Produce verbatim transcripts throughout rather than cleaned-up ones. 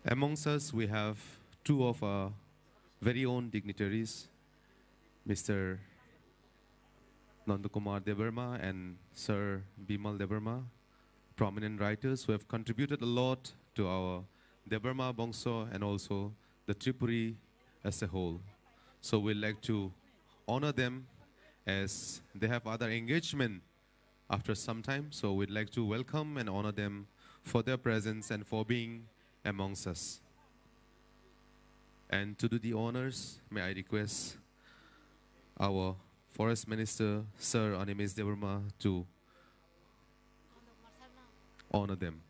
Amongst us, we have two of our very own dignitaries, Mister Nandakumar Debbarma and Sir Bimal Debbarma, prominent writers who have contributed a lot to our Debbarma Bongso and also the Tripuri as a whole. So we'd like to honor them as they have other engagement after some time. So we'd like to welcome and honor them for their presence and for being amongst us. And to do the honors, may I request our Forest Minister, Sir Animesh Debbarma, to honor them.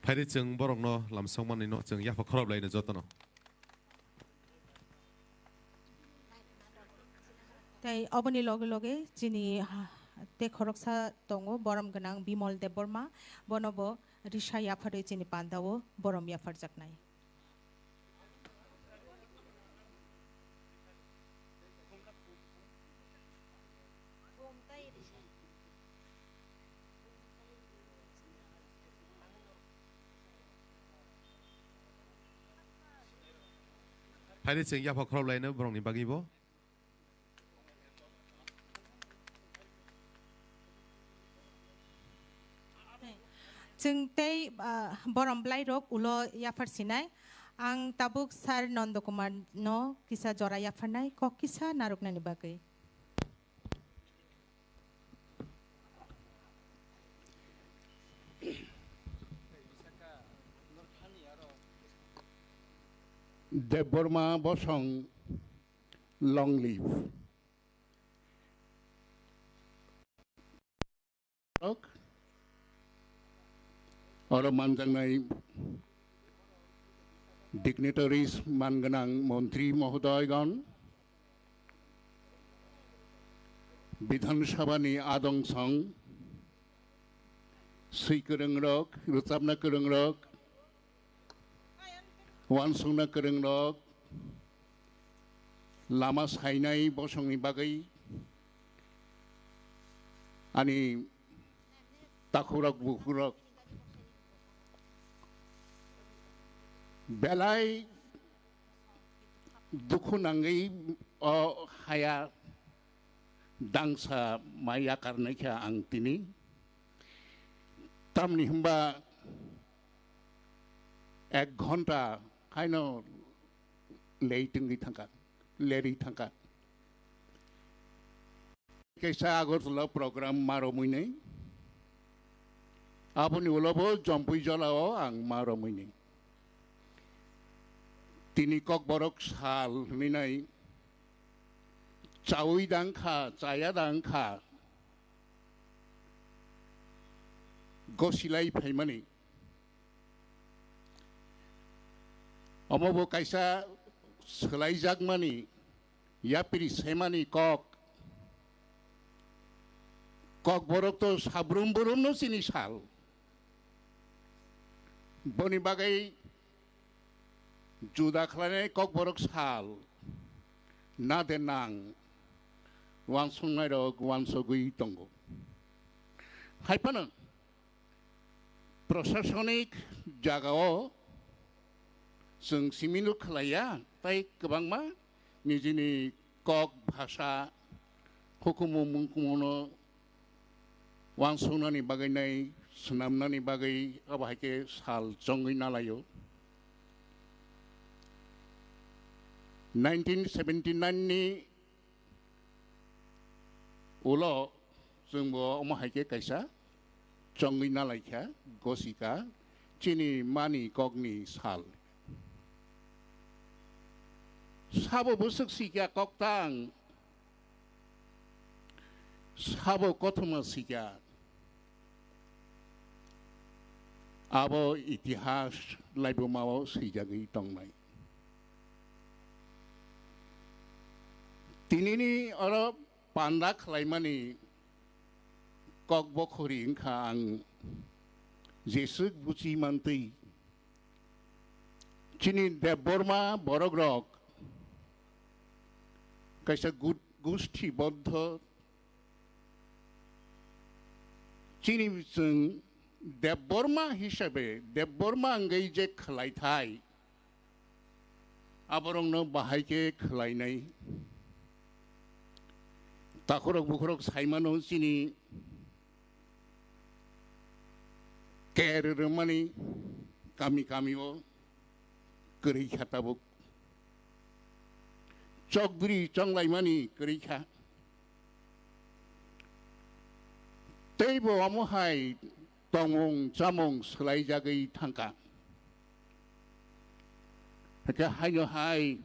Phaidi chwng borokno lamsokmani no chwng yapha khorop laino jotono. Tei oboni loge loge chini, ha, tei khoroksa tongo borom gwnang Bimol Debbarma, bono bo risa yapharwi chini pandao borom yapharjaknai. Phaidi chwng yapha khorop laino borokni bagwi bo. Chwng tei, ah, borom bwlairok ulo yaphar sinai. Ang tabuk Sir Nandakumar no kisa jora yapharnai, kok kisa narwknani bagwi. Debbarma Bosong, long live. Oro manjaknai dignitaries, man gwnang montri mohodoygon, Bidhan Sabhani adong song, swi kwrwngrok, rwchapna kwrwngrok, uansukna kwrwngrok, lama sainai bosongni bagwi ani takhukrok bukhukrok belai dukhu nangwi o haya dangsa mai yakarnai kha ang tini. Tamni hwnba ek ghonta haino lei tongwi thangkha, lerwi thangkha. Kaisa Agartala program ma romwi nai. Aboni ulo bo Jompui Jolao ang ma romwi nai. Tini Kokborok sal hwnwi nai. Chaui da wngkha, chaya da wngkha. Gosilai phaimani. Omo bo kaisa swlaijakmani, yapri semani kok. Kokborok to sabrum burumno chini sal. Boni bagwi juda khlainai Kokborok sal na de nang uansuknairok uansugwi tongo. Hai phano prosasonik jagao chwng simi nuk khlaiya, tei kwbangma nijini kok, bhasa, hukumu mungkumuno uansuknani bagwi nai, swnamnani bagwi abo hai khe sal chongwi nalaio. Nineteen seventy nine ni ulo chwngbo omo hai khe kaisa chongwi nalaikha, gosika chini mani kokni sal. Sabo bwswk sikya koktang, sabo kothoma sikya. Abo itihas laibumao swijagwi tongnai. Tinini oro panda khlaimani kok bokhori wngkha ang jeswk buchi mantwi Chini Debbarma borok rok kaisa gu-, gusti bodho. Chini chwng Debbarma hisabe, Debbarma wngwi je khwlaithai, aborokno bahai khe khwlainai. Takhorok bukhorok saimano chini ker rwmani kami kami o kwrwi kha tabuk. Chokdri chonglaimani kwrwi kha. Teibo omo hai tongmung chamung swlaijagwi thangkha. Hake haino hai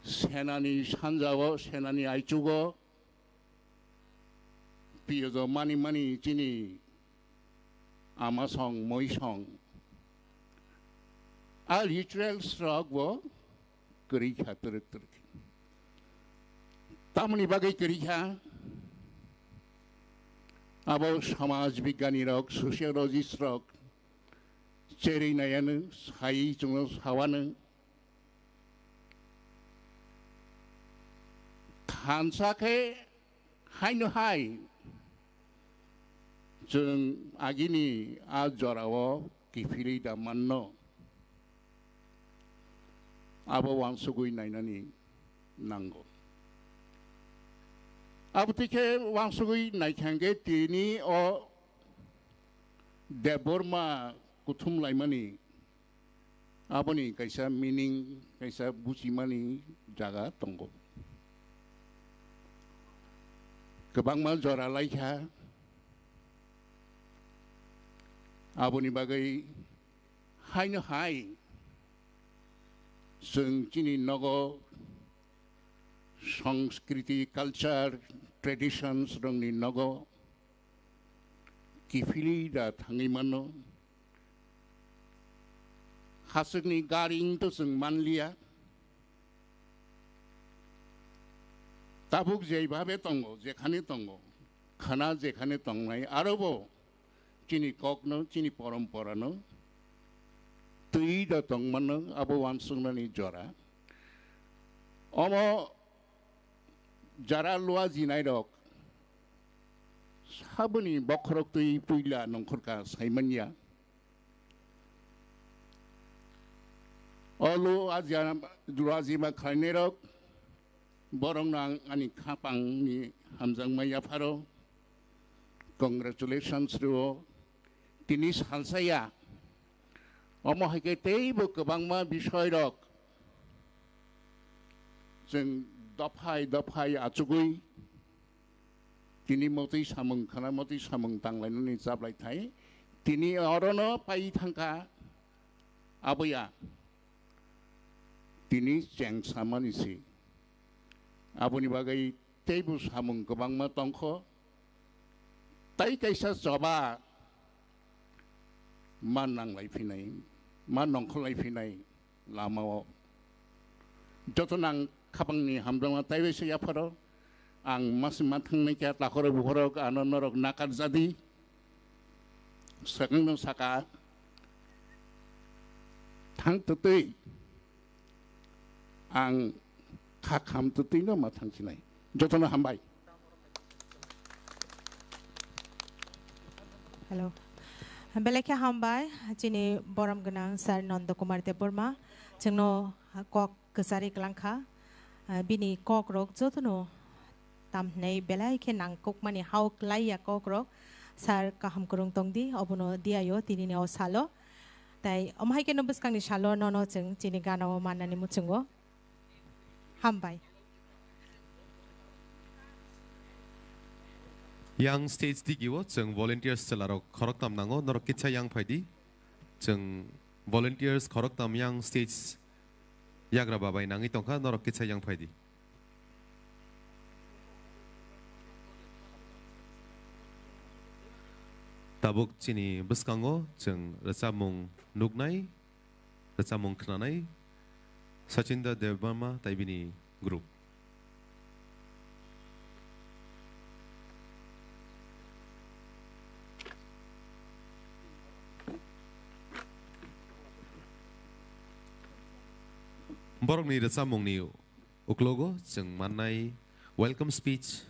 senani sanjao, senani aichugo, piyojo mani mani chini amasong, moisong. A rituals rok bo kwrwi kha twrwk twrwk. Tamoni bagwi kwrwi kha, abo samaj bigyani rok, sociologist rok cherwi naiyanw, sai chwngno sawano. Thansa khe haino hai chwng agini a jorao kiphilwi da manno, abo uansugwi nainani nango. Abo twi khe uansugwi naikha hwnkhe tini o Debbarma kuthum laimani aboni kaisa meaning, kaisa bujimani jaga tongo. Kwbangma jora laikha, aboni bagwi haino hai chwng chini nogo, sanskriti, culture, traditions rokni nogo kiphilwi da thangwi mano. Hachwkni gari wngto chwng manliya. Tabuk jeibabe tongo, jekhane tongo, khana jekhane tongnai, arobo chini kokno, chini poromporano twi da tongmano, abo uansuknani jora. Omo jara lua jinairok saboni bokhorok twi puila nongkhorka saimanya. O lu ajia, lu ajima khlainairok, borokno ang ani khapangni hamjakma yapharo. Congratulations rwo. Tini salsaya. Omo hai khe teibo kwbangma bisoy rok chwng dophai dophai achugwi tini motwi samung khana, motwi samung tanglainani chaplai thai. Tini orono pai thangkha aboya. Tini chengsamani si. Aboni bagwi teibo samung kwbangma tongkho. Tai kaisa choba ma nanglai phinai, ma nongkholai phinai lamao. Jotono ang khapangni hamjakma taibaisa yapharo. Ang masi ma thangnai khe takhorok bukhorok ano norok nakar jadi. Swkangno saka thang twtwi ang kha kham twtwino ma thangsinai. Jotono hambai. Hello. Belai khe hambai chini borom gwnang sir Nanda Kumar Debbarma chwngno kok kwchari kwlangkha. Ah, bini kokrok jotono tam hwnwi belai khe nangkukmani hao klaiya kokrok. Sir kaham kwrwng tongdi, obono diyaio tinini o salo. Tai omo hai kheno bwskangni salo nono chwng chini gana o mannani muchungo. Hambai. Yang stage digi o chwng volunteers chwlarok khoroktham nango, norok kitsa yang phaidi. Chwng volunteers khoroktham yang stage yagra babai nangwi tongkha, norok kitsa yang phaidi. Tabuk chini bwskango chwng rwchapmung nuknai, rwchapmung khnanai Sachinda Debbarma tai bini group. Borokni rwchapmungni uklogo chwng mannai welcome speech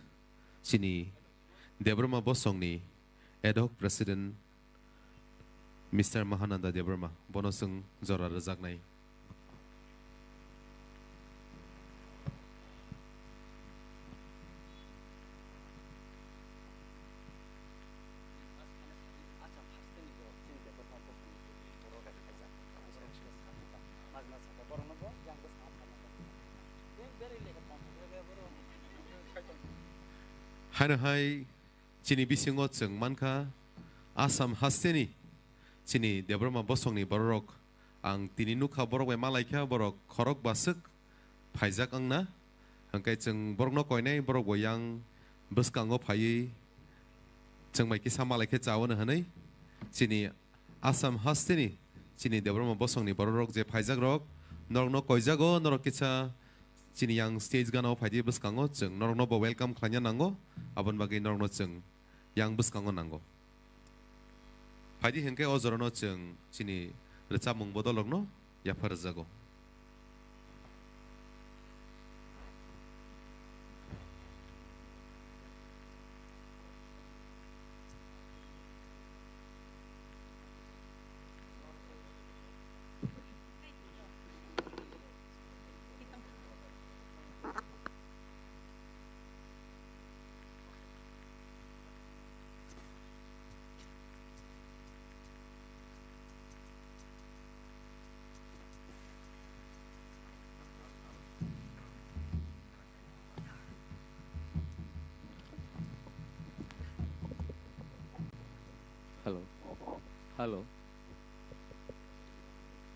chini Debbarma Bosongni ad hoc president Mister Mahananda Debbarma, bono chwng jora rwjaknai. Haino hai chini bisingo chwng mankha Assam hasteni chini Debbarma Bosongni bororok. Ang tini nukha borok bai malaikha, borok khorok baswk phaijak wngna. Hwnkhe chwng borokno koinai, borok bo yang bwskango phaiwi chwng bai kisa malaikhe chawano hwnwi. Chini Assam hasteni chini Debbarma Bosongni bororok je phaijakrok, norokno koijago, norok kisa chini yang stage gana-o phaidi bwskango chwng norokno bo welcome khlaina nango, aboni bagwi norokno chwng yang bwskango nango. Phaidi hwnkhe o jorano chwng chini rwchapmung bodolrokno yapha rwjago. Hello. Hello.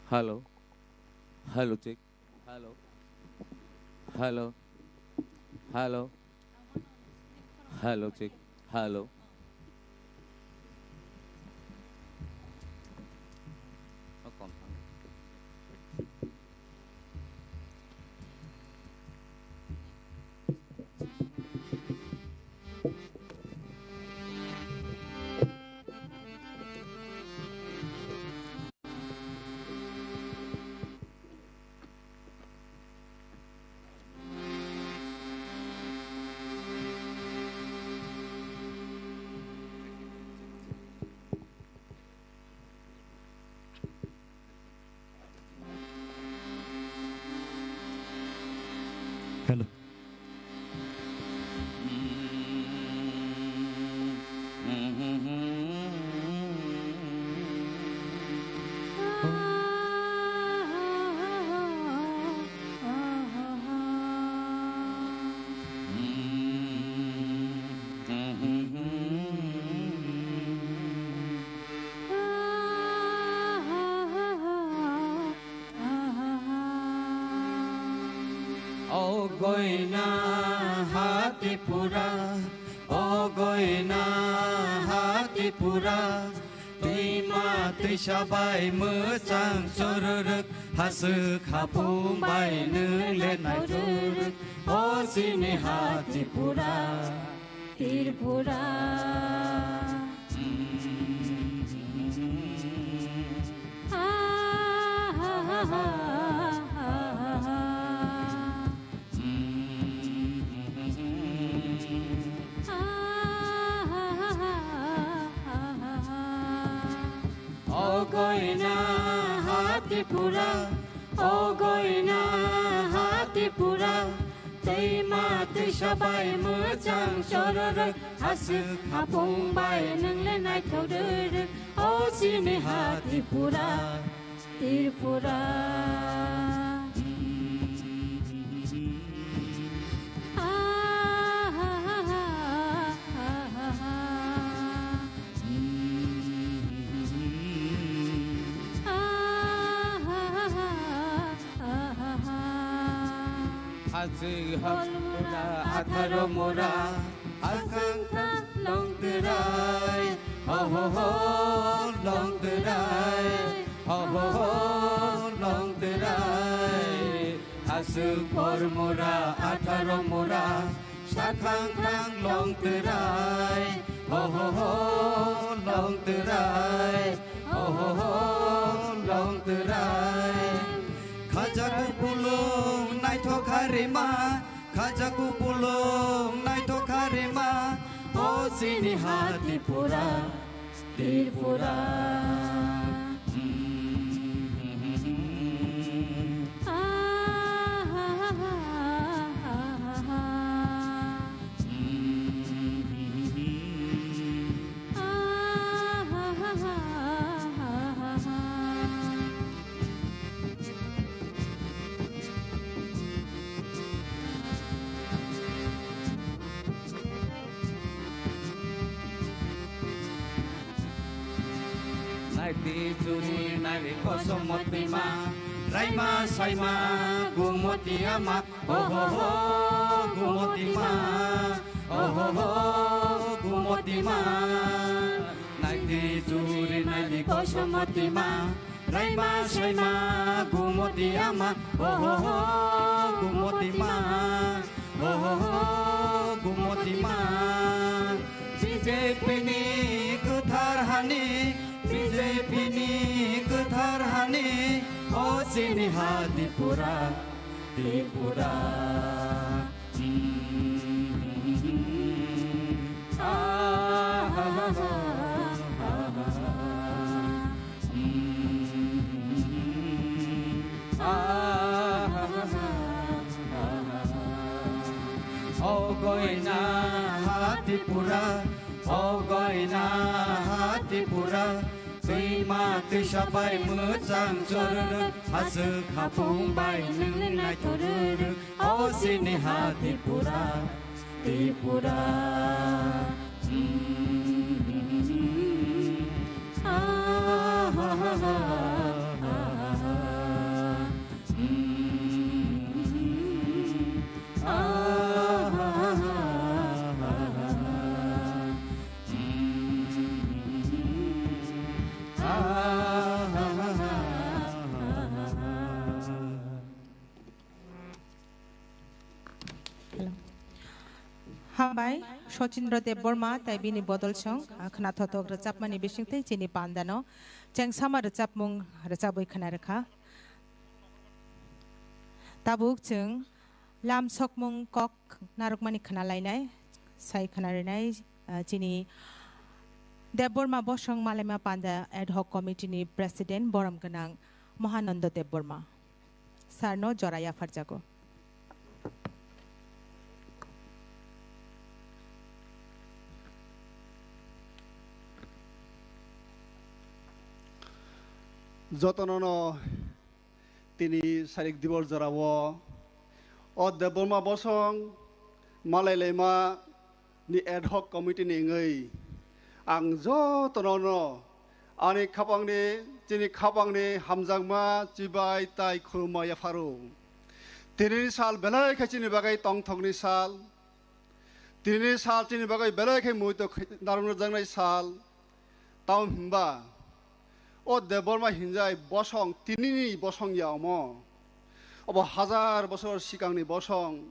Hello. Hello, check. Hello. Hello. Hello. Hello, check. Hello. Hello. O goina ha Tripura, o goina ha Tripura, twima twisa bai mwchang chororok, haswk hapung bai nwng le naithorok, o chini ha Tripura. Tripura. O goina ha Tripura, o goina ha Tripura, twima twisa bai mwchang chororok, haswk hapung bai nwng le naithok rwrwk, o chini ha Tripura, Tripura. Hajwi hor mura, atharo mura, akhang kha long twrai, ho ho ho, long twrai, ho ho ho, long twrai. Aswk hor mura, atharo mura, sakhang khang long twrai, ho ho ho, long twrai, ho ho ho, long twrai. Khajago pulo Karima, khaja kupulung naithok karima, o chini ha Tripura, Tripura. Naidi churi naidi kosom moti ma, raima saima gumoti ama, oho ho, gumoti ma, oho ho, gumoti ma. Naidi churi naidi kosom moti ma, raima saima gumoti ama, oho ho, gumoti ma, oho ho, gumoti ma. B J P ni kwthar hani, B J P ni kwthar hani, o chini ha Tripura, Tripura. Ogoina ha Tripura, ogoina ha Tripura, twima twisa bai mwchang chororo, haswk hapung bai nwng naithororo, o chini ha Tripura, Tripura. Hello. Hambai, Sochindra Debbarma tai bini bodol song, ah, khwnathothok rwchapmani bisingtwi chini pandano chengsama rwchapmung rwchabwi khwna rwkha. Tabuk chwng lam sokmung kok narwkmani khwna lainai, sai khwna rinai, ah, chini Debbarma Bosong Malaima Panda Ad Hoc Committee ni President borom gwnang Mahananda Debbarma. Sir no jora yapharjago. Jotono no tini sarik dibor jorao o Debbarma Bosong Malai Laima ni ad hoc committee ni wngwi ang jotono no ani khapangni, chini khapangni hamjakma chibai tai khulumma yapharo. Tinini sal belai khe chini bagwi tongthokni sal. Tinini sal chini bagwi belai khe muitu narwkjaknai sal. Tamo hwnba o Debbarma hinjai bosong, tinini bosong ya omo. Obo hazar bosor sikangni bosong.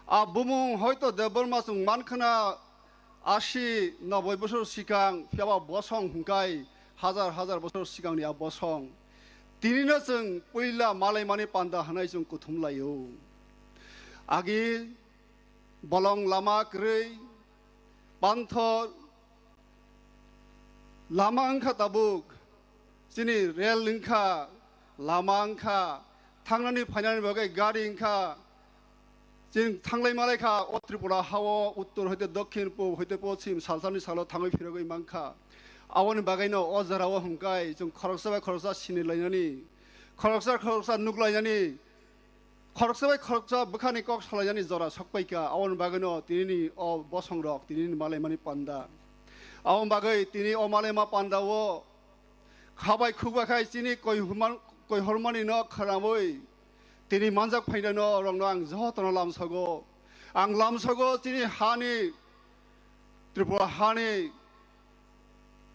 A bumung hoito Debbarma chwng mankhwna asi noboi bosor sikang, phiyaba bosong hwnkhe hazar hazar bosor sikangni a bosong. Tinino chwng puila malaimani panda hwnwi chwng kuthum laio. Agi bolong lama kwrwi, panthor, lama wngkha tabuk, chini rel wngkha, lama wngkha, thangnani phainani bagwi gari wngkha, chwng thanglai malaikha o Tripura hao uttor hoite dokhin, pub hoite poschim, salsani salo thangwi phirogwi mankha. Aboni bagwino o jorao hwnkhe chwng khoroksa bai khoroksa sinilainani, khoroksa khoroksa nuklainani, khoroksa bai khoroksa bwkhani kok salainani jora sokpaikha, aboni bagwino tinini o bosongrok, tinini malaimani panda. Aboni bagwi tini o malaima pandao khabai khukba khai chini koihorman-, koihormani no khwnawi tini manjak phainano rokno ang jotono lamsogo. Ang lamsogo chini hani, Tripura hani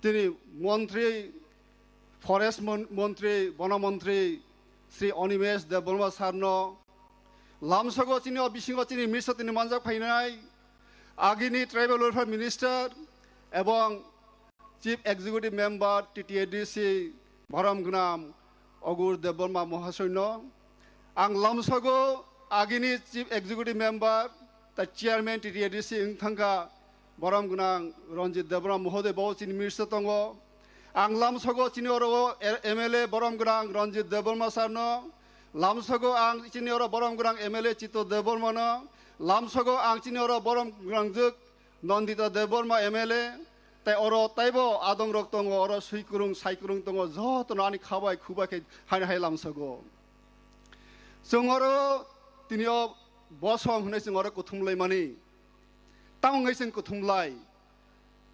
tini montri, forest mon-, montri, bono montri Sri Animesh Debbarma sir no, lamsogo chini o bisingo chini miso tini manjak phainai agini tribal welfare minister ebong chief executive member T T A D C borom gnam Agur Debbarma mohasoi no ang lamsogo Agini Chief Executive Member, ta Chairman T T A D C wng thangkha, borom gwnang Ranjit Debbarma mohoday bo chini minister tongo. Ang lamsogo chini oro M L A borom gwnang Ranjit Debbarma sir no, lamsogo ang chini oro borom gwnang M L A Chito Debbarma no, lamsogo ang chini oro borom gwnang jwk Nandita Debbarma M L A, tai oro taibo adongrok tongo, oro swikwrwng saikwrwng tongo, jotono ani khabai khubai khe haino hai lamsogo. Chwng oro tini o bosong hwnwi chwng oro kuthum laimani. Tamo wngwi chwng kuthum lai.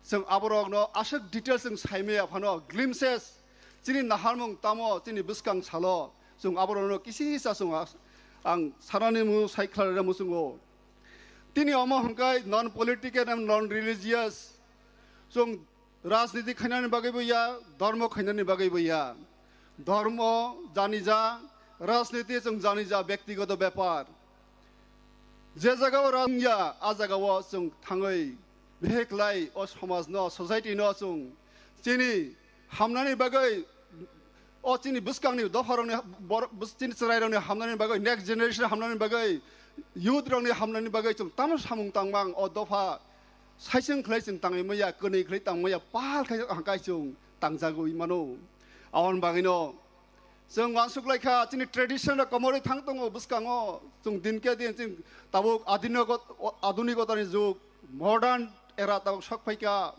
Chwng aborokno aswk details chwng saimaya phano glimpses chini naharmung tamo chini bwskang salo chwng aborokno kisi sa chwng as-, ang sanani mu sai khlai rwna muchungo. Tini omo hwnkhe non political and non religious. Chwng rajniti khainani bagwi bo ya, dhormo khainani bagwi bo ya. Dhormo janija, rajniti chwng janija, byaktigoto bepar. Je jagao rang ya, a jagao chwng thangwi beheklai o somajno, society no chwng chini hamnani bagwi, o chini bwskangni dopharokni bor-, bws-, chini chwrairokni hamnani bagwi, next generation hamnani bagwi, youth rokni hamnani bagwi chwng tamo samung tangmang o dopha saisung khlai chwng tangwi maya, kwnwi khlai tangmaya, pal khai hangkai chwng tangjagwi mano. Aboni bagwino chwng uansuk lai kha, chini tradition rok komorwi thang tongo bwskango. Chwng din khe din chwng tabuk adiniko-, adunikotani jug, modern era tabuk sok phai kha.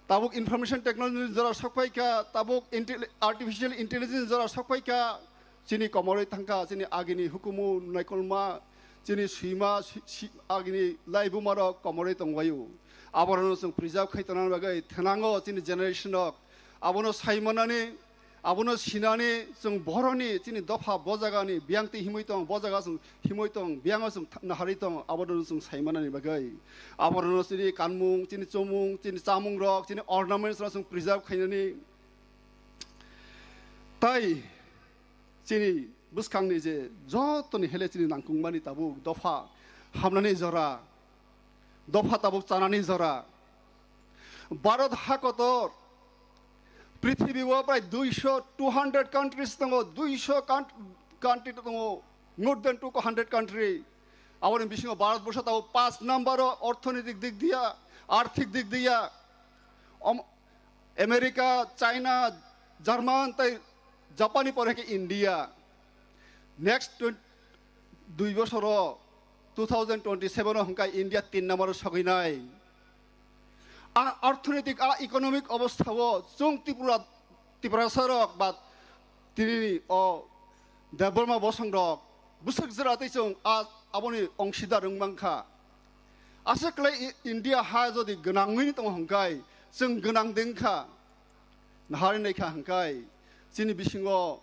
Tabuk information technology ni jora sok phai kha, tabuk intel-, artificial intelligence jora sok phai kha. Chini komorwi thang kha, chini agini hukumu naikolma, chini swima, si-, si-, agini laibuma rok komorwi tongbaio. Aborokno chwng preserve khai tongna bagwi thenango chini generation rok. Abono saimanani, abono sinani chwng boroni chini dopha bo jagani biyangtwi himwi tong, bo jaga chwng himwi tong, biyango chwng tha-, naharwi tong, abono chwng saimanani bagwi. Abono chini kanmung, chini chomung, chini chamungrok, chini ornaments rok chwng preserve khainani. Tai chini bwskangni je jotoni hele chini nangkukmani tabuk dopha hamnani jora, dopha tabuk chanani jora. Bharat ha kotor, prithibi o prai duisho, two hundred countries tongo, duisho count-, country tongo, more than two hundred country. Aboni bisingo Bharat borsho tabuk paanch number o orthonoitik dik diya, arthik dik diya. Om-, America, China, German tei Japan ni pore khe India. Next twen-, dui bosoro two thousand twenty-seven o hwnkhe India tin number o sogwinai. A orthonoitik, a economic obostha o chwng Tripura, Tiprasa rok ba tini o Debbarma bosong rok bwswk jora tei chwng a, aboni ongsidar wng mankha. Aswk khlai I-, India ha jodi gwnangwi tong hwnkhe chwng gwnang dengkha. Nahari naikha hwnkhe chini bisingo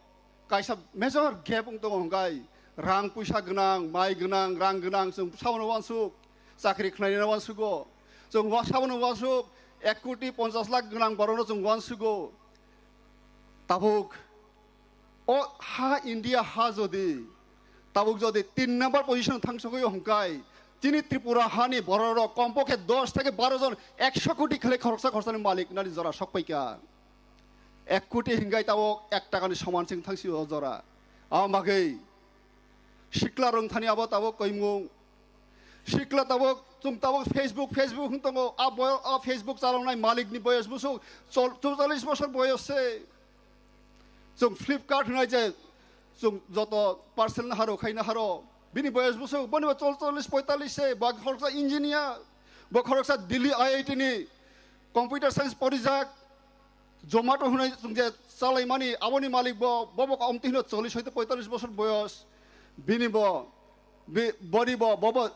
kaisa major gap wng tongo hwnkhe rang puisa gwnang, mai gwnang, rang gwnang chwng sabono uansuk, chakri khwlainani uansugo. Chwng wa-, sabono uansuk ek koti ponchas lakh gwnang borokno chwng uansugo. Tabuk o ha India ha jodi tabuk jodi tin number position thangsogwi hwnkhe chini Tripura hani bororok kompokhe dos theke baro jon ekso koti khlai khoroksa khorsani malik nani jora sokpaikha. Ek koti hwnkhe tabuk ek takani soman chwng thangsi o jora. Aboni bagwi sikla rwngthani abo tabuk koimung. Sikla tabuk, chwng tabuk Facebook, Facebook hwn tongo. A boy-, a Facebook chaloknai malikni boyos bwswk chol-, chorchallis bosor boyos se. Chwng Flipkart hwnai je, chwng joto parcel naharo, khai naharo. Bini boyos bwswk, boni bo chorchallis, poitallis se. Bo khoroksa engineer, bo khoroksa Delhi I I T ni computer science porijak. Zomato hwnwi chwng je chalaimani, aboni malik bo, bo bo omtwi hino chollish hoite poitallish bosor boyos. Bini bo, bi-, boni bo, bo bo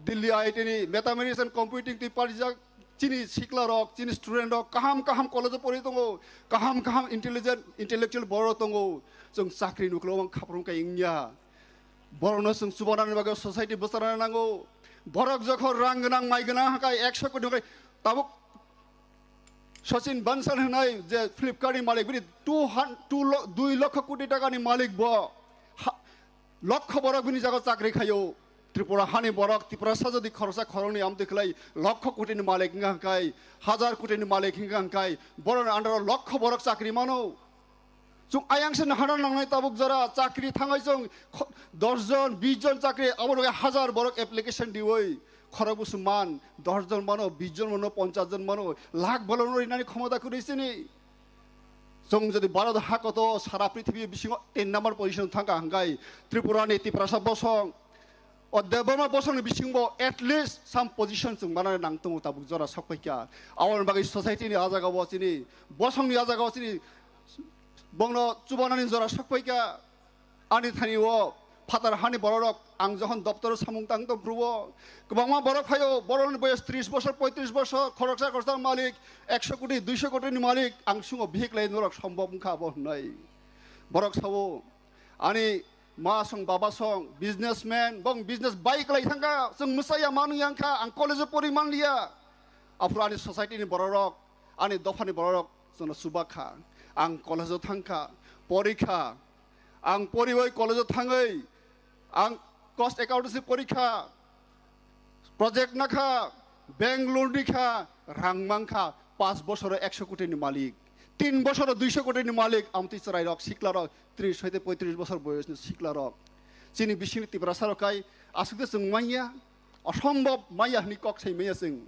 Delhi I I T ni Mathematics and Computing twi parijak chini sikla rok, chini student rok kaham kaham college o pori tongo, kaham kaham intelligent, intellectual borok tongo. Chwng chakri nuklo wng khaprung kai wngya. Borokno chwng chubanani bagwi society bwcharna nango. Borok jokhon rang gwnang, mai gwnang, hakai ekso koti hakai tabuk Sachin Bansal hwnai je Flipkart ni malik, bini two hun-, two lo-, dui lokho koti taka ni malik bo. Ha, lokho borok bini jaga chakri khaio. Tripura hani borok, Tiprasa jodi khoroksa khoroknwi amtwi khlai lokho koti ni malik wngkha hwnkhe, hajar koti ni malik wngkha hwnkhe, borokni under o lokho borok chakri mano. Chwng ayang se nahana nangnai tabuk jora chakri thangai chwng kho-, dos jon, bis jon chakri, abo loge hazar borok application diwi khorok busu man, dos jon mano, bis jon mano, ponchas jon mano, lakh bolong rinani khomota kwrwi sini. Chwng jodi Bharat hakoto sara prithibi bisingo ten number position thangka hwnkhe Tripura ni Tiprasa bosong, o Debbarma bosongni bisingbo at least some position chwng manani nang tongo tabuk jora sokphaikha. Aboni bagwi society ni ah jagao chini, bosongni ah jagao chini bongno chubanani jora sokphaikha. Ani thani o phatar hani bororok ang jokhon doptoro samung tang tong phuru o kwbangma borok phaio, borokni boyos tris bosor, poitris bosor, khoroksa khoroksa malik, ekso koti, duiso koti ni malik, ang sungo bihik lai norok sombok wngkha abo hwnwi. Borok sao, ani ma song baba song businessman, bong business bai kwlai thangkha, chwng mwsaya manwi yangkha, ang college o pori manliya. Aphuru ani society ni bororok, ani dophani bororok chwngno chubakha. Ang college o thangkha, porikha. Ang poriwi college o thangwi ang cost accountancy porikha, project nakha, bank loan rikha, rang mankha, pas bosoro ekso koti ni malik, tin bosoro duiso koti ni malik, amtwi chwrairok, siklarok, tris hoite poitris bosor boyosni siklarok. Chini bisingni Tiprasa rok kai aswk de chwng manya, osombhob manya hwnwi kok sai manya chwng.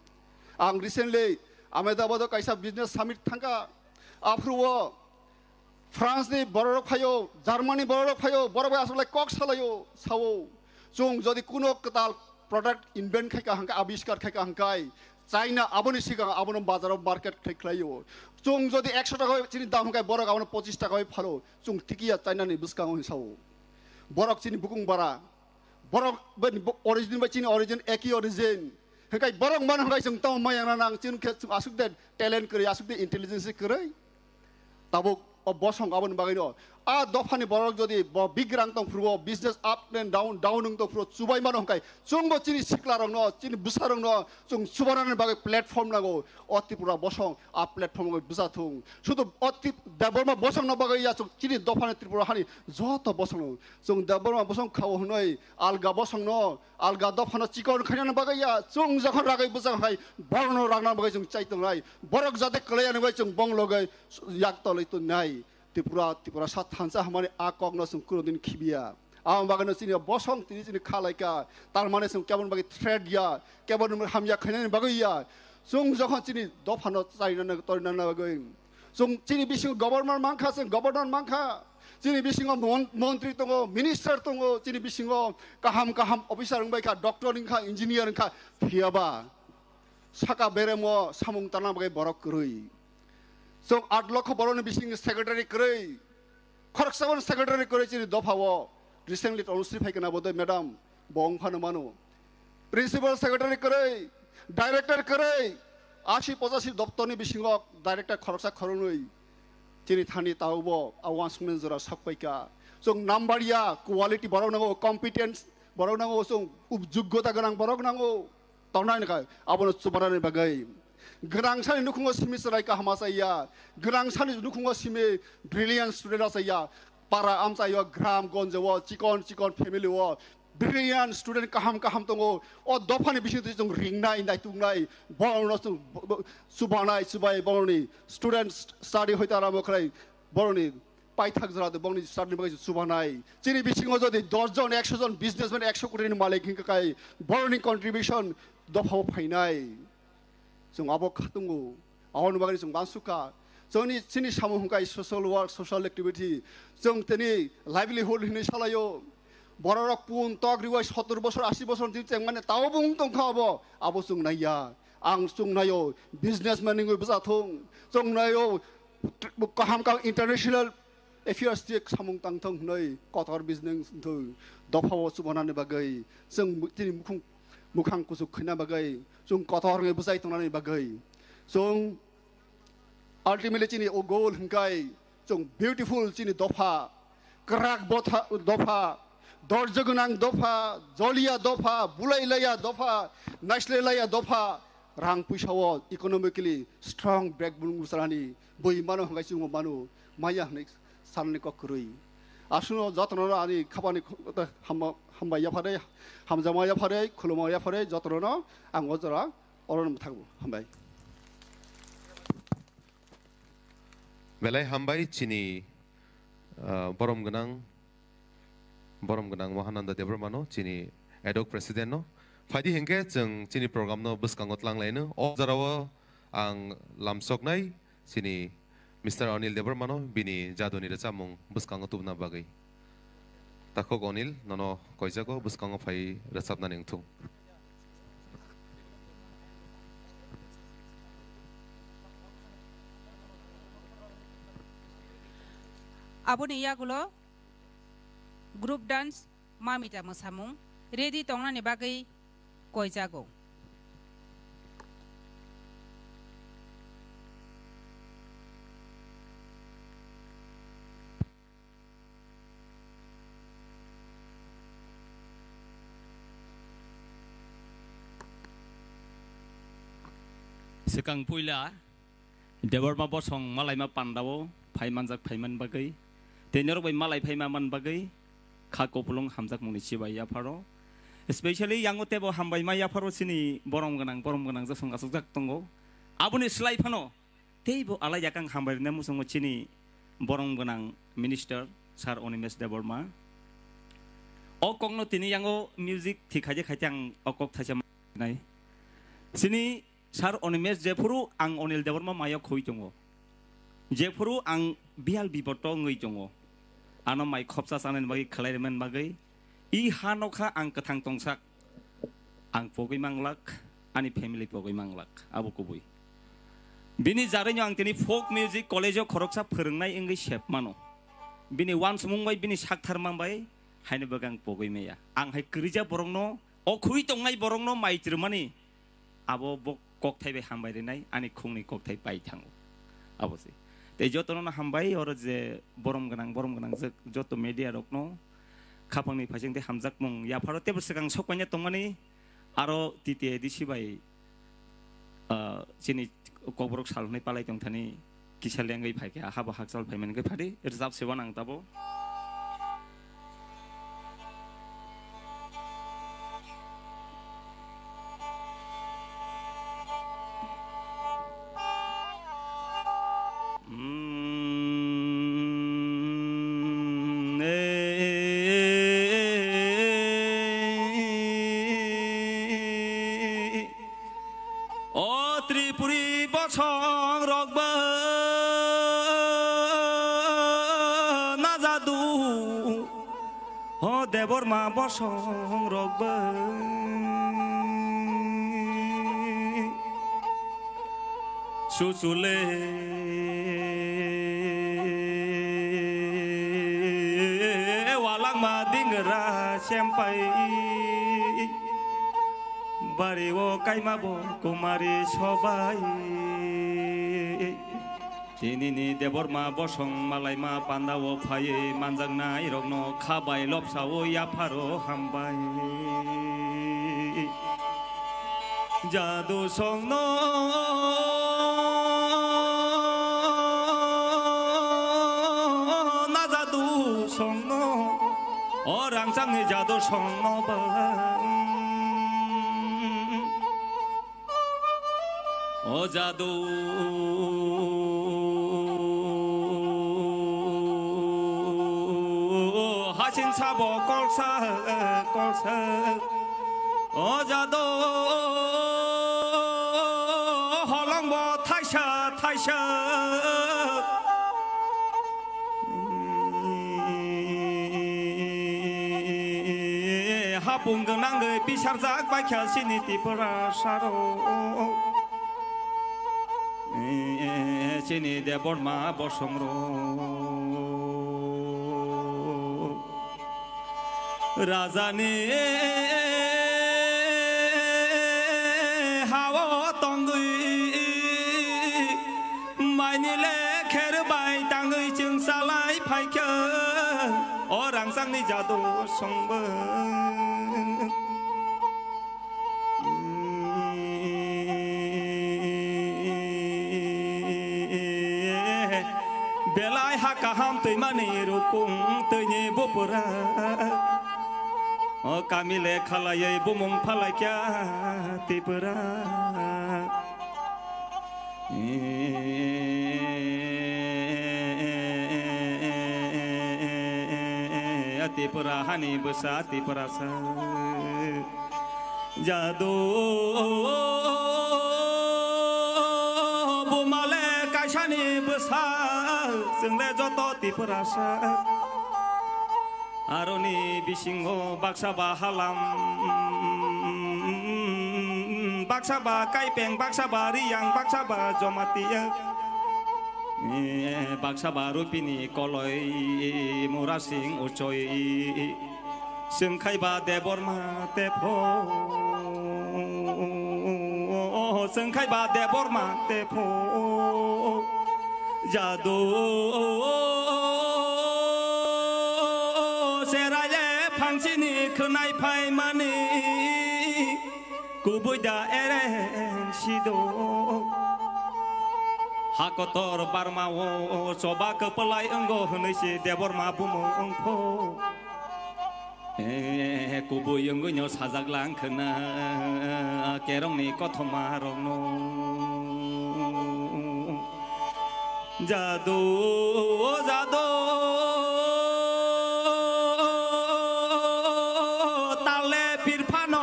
Ang recently Ahmedabad o kaisa business summit thangkha, aphuru o France ni bororok phaio, Germany bororok phaio, borok bai aswk lai kok salaio, sao. Chwng jodi kuno kwtal product invent khaika hwnkhe, abiskar khaika hwnkhe, China aboni sigang abono bazaro market khai khlaio. Chwng jodi ekso taka chini dam hwnkhe, borok abono pochis taka bai phalo. Chwng tikiya China ni bwskango hwnwi sao. Borok chini bukung bara. Borok bai bo-, origin bai chini origin, eki origin. Hwnkhe borok mano hwnkhe chwng tamo maya nang, chini khe chwng aswk de talent kwrwi, aswk de intelligence kwrwi. Tabuk o bosong aboni bagwi no. A dophani borok jodi bo bigrang tong phuru o, business up and down, down wng tong phuru o, chubai mano hwnkhe chwngbo chini siklarokno, chini bwsarokno chwng chubanani bagwi platform nango. O Tripura bosong a platform bai bwsa thung. Sudu o Trip-, Debbarma bosongno bagwi ya chwng chini dophani Tripura hani joto bosongno. Chwng Debbarma bosong khao hwnwi alga bosongno, alga dophano chikon khainani bagwi ya. Chwng jokhon ragwi bwsa khai borokno ragna bagwi chwng chai tongnai. Borok jate kwlai ani bai chwng bong logwi yak tolwi tongnai. Tripura, Tiprasa thansa hwnmani a kokno chwng kunodin khibiya. Aboni bagwino chini bosong tini chini kha lai kha. Tar mane chwng keboni bagwi threat ya, keboni hamya khainani bagwi ya. Chwng jokhon chini dophano chainani torinani bagwi. Chwng chini bisingo governor mankha, chwng governor mankha. Chini bisingo mon-, montri tongo, minister tongo, chini bisingo kaham kaham officer wngbai kha, doctor wngkha, engineer wngkha, phiyaba saka beremo samung tangna bagwi borok kwrwi. Chwng aat lokho borokni bisingni secretary kwrwi. Khoroksa bono secretary kwrwi chini dophao. Recently Tanushree phaikha na bodoi madam, bo wng phano mano. Principal secretary kwrwi, director kwrwi, asi pochasi doptorni bisingo director khoroksa khoroknwi. Chini thani taubo a uansukmani jora sokpaikha. Chwng number ya, quality borok nango, competence borok nango, chwng ub-, joggota gwnang borok nango. Tongnai hwnkhai abono chubanani bagwi. Gwnangsani nukhungo simi chwrai kaham achaiya, gwnangsani nukhungo simi brilliant student achaiya, para amchaio, gram gonjo o, chikon chikon family o brilliant student kaham kaham tongo. O dophani bisingtwi chwng ringnai, naituknai, borokno chwng bo-, bo-, chubanai, chubai borokni student study hoita arombo khlai, borokni paithak jora de bongni start ni bagwi chubanai. Chini bisingo jodi dos jon, ekso jon businessman, ekso koti ni malik hingka kai borokni contribution dophao phainai. Chwng abo khatungo. Aboni bagwi chwng bansukha. Chwngni chini samung hwnkha social work, social activity. Chwng tini livelihood hinwi salaio. Bororok pun tok riwai sottor bosor, asi bosor ni chengmani tao bung tongkha abo. Abo chwng naiya. Ang chwng naio businessman wngwi bwsa thung. Chwng naio kaham kaham international affairs twi samung tang thung hwnwi kotor business thung dophao chubanani bagwi chwng mu-, chini mukhung mukhang kuchuk khaina bagwi chwng kotor wngwi bwsai tongnani bagwi chwng ultimately chini o goal hwnkhe chwng beautiful chini dopha, kwrak botha-, dopha, dorjo gwnang dopha, joliya dopha, bulai laya dopha, naislai laya dopha, rang puisa o economically strong backbone bwsarani bui mano hwnkhe chwngbo mano maya hwnwi sanani kok kwrwi. Aswkno jotono ani khapani hamba-, hambai yapharwi, hamjakma yapharwi, khulumma yapharwi jotono ang o jora orono mwthangbo hambai. Belai hambai chini Ah, borom gwnang, borom gwnang Mahananda Debbarma no, chini ad hoc president no. Phaidi hinkhe chwng chini program no bwskango tlang laino. O jora o ang lamsoknai chini Mister Anil Debbarma no bini jadoni rwchapmung bwskango tubuna bagwi. Takhuk Anil, nono koijago bwskango phai rwchapnani wngthung. Aboni yagulo group dance Mamita mwsamung ready tongnani bagwi koijago. Swkang puila Debbarma bosong malaima pandao phai manjak phaiman bagwi, tei norok bai malai phaima man bagwi kha kupulung hamjakmungni chibai yapharo. Specially yango teibo hambai ma yapharo chini borom gwnang, borom gwnang jasong asokjak tongo. Aboni slai phano teibo alai yakang hambai rwna muchungo chini borom gwnang minister Sir Animesh Debbarma. O kokno tini yango music thik khaidi khaidi ang o kok thaisa nai. Chini Sir Animesh, jephuru ang Anil Debbarma mayo khui tongo, jephuru ang biyal biboto wngwi tongo, ano mai khopsa chanani bagwi, khlai rwmani bagwi, i ha nokha ang kwthang tongsak, ang pogwi manglak, ani family pogwi manglak, abo kubui. Bini jarino ang tini folk music college-o khoroksa phwrwngnai wngwi sep mano. Bini uansukmung bai, bini sakthar mang bai, haino bagwi ang pogwi maya. Ang hai kwrwija borokno, o khui tongnai borokno mai twrwmani, abo bo kokthai bai hambai rinai, ani khungni kokthai pai thango. Abo se. Tei jotono no hambai, oro je borom gwnang, borom gwnang je joto media rokno khapangni phaising tei hamjakmung yapharo teibo swkang sok paina tongmani, aro T T A D C bai, ah, chini kokborok sal hwnwi palai tongthani kisa lengwi phaikha, habo hakchal phaimani khe phadi rwchap se uanang tabo. Mm, eh, O Tripuri bosong rok bo najadu, o Debbarma bosong rok bo. Suchule walangma dingra sempai, bari o kaima bo kumari sobai. Tinini Debbarma bosong malaima pandao phaiwi manjaknai rokno khabai lobsao yapharo hambai. Jadu songno na jadu songno, o rangchakni jadu songno bang. O jadu, hasing sabo kolsa, kolsa. O jadu, holongbo thaisa, thaisa. Hapung gwnangwi pisarjak baikha chini Tiprasarok. Chini Debbarma bosongrok. Rajani hao tongwi maini lekher bai tangwi chwng salai phaikha o rangchakni jadu songbo. Belai ha kaham twimani rukung twini bupura. O kami le khalaywi bumung phalaikya Tripura. Tripura hani bwsa Tiprasa. Jadu bumale kaisani bwsa, chwngle joto Tiprasa. Aroni bisingo baksa ba halam, baksa ba kaipeng, baksa ba riyang, baksa ba jomatiya. Eh, baksa ba rupini koloi murasing uchoi, chwngkhai ba Debbarma tepho, chwngkhai ba Debbarma tepho. Jadu seraile phangsini khwnai phaimani. Kubui da ereng sido. Hakotor barma o choba kwplai wngo hwnwi se Debbarma bumung wngkho. Eh, kubui wngwi no sajak lang khwna kerongni kothoma rokno. Jadu, o jadu, tale pirphano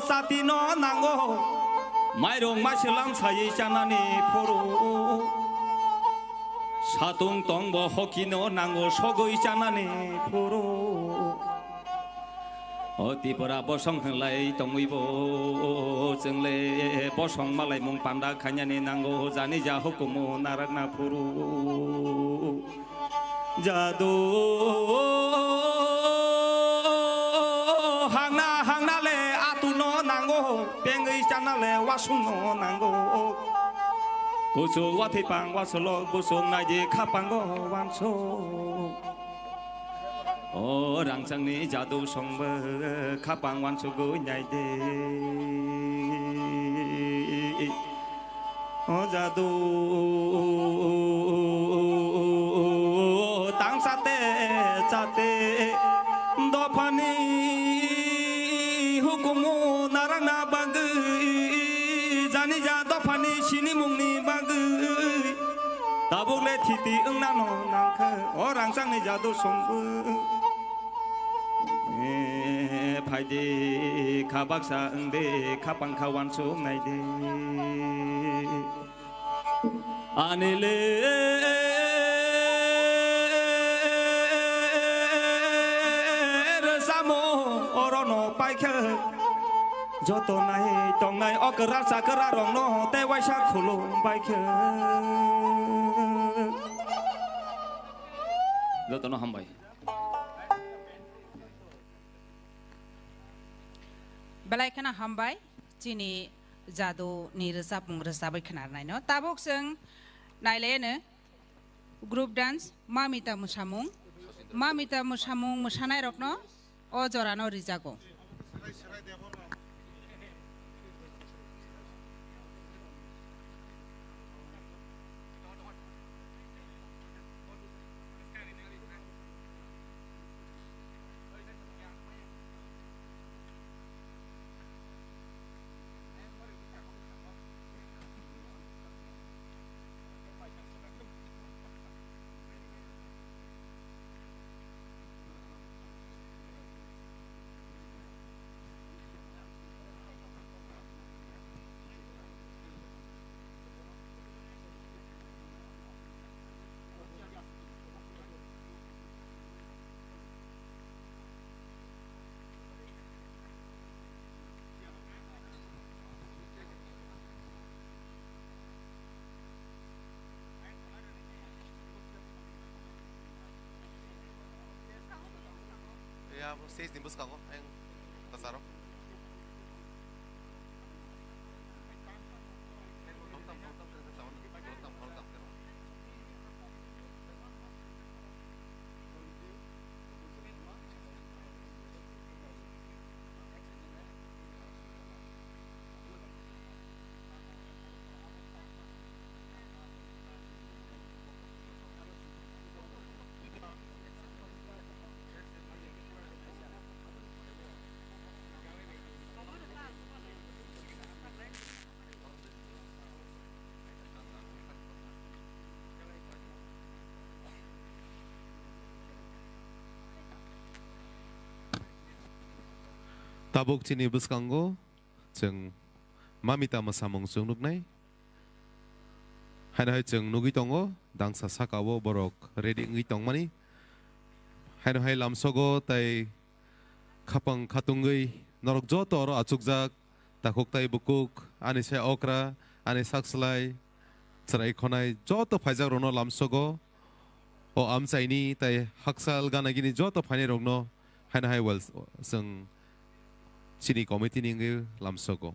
satino nango, mairung maiselam sai chanani phuru, satung tongbo hokino nango sogwi chanani phuru. O Tripura bosong hwnlai tongwibo, chwngle bosong malaimung panda khainani nango, jani ja hukumu narakna phuru. Jadu hangna hangna le atuno nango, pengwi chana le wasungno nango. Kuchuk wathwi pang wasolok busuk naidi khapango wansuk. O rangchakni jadu songbo khapang wansugwi naidi. O jadu tang sate sate dophani hukumu narana bagwi, jani ja dophani sinimungni bagwi. Tabuk le thiti wngna no nangkha, o rangchakni jadu songbo. Eh, phaidi kha baksa wngdi, kha pangkha wansuk naidi. Ani le rwchapmung orono paikha. Joto nai tongnai okra chakra rokno tei waisa khulum bai khe. Jotono hambai. Belai kheno hambai chini jadu ni rwchapmung rwchabwi khwnarnaino. Tabuk chwng nailaino. Group dance, Mamita mwsamung. Mamita mwsamung mwsanairokno o jorano rijago. Ya, abo stage ni bwskango ayang kwcharo. Tabuk chini bwskango chwng Mamita mwsamung chwng nuknai. Haino hai chwng nugwi tongo, dangsa sakao borok ready wngwi tongmani. Haino hai lamsogo tai khapang khatungwi norok joto oro achukjak, takhuk tai bukuk, ani sai okra, ani sak slai, chwrai khonai joto phaijak rokno lamsogo. O amchaini tai hakchal gana gini joto phainai rokno haino hai wal chwng chini committee ni wngwi lamsogo.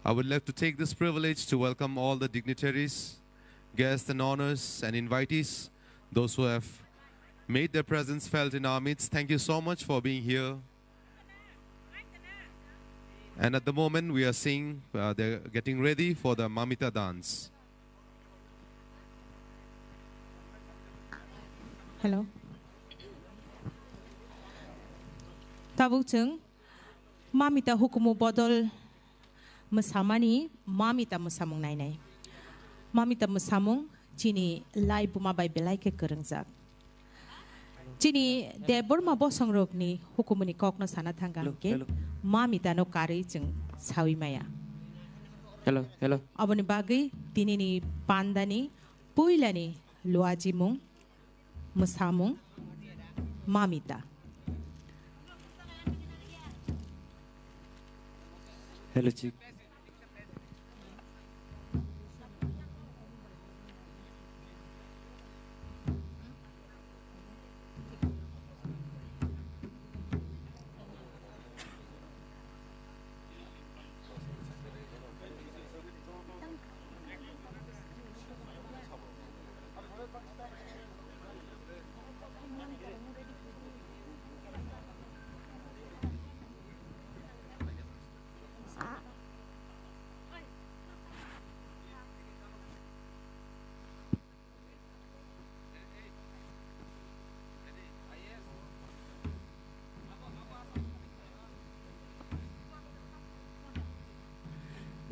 I would like to take this privilege to welcome all the dignitaries, guests and honors and invitees, those who have made their presence felt in our midst. Thank you so much for being here. And at the moment, we are seeing, uh, they're getting ready for the Mamita dance. Hello. Tabuk chwng Mamita hukumu bodol mwsamani Mamita mwsamung nainai. Mamita mwsamung chini lai buma bai belai khe kwrwngjak. Chini Debbarma bosongrokni hukumuni kokno sana thangkha Hello, hwnkhe hello. Mamitano karwi chwng sawi maya. Hello, hello. Aboni bagwi tinini pandani puilani luajimung, mwsamung, Mamita. Hello, Chief.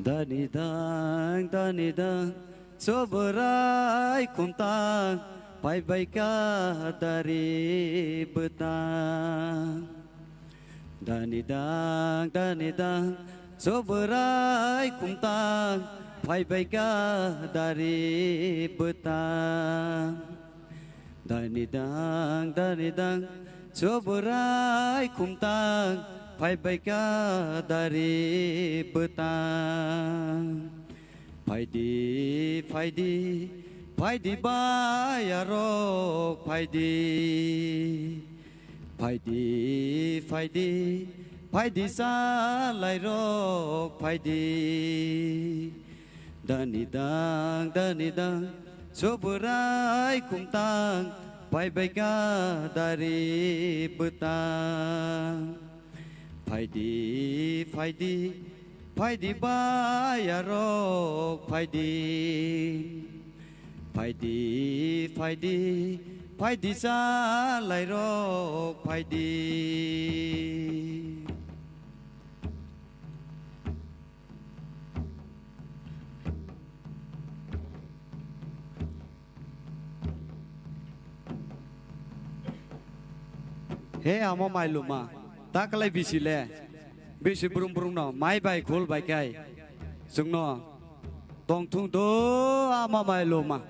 Dani dang, dani dang, Chobrai khumtang, phaibai ka dari bwtang. Dani dang, dani dang, Chobrai khumtang, phaibai ka dari bwtang. Dani dang, dani dang, Chobrai khumtang, phaibai ka dari bwtang. Phaidi, phaidi, phaidi bayarok, phaidi. Phaidi, phaidi, phaidi salairok, phaidi. Dani dang, dani dang, Chobrai khumtang, phaibai ka dari bwtang. Phaidi, phaidi, phaidi bayarok, phaidi. Phaidi, phaidi, phaidi salairok, phaidi. He amo mai luma, ta kwlai bisi le, bisi brum brum no, mai bai khul bai kai, chwngno tong thung do ama mai luma.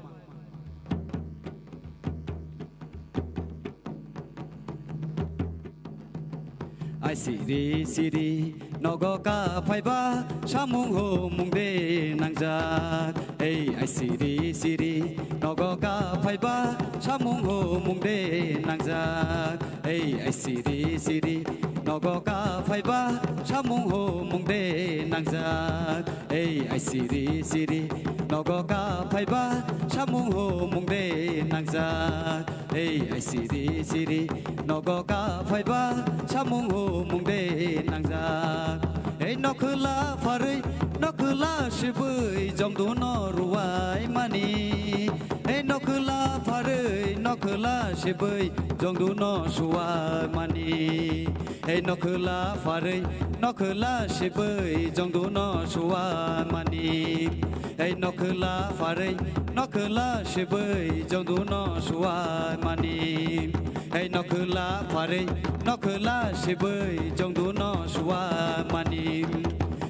Ai siri siri nogo ka phaiba samung humung de nangjak. Ei ai siri siri nogo ka phaiba samung humung de nangjak. Ei ai siri siri nogo ka phaiba samung humung de nangjak. Ei ai siri siri nogo ka phaiba samung humung de nangjak. Ei ai siri siri nogo ka phaiba samung humung de nangjak. Ei nokhwla pharwi nokhwla Nokhla sibwi jongduno ruwai mani, ei nokhla pharwi nokhla sibwi jongduno suwai mani, ei nokhla pharwi nokhla sibwi jongduno suwai mani, ei nokhla pharwi nokhla sibwi jongduno suwai mani. Ei nokhla pharwi nokhla sibwi jongduno suwai mani.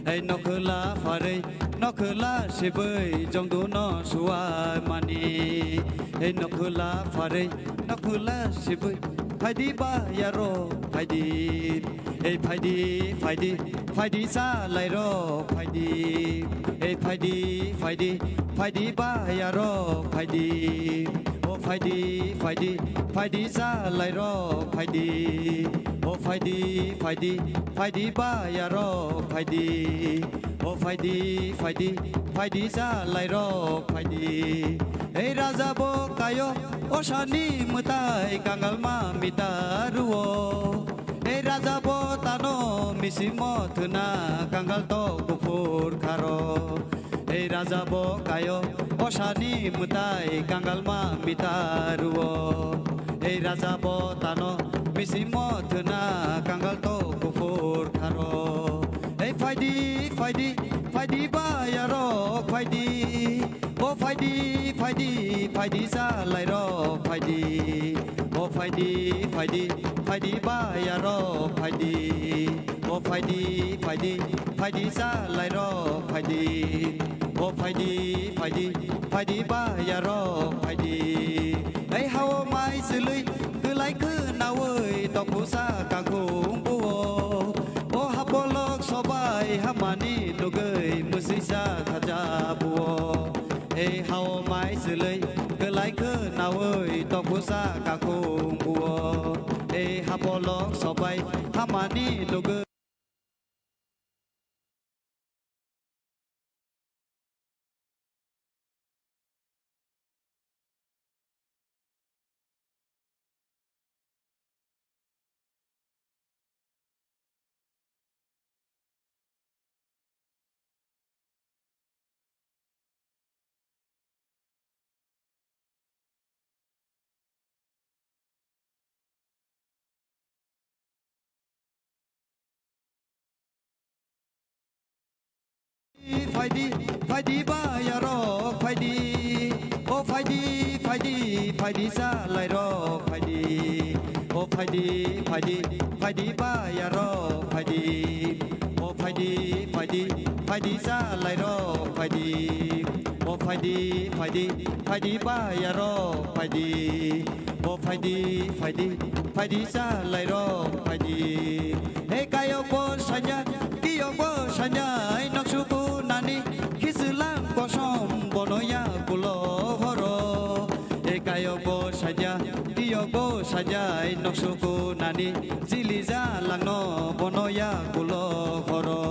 Ei nokhla pharwi nokhla sibwi jongduno suwai mani. Ei nokhla pharwi nokhla sibwi phaidi ba yaro phaidi. Ei phaidi, phaidi, phaidi salai rok phaidi. Ei phaidi, phaidi, phaidi ba yaro phaidi. O phaidi, phaidi, phaidi salai rok phaidi. O phaidi, phaidi, phaidi ba yaro phaidi. O phaidi, phaidi, phaidi salai rok phaidi. Ei raja bo kayo, o sani mwtai kangal ma mita ruo. Ei raja bo tano misimo thwna kangal to kuphur kharo. Ei raja bo kayo, o sani mwtai kangal ma mita ruo. Ei raja bo tano misimo thwna kangal to kuphur kharo. Ei phaidi, phaidi, phaidi ba yaro phaidi. O phaidi, phaidi, phaidi salai rok phaidi. O phaidi, phaidi, phaidi ba yaro phaidi. O phaidi, phaidi, phaidi salai rok phaidi. O phaidi, phaidi, phaidi ba yaro phaidi. Ei hao mai sului kwlai khwnaui tokhusa kakhung buo. O hapolok sobai hamani nugui musisa khaja buo. Ei hao mai sului kwlai khwnaui tokhusa kakhung buo. Ei hapolok sobai hamani nugui. Phaidi, phaidi ba yarok phaidi. O phaidi, phaidi, phaidi salai rok phaidi. O phaidi, phaidi, phaidi ba yarok phaidi. O phaidi, phaidi, phaidi salai rok phaidi. O phaidi, phaidi, phaidi ba yarok phaidi. O phaidi, phaidi, phaidi salai rok phaidi. Ei kayok bo sanya, kiyok bo sanya, ei noksuku nani, khichilang kosom bono ya kulo horo. Ei kayok bo sanya, kiyok bo sanya, ei noksuku nani, chili jalangno bono ya kulo horo.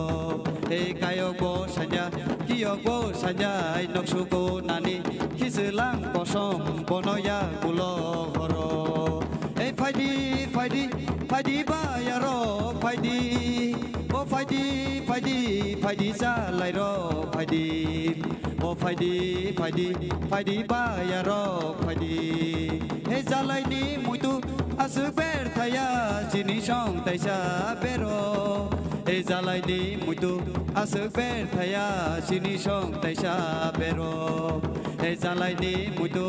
Ei kayok bo sanya, kiyok bo sanya, ei noksuku nani, khichilang kosom bono ya kulo horo. Ei phaidi, phaidi, phaidi ba yarok phaidi. O phaidi, phaidi, phaidi salai rok phaidi. O phaidi, phaidi, phaidi ba yarok phaidi. He jalaini muitu aswk ber thaya chini song taisa bero. He jalaini muitu aswk ber thaya chini song taisa bero. He jalaini muitu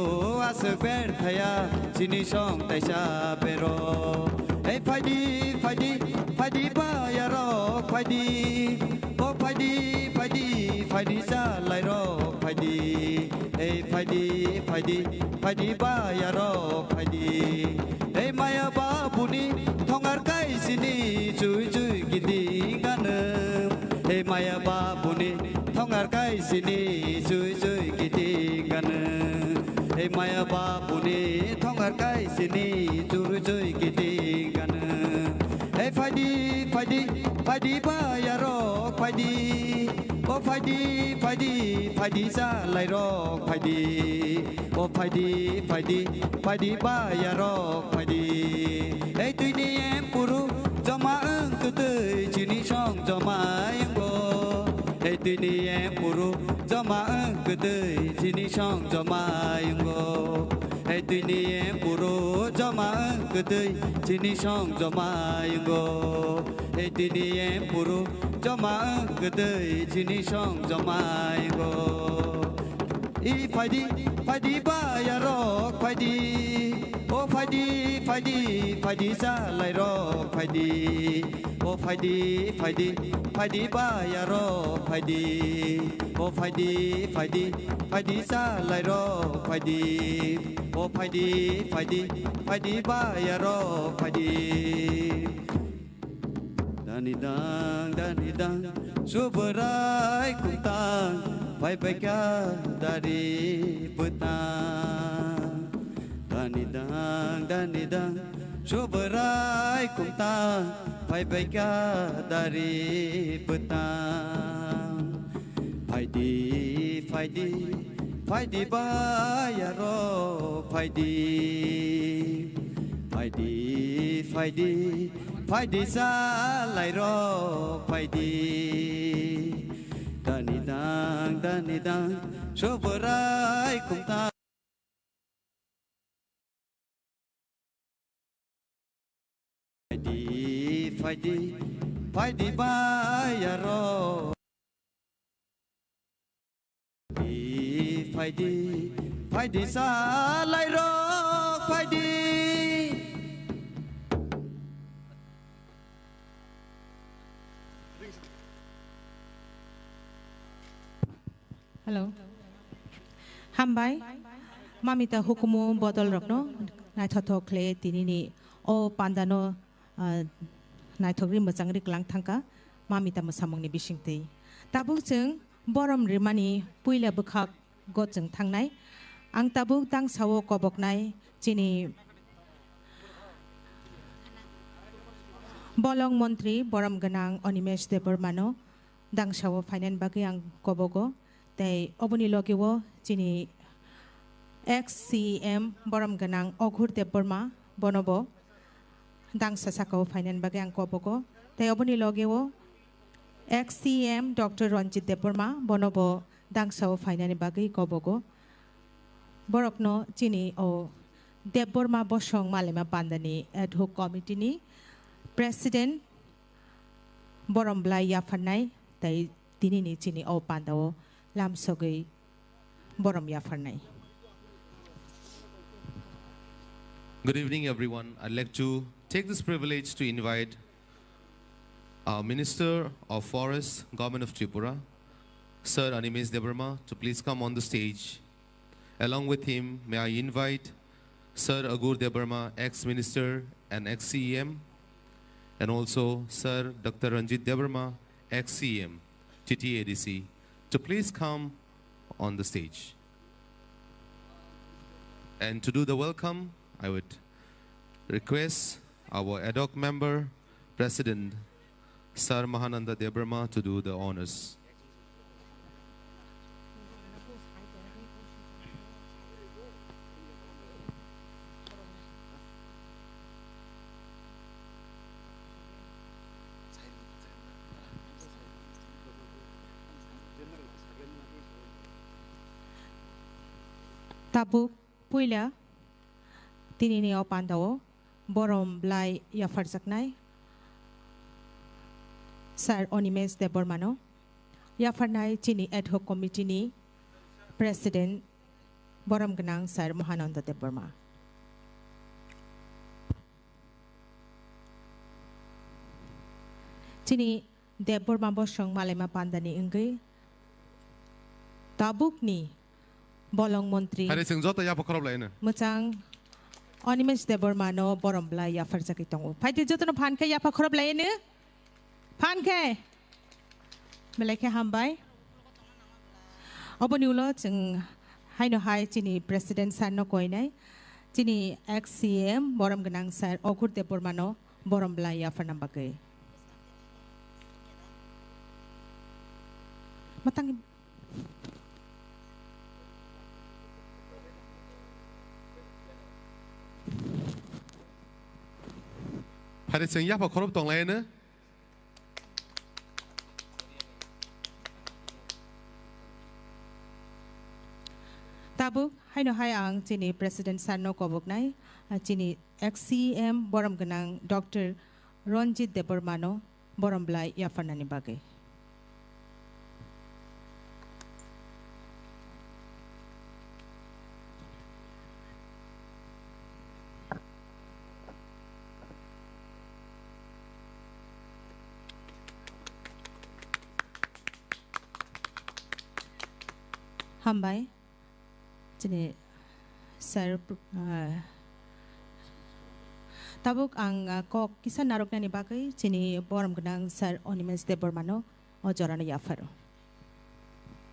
aswk ber thaya chini song taisa bero. He phaidi, phaidi, phaidi ba yarok phaidi. O phaidi, phaidi, phaidi salai rok phaidi. Ei phaidi, phaidi, phaidi ba yarok phaidi. Ei maya babuni thongar kai sini chui chui gidi ganu. Ei maya babuni thongar kai sini chui chui gidi ganu. Ei maya babuni thongar kai sini chui chui gidi ganu. Ei phaidi, phaidi, phaidi ba yarok phaidi. O phaidi, phaidi, phaidi salai rok phaidi. O phaidi, phaidi, phaidi ba yarok phaidi. Ei tuini empuru joma wng kwtwi chini song joma wngbo. Ei Tini em puru joma ang kedei chini song joma yungo. Hei tini em puru joma ang kedei chini song joma yungo. Hei tini em puru joma ang kedei chini song joma yungo. I phaidi phaidi ba yarok phaidi. O phaidi phaidi phaidi salai rok phaidi. O phaidi phaidi phaidi ba yarok phaidi. O phaidi phaidi phaidi salai rok phaidi. O phaidi phaidi phaidi ba yarok phaidi. Dani dang dani dang subrai kumtang phai bai kha dari bwtang. Dani dang dani dang subrai kumtang phai bai kha dari bwtang. Phaidi phaidi phaidi ba yarok phaidi. Phaidi phaidi phaidi salai rok phaidi. Dani dang dani dang subrai kumtang. Phaidi phaidi phaidi ba yarok. Phaidi phaidi salai rok phaidi. Hello. Hambai. Mamita hukumu bodol rokno naithothok khle tinini o pandano, ah, naithokri mwchangri klang thangkha mamita mwsamungni bisingtwi. Tabuk chwng borom rimani puila bwkhak go chwng thangnai. Ang tabuk dangsao koboknai chini bolong montri borom gwnang Animesh Debbarmano dangsao phainani bagwi ang kobogo. Tei oboni logeo chini ex C E M borom gwnang Oghur Debbarma bonobo dangsa sakao phainani bagwi ang kobogo. Tei oboni logeo ex C E M Doctor Ranjit Debbarma bonobo dangsao phainani bagwi kobogo. Borokno chini o Debbarma Bosong Malaima Pandani Ad Hoc Committee ni President borom bwlai yapharnai tei tinini chini o pandao lamsogwi borom yapharnai. Good evening, everyone. I'd like to take this privilege to invite our Minister of Forest, Government of Tripura, Sir Animesh Debbarma, to please come on the stage. Along with him, may I invite Sir Oghur Debbarma, ex-minister and ex-C E M, and also Sir Doctor Ranjit Debbarma, ex-C E M, T T A D C, to please come on the stage. And to do the welcome, I would request our ad hoc member, President Sir Mahananda Debbarma, to do the honors. Tabuk puila tinini o pandao borom bwlai yapharjaknai Sir Animesh Debbarmano yapharnai chini ad hoc committee ni President borom gwnang Sir Mahananda Debbarma. Chini Debbarma Bosong Malaima Pandani wngwi tabukni bolong montri Hari chwng joto yapha khorop laino. Mwchang Animesh Debbarmano borom bwlai yapharjagwi tongo. Phaidi jotono phan khe yapha khorop laino. Phan khe. Belai khe hambai. Oboni ulo chwng haino hai chini President sir no koinai. Chini ex C M borom gwnang sir Oghur Debbarmano borom bwlai yapharna bagwi. Matang Phari chwng yapha khorop tonglaino. Bini hai ang chini President sir no koboknai, ah, chini ex C E M borom gwnang Doctor Ranjit Debbarma no borom belai yapharnani bagwi. Hambai. Chini sir, ah, tabuk ang, ah, kok kisa narwknani bagwi chini borom gwnang sir Animesh Debbarma no o jorano yapharo.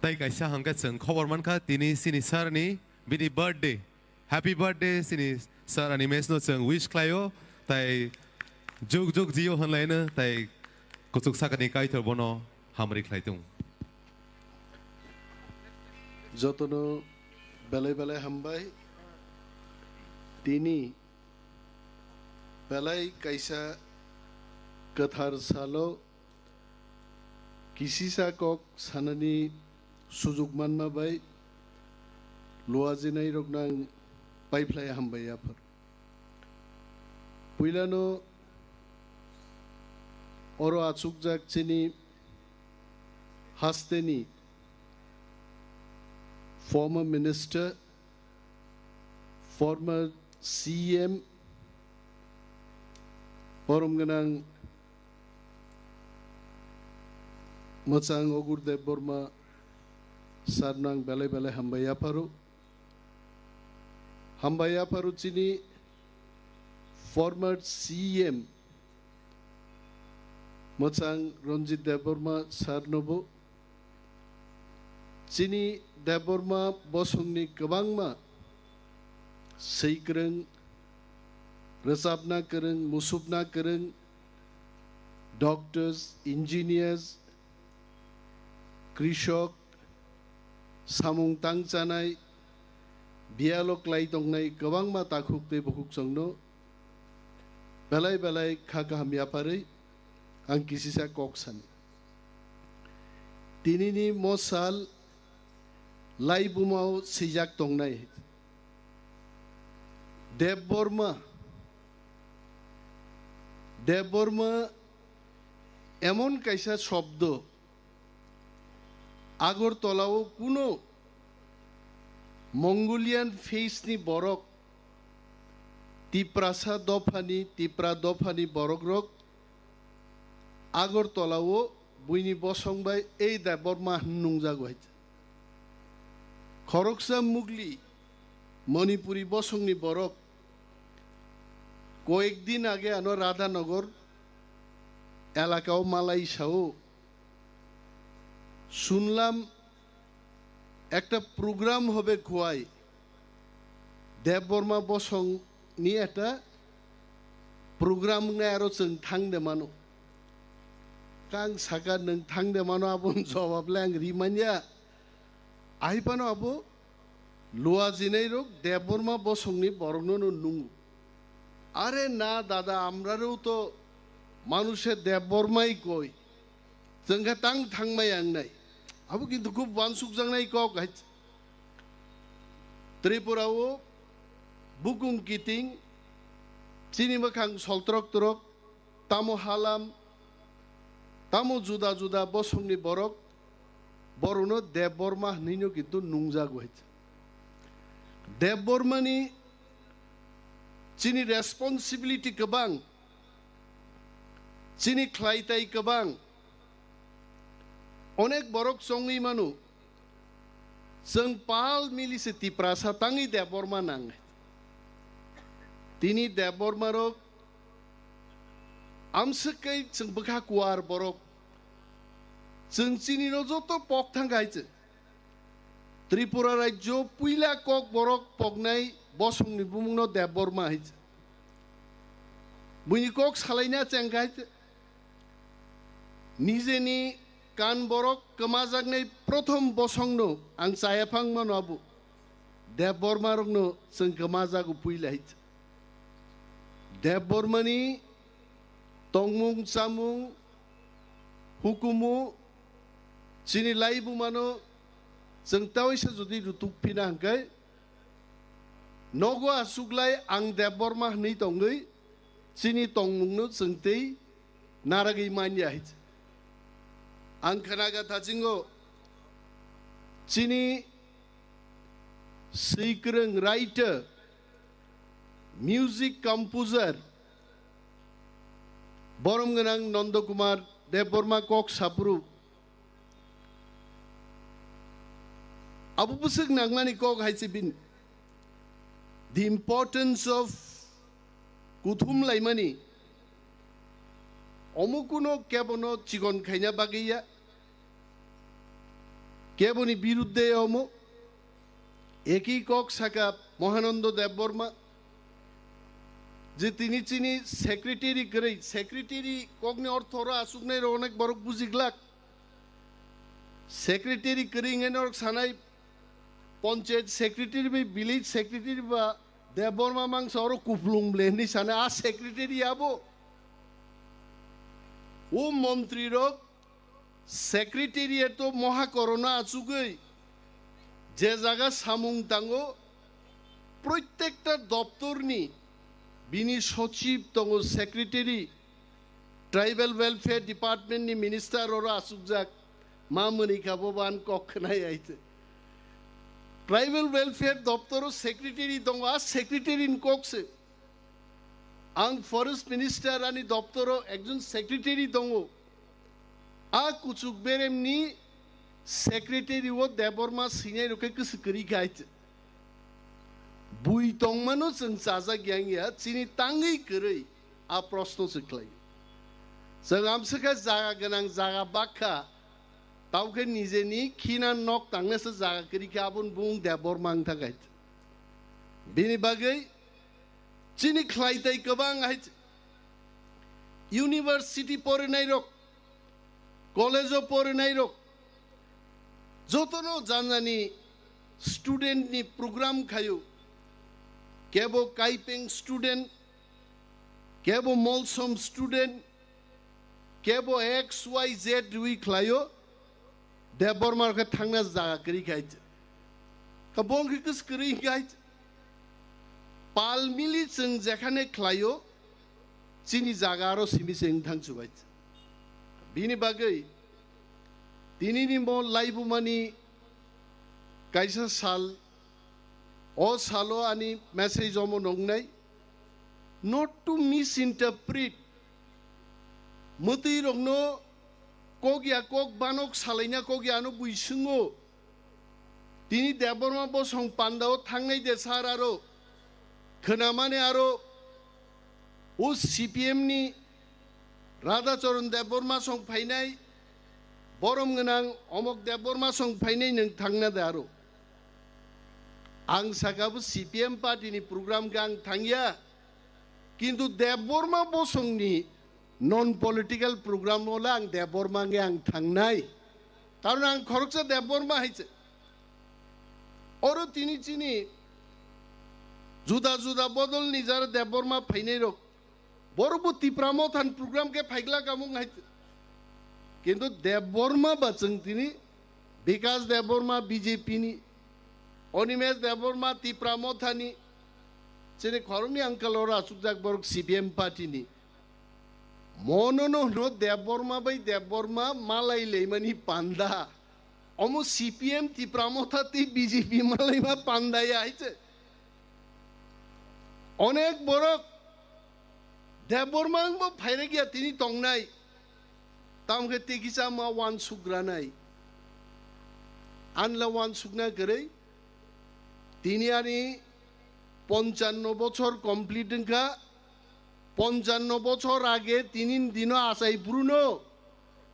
Tai kaisa hwnkhe chwng khobor mankha tini chini sir ni bini birthday. Happy birthday chini sir Animesh no chwng wish khlaio. Tai juk juk jio hwnlaino tai kuchuk sakani kaithor bono hamri khlai tung. Jotono belai belai hambai. Tini belai kaisa kwthar salo kisisa kok sanani sujuk manma bai luajinairokno ang paiphlai hambai yaphar. Puilano oro achukjak chini hasteni former minister, former C M, borom gwnang mwchang Ogur Debbarma sir no ang belai belai hambai yapharo. Hambai yapharo chini former C M mwchang Ranjit Debbarma sir nobo. Chini Debbarma bosongni kwbangma swi kwrwng, rwchapna kwrwng, musupna kwrwng, doctors, engineers, krishok, samung tang chanai, biyalo klai tongnai kwbangma takhuk tei bukhuk chwngno belai belai kha kaham yapharwi ang kisisa kok sani. Tinini mo sal laibumao swijak tongnai. Debbarma, Debbarma emon kaisa shobdo, Agartala-o kuno Mongolian face ni borok, Tiprasa dophani, Tipra dophani borokrok Agartala-o buini bosong bai ei Debbarma hwn nungjago hai. Khoroksa mugli Manipuri bosongni borok koyek din age ano Radhanagar elakao malai sao, "Sunlam ekta program hobe khuai, Debbarma bosong ni ekta program wngnai, aro chwng thangde mano." Kang saka, "Nwng thangde mano," aboni jawab le ang rimanya. Ahiphano abo luajinairok Debbarma bosongni borokno no nungo. "Are na dada, amrareo to manushe Debbarmai koi. Chwng khe tang thangmai ang nai." Abo kintu khub wansukjaknai kok hai. Tripura-o bukung kiting, chini mwkhang soltrok trok, tamo halam, tamo juda juda bosongni borok, borokno Debbarma hwnwino kintu nungjago hai. Debbarmani chini responsibility kwbang, chini khlaitai kwbang. Onek borok chongwi mano, chwng pal mili se Tiprasa tangwi Debbarma nang. Tini Debbarma rok amswk kai chwng bwkha kuar borok. Chwng chini no joto pok thang hai chwng. Tripura rajyo puila kok borok poknai bosongni bumungno Debbarma hai chwng. Buini kok salaina cheng hai chwng. Nijeni kan borok kwmajaknai prothom bosongno ang chaya phang mano abo. Debbarma rokno chwng kwmajago puila hai. Debbarmani tongmung chamung hukumu chini laibumano chwng taisa jodi rutuk phina hwnkhe Nogo asuklai ang Debbarma hwnwi tongwi chini tongmungno chwng tei naragwi manya hai. Ang khwnaga thachingo chini swikwrwng writer, music composer, borom gwnang Nondo Kumar Debbarma kok saphuru. Abo bwswk nangmani kok hai se bini. The importance of kuthum laimani. Omo kuno kebono chikon khaina bagwi ya. Keboni birudde omo. Eki kok saka Mahanando Debbarma. Je tini chini secretary kwrwi, secretary kokni ortho oro asuknai rok onek borok bujiglak. Secretary kwrwi hwnwi norok sanai, panchayat secretary bai village secretary ba Debbarma mangsa oro kuplung ble hwnwi sanai, a secretary abo. O montri rok secretariat o mohakorona achugwi je jaga samung tango, proitekta doptorni bini sochib tongo, secretary, Tribal Welfare Department ni minister oro asukjak, ma mwnwi kha bo ban kok khwnai ai te. Tribal Welfare doptoro secretary tongo, a secretary ni kok se. Ang forest minister ani doptoro ekjon secretary tongo. A kuchuk beremni secretary o Debbarma sinai rok khe kwswk kwrwi kha ai te. Bui tongmano chwng chajak yang ya, chini tangwi kwrwi a proshno se khlai. Chwng amswkha jaga gwnang, jaga bakha, tau khe nijeni khina nok tangnesa jaga kwrwi khe aboni bung Debbarma wng thang kha. Bini bagwi chini khlai tai kwbang hai, university porinai rok, college o porinai rok, jotono janjani student ni program khayo, kebo kaipeng student, kebo molsom student, kebo X Y Z rwi khlayo, Debbarma khe thangna jaga kwrwi khai. Ka bong khe kwswk kwrwi khai. Pal mili chwng jekhane khlayo, chini jaga aro simi se wng thang chubai. Bini bagwi tinini mo laibumani kaisa sal, o salo ani message omo nongnai, not to misinterpret. Mwtwi rokno kok ya kok banok salaina kok ya ano bui swngo. Tini Debbarma bosong pandao thangnai de sar aro khwnamani aro o C P M ni Radhacharan Debbarma song phainai, borom gwnang Omok Debbarma song phainai nwng thangna de aro. Ang saka bo C P M party ni program khe ang thangya, kintu Debbarma bosong ni non political program o le ang Debbarma nge ang thangnai. Karon ang khoroksa Debbarma hai se. Oro tini chini juda juda bodol ni jara Debbarma phainai rok. Borok bo Tipra Motha ni program khe phaigla kamung hai se. Kintu Debbarma ba chwng tini Bikas Debbarma B J P ni, Animesh Debbarma Tipra Motha ni, chini khoroknwi angkal oro achukjak borok C P M party ni. Mono no hwno Debbarma bai Debbarma malai leimani panda. Omo C P M Tipra Motha tei B J P malaima panda ya hai se. Onek borok Debbarma wngbo phairek ya tini tongnai. Tamo khe tei kisa ma wansuk granai. Anla wansukna kwrwi. Tini ani ponchanno bochor complete wngkha. Ponchanno bochor age tini dino achai phuru no.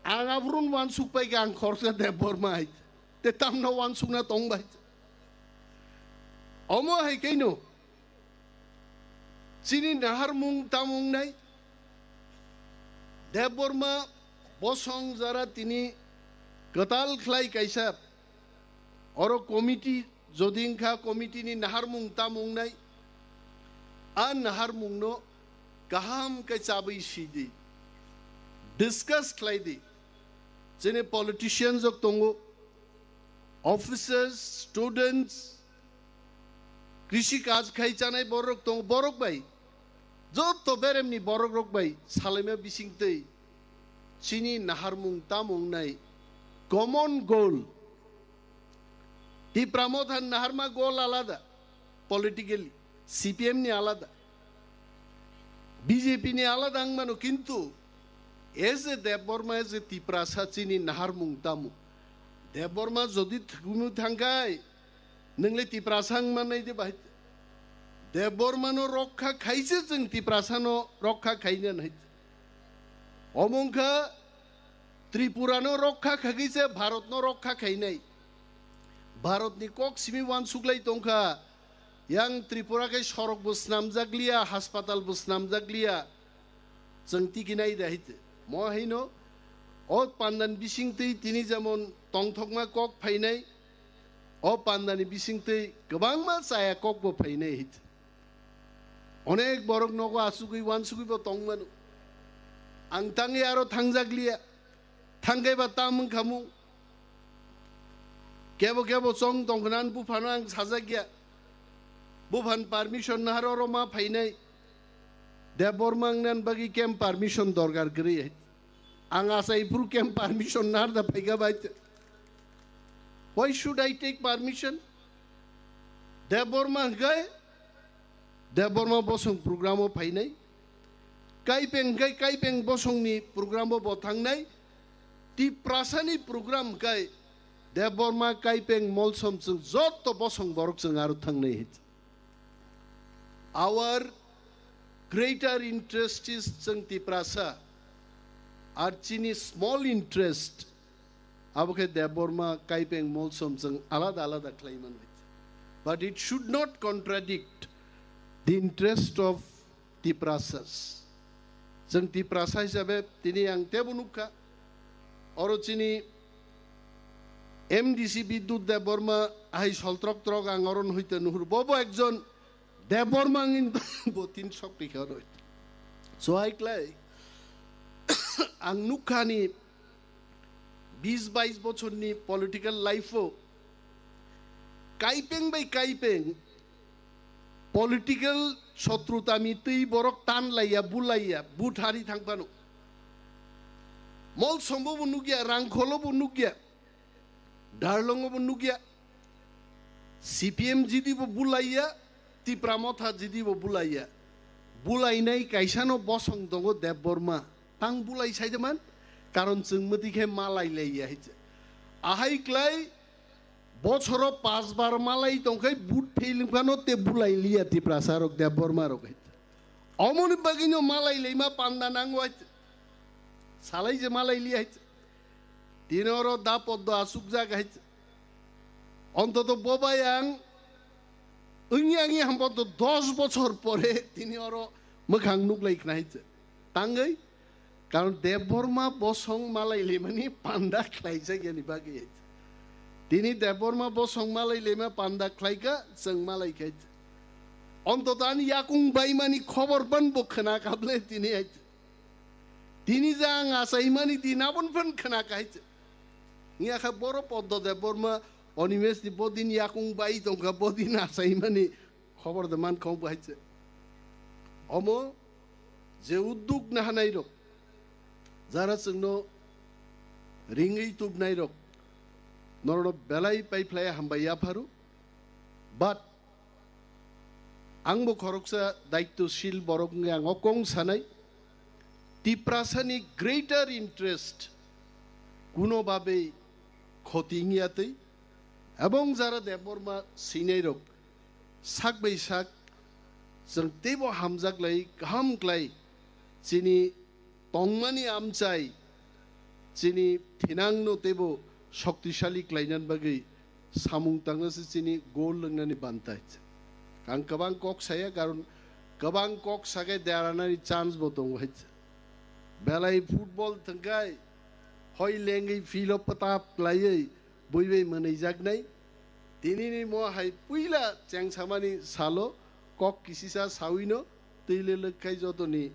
Ang aphuru wansuk pai khe ang khoroksa Debbarma hai. Te tamno wansukna tong bai. Omo hai kaino. Chini naharmung tamung nai. Debbarma bosong jara tini kwtal khlai kaisa. Oro committee jodi wngkha, committee ni naharmung tamung nai. A naharmung no kaham khe chabwi sidi. Discuss khlai di. Chini politicians rok tongo, officers, students, Krishi kaj khai chanai borok tong, borok bai, jotto beremni borok rok bai salaima bisingtwi chini naharmung tamung nai common goal. Tipra Motha ni naharma goal alada, politically, C P M ni alada, B J P ni alada wng mano, kintu as a Debbarma, as a Tiprasa chini naharmung tamung. Debbarma jodi thwgwimwi thangkhai, nwngli Tiprasa wng mannai de bahai? Debbarma no rokha khaise chwng Tiprasa no rokha khaina nai. Omo wngkha Tripura no rokha khagwi se Bharat no rokha khainai. Bharat ni kok simi uansuklai tongkha. Yang Tripura khe sorok bo snamjak liya, haspatal bo snamjak liya. Chwng tiki nai da hite. Mo haino o pandan bisingtwi tini jemon tongthokma kok phainai, o pandani bisingtwi kwbangma chaya kok bo phainai hite. Onek borok nogo asugwi uansugwi bo tong mano. Ang tangwi aro thangjak liya. Thangkhai ba tam wng kha mung. Kebo kebo chong tong khna, buphano ang sajak ya. Buphan permission nahar oro ma phainai. Debbarma wngna bagwi kem permission dorkar kwrwi. Ang achai phuru kem permission nahar da phaikha bai. Why should I take permission? Debbarma hwnkhe Debbarma bosong program o phainai. Kaipeng hwnkhe Kaipeng bosongni program o bo thangnai. Tiprasani program hwnkhe Debbarma, Kaipeng, Molsom chwng jotto bosong borok chwng aro thangnai. Our greater interest is chwng Tiprasa, ar chini small interest abo khe Debbarma, Kaipeng, Molsom chwng alada alada khlai mano. But it should not contradict the interest of Tiprasas. Chwng Tiprasa hisabe tini ang tebo nukha, oro chini M D C Bidyut Debbarma hai soltrok trok ang oro nuhite nuhur, bobo ekjon Debbarma wngwi bo tin sok twi kha oro. So hai klai ang nukhani bis bais bochorni political life o Kaipeng bai Kaipeng political sotrutami twi borok tan laiya, bulaiya, buthari thang phano. Molsombo bo nukya, Rangkholo bo nukya, Darlongo bo nukya. C P M jidi bo bulaiya, Tipra Motha jidi bo bulaiya. Bulainai kaisano bosong tongo Debbarma. Tang bulai saijaman, karon chwng mwtwi khe malai laiya hai se. Ahai klai bochoro pas bar malai tongkhai but fail wngphano te bulai liya Tiprasa rok Debbarma rok hai. Omoni bagwino malai laima panda nango hai. Salai je malai liya hai. Tini oro da poddo asukjak hai. Ontoto bobai ang wngya wngya hambo to dos bochor pore tini oro mwkhang nuklai khna hai. Tangwi Karon Debbarma bosong malai lemani panda khlaijak yani bagwi. Tini Debbarma bosong malai lema panda khlaika chwng malai khai. Ontoto ani yakung baimani khobor ban bo khna kable tini hai. Tini jang achaimani din abon phan khna khai. Ngiya kha boro Poddo Debbarma Animesh ni bodin yakung bai tongkha bodin achaimani khobor de man khong bo hai. Omo je udduk nahanai rok, jara chwngno ringwi tubnai rok, norokno belai paiphlai hambai yapharu. But ang bo khoroksa daitwshil borok wngwi ang o kong sanai, Tiprasani greater interest kuno babe khoti wngya twi, ebong jara Debbarma swinai rok sak bai sak chwng teibo hamjak lai, kaham klai chini tongmani amchai, chini thinangno teibo shoktisali khlainani bagwi samung tangna se chini goal lwngnani bantai. Ang kwbang kok saya, karon kwbang kok sakai deranani chance bo tongo hai. Belai football thwngkhai hoi lengwi field o pwtap klaiwi buibai mwnwijaknai. Tinini mo hai puila chengsamani salo kok kisisa sawino twi lelwk khai jotoni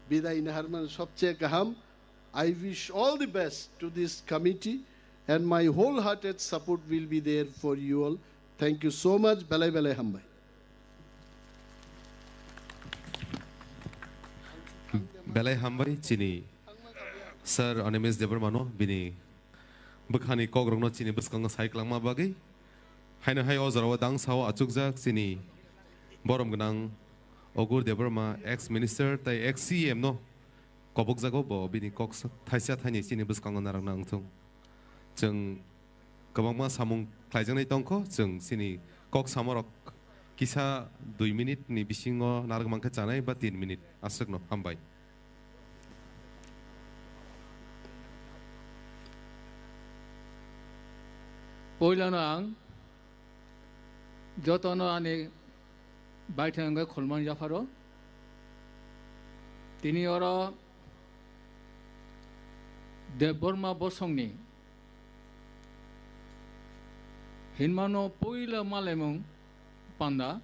bidai naharmani sobche kaham. I wish all the best to this committee and my wholehearted support will be there for you all. Thank you so much. Belai belai hambai. Belai hambai chini Sir Animesh Debbarmano bini bwkhani kokrokno chini bwskango sai kwlangma bagwi. Haino hai o jorao dang sao achukjak chini borom gwnang Ogur Debbarma, ex minister tei ex C M no kobokjago, bo bini kok sa-, thaisa thaini chini bwskango narwkna wngthung. Chwng kwbangma samung khlaijaknai tongkho, chwng chini kok samorok kisa dui minute ni bisingo narwk mankhe chanai ba tin minute aswkno. Hambai. Poilano ang jotono ani baithang wngkhe khulumani yapharo. Tini oro Debbarma bosongni hinmano puila malaimung panda.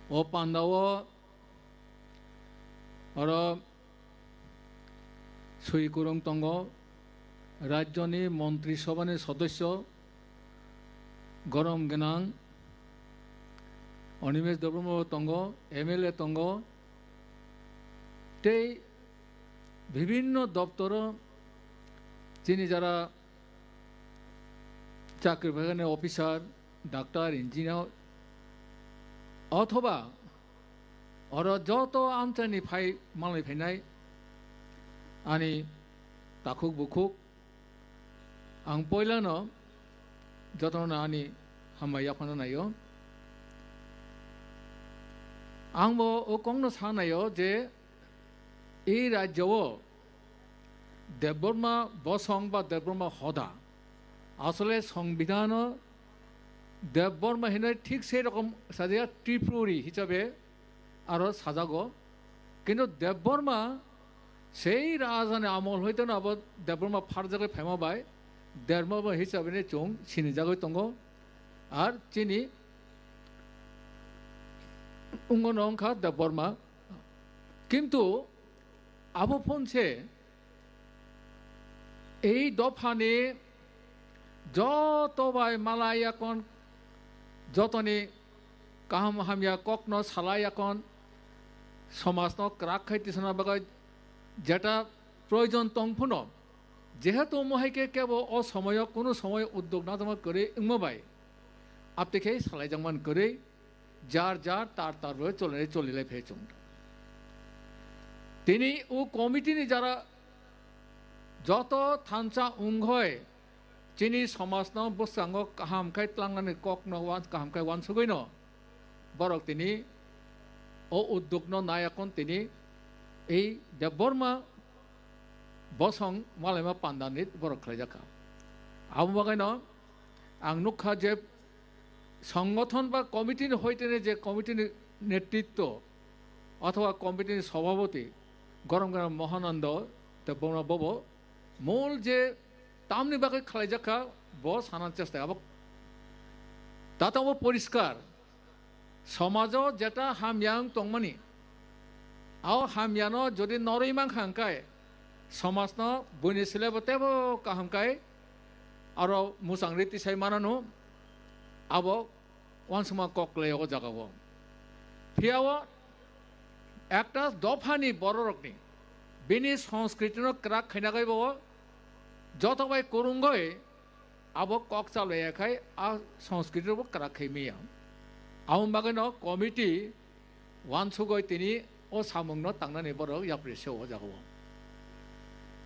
O pandao oro swi kwrwng tongo, rajyoni montri sobhani sodosyo, gorom gwnang Animesh Debbarma tongo, M L A tongo, tei bibhinno doptoro chini jara chakri phaikani officer, doctor, engineer, othoba oro joto amchaini phai malai phainai ani takhuk bukhuk, ang poilano jotono ani hambai yaphano naio. Ang bo o kokno sa naio je ei rajyo o Debbarma bosong ba Debbarma hoda, asole songbidhano Debbarma hinwi thik sei rokom sajak, Tripuri hisabe aro sajago. Kintu Debbarma sei rajani amol hoiteno abo Debbarma pharjagwi phaima bai Debbarma hisabe ni chwng sinijagwi tongo. Ar chini wngno wngkha Debbarma. Kintu abo phone se ei dophani joto bai malai yakon, jotoni kaham hamya kokno salai yakon, somajno kwrak khai tisana bagwi jeta proyojon tong phano, jehetu omo hai khe kebo o somoyo kunu somoy uddog najakma kwrwi wngma bai, apte khe salaijakman kwrwi, jar jar tar tar bai cholai cholilai phai chwng. Tini o committee ni jara joto thansa wngkhoi chini somajno bwskango kaham khai tlangnani kokno wan-, kaham khai wansugwino borok tini o uddogno nayakon tini ei Debbarma bosong malaima pandani borok khlaijakha. Abo bagwino ang nukha je songothon ba committee ni hoitene je committee ni netritwo othoba committee ni sobhapoti gorom gwnang Mohanando Debbarma bobo mol je tamni bagwi khlaijakha bo sana chesta abo. Tato bo poriskar somajo jeta hamya wng tongmani, o hamyano jodi norwi mankha hwnkhe somajno buini selebo teibo kaham khai aro mwchang riti sai manano, abo uansukma kok klai o jagao. Phiya o ekta dophani bororokni bini sonskritino kwrak khaina bai bo joto bai kwrwngwi abo kok chalaiya khai a sonskritino bo kwrak khai maya. Abo bagwino committee wansugwi tini o samungno tangnani borok yapri se o jagao.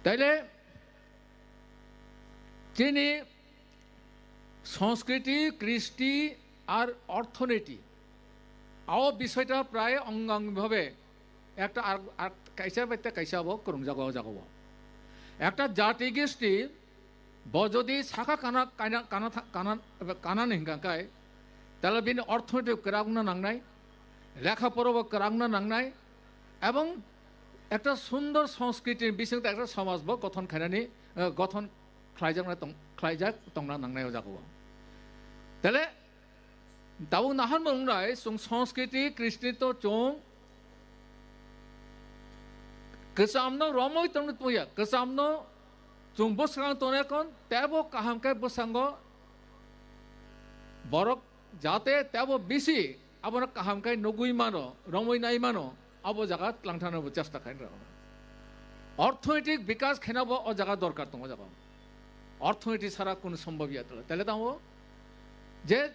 Taile chini Sanskriti, Kristi ar orthonoiti, o bisoyta prai ongang bhabe ekta ar, ar kaisa bai te kaisa bo kwrwngjago o jagao. Ekta jati gisti bo jodi sakha kana, kana, kana, kana, kana ni hwnkha khe, tale bini orthonoiti kwrak wngna nangnai, lekha pora bo kwrak wngna nangnai, ebong ekta sundor sanskriti ni bisingtwi ekta somaj bo gothon khainani, eh, gothon khlaijakna tong-, khlaijak tongna nangnai o jagao. Tale tabuk naharmung wngnai, chwng sanskriti, Kristi to chwng kwchamno romwi tongwi tongya, kwchamno chwng bwskango tongnai kon, teibo kaham khe bwskango borok jate teibo bisi abono kaham khe nugwi mano, romwi nai mano, abo jaga tlangthano bo chesta khaina rw. Orthoitik bikas khaina bo o jaga dorkar tongo jaga. Orthoiti sara kun sombhob ya tole. Tele tamo je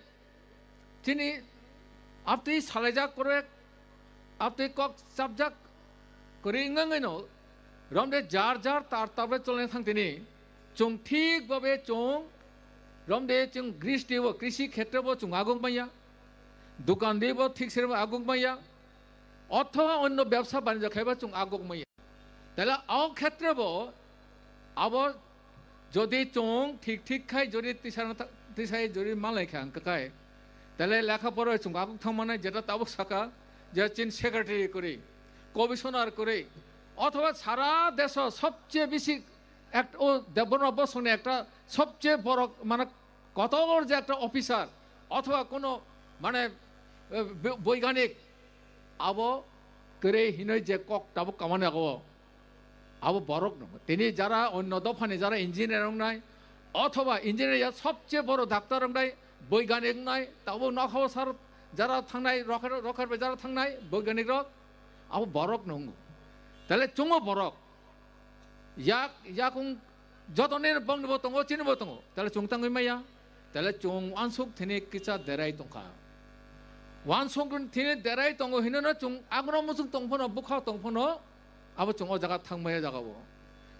chini apti salaijak korek, apti kok chapjak kori wngangino, romde jar jar tar tabre cholne thang tini, chung thik babe chung romde chung gristi bo, krisi khetre bo chung aguk maya, dukan di bo thik sere bo aguk maya, othoba onno bebsa banijyo khaiba chung aguk maya. Tele o khetre bo abo jodi chung thik thik khai jodi tisana tha-, tisai jodi malai kha hwnkha khai, tele lekha pora chung aguk thang manai jeta tabuk saka je chin secretary kori, commissioner kori, othoba sara deso sobche bisi ek-, o Debbarma bosongni ekta sobche borok mane kotor je ekta officer othoba kono mane, eh, bo-, boiganik abo kwrwi hinwi je kok tabuk kamani ago. Abo borok no. Tini jara onno dophani jara engineer wngnai, othoba engineer ya sobche boro doctor wngnai, boiganik wngnai, tabo nokha sar jara thangnai, rokher, rokher bai jara thangnai, boiganik rok, abo borok no wngo. Tale chungo borok. Yak, yakung joto ni bongni bo tongo, chini bo tongo. Tale chung tangwi maya. Tale chung wansuk thini kisa derai tongkha. Wansuk thini derai tongo hinwi no chung agro musuk tong phano, bukha tong phano, abo chung o jaga thang maya jaga bo.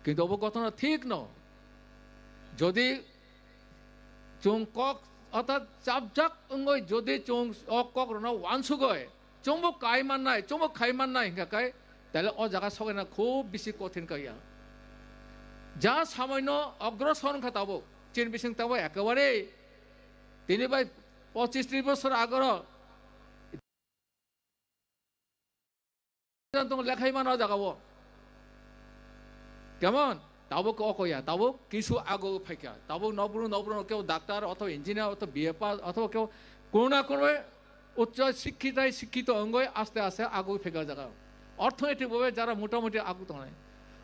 Kintu obo gotona thik no. Jodi chung kok, orthat chapjak wngwi jodi chung o kok rwno wansugwi, chwngbo kai mannai, chwngbo khai mannai hingkha khe, tale o jaga sokaina khub bisi kothin kaiya. Ja samoino ogrosor wngkha tabuk, chini bising tabuk ekebare tini bai pochis tris bosor agoro tong lekhai mano o jaga o. Kemon? Tabuk o koya, tabuk kisu ago phaikha. Tabuk nokbru, nokbru no kebo doctor, othoba engineer, othoba B A pass, othoba kebo kono na kono uchcho sikhitai sikhito wngwi aste aste ago phaikha o jaga. Orthoitik bobe jara motamuti ago tongnai.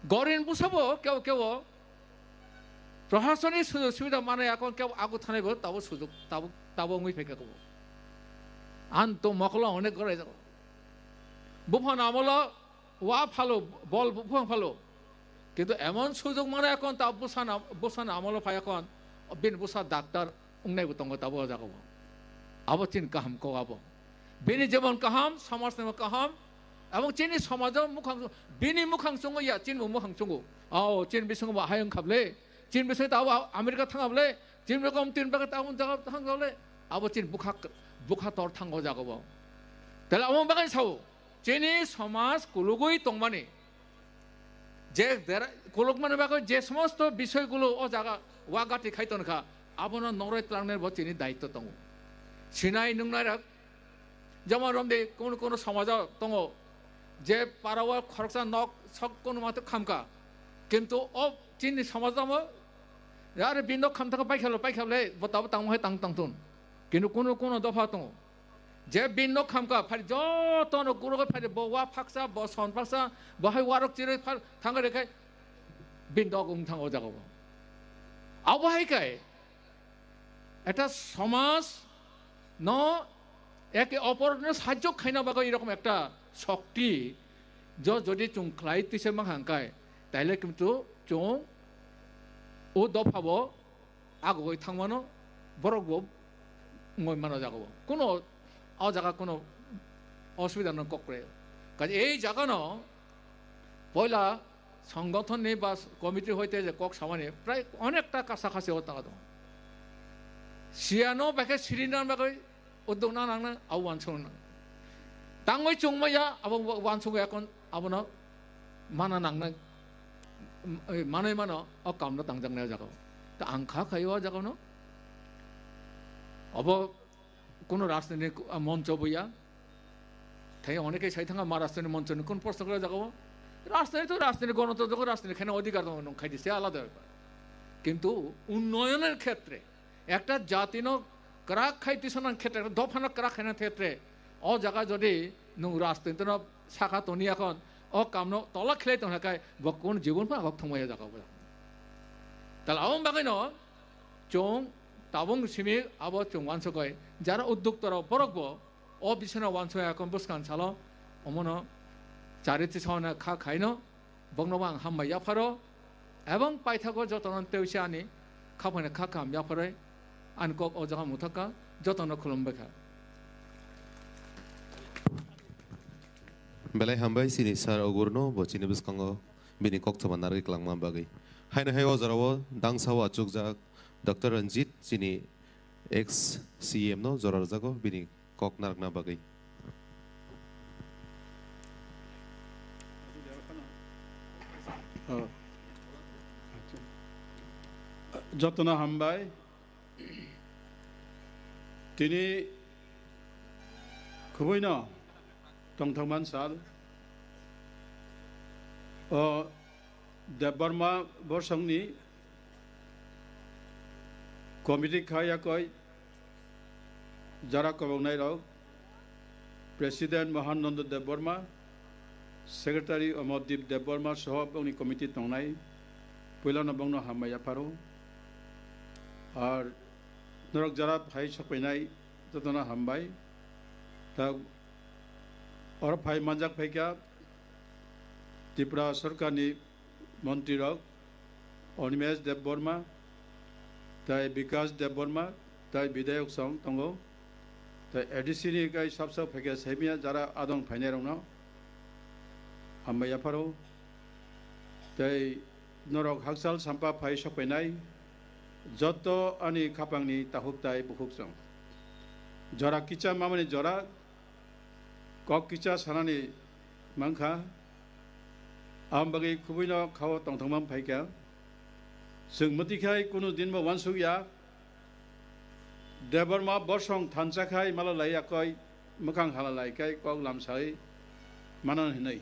Gorin busabo kebo kebo prohasoni sujog subida manai, akon kebo ago thanai bo tabo sujog, tabo, tabo wngwi phaikha kebo. An to mokolo onek gorai jago. Buphang amolo wa phalo, bol buphang phalo. Kintu emon sujog mane ekon ta busa na, busa na amolo phai ekon, bin busa doctor wngnai bo tongo tabo o jaga bo. Abo chin kaham ko abo. Bini jebon kaham, somaj ni kaham, ebong chini somaj o mukhang, bini mukhang chungo ya, chin bo mukhang chungo. Ao, chin bising bo hai wngkha ble, chin bising ta abo America thang ble, chini rokom tin bagwi tabuk jaga thang jole, abo chini bukha, bukha tor thango jaga bo. Tele abo bagwi sao, chini somaj kulugwi tongmani, je dera-, kulukmani bagwi je somosto bisoi gulo o jaga wagati khai tonkha, abono noroi tlangnai bo chini daitto tongo. Sinai nungnai rok, jemon romdi kono kono somajo tongo, je parao khoroksa nok sok kono mato khamka, kintu o chini somajamo, are bini nok khamthaka paikha lo, paikha le, bo tabo tangmo hai tang tang thun. Kintu kuno kuno dopha tongo. Je bini nok khamka, phari joto no guro phari bo wa phaksa, bo son phaksa, bo hai warok chiroi phar-, thangka rekhai, bini dok wng thango o jaga bo. Abo hai kai, ekta somaj no eke opor no sahajjo khaina bagwi erokom ekta shokti jo jodi chwng khlai twisa mang hangkai, taile kintu chwng o dopha bo agogoi thangmano, borok bo wngoi mano jaga bo. Kuno o jaga kuno osubida no kok kwrwi. Kaje ei jaga no poila songothon ni ba committee hoite je kok samani prai onekta kasa khasi o taga tongo. Siyano bekhe siri nang bagwi uddog na nang nang abo wansuk nang. Tangwi chwng maya abo wansuk ekon abono mana nang nang. Manwi mano o kamno tangjak nai o jaga o. Ta ang kha khai o jaga no. Abo kuno rajniti moncho buya. Thai oneke sai thanga ma rajniti moncho ni kun proshno kora jaga o. Rajniti to rajniti, gonotontro to rajniti khaina odhikar tongo, nung khai di se alada bepar. Kintu unnoyoner khetre ekta jatino kwrak khai tisanang khetre, dophano kwrak khaina khetre, o jaga jodi nung rajnitino sakha toni akhon, o kamno tola khlai tongkha khai, bo kun jibon pha agok thangmaya jaga bo. Tal aboni bagwino chwng tabung simi abo chwng wansukoi, jara udduktorok borok bo o bisino wansukya kon bwskang salo, omono Chari tisona kha khaino, bokno ang hambai yapharo, ebong paithago jotono tewse ani khaphaina kha kaham yapharoi, ani kok o jaga muthaka, jotono khulumbai kha. Belai hambai chini sir Ogurno, bo chini bwskango bini koktwma narwgwi kwlangma bagwi. Haino hai o jorao dangsa o achukjak Doctor Ranjit, chini ex C M no jora rwjago bini kok narwkna bagwi. Oh. Jotono hambai. Tini khubuino tongthokman sal. O Debbarma bosongni committee kha yakoi jara koboknai rok, President Mohan Nanda Debbarma, Secretary Amardeep Debbarma soho bongni committee tongnai, puilano bongno hambai yapharo. Ar norok jara phai sokpainai jotono hambai. Ta oro phai manjak phaikha Tripura sorkarni montrirok Animesh Debbarma, tai Bikash Debbarma, tai Bidayok song tongo, tai A D C ni kai sab sab phaikha saimia jara adong phainairokno hambai yapharo, tai norok hakchal sampa phai sokpainai joto ani khapangni takhuk tai bukhuk song. Jora kicha mamani jora kok kicha sanani mankha, aboni bagwi khubuino khao tongthokma phaikha. Chwng mwtwi khai kunu dinbo uansukya, Debbarma bosong thansa khai mala lai yakoi, mwkhang hala lai khai kok lamsai manan hinwi.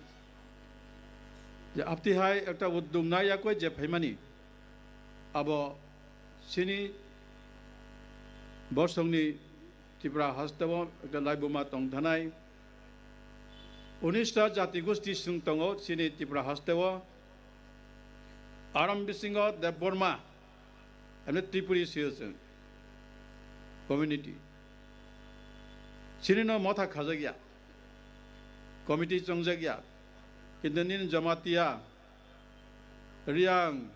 Je apti hai ekta uddum na yakoi je phaimani, abo chini bosongni Tripura hasteo ekta laibuma tongthanai. Unista jati gosti chwng tongo chini Tripura hasteo. Aram bisingo Debbarma, emne Tripuri sio chwng community. Chini no motha khajakya, committee chongjakya, kintu nini Jamatia, Riang,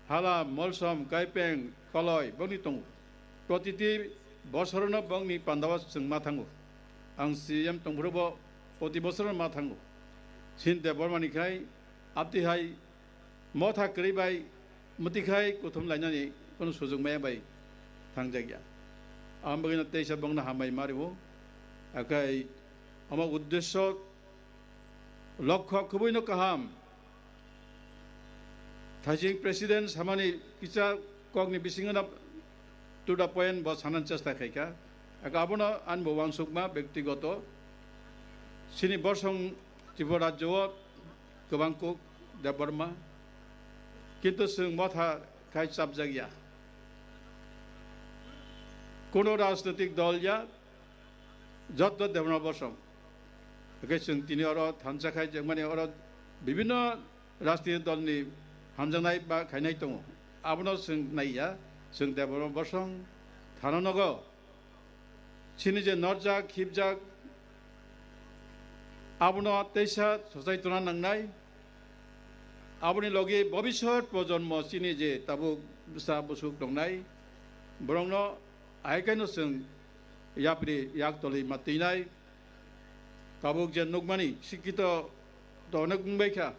Hala, Molsom, Kaipeng, Koloi, bongni tongo. Protiti bosorono bongni pandao chwng ma thango. Ang C M tongphuru bo proti bosorono ma thango. Sin Debbarmani khai, apti hai, motha kwrwi bai, mwtwi khai kuthum lainani kono sujug maya bai thangjakya. Ang bagwino teisa bongno hambai mario. Akai, omo uddesyo lokho khubuino kaham. Thaising President samani kisa kokni bisingo na to the point bo sanan chesta khaikha. Aka abono anbo wansukma bektigoto. Sini bosong Tripura rajyo o kwbang kuk Debbarma. Kintu chwng motha khai chapjakya. Kono rajnitik dol ya, jotto Debbarma bosong. Hwnkhe chwng tini oro thansa khai jengmani oro bibinno rajniti dolni hamjaknai ba khainai tongo. Abono chwng naiya, chwng Debbarma bosong thana nogo. Chini je norjak, khibjak, abono teisa sochai tona nangnai. Aboni logi bobisot projonmo chini je tabuk bwsa bwswk tongnai, borokno ahai khaino chwng yapri yak tolwi ma twinai. Tabuk je nukmani, sikito to onek wngbai kha.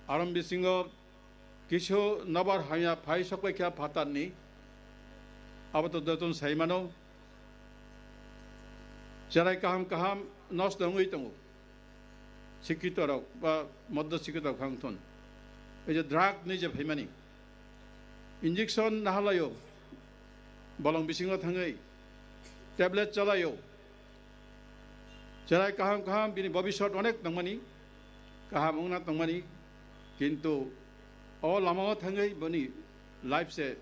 Arom bisingo kisu nobar hamya phai sokbai kha phatarni. Abo to jotono sai mano. Cherai kaham kaham nosto wngwi tongo. Sikito rok ba moddo sikito rok phang thun. Ei je drug ni je phaimani. Injection nahalaio, bolong bisingo thangwi tablet chalaio. Cherai kaham kaham bini bobisot onek tongmani, kaham wngna tongmani, kintu o lamao thangwi boni life se,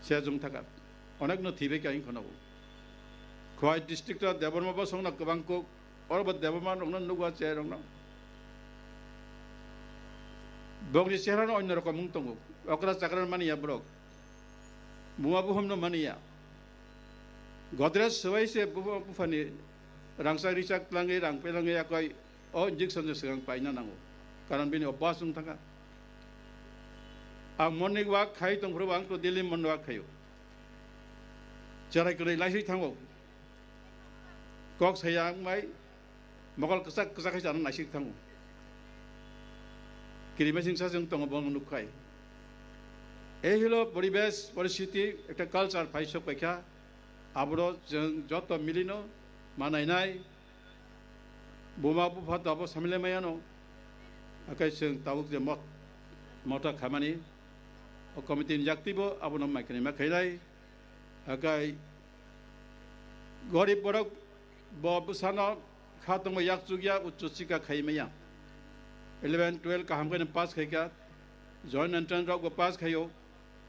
se jung thaka. Onekno thibei ka wng khwna bo. Khowai district o Debbarma bosongno kwbang kuk, oro bo Debbarma rokno nukwa, che rokno. Bokni chehra no onno rokom wng tongo. Okra chakra maniya borok. Buma buhum no maniya. Godrej swbai se buma buphani rangchak richak tlangwi rang pelangwi yakoi o injection se swkang paina nango. Karon bini obas wng thangkha. Ang morning walk khai tongphuru ang to daily morning walk khaio. Cherai kwrwi laisik thango. Kok saya ang bai mokol kwchak kwchak khai chana naisik thango. Kiri mesing sa jeng tongo bong nuk khai. Ei hilo poribesh poristhiti ekta culture phai sok paikha. Aboro jeng joto milino manainai buma bupha to abo samile mayano. Akai jeng tabuk je mot mota khamani o committee ni yaktibo abono maikani ma khainai. Akai gorib borok bo bwsano kha tongma yakchukya uchu chika khai maya. Eleven twelve kaham khe pass khaikha, joint entrance rok bo pass khaio.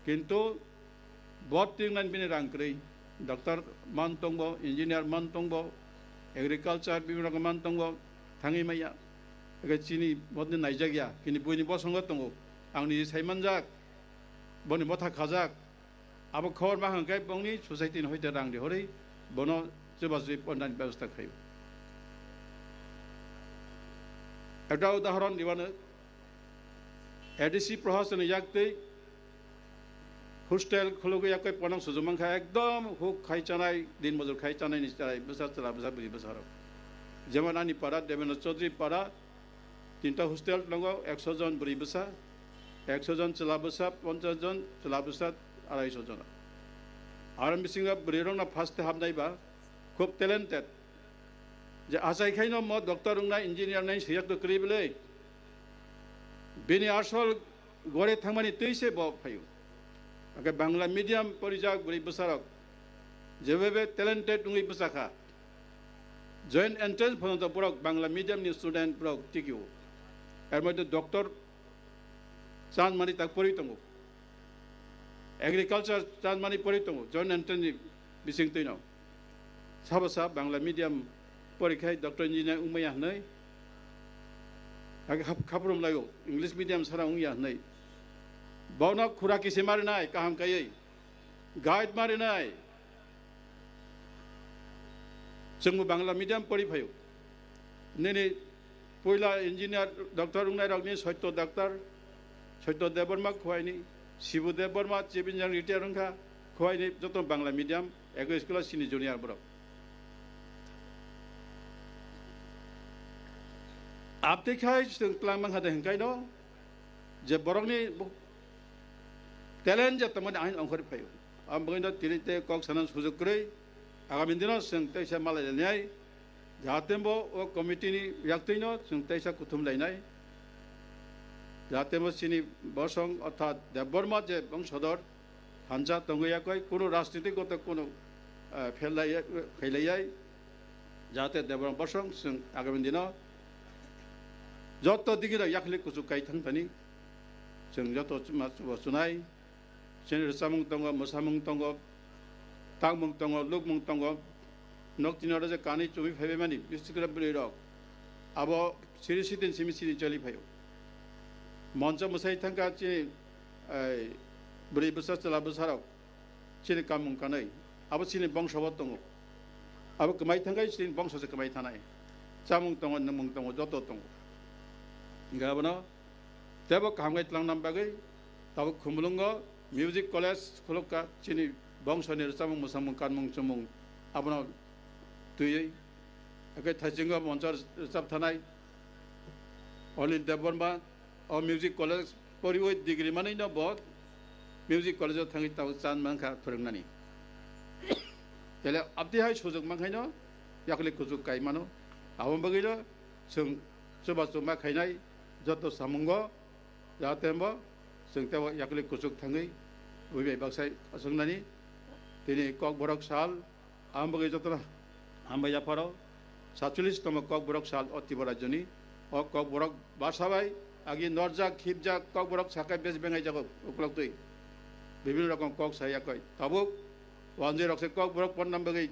Kintu bot tingnan bini rang kwrwi, doctor man tongbo, engineer man tongbo, agriculture bibhinno rok man tongo, thangwi maya. Eke chini botni naijakya, kini buini bosongo tongo. Ang niji sai manjak, boni motha khajak. Abo khobor ma hwnkhe bongni society ni hoite rang rihorwi bono chubachu pondani bebostha khaio. Ekta udahoron dibano A D C prohasoni yaktwi hostel khulugwi yakwi ponang sujumang kha ekdom huk khai chanai din mojor khai chanai ni chai bwsa chwla bwsa bwrwi bwsarok. Jemon ani para Debendra Chaudhary para tinta hostel tongo ekso jon bwrwi bwsa, ekso jon chwla bwsa, ponchas jon chwla bwsa, araiso jon. Aro bisingo bwrwi rokno first habnai ba khub talented. Je achai khaino mo doctor wngnai, engineer wngnai swiyak to kwrwi bwlwi. Bini asol gore thangmani twi se bo phaio. Hake Bangla medium porijak bwrwi bwsarok jebebe talented wngwi bwsakha. Joint entrance phono to borok Bangla medium ni student borok tikio. Er moddhe doctor chance mani tak pori tongo. Agriculture chance mani pori tongo. Joint entrance ni bising twino. Sabo sa Bangla medium porikhai doctor engineer wngmaya hwnwi. Age hap-, khaprum laio. English medium sara wngya hwnwi. Bono khura kisi marinai kaham kaiwi. Guide marinai. Chwngbo Bangla medium pori phaio. Nini puila engineer doctor wngnai rokni Saitya doctor, Saitya Debbarma Khowai ni, Shibu Debbarma chief engineer retire wngkha, Khowai ni joto Bangla medium, eko school o sini junior borok. Abtwi khai chwng twlang mankha de hwnkaino, je borokni bu-, talent je tongmani ain ongkhorwi phaio. Ang bagwino tini tei kok sana sujuk kwrwi, agami dino chwng teisa malai lainai, jahate bo o committee ni yaktwino chwng teisa kuthum lainai, jahate bo chini bosong orthat Debbarma je bongsodor thansa tongwi yakoi, kunu rajnitik goto kunu, eh, phelai-, khailaiyai, jahate Debbarma bosong chwng agami dino joto digino yakli kuchuk kai thang thani chwng joto chuma chubo chunai. Chini rwchapmung tongo, mwsamung tongo, tangmung tongo, lukmung tongo. Nok tini oro je kanwi chumui phaibai mani, bisikra bwrwi rok. Abo siri sitin simi siri choli phaio. Moncho mwsai thangkha chini, ai, bwrwi bwsa chwla bwsarok chini kamung kanwi. Abo chini bongsobo tongo. Abo kwmai thangkha chini bongso se kwmai thanai. Chamung tongo, nwngmung tongo, joto tongo. Hingkhe abono teibo kaham khe tlangnani bagwi tabuk Khumulwngo music college khulukha chini bongsoni rwchapmung mwsamung kanmung chumung abono twiwi. Hakhe thaisingo moncho rwchap thanai Anil Debbarma o music college poriwi degree manwino bo music college o thangwi tabuk chan mankha phwrwngnani. Tele abtwi hai sujuk mankhaino yakli kuchuk kai mano. Aboni bagwino chwng chubachu ma khainai joto samungo, jahate bo chwng teibo yakli kuchuk thangwi ui bai baksai aswknani. Tini Kokborok sal, ang bagwi jotono hambai yapharo. Satcholish tongmo Kokborok sal o Tripura rajyoni. O Kokborok basa bai agi norjak, khibjak, Kokborok sakai bes bengai jago uklok twi. Bibhinno rokom kok sai yakoi. Tabuk wanjwi rok se Kokborok ponna bagwi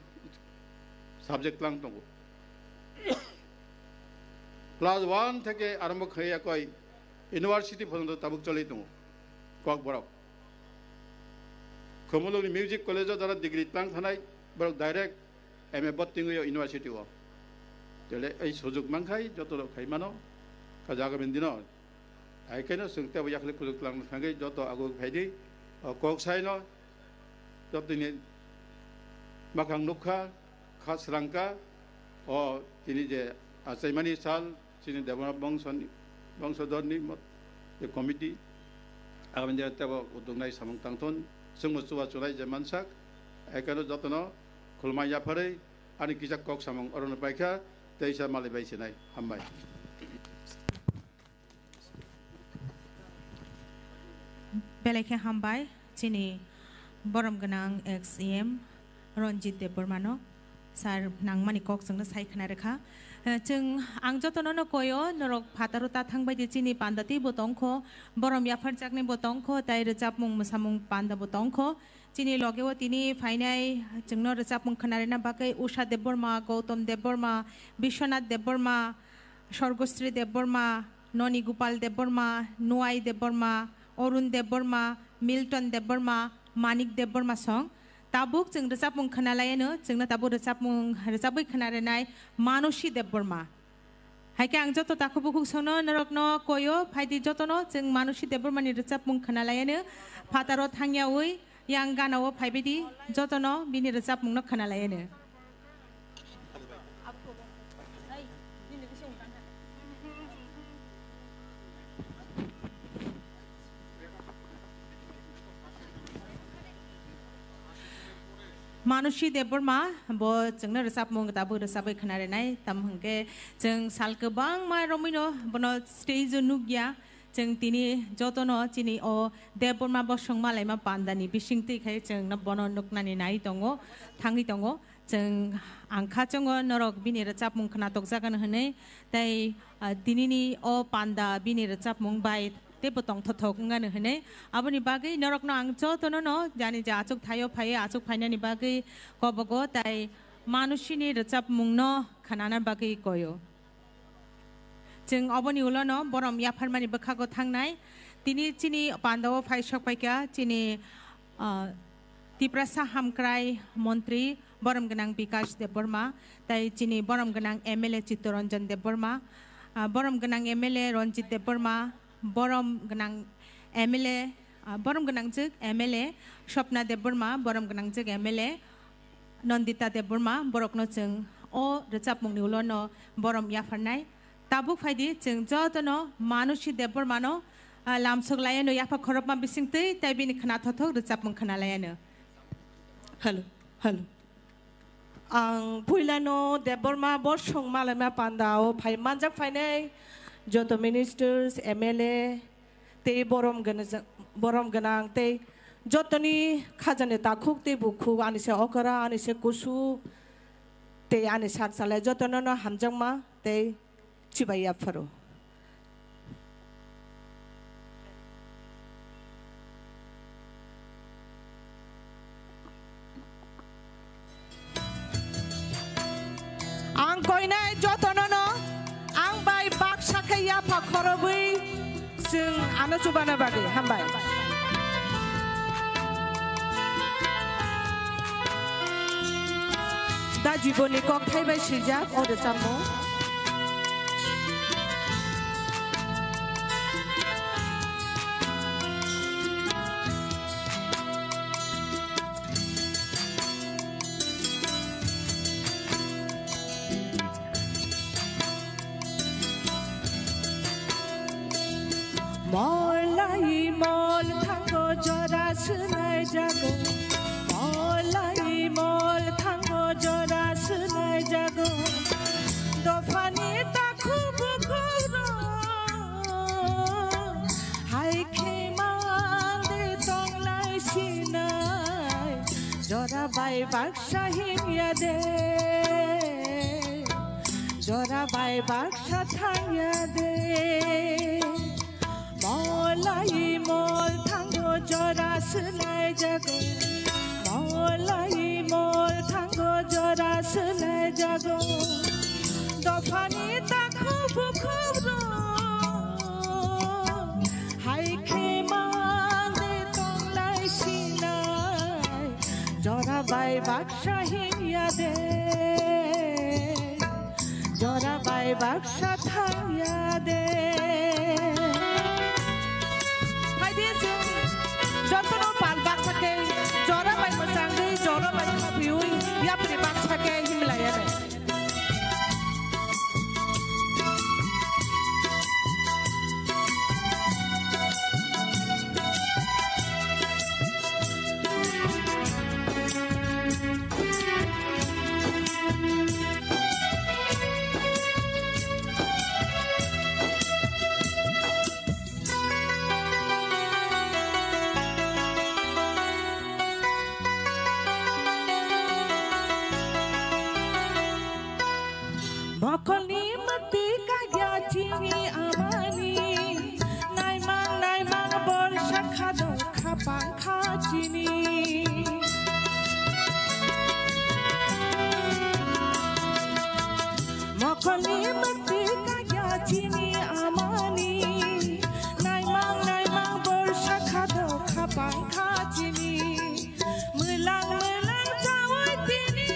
subject tlang tongo. Class one theke arombo khai yakoi university porjonto tabuk choli tongo Kokborok. Khumulwngni music college o jara degree tlang thanai borok direct M A bottingwi o university o. Tele ei sujuk mankhai joto rok khai mano, ka jaga bini dino. Hai khe no chwng tebo yakli kuchuk twlang thangwi joto ago phaidi, o kok saino jotoni makhang nukha, kha srangkha, o tini je achaimani sal, chini Debbarma bongso ni, bongso dorni mot-, je committee, agamini je tebo uduknai samung tangthon, chwngbo chuba chulai je mansak, hai khe no jotono khulumai yapharwi, ani kisa kok samung orono paikha, teisa malai bai sinai. Hambai. Belai khe hambai, chini borom gwnang ex E M Ranjit Debbarmano, sir nangmani kok chwngno sai khna rwkha. Eh, chwng, ang jotono no koyo, norok phataro ta thang bai di, chini panda teibo tongkho, borom yapharjakni bo tongkho, tai rwchapmung mwsamung panda bo tongkho. Chini loge o tini phainai chwngno rwchapmung khwnarina bagwi Usha Debbarma, Gautam Debbarma, Biswanath Debbarma, Sorgosri Debbarma, Noni Gopal Debbarma, Nuai Debbarma, Arun Debbarma, Milton Debbarma, Manik Debbarma song. Tabuk chwng rwchapmung khwnalaiano, chwngno tabuk rwchapmung rwchapwi khwnarinai Manusi Debbarma. Hai khe ang joto takhuk bukhuk songno norokno koyo, phaidi jotono chwng Manusi Debbarmani rwchapmung khwnalaiano phataro thangyaui yang gana-o phaibaidi jotono bini rwchapmungno khwnalaiano. Manusi Debbarma bo chwngno rwchapmung tabuk rwchapwi khwnarinai, tamo hwnkhe chwng sal kwbangma romwino bono stage-o nukya. Chwng tini jotono chini o Debbarma bosong malaima pandani bisingtwi khai chwng no bono nuknani nai tongo, thangwi tongo. Chwng ang kha chwngo norok bini rwchapmung khwnatokjakgano hwnwi, tei, ah, tinini o panda bini rwchapmung bai teibo tongthothok wngano hwnwi. Aboni bagwi norokno ang jotono no jani je achuk thaio phaiwi achuk phainani bagwi kobogo, tai Manusini rwchapmungno khwnana bagwi koyo. Chwng oboni ulono borom yapharmani bwkhago thangnai. Tini chini pandao phai sok paikha chini, ah, Tiprasa Hamkrai Montri borom gwnang Bikash Debbarma, tai chini borom gwnang M L A Chittaranjan Debbarma, ah, borom gwnang M L A Ranjit Debbarma, borom gwnang M L A, ah, borom gwnangjwk M L A Swapna Debbarma, borom gwnangjwk M L A Nandita Debbarma, borokno chwng o rwchapmungni ulono borom yapharnai. Tabuk phaidi chwng jotono Manusi Debbarmano, ah, lamsok laiano yapha khorokma bisingtwi tei bini khwna thothok rwchapmung khwna laiano. Hello, hello. Ang puilano Debbarma bosong malaima pandao phai manjak phainai joto ministers, M L A, tei borom gwnang, borom gwnang tei jotoni khajani takhuk tei bukhuk, ani se okra, ani se kusu, tei ani sak salai jotono no hamjakma tei chibai yapharo. Ang koinai jotono no ang bai baksa khe yapha khorobwi chwng ano chubana bagwi hambai. Da Jiboni kokthai bai swijak o rwchapmung. Mol lai mol thango jora swnai jago, mol lai mol thango jora swnai jago. Dophani takhuk bukhuk rok hai khe mande tonglai sinai, jora bai baksa himya de, jora bai baksa thangya de. Mol lai mol thango jora swnai jago, mol lai mol thango jora swnai jago. Dophani takhuk bukhuk rok hai khe mande tonglai sinai, jora bai baksa himya de, jora Baksa thangya de. Phaidi chwng jotono pal baksa khe jora bai mwchangwi, jora bai khapiwi yapri baksa khe himlaya de. Mokolni mwktwi kagya chini amani, naimang naimang borsa khado khapang kha chini. Mokolni mwktwi kagya chini amani, naimang naimang borsa khado khapang kha chini. Mwlang mwlang chawi tini.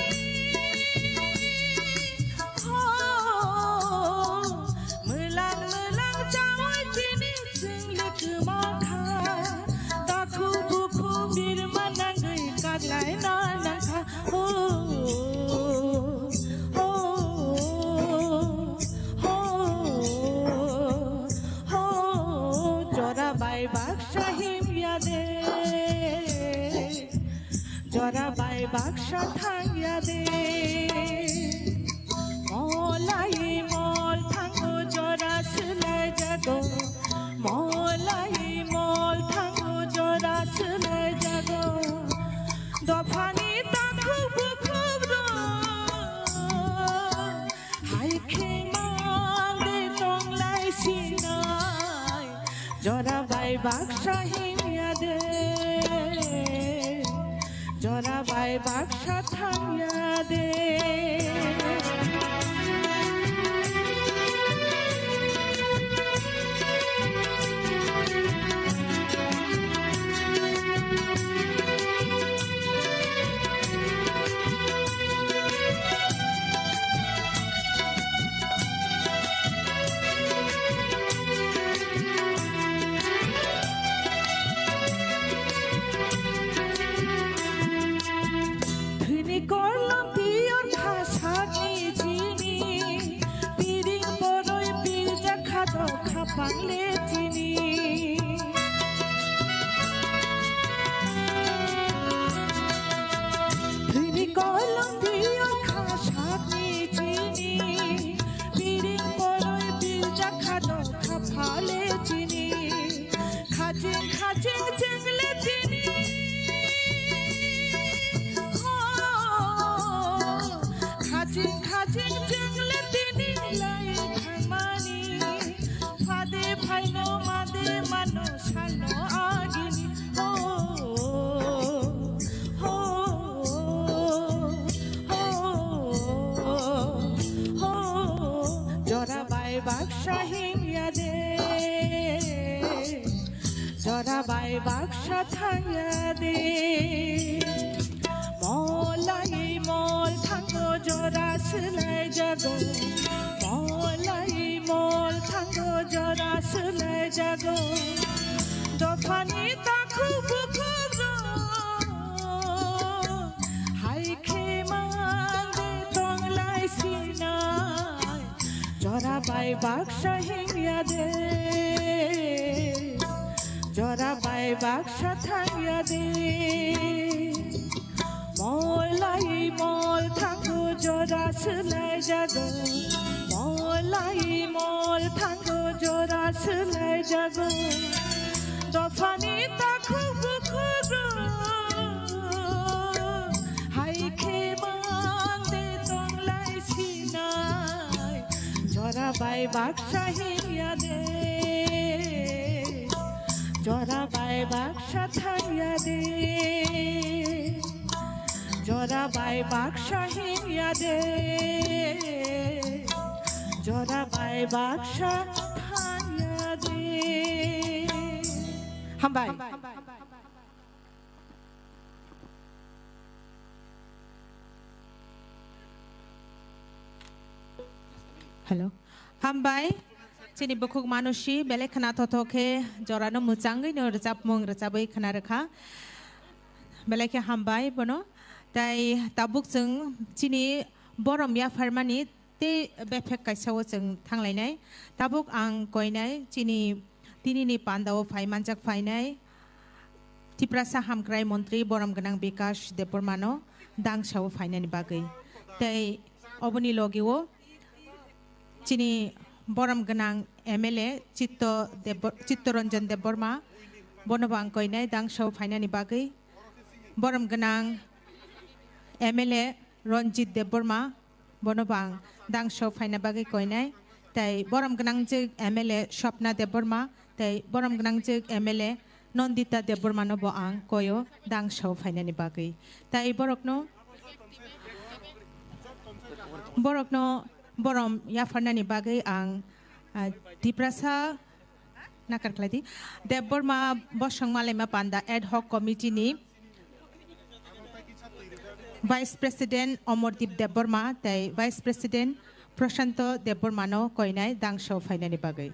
Ho, mwlang mwlang chawi tini chwng lwkma kha. Takhuk bukhuk birma nangwi kaglai na nang kha. Ho, ho, ho, ho, jora bai baksa himya de. Jora bai baksa thangya de. Molai mol thango jora swlai jago. Molai mol thango jora swlai jago. Dophani takhuk bukhuk rok. Hai khe mang de tong lai sinai. Jora bai baksa himya de, jora bai baksa thangya de. Thwini kolom tiyor kha sakni chini, piring boroi pirja khado khapang le chini. Thwini kolom tiyor kha sakni chini, piring boroi pirja khado khapale chini. Khaching khaching chengle tini. Ho, khaching khaching chengle tini lai thangmani. Phade phaino made mano sano agini. Ho, ho, ho, ho, jora bai baksa himya de. Jora bai baksa thangya de. Molai mol thango jora swlai jago. Molai mol thango jora swlai jago. Dophani takhuk bukhuk rok. Hai khe mang de tong lai sinai. Jora bai baksa himya de, jora bai baksa thangya de. Molai mol thango jora swlai jago, molai mol thango jora swlai jago. Dophani takhuk bukhuk rok, hai khe mang de tong lai sinai. Jora bai baksa himya de, jora bai baksa thangya de. Jora bai baksa himya de, jora bai baksa thangya de. Hambai. Hello. Hambai. Chini bukhuk manusi belai khna thotho khe jorano mwchangwi no rwchapmung rwchabwi khna rwkha. Belai khe hambai bono. Tai tabuk chwng chini borom yapharmani tei bebak kaisa o chwng thanglainai. Tabuk ang koinai chini tinini pandao phai manjak phainai Tiprasa Hamkrai Montri borom gwnang Bikash Debbarmano dangsao phainani bagwi. Tei oboni logio chini borom gwnang M L A Chitto Debbar-, Chittoranjan Debbarma, bono bo ang koinai dangsao phainani bagwi. Borom gwnang M L A Ranjit Debbarma, bono bo ang dangsao phaina bagwi koinai. Tei borom gwnangjwk M L A Swapna Debbarma, tei borom gwnangjwk M L A Nandita Debbarmano bo ang koio dangsao phainani bagwi. Tei borokno, borokno borom yapharnani bagwi ang, ah, Tiprasa nakar khlai di. Debbarma Bosong Malaima Panda Ad Hoc Committee ni Vice President Omordeep Debbarma tei Vice President Prashanto Debbarmano koinai dangsao phainani bagwi.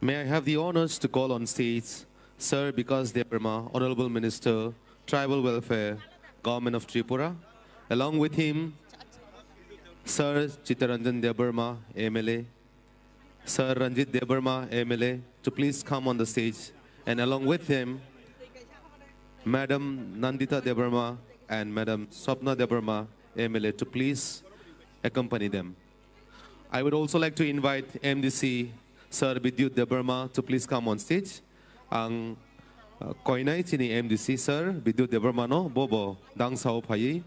May I have the honors to call on stage Sir Bikash Debbarma, Honorable Minister, Tribal Welfare, Government of Tripura, along with him, Sir Chittoranjan Debbarma, M L A, Sir Ranjit Debbarma, M L A, to please come on the stage, and along with him, Madam Nandita Debbarma and Madam Swapna Debbarma, M L A, to please accompany them. I would also like to invite M D C Sir Bidyut Debbarma to please come on stage. Ang, uh, koinai chini M D C Sir Bidyut Debbarmano bobo dangsao phaiwi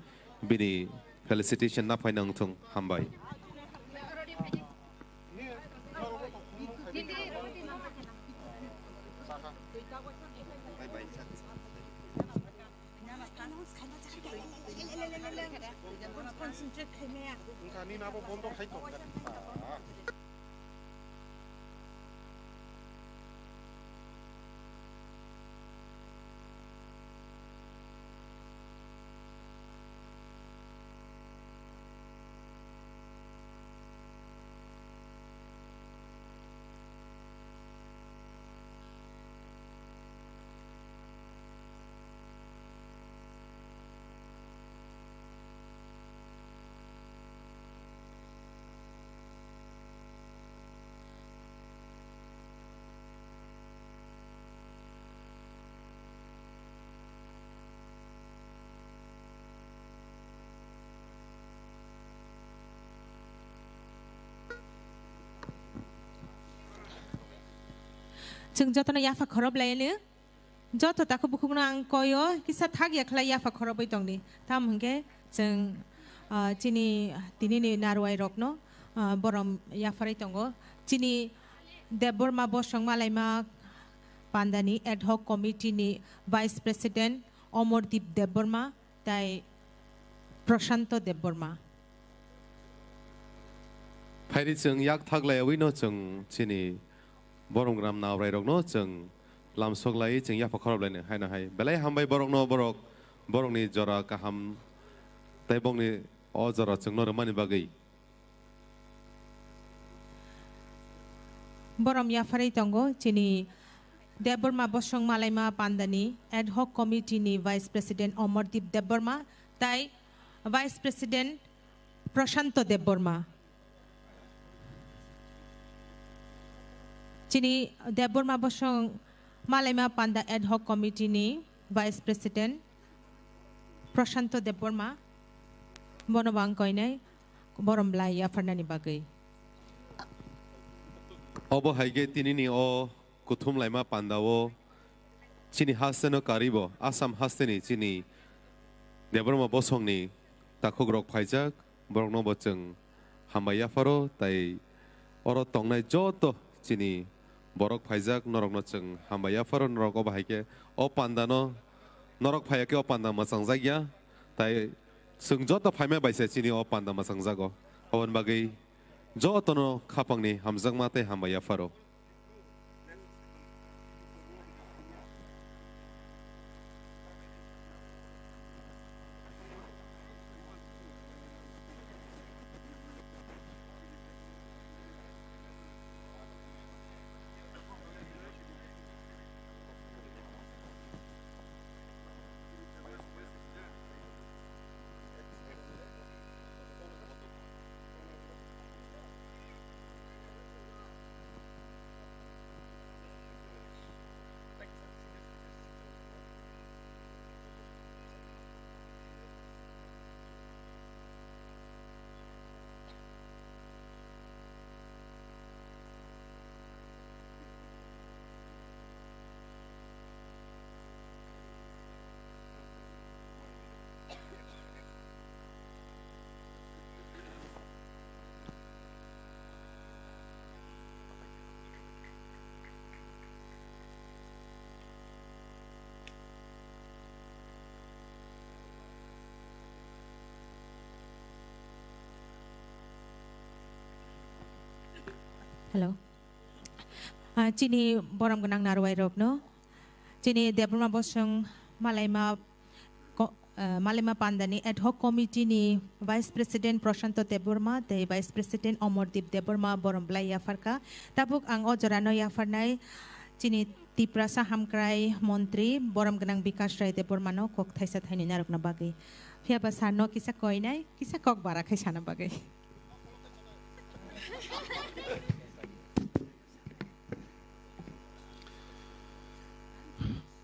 bini felicitation na phaina wngthung. Hambai. Concentrate khaimaya. Wngkha, nini abo bondo khai tong. Chwng jotono yapha khorop laiyani. Joto takhuk bukhukno ang koyo, kisa thak ya khlai yapha khorobwi tongdi. Tamo hwnkhe chwng, ah, chini tinini narwai rokno, ah, borom yapharwi tongo. Chini Debbarma Bosong Malaima Pandani Ad Hoc Committee ni Vice President Omordeep Debbarma tei Prashanto Debbarma. Phairi chwng yak thak laiwi no chwng chini borom gram naorai rokno chwng lamsok lai chwng yapha khorop laino haino hai. Belai hambai borokno borok, borokni jora kaham tei bokni o jora chwngno rwmani bagwi. Borom yapharwi tongo chini Debbarma Bosong Malaima Pandani Ad Hoc Committee ni Vice President Omordeep Debbarma tei Vice President Prashanto Debbarma. Chini Debbarma Bosong Malaima Panda Ad Hoc Committee ni Vice President Prashanto Debbarma, bono bo ang koinai borom lai yapharnani bagwi. Obo hai khe tinini o kuthum laima panda o chini haste no karwi bo Assam haste ni chini Debbarma Bosong ni takhuk rok phaijak, borok no bo chwng hambai yapharo, tai oro tongnai joto chini borok phaijak norok no chwng hambai yapharo, norok obo hai khe o panda no norok phaiya khe o panda mwchang jak ya, tai chwng joto phaima bai se chini o panda mwchang jago, oboni bagwi jotono khapangni hamjakma tei hambai yapharo. Hello. Ah, chini borom gwnang narwai rokno, chini Debbarma Bosong Malaima ko-, ah, Malaima Pandani ad hoc committee ni Vice President Prashanto Debbarma tei Vice President Omordeep Debbarma borom belai yapharkha. Tabuk ang o jorano yapharnai chini Tiprasa Hamkrai Montri borom gwnang Bikash Rai Debbarmano kok thaisa thainwi narwkna bagwi. Phiya ba sir no kisa koinai, kisa kok bara khai sana bagwi.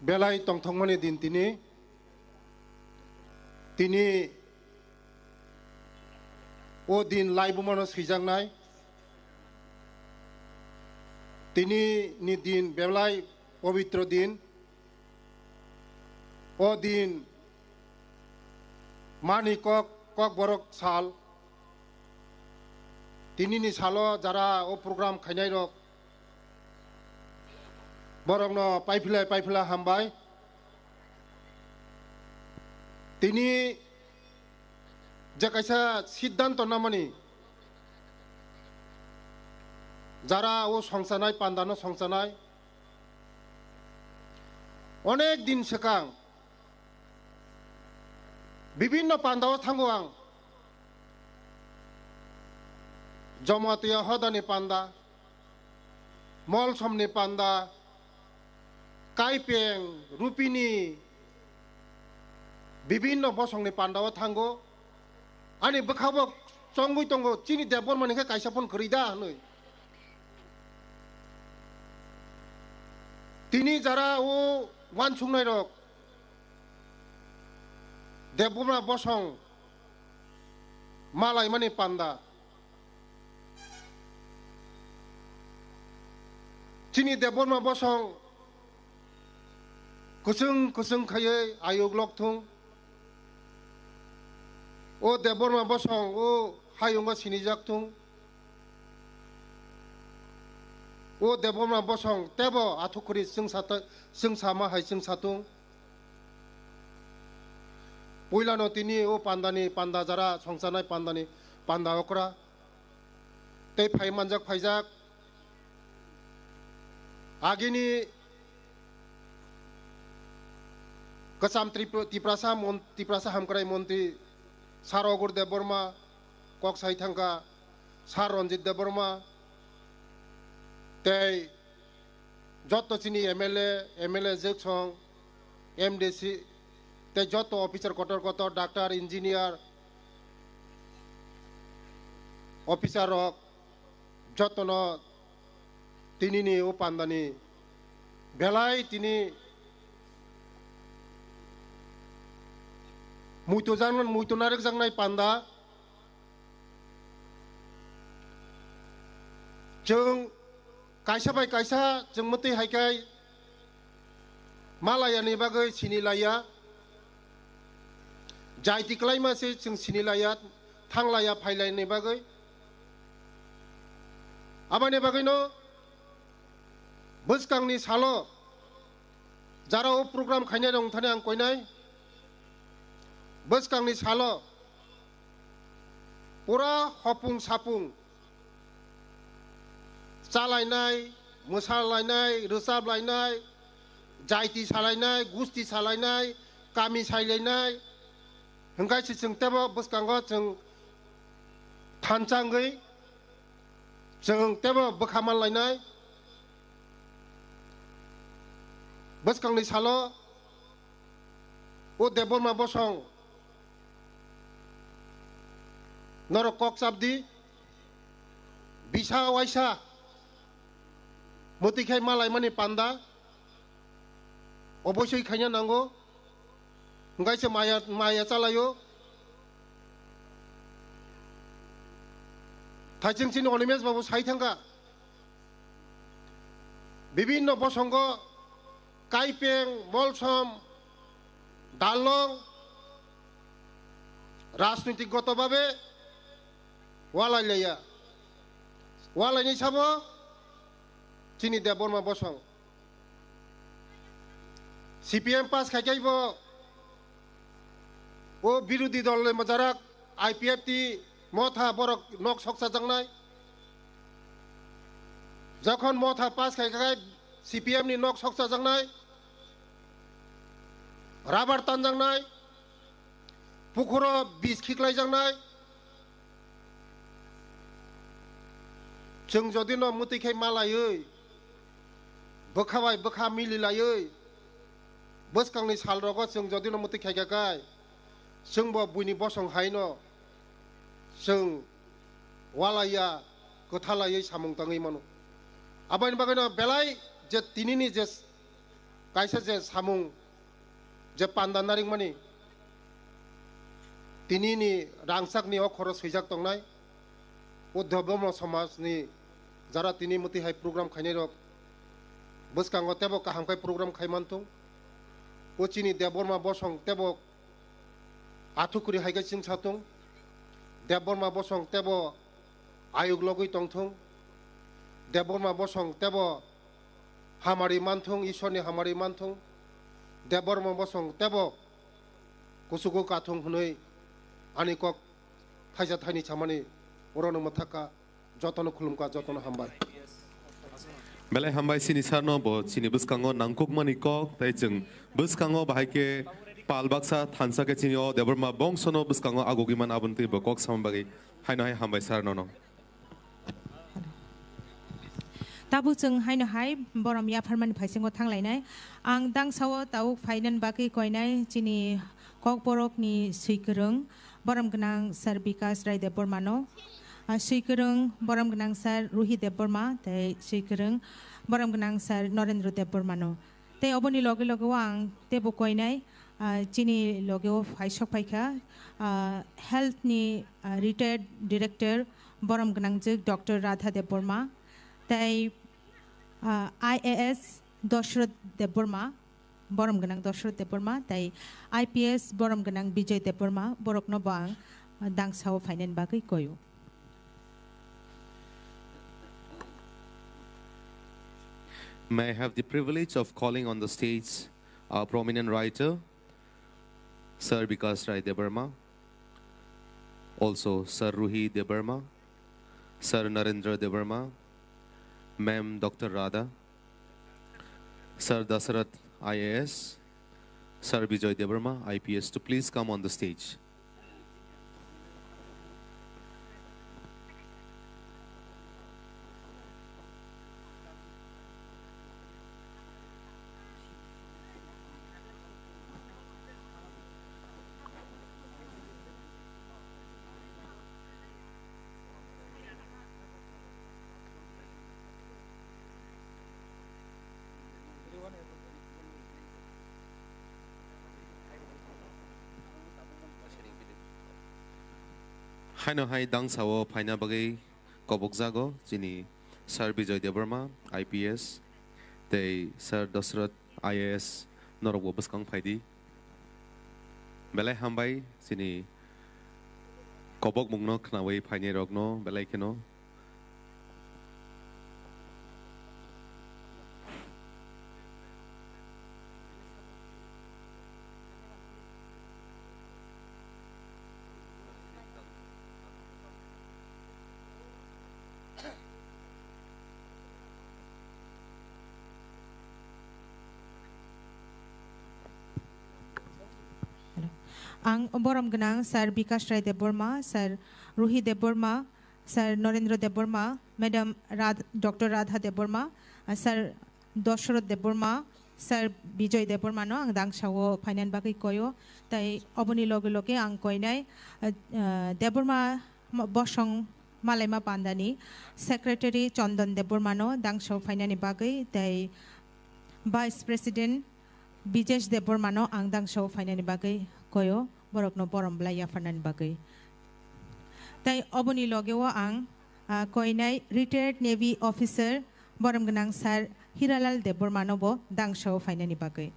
Belai tongthokmani din tini, tini o din laibumano swijaknai, tini ni din belai pobitro din, o din mani kok, kokborok sal, tinini salo jara o program khainai rok, borokno paiphlai paiphlai hambai. Tini je kaisa siddhanto namani, jara o songchanai, pandano songchanai, onek din swkang bibinno pandao thango ang. Jamatia hodani panda, Molsomni panda, Kaipeng, Rupini, bibinno bosongni pandao thango. Ani bwkhabo chongwi tongo, chini Debbarmani khe kaisa phone kwrwi da hwnwi. Tini jara o uansuknai rok, Debbarma bosong malaimani panda. Chini Debbarma bosong kwchwng kwchwng khaiwi ayuk lok thung. O Debbarma bosong o hayungo sinijak thung. O Debbarma bosong tebo athukuri chwngsa ta-, chwngsa ma hai chwngsa thung. Puilano tini o pandani panda jara songchanai pandani panda okra tei phai manjak phaijak. Agini kwcham Trip-, Tiprasa mon-, Tiprasa Hamkrai Montri Sir Ogur Debbarma kok sai thangkha, Sir Ranjit Debbarma tei joto chini M L A, M L A Jwksong, M D C tei joto officer kotor kotor, doctor, engineer, officer rok, jotono tinini o pandani belai tini muitu jan-, muitu narwkjaknai panda. Chwng kaisa bai kaisa chwng mwtwi hai khe ma laya ni bagwi sini laya, jaiti kwlaima se chwng sini laya, thang laya, phai laya ni bagwi. Aboni bagwino bwskangni salo jara o program khainai rok thani ang koinai, bwskangni salo pura hopung sapung chalainai, mwsalainai, rwchablainai, jaiti salainai, gusti salainai, kami sailainai, hwnkhe se chwng tebo bwskango chwng thansa wngwi chwng tebo bwkha manlainai. Bwskangni salo o Debbarma bosong norok kok chapdi, bisa waisa mwtwi khai malaimani panda oboisoi khaina nango, hwnkhe se maya, maya chalaio. Thaiching chini Onimesh babu sai thangkha, bibinno bosongo Kaipeng, Molsom, Darlong, rajnitik goto babe walai laiya. Walaini sabo chini Debbarma bosong. C P M pass khai khai bo o birodhi dol ni mojarak I P F T motha borok nok soksa jaknai. Jokhon motha pass khai khai C P M ni nok sok chajaknai, rabar tanjaknai, pukhuro bis khiklaijaknai, chwng jodi no mwtwi khai malaiwi, bwkha bai bwkha mililaiwi, bwskangni salrogo chwng jodi no mwtwi khai kha khai, chwngbo buini bosong haino chwng walaiya, kwthalaiwi samung tangwi mano. Aboni bagwino belai je tinini je kaisa je samung je panda naringmani, tinini rangchakni o khoro swijak tongnai, o Debbarma somajni jara tini mwtwi hai program khainairok bwskango teibo kaham khai program khai manthung. O chini Debbarma bosong teibo athukuri hai khe chwngsa thung. Debbarma bosong teibo ayuk logwi tongthung. Debbarma bosong teibo hamari manthung, Ishwarni hamari manthung. Debbarma bosong teibo kuchugo kathung hwnwi ani kok thaisa thaini samani orono mwthakha. Jotono khulumkha, jotono hambai. Belai hambai chini sarno, bo chini bwskango nangkukmani kok, tei chwng bwskango bahai khe pal baksa thansa khe chini o Debbarma bongsono bwskango agugwi man, aboni twi bo kok samani bagwi haino hai hambai sar nono. Tabuk chwng haino hai borom yapharmani phaisingo thanglainai. Ang dangsao tabuk phainani bagwi koinai chini Kokborokni swikwrwng, borom gwnang Sir Bikash Rai Debbarmano, ah, swikwrwng, borom gwnang Sir Ruhi Debbarma, tei swikwrwng, borom gwnang Sir Norendra Debbarmano. Tei oboni loge loge o ang teibo koinai, ah, chini loge o phai sok phaikha, ah, health ni, ah, retired director, borom gwnangjwk Doctor Radha Debbarma, tei, ah, I A S Dashrath Debbarma, borom gwnang Dashrath Debbarma, tei I P S borom gwnang Bijoy Debbarma, borokno bo ang, ah, dangsao phainani bagwi koio. May I have the privilege of calling on the stage a prominent writer, Sir Bikash Rai Debbarma, also Sir Ruhi Debbarma, Sir Narendra Debbarma, Ma'am Doctor Radha, Sir Dasarath I A S, Sir Bijoy Debbarma I P S to please come on the stage. Haino hai dangsao phaina bagwi kobokjago chini Sir Bijoy Debbarma I P S tei Sir Dasarath I A S, norokbo bwskang phaidi. Belai hambai chini kobokmungno khnaui phainairokno belai kheno. Hello. Ang borom gwnang Sir Bikash Rai Debbarma, Sir Ruhi Debbarma, Sir Norendra Debbarma, Madam Rad-, Doctor Radha Debbarma, ah, Sir Dashrath Debbarma, Sir Bijoy Debbarmano ang dangsao phainani bagwi koio. Tai oboni loge loge ang koinai, ah, ah, Debbarma mo-, bosong malaima pandani Secretary Chandan Debbarmano dangsao phainani bagwi, tai Vice President Bijesh Debbarmano ang dangsao phainani bagwi koio, borokno borom belai yapharnani bagwi. Tai oboni logeo ang, ah, koinai retired Navy officer borom gwnang Sir Hiralal Debbarmano bo dangsao phainani bagwi.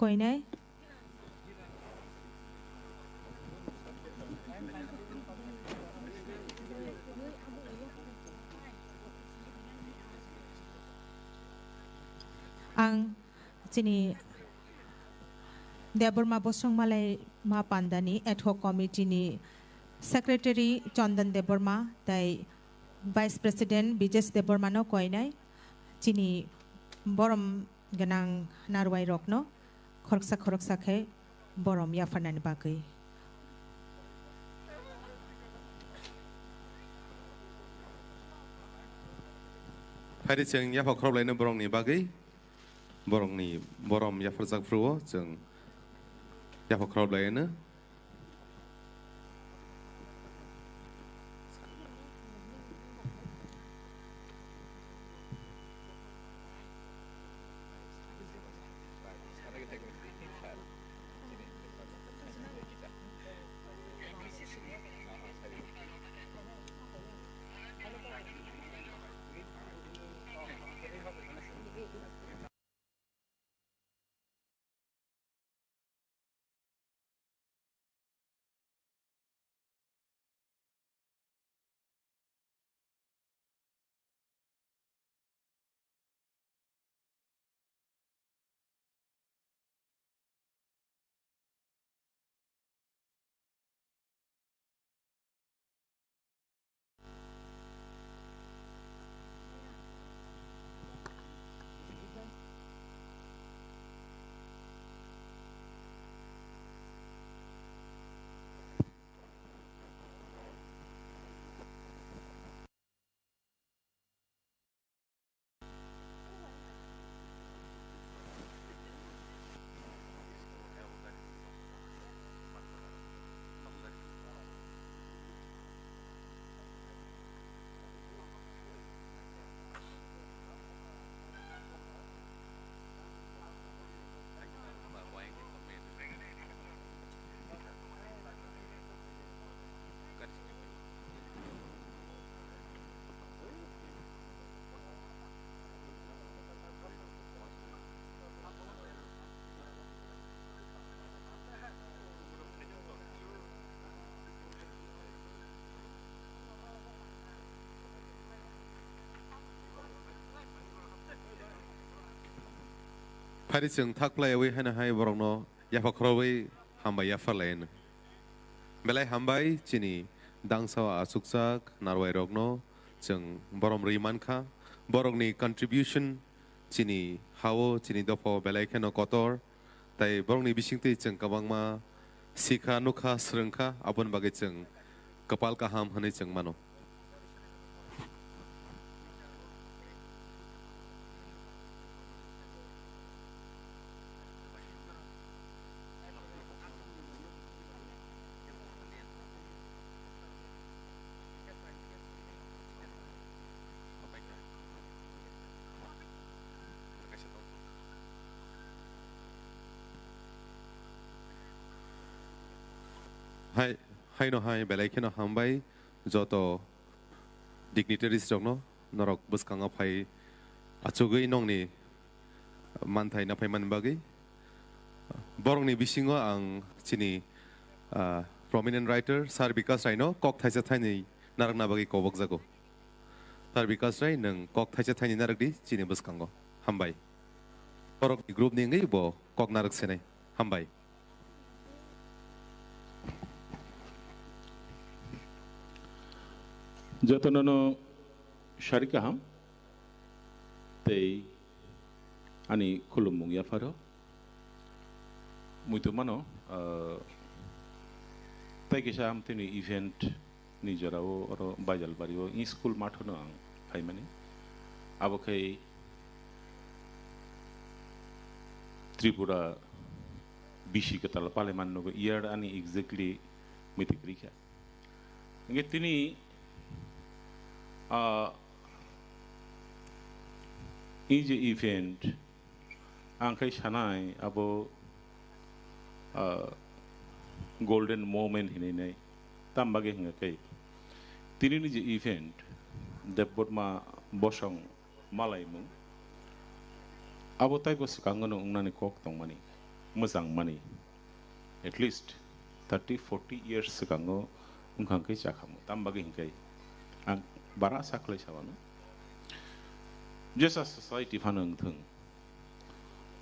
Koinai. Ang chini Debbarma Bosong Malai Ma Pandani ad hoc committee ni secretary Chandan Debbarma tai vice president Bijesh Debbarma no koinai chini borom gwnang narwai rokno khoroksa khoroksa khe borom yapharnani bagwi. Phari chwng yapha khorop laino borokni bagwi, borokni borom yapharjak phuru o chwng yapha khorop laino. Phari chwng thak phlaiwi haino hai borokno yapha khorobwi hambai yaphar lai hino. Belai hambai chini dangsa o achukjak narwai rokno chwng borom rwi mankha. Borokni contribution chini ha-o, chini dopha-o belai kheno kotor. Tai borokni bisingtwi chwng kwbangma sikha, nukha, swrwngkha, aboni bagwi chwng kwpal kaham hwnwi chwng mano. Hai, haino hai belai kheno hambai joto dignitaries rokno, norok bwskango phai achugwi nongni manthai naphai mani bagwi. Borokni bisingo ang chini, ah, prominent writer Sir Bikas Raino kok thaisa thainwi narwkna bagwi kobokjago. Sir Bikas Rai, nwng kok thaisa thainwi narwk di chini bwskango. Hambai. Borokni group ni wngwi bo kok narwk sinai. Hambai. Jotono no sari kaham tei ani khulumung yapharo. Muitu mano, ah, tei kisa amtwini event ni jorao oro Baijalbari o in school mathono ang phaimani. Abo khai Tripura bisi kwtal paleman nugo, year ani exactly mitik rikha. Hingke tini, ah, in je event, ang khai sanai abo, ah, golden moment hinui nai. Tam bagwi hingka khe, tini ni je event, Debbarma Bosong malaimung, abo taibo swkango no wngnani kok tongmani. mwchangmani, at least thirty forty years swkango wngkha hwnkhe chakhamu. Tam bagwi hwnkhe ang bara sa khlai sawano. Jesa society phano wngthwng,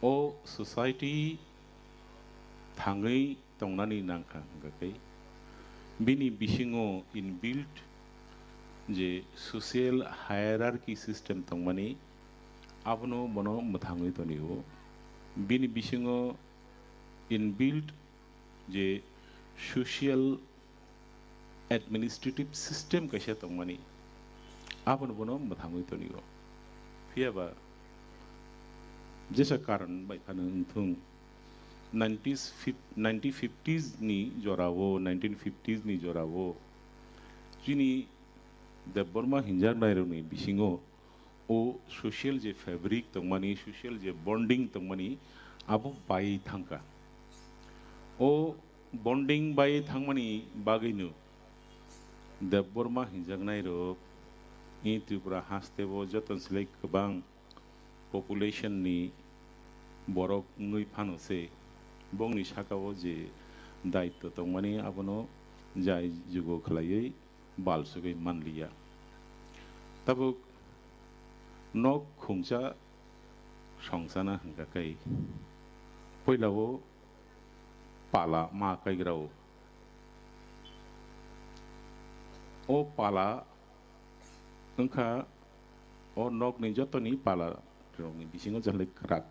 o society thangwi tongnani nangkha hwnkhe bini bisingo inbuilt je social hierarchy system tongmani, abono bono mwthangwi tonio. Bini bisingo inbuilt je social administrative system kaisa tongmani, abono bono mwthangwi tonio. Phiyaba jesa karon bai phano wngthung, nineties fif-, nineteen fifties ni jorao, nineteen fifties ni jorao chini Debbarma hinjaknairokni bisingo o social je fabric tongmani, social je bonding tongmani, abo bai thangkha. O bonding bai thangmani bagwino Debbarma hinjaknairok i Tripura hasteo joton silai kwbang population ni borok wngwi phano se bongni sakao je daitto tongmani abono jai jugo khlaiwi balsugwi manliya. Tabuk nok khungsa songsana hwnkha khe puilao pala ma kaigrao. O pala wngkha o nokni jotoni pala rokni bisingo jali kwrak,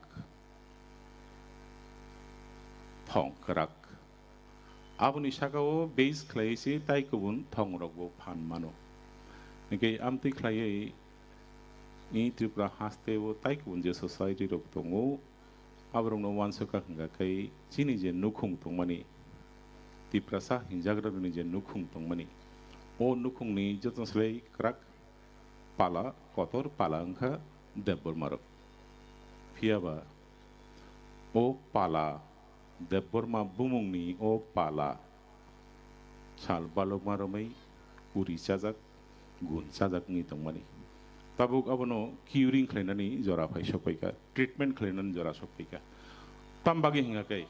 thong kwrak. Aboni sakao base khlaiwi se tai kubun thongrokbo phan mano. Hinkhe amtwi khlaiwi i Tripura hasteo tai kubun je society rok tongo, aborokno uansukha hwnkha khe chini je nukhung tongmani, Tiprasa hinjakrokni je nukhung tongmani, o nukhungni jotono slai kwrak pala, kotor pala wngkha Debbarmarok. Phiyaba o pala, Debbarma bumungni o pala sal balokma romwi uri chajak, gun chajak wngwi tongmani. Tabuk abono curing khlainani jora phai sokphaikha, treatment khlainani jora sokphaikha. Tam bagwi hwnkha khe,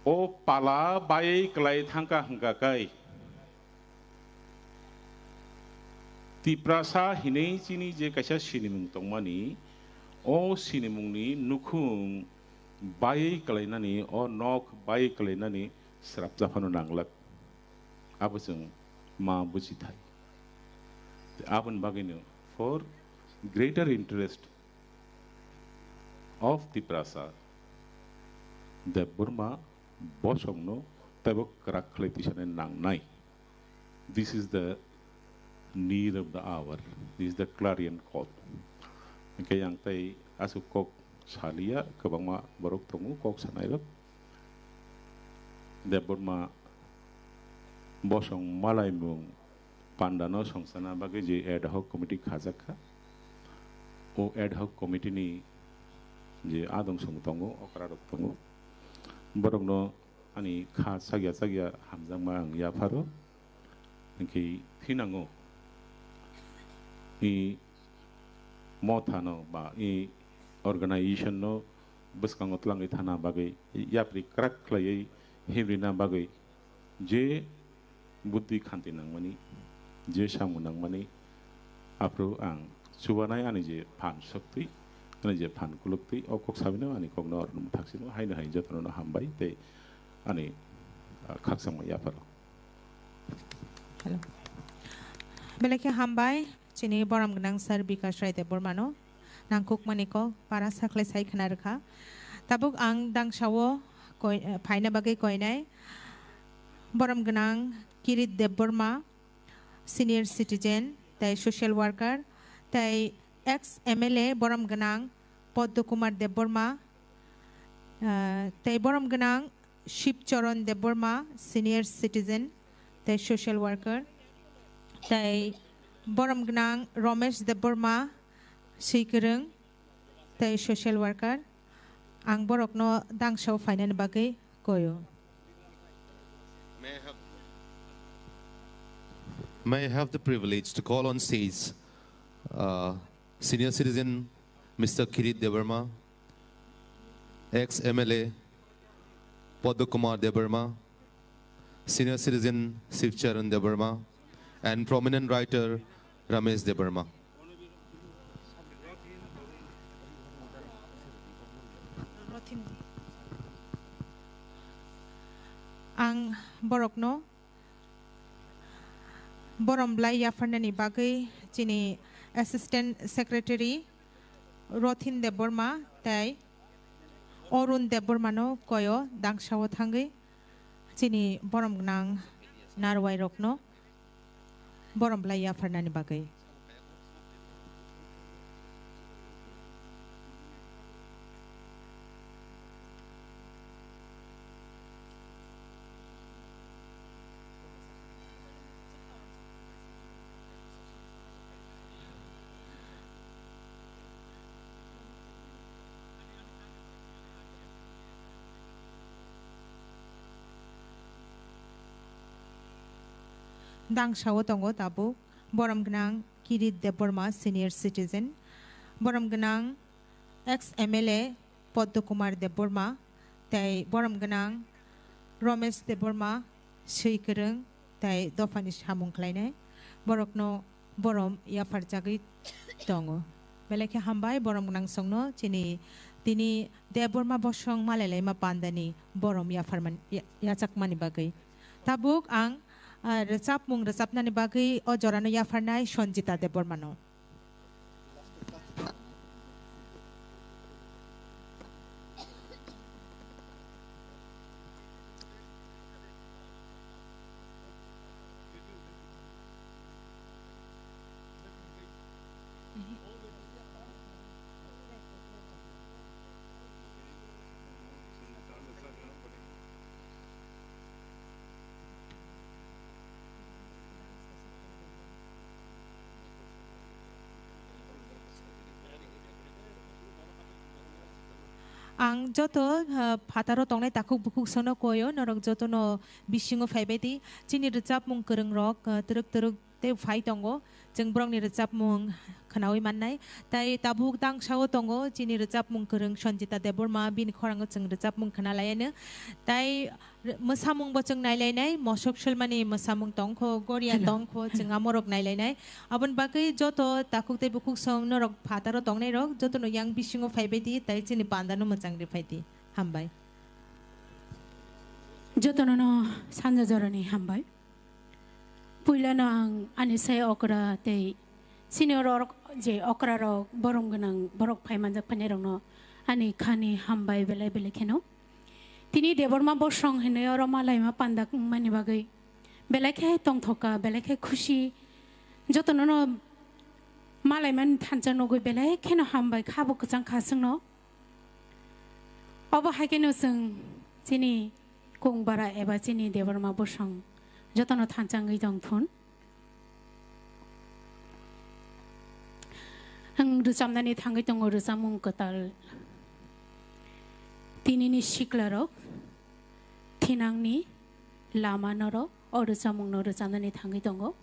o pala bai kwlai thangkha hwnkha khe, Tiprasa hinwi chini je kaisa sinimung tongmani, o sinimungni nukhung bai kwlainani, o nok bai kwlainani srapsa phano nanglak. Abo chwng ma bujithai. Aboni bagwino for greater interest of Tiprasa, Debbarma bosongno teibo kwrak khlai tisanai nangnai. This is the need of the hour. This is the clarion call. Hinkhe ang tei aswk kok saliya, kwbangma borok tongo kok sanairok. Debbarma bosong malaimung pandano songsana bagwi je ad hoc committee khajakha, o ad hoc committee ni je adong song tongo, okra rok tongo, borokno ani kha chakya chakya hamjakma ang yapharo. Hinkhe thinango i mothano ba i organization no bwskango twlangwi thana bagwi, yapri kwrak khlaiwi himrina bagwi je buddhi khanti nangmani, je samung nangmani, aphuru ang chubanai ani je phan soktwi, ani je phan kuluktwi, o kok sabino ani kokno oro muthaksino haino hai jotono hambai tei ani, ah, khakchangma yapharo. Hello. Belai khe hambai, chini borom gwnang sir Bikash Rai Debbarmano nangkukmani kok para sakhlai sai khna rwkha. Tabuk ang dangsao koi-, phaina bagwi koinai borom gwnang Kirit Debbarma, senior citizen tei social worker, tei ex M L A borom gwnang Poddo Kumar Debbarma, ah, tei borom gwnang Shibcharan Debbarma, senior citizen tei social worker, tei borom gwnang Romesh Debbarma, swikwrwng tei social worker. Ang borokno dangsao phainani bagwi koio. May I have, may I have the privilege to call on stage, uh, senior citizen Mister Kirit Debbarma? Ex M L A Padma Kumar Debbarma, senior citizen Shiv Charan Debbarma, and prominent writer Ramesh Debbarma. Ang borokno borom bwlai yapharnani bagwi chini Assistant Secretary Rothin Debbarma tei Arun Debbarmano koyo dangsao thangwi chini borom gwnang narwai rokno borom bwlai yapharnani bagwi. Dangsao tongo tabuk borom gwnang Kirit Debbarma, senior citizen, borom gwnang ex M L A Padma Kumar Debbarma, tei borom gwnang Ramesh Debbarma, swi kwrwng tei dophani samung khlainai, borokno borom yapharjagwi tongo. Belai khe hambai borom gwnang songno chini tini Debbarma bosong malailaima pandani borom yapharman-, ya-, yachakmani bagwi. Tabuk ang, ah, rwchapmung rwchapnani bagwi o jorano yapharnai Sanjita Debbarmano. Ang joto, ah, phataro tongnai takhuk bukhuk sono koyo, norok jotono bisingo phaibai di. Chini rwchapmung kwrwng rok, ah, twrwk twrwk tei phai tongo. Chwng borokni rwchapmung khwnaui mannai. Tai tabuk dangsao tongo chini rwchapmung kwrwng Sanjita Debbarma, bini khorango chwng rwchapmung khwnalaiano. Tai r-, mwsamungbo chwng nailainai, mosok swlmani mwsamung tongkho, goria tongkho, chwng amorok nailainai. Aboni bagwi joto takhuk tei bukhuk song norok phataro tongnairok jotono yang bisingo phaibai di, tai chini pandano mwchang riphai di. Hambai. Jotono no sanja jorani hambai. Puilano ang ani sai okra tei senior rok je okra rok borom gwnang borok phai manjak phainai rokno ani khani hambai belai belai kheno. Tini Debbarma bosong hinwi oro malaima panda wngmani bagwi belai khe tongthoka, belai khe khusi. Jotono no malaimani thansa nugwi belai kheno hambai, khabo kwchang kha chwngno. Obo hai kheno chwng chini Kung bara eba chini Debbarma bosong jotono thansa wngwi tong thun. Ang rwchapnani thangwi tongo rwchapmung kwtal. Tinini siklarok thinangni lama norok o rwchapmungno rwchapnani thangwi tongo.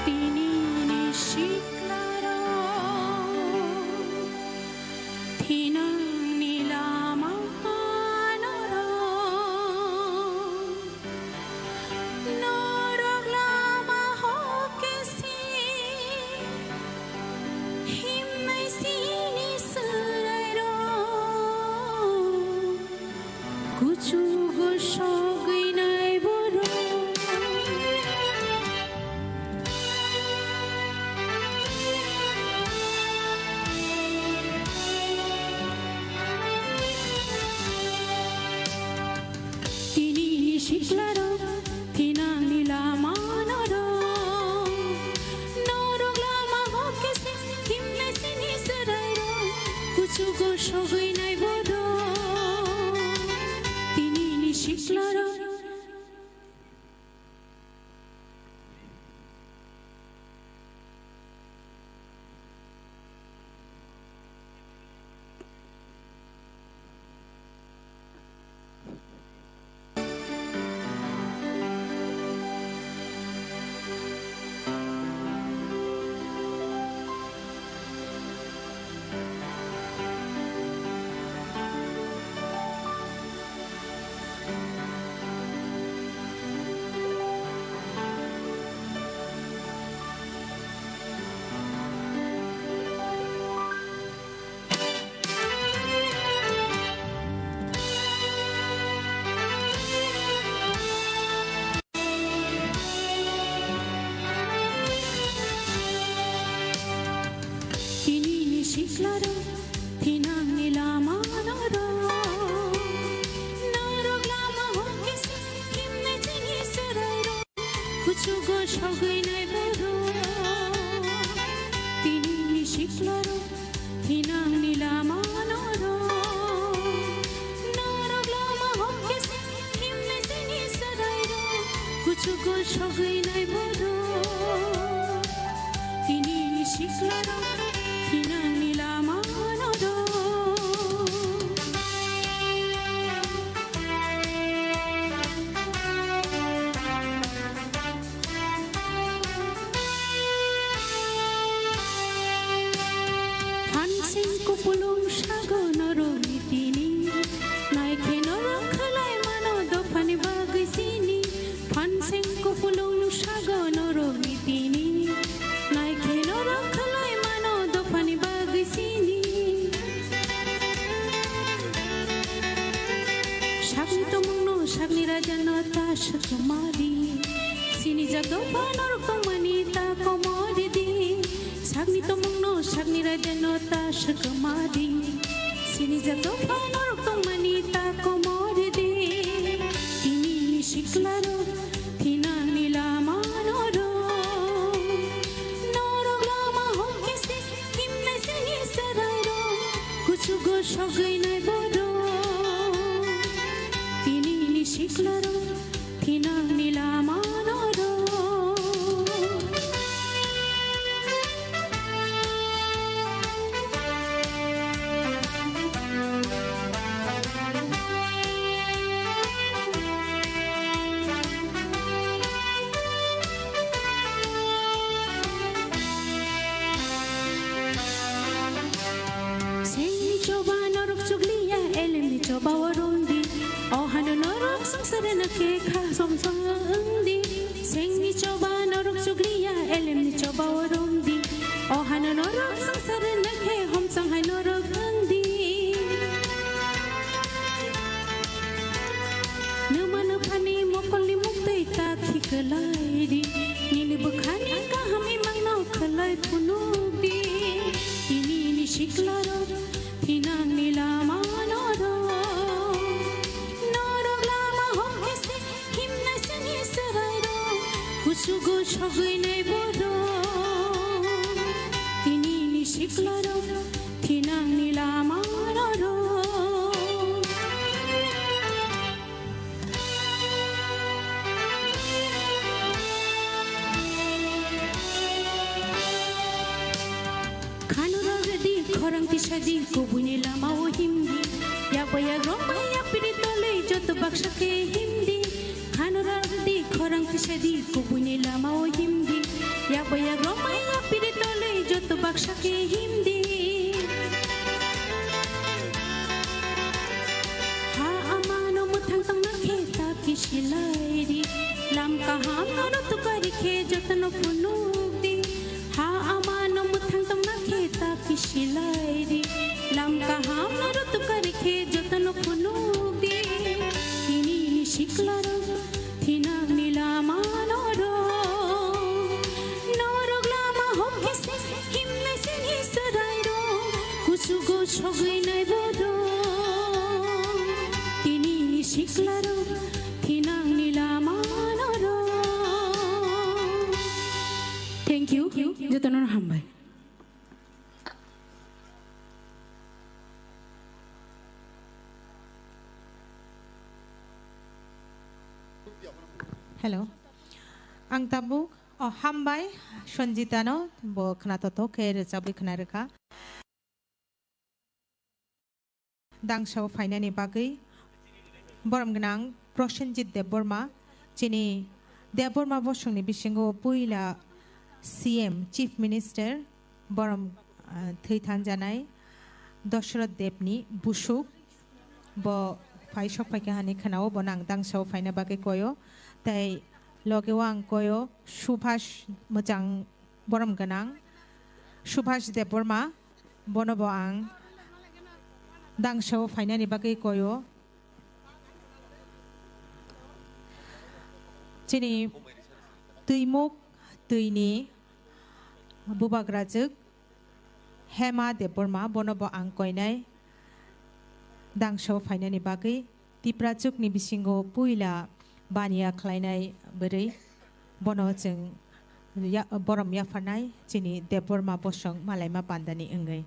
Tinini siklarok thinangni lama norok, norok lama hokesi himnai sini swrairok. Kuchugo sogwi nai borok. Tini siklarok thinangni lama norok, norok lama hokesi himnai sini swrairok, kuchugo sogwi nai borok. Tinini siklarok. ta swkma di. Sini jak dopha norok tongmani ta komor di. Sakni tomongno sakni raideno ta swkma di. Sini jak dopha norok tongmani ta komor di. Tini ni siklarok thinangni lama norok. Norok lama hokhe se himnai sini swrairok. Kuchugo sogwinai borok. Tini ni siklarok. Thinangni lama norok. Sengni choba norok chukliya, elemni choba o romdi. O hano norok swngcharna khe kha somsong wngdi. Sengni choba norok chukliya, elemni choba o romdi. O hano norok swngcharna khe homsong hai norok wngdi. Nwma nwphani mokolni muktwi ta thikwlaidi. Nini bwkhani kaham imangno khwlai phunukdi. Tini ni siklarok thinangni lama norok. Norok lama hokhe se himnai sini swrairok. Kuchugo sogwinai borok. Tini ni siklarok thinangni lama norok. Khano ragdi khorang tisadi kubuini lama o himdi. Yakba yakrok maya piri tole joto baksa khe himdi. Khano ragdi khorang tisadi kubuini lama o himdi. Yakba yakrok maya piri tole joto baksa khe himdi. Ha amano mwthang tongna khe ta kisi laidi. Lam kaham no tukari khe jotono phunukdi. Ha amano mwthang tongna khe ta kisi laidi. Lam kaham no tukari khe jotono phunukdi. Tini ni siklarok thinangni lama norok. Norok lama hokhe se himnai sini swrairok. Kuchugo sogwinai borok. Tini ni siklarok thinangni lama norok. Thank you. Jotono hambai. Hello. Ang tabuk, oh, hambai Sanjitano, bo khwnatotok khe rwchabwi khwnarwkha. Dangsao phainani bagwi borom gwnang Prosenjit Debbarma, chini Debbarma bosongni bisingo puila C M, Chief Minister, borom, ah, thwi thanjanai Dosroth Debni busuk, bo phai sok phaikha hani khwnao, bono ang Dangsao phaina bagwi koyo, tei logeo ang koyo Subhas, mwchang borom gwnang Subhas Debbarma, bono bo ang Dangsao phainani bagwi koyo. Chini twimuk twini bubagrajwk Hema Debbarma, bono bo ang koinai Dangsao phainani bagwi. Tiprachukni bisingo puila baniya khlainai bwrwi, bono chwng ya-, borom yapharnai chini Debbarma bosong malaima pandani wngwi.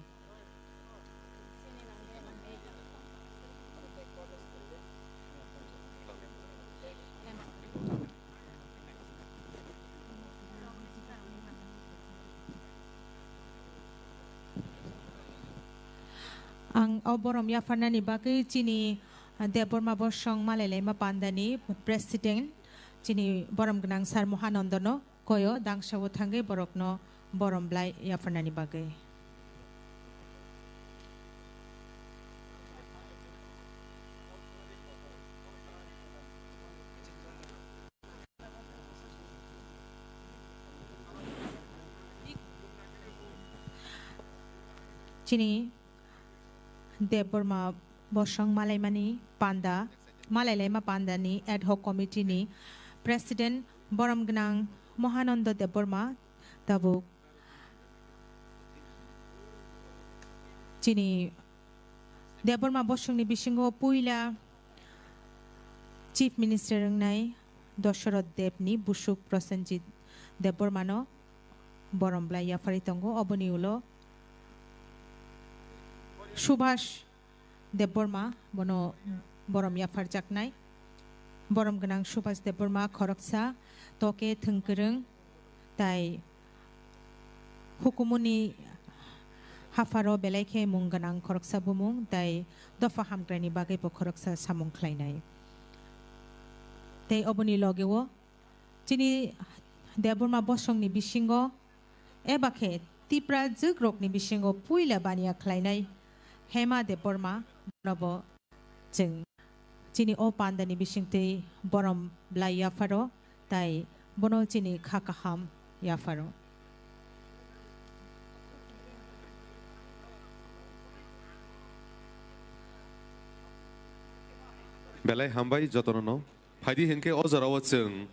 Ang o borom yapharnani bagwi chini Debbarma bosong malailaima pandani president, chini borom gwnang Sir Mohanandono koyo, Dangsao thangwi borokno borom blai yapharnani bagwi. Chini Debbarma bosong malaimani panda Malailaima Pandani Ad Hoc Committee ni President borom gwnang Mohananda Debbarma tabuk chini Debbarma bosongni bisingo puila Chief Minister wngnai Dosoroth Deb ni busuk Prosenjit Debbarma no borom bwlai yapharwi tongo. Oboni ulo Subhas Debbarma bono borom yapharjaknai. Borom gwnang Subhas Debbarma khoroksa toke thwngkwrwng tai hukumuni hapharo belai khe mung gwnang khoroksa bumung tai dopha hamkraini bagwi bo khoroksa samung khlainai. Tei oboni logeo chini Debbarma bosongni bisingo eba khe Tipra jwkrokni bisingo puila baniya khlainai Hema Debbarma bonobo chwng chini o pandani bisingtwi borom bwlai yapharo tai bono chini kha kaham yapharo. Belai hambai jotono no. Phaidi hinkhe o jorao chwng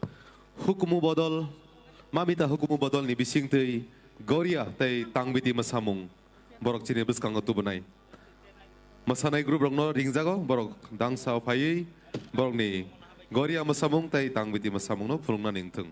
hukumu bodol, mamita hukumu bodolni bisingtwi Goria tei Tangbiti mwsamung borok chini bwskango tubunai. Mwsanai group rokno ringjago, borok dangsa phaiwi borokni Goria mwsamung tei Tangbiti mwsamungno phunukna ningthwng.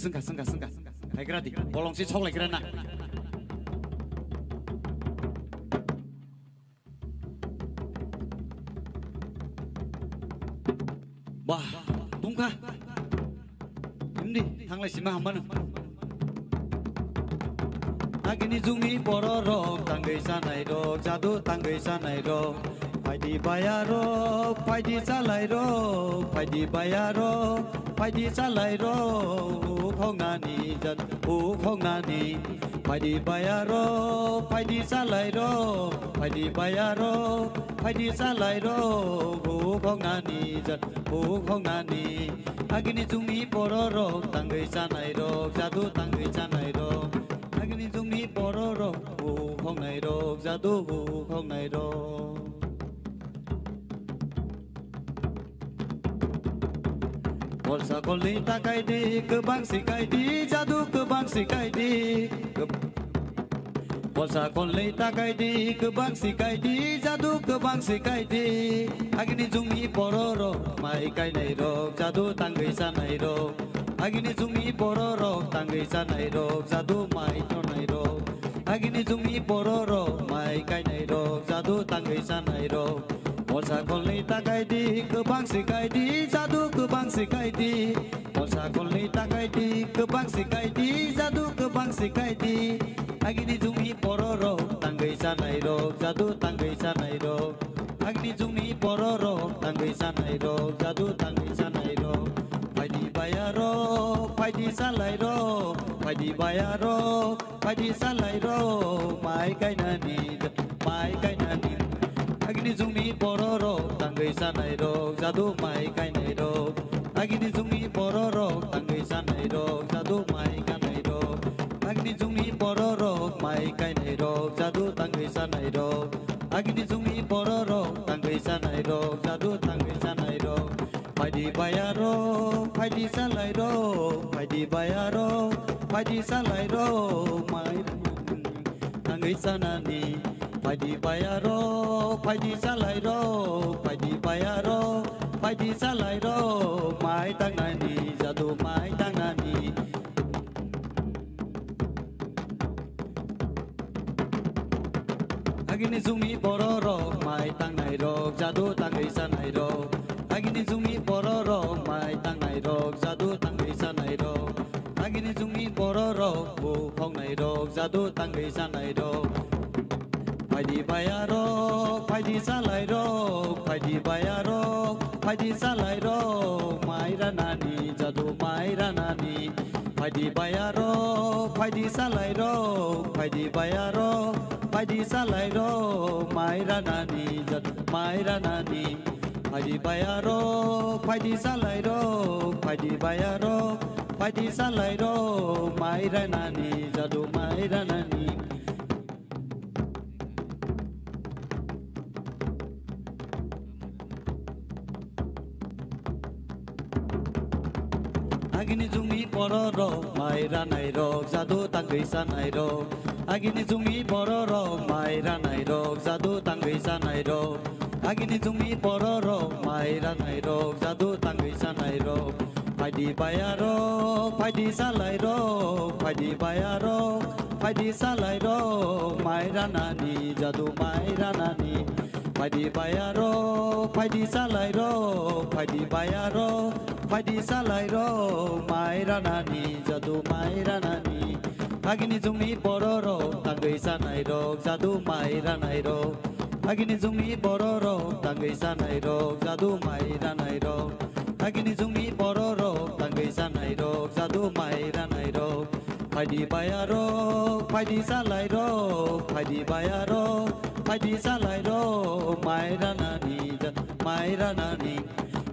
Sengkha, sengkha, sengkha. Haigra di, bolong si sok laikra na. Bah, tungkha. Hindi, thanglai sima hamano. Agini jungni bororok tangwi sanai rok, jadu tangwi sanai rok. Phaidi bayarok, phaidi salai rok, phaidi bayarok, phaidi salai rok. Ukhongnani jat, ukhongnani. Phaidi bayarok, phaidi salai rok, phaidi bayarok, phaidi salai rok. Ukhongnani jat, ukhongnani. Agini jungni bororok tangwi sanai rok, jadu tangwi sanai rok. Agini jungni bororok ukhongnai rok, jadu ukhongnai rok. Bolsa kolni takai di, kwbang sikai di, jadu kwbang sikai di. Kwb- Bolsa kolni takai di, kwbang sikai di, jadu kwbang sikai di. Agini jungni bororok mai kainai rok, jadu tangwi sanai rok. Agini jungni bororok tangwi sanai rok, jadu mai tonai rok. Agini jungni bororok mai kainai rok, jadu tangwi sanai rok. Bolsa kolni takai di, kwbang sikai di, jadu kwbang sikai di. Bolsa kolni takai di, kwbang sikai di, jadu kwbang sikai di. Agini jungni bororok tangwi sanai rok, jadu tangwi sanai rok. Agini jungni bororok tangwi sanai rok, jadu tangwi sanai rok. Phaidi bayarok, phaidi salai rok, phaidi bayarok, phaidi salai rok, mai kainani, mai kainani. Agini jungni bororok tangwi sanai rok, jadu mai kainai rok. Agini jungni bororok tangwi sanai rok, jadu mai kainai rok. Agini jungni bororok mai kainai rok, jadu tangwi sanai rok. Agini jungni bororok tangwi sanai rok, jadu tangwi sanai rok. Phaidi bayarok, phaidi salai rok, phaidi bayarok, phaidi salai rok, mai tangwi sanani. Phaidi bayarok, phaidi salai rok, phaidi bayarok, phaidi salai rok, mai tangnani, jadu mai tangnani. Agini jungni bororok mai tangnai rok, jadu tangwi sanai rok. Agini jungni bororok mai tangnai rok, jadu tangwi sanai rok. Agini jungni bororok buphoknai rok, jadu tangwi sanai rok. Phaidi bayarok, phaidi salai rok, phaidi bayarok, phaidi salai rok, mai ranani, jadu mai ranani. Phaidi bayarok, phaidi salai rok, phaidi bayarok, phaidi salai rok, mai ranani, jadu mai ranani. Phaidi bayarok, phaidi salai rok, phaidi bayarok, phaidi salai rok, mai ranani, jadu mai ranani. Agini jungni bororok mai ranai rok, jadu tangwi sanai rok. Agini jungni bororok mai ranai rok, jadu tangwi sanai rok. Agini jungni bororok mai ranai rok, jadu tangwi sanai rok. Phaidi bayarok, phaidi salai rok, phaidi bayarok, phaidi salai rok, mai ranani, jadu mai ranani. Phaidi bayarok, phaidi salai rok, phaidi bayarok, phaidi salai rok, mai ranani, jadu mai ranani. Agini jungni bororok tangwi sanai rok, jadu mai ranai rok. Agini jungni bororok tangwi sanai rok, jadu mai ranai rok. Agini jungni bororok tangwi sanai rok, jadu mai ranai rok. Phaidi bayarok, phaidi salai rok, phaidi bayarok, phaidi salai rok, mai ranani, jadu mai ranani.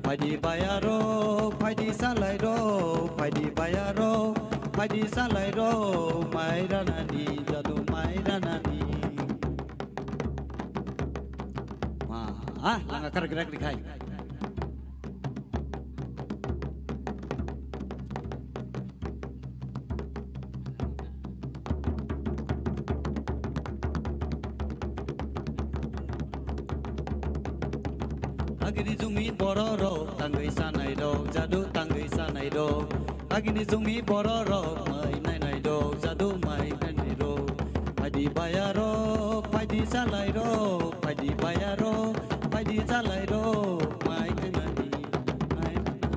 Phaidi bayarok, phaidi salai rok, phaidi bayarok, phaidi salai rok, mai ranani, jadu mai ranani. Ma, ah, langa kar gerak dikhai. Agini jungni bororok tangwi sanai rok, jadu tangwi sanai rok. Agini chwngni bororok mai nainai rok, jadu mai nainai rok. Phaidi bayarok, phaidi chalai rok, phaidi bayarok, phaidi chalai rok, mai nainani, mai nainani.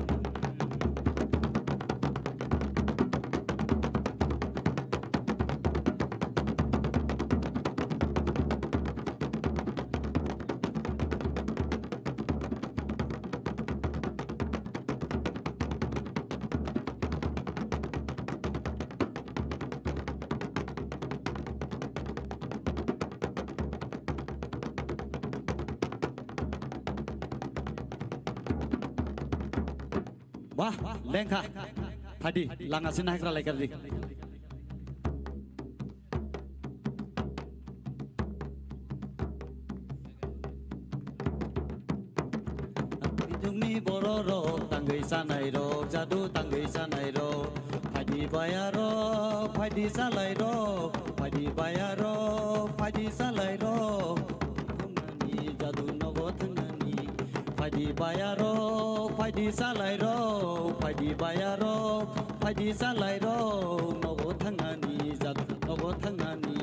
Wah, lengkha. Phaidi, langa sina hekra laikar di. Bidungni bororok tangwi sanai rok, jadu tangwi sanai rok. Phaidi bayarok, phaidi salai rok, phaidi bayarok, phaidi salai rok. Thangnani jadu nogo thangnani. Phaidi bayarok, phaidi salai rok, phaidi bayarok, phaidi salai rok. Nogo thangnani jadu nogo thangnani.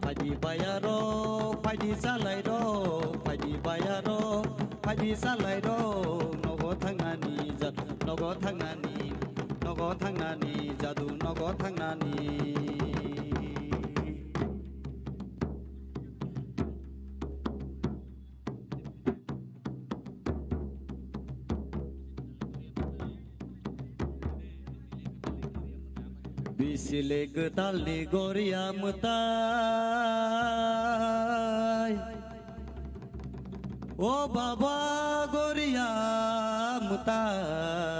Phaidi bayarok, phaidi salai rok, phaidi bayarok, phaidi salai rok, nogo thangnani jat, nogo thangnani, nogo thangnani jadu, nogo thangnani. Bisile gwdalni goria mwtai. O baba goria mwtai.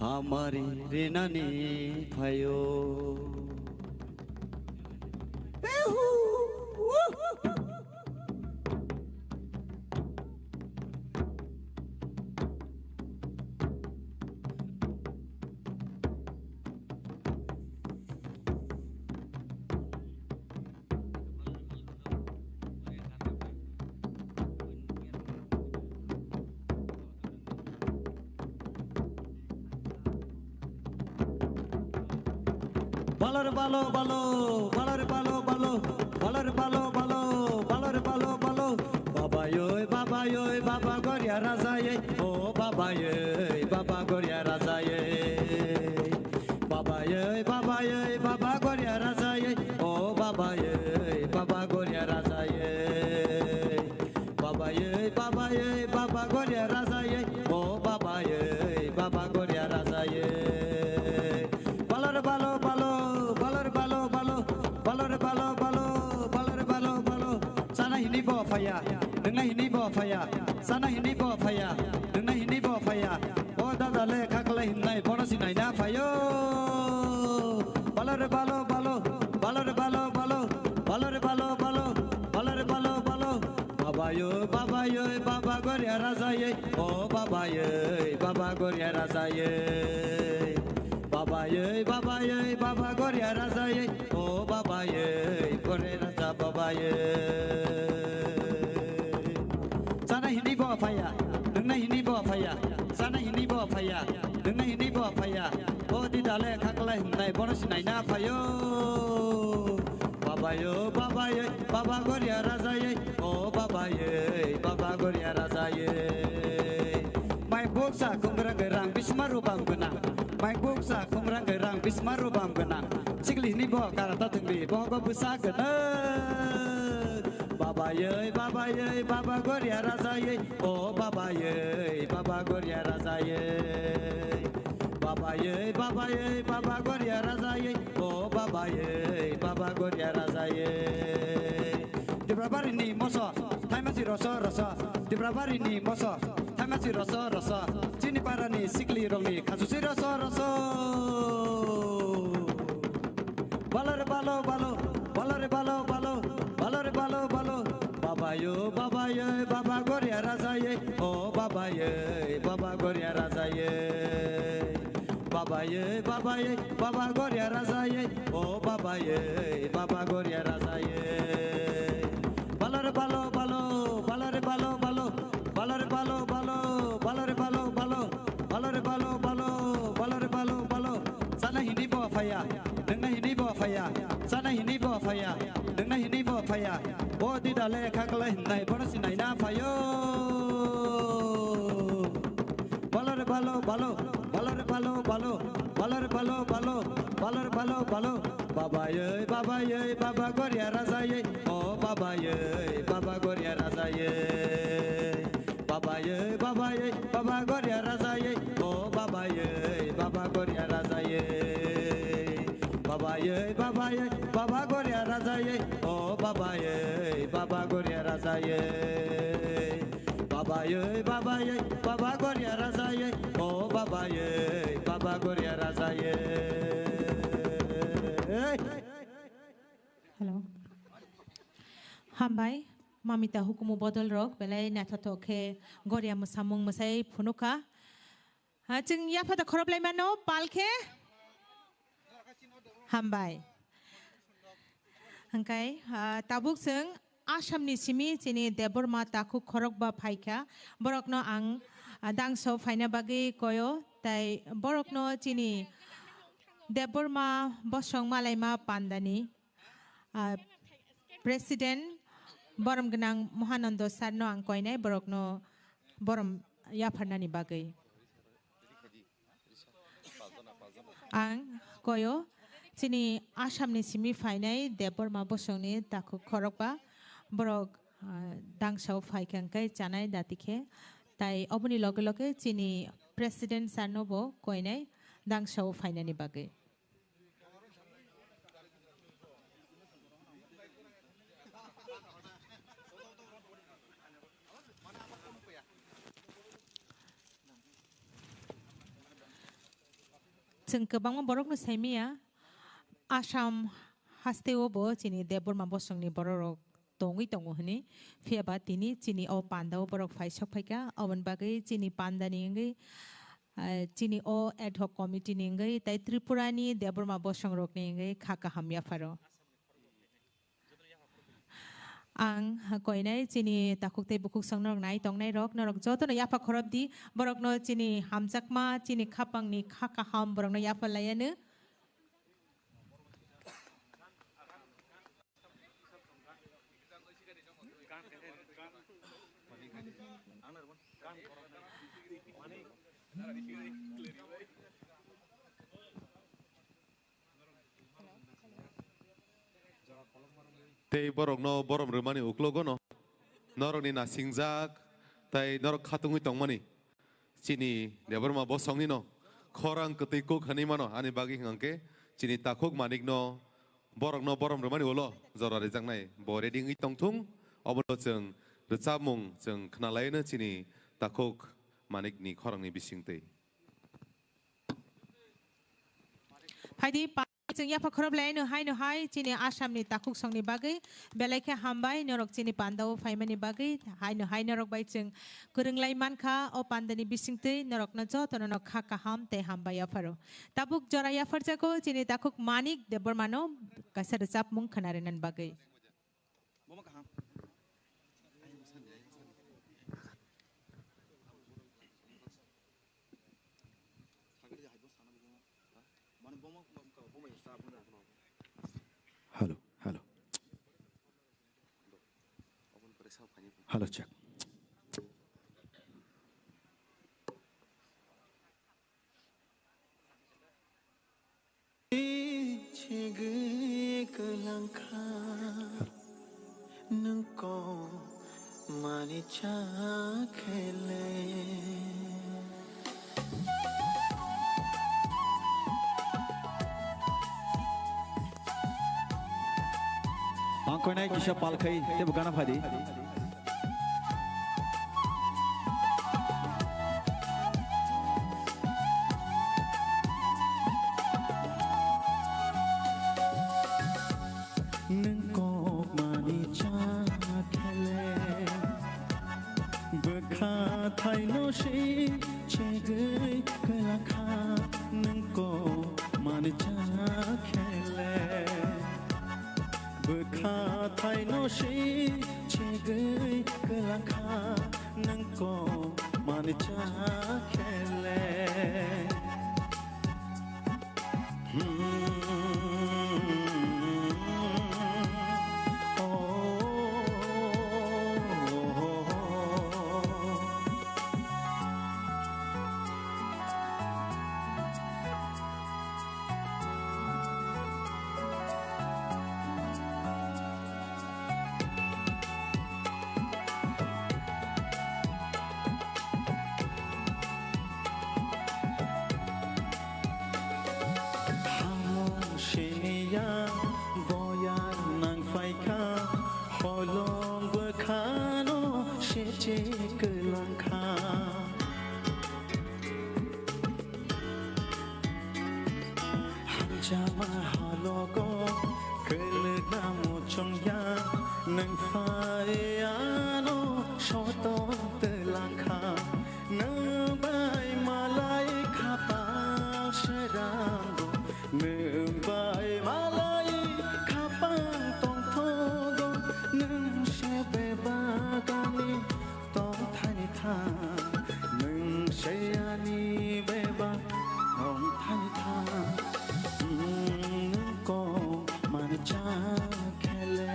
Hamari rinani phaio. Balor balo balo, balor balo balo, balor balo balo, balor balo balo. Baba yoi, baba yoi, baba goria raja ye. O baba yoi, baba goria raja ye. Baba yoi, baba yoi, baba goria raja ye. O baba yoi, baba goria raja ye. Baba ye, baba ye, baba goria raja ye. O baba ye, baba goria raja ye. Balor balo balo, balor balo balo, balor balo balo, balor balo balo. Sana hini bo phaya, nungna hini bo phaya, sana hini bo phaya, nungna hini bo phaya. O dada le khaklai himnai bono sinai na phayo. Balor balo balo, balor balo balo, balor balo balo, balor balo balo. Baba yo, baba yo, baba goria raja ye. O baba ye, baba goria raja ye. Baba ye, baba ye, baba goria raja ye. O baba ye, goria raja baba ye. Sana hini bo phaya, nungna hini bo phaya, sana hini bo phaya, nungna hini bo phaya. O di dale khaklai himnai bono sinai na phayo. Baba yo, baba ye, baba goria raja ye. O baba ye, baba goria raja ye. Mai buksa khungrang rang bisma rubam gwnang. Mai buksa khungrang rang bisma rubam gwnang. Sikli hini bo karata thungbi bo go bwsa gwnang. Baba ye, baba ye, baba goria raja ye. O baba ye, baba goria raja ye. Baba ye, baba ye, baba goria raja ye. O baba ye, baba goria raja ye. Dibrabari ni moso, thaimasi roso roso. Dibrabari ni moso, thaimasi roso roso. Chini para ni sikli rong ni khasusi roso roso. Balor balo balo, balor balo balo, balor balo balo. Baba yo, baba ye, baba goria raja ye. O baba ye, baba goria raja ye. Baba ye, baba ye, baba goria raja ye. O baba ye, baba goria raja ye. Balor balo balo, balor balo balo, balor balo balo, balor balo balo. phaiya, nungna hinwi bo phaiya, chana hinwi bo phaiya, nungna hinwi bo phaiya. Bo dida le kha kwlai himnai, bono sinai na phaio. Balo re balo, balo, balo re balo, balo, balo re balo, balo, balo re balo, balo. Baba ye, baba ye, baba goria raja ye, o baba ye, baba goria raja ye. Baba ye, baba ye, baba goria raja ye, o baba ye, baba goria raja ye. Baba ye, baba ye, baba goria raja ye, o baba ye, baba goria raja ye. Baba ye, baba ye, baba goria raja ye, o baba ye, baba goria raja ye. Hello. Hambai, mamita hukumu bodol rok, belai naithothok khe goria mwsamung mwsai phunukha. Ha, chwng yaphata khoroplai mano, pal khe? Hambai. Hwnkhe, ah, tabuk chwng Assamni simi chini Debbarma takhuk khorokba phaikha. Borokno ang, ah, dangso phaina bagwi koyo, tai borokno chini Debbarma bosong malaima pandani, ah, President borom gwnang Mohanando Sarno ang koinai borokno borom yapharnani bagwi. Ang koyo chini Assamni simi phainai Debbarma bosongni takhuk khorokba borok, ah, dangsao phaikha hwnkhe chanai dati khe, tai oboni loge loge chini President Sarno bo koinai dangsao phainani bagwi. Chwng kwbangma borokno saimanya, Assam hasteo bo chini Debbarma bosongni bororok tongwi tongo hwnwi. Phiya ba tini chini o panda o borok phai sok phaikha, oboni bagwi chini panda ni wngwi, ah, chini o ad hoc committee ni wngwi tei Tripura ni Debbarma bosong rok ni wngwi kha kaham yapharo. Ang koinai chini takhuk tei bukhuk song norok nai tongnai rok, norok jotono yapha khorop di, borokno chini hamjakma, chini khapang ni kha kaham borokno yapha lai anw. Tei borokno borom rwmani uklogo no norokni nasingjak tei norok khatungwi tongmani. Chini Debbarma bosongni no khorang kwtwi kuk hwnwi mano, ani bagwi hwnkhe chini takhuk manik no borokno borom rwmani ulo jora rijaknai bo ready wngwi tongthung. Obono chwng rwchapmung chwng khwnalaino chini takhuk manikni khorangni bisingtwi. Phaidi pa-, chwng yapha khorop lai no hai no hai chini Assam ni takhuk song ni bagwi belai khe hambai norok chini panda o phaimani bagwi hai no hai norok bai chwng kwrwng lai mankha o panda ni bisingtwi norok no joto no kha kaham tei hambai yapharo. Tabuk jora yapharjago chini takhuk Manik Debbarma no kaisa rwchapmung khwna rwna bagwi. Bomo kaham. Hello, hello. Hello, check. Chegwi kwlangkha nwng kok mani cha khele. Ang koinai kisa pal khai tebo gana phadi. Nwng kok mani cha khele, bwkha thaino si chegwi kwlakha. Nwng kok mani cha khele, bwkha thaino si chegwi kwlakha. Nwng kok mani cha khele. Hmm. Chama halogo kwlwkna muchungya, nwng phai ano soton twlangkha. Nwng bai malai khapang serango, nwng bai malai khapang tongthogo, nwng se bebak ani tongthani tha, nwng se ani bebak tongthani tha. Nwng kok mani cha khele,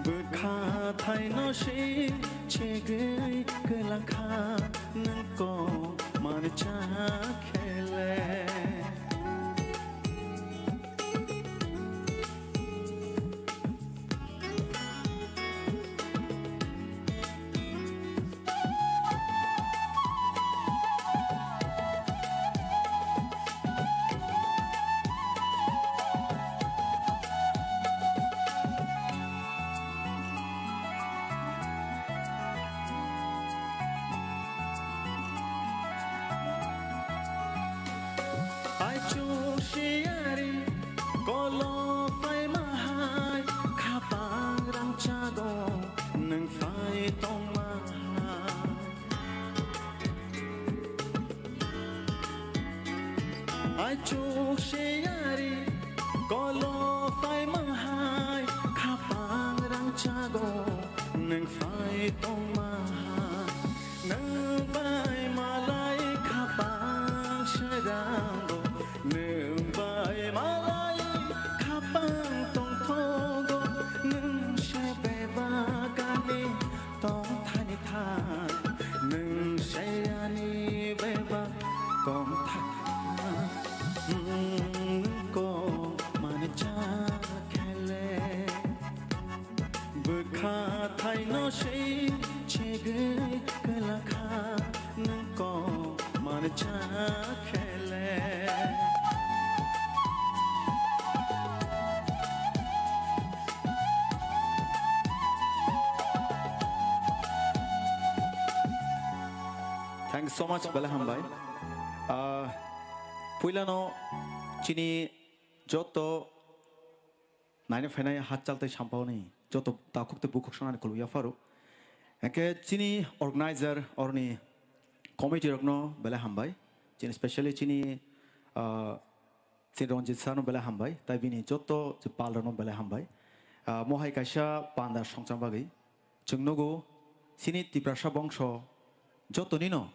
bwkha thaino se chegwi kwlangkha, nwng kok mani cha khele. Aichuk siyari kolo paima hai, khapang rangchago nwng phai tongma hai. Aichuk siyari kolo paima hai, khapang rangchago nwng phai tongma hai. Nwng bai malai khapang serango, nwng bai malai khapang tongthogo, nwng se bebak ani tongthani tha, nwng se ani bebak tongthani tha. Nwng kok mani cha khele. Bwkha thaino se chegwi kwlakha, nwng kok mani cha khele. Thanks so much, belai hambai. Ah, puilano chini joto naina phainai hachal tei sampao ni joto takhuk tei bukhuk sanani khuluk yapharo. Hwnkhe chini organizer oroni committee rokno belai hambai. Chini specially chini, ah, chini Ranjit sir no belai hambai. Tai bini joto je pal rokno belai hambai. Ah, mohai kaisa panda songchang bagwi. Chwng nugo, chini Tiprasa bongso jotonino,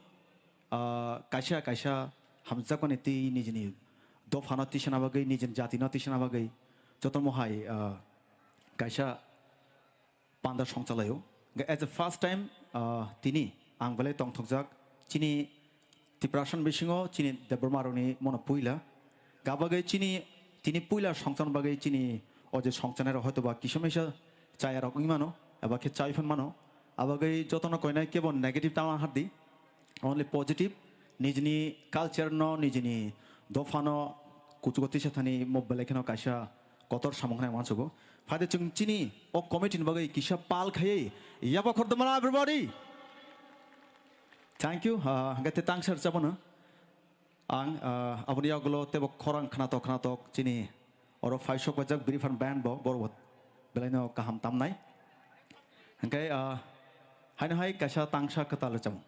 ah, kaisa kaisa hamjakmani twi nijini dophano tisana bagwi, nijini jatino tisana bagwi jotono hai, ah, kaisa panda songchalaio. Hwnkhe as a first time, ah, tini ang belai tongthokjak chini Tiprasa ni bisingo chini Debbarma rokni mono puila. Gabagwi chini tini puila songchar bagwi chini o je songcharnai rok hoitoba kisa misa chaya rok wngwi mano, eba khe chai phan mano. Abagwi jotono koinai kebo negative tama hardi, only positive. Nijini culture no, nijini dopha no kuchugo tisa thani mo belai kheno kaisa kotor samung hwnwi ang uansugo. Phai de chwng chini o committee ni bagwi kisa pal khaiwi yaba khortoma everybody. Thank you. Ah, hwnkhe tei tangsa rwchapmano ang, ah, aboni yagulo teibo khorang khnatok khnatok chini oro phaisok paijak Biriphan band bo, borok bo belaino kaham tamnai. Hwnkhe, ah, haino hai kaisa tangsa kwtal rwchapmung.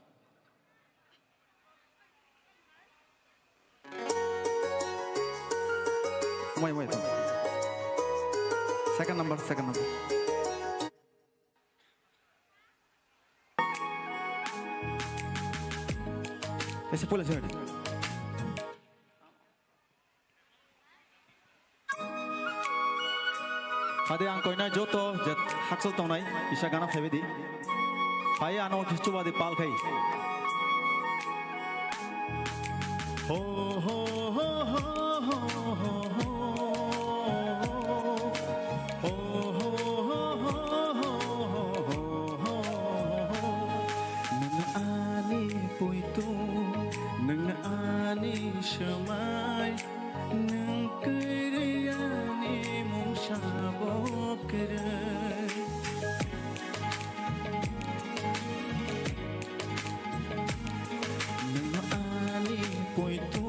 Wait, wait, wait. Second number, second number. Ese puila sini. Hade ang koinai joto je hakchal tongnai kisa gana phaibai di. Phai ano kisa chuba di pal khai. Ho, ho, ho, ho, ho, ho, ho. Ho, ho, ho, ho, ho, ho, ho, ho. Nwng ani poito, nwng ani swmai, nwng kwrwi ani mungsa bo kwrwi. Nwng ani poito,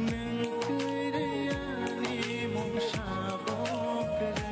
Nwng kwrwi ani mungsa bo kwrwi.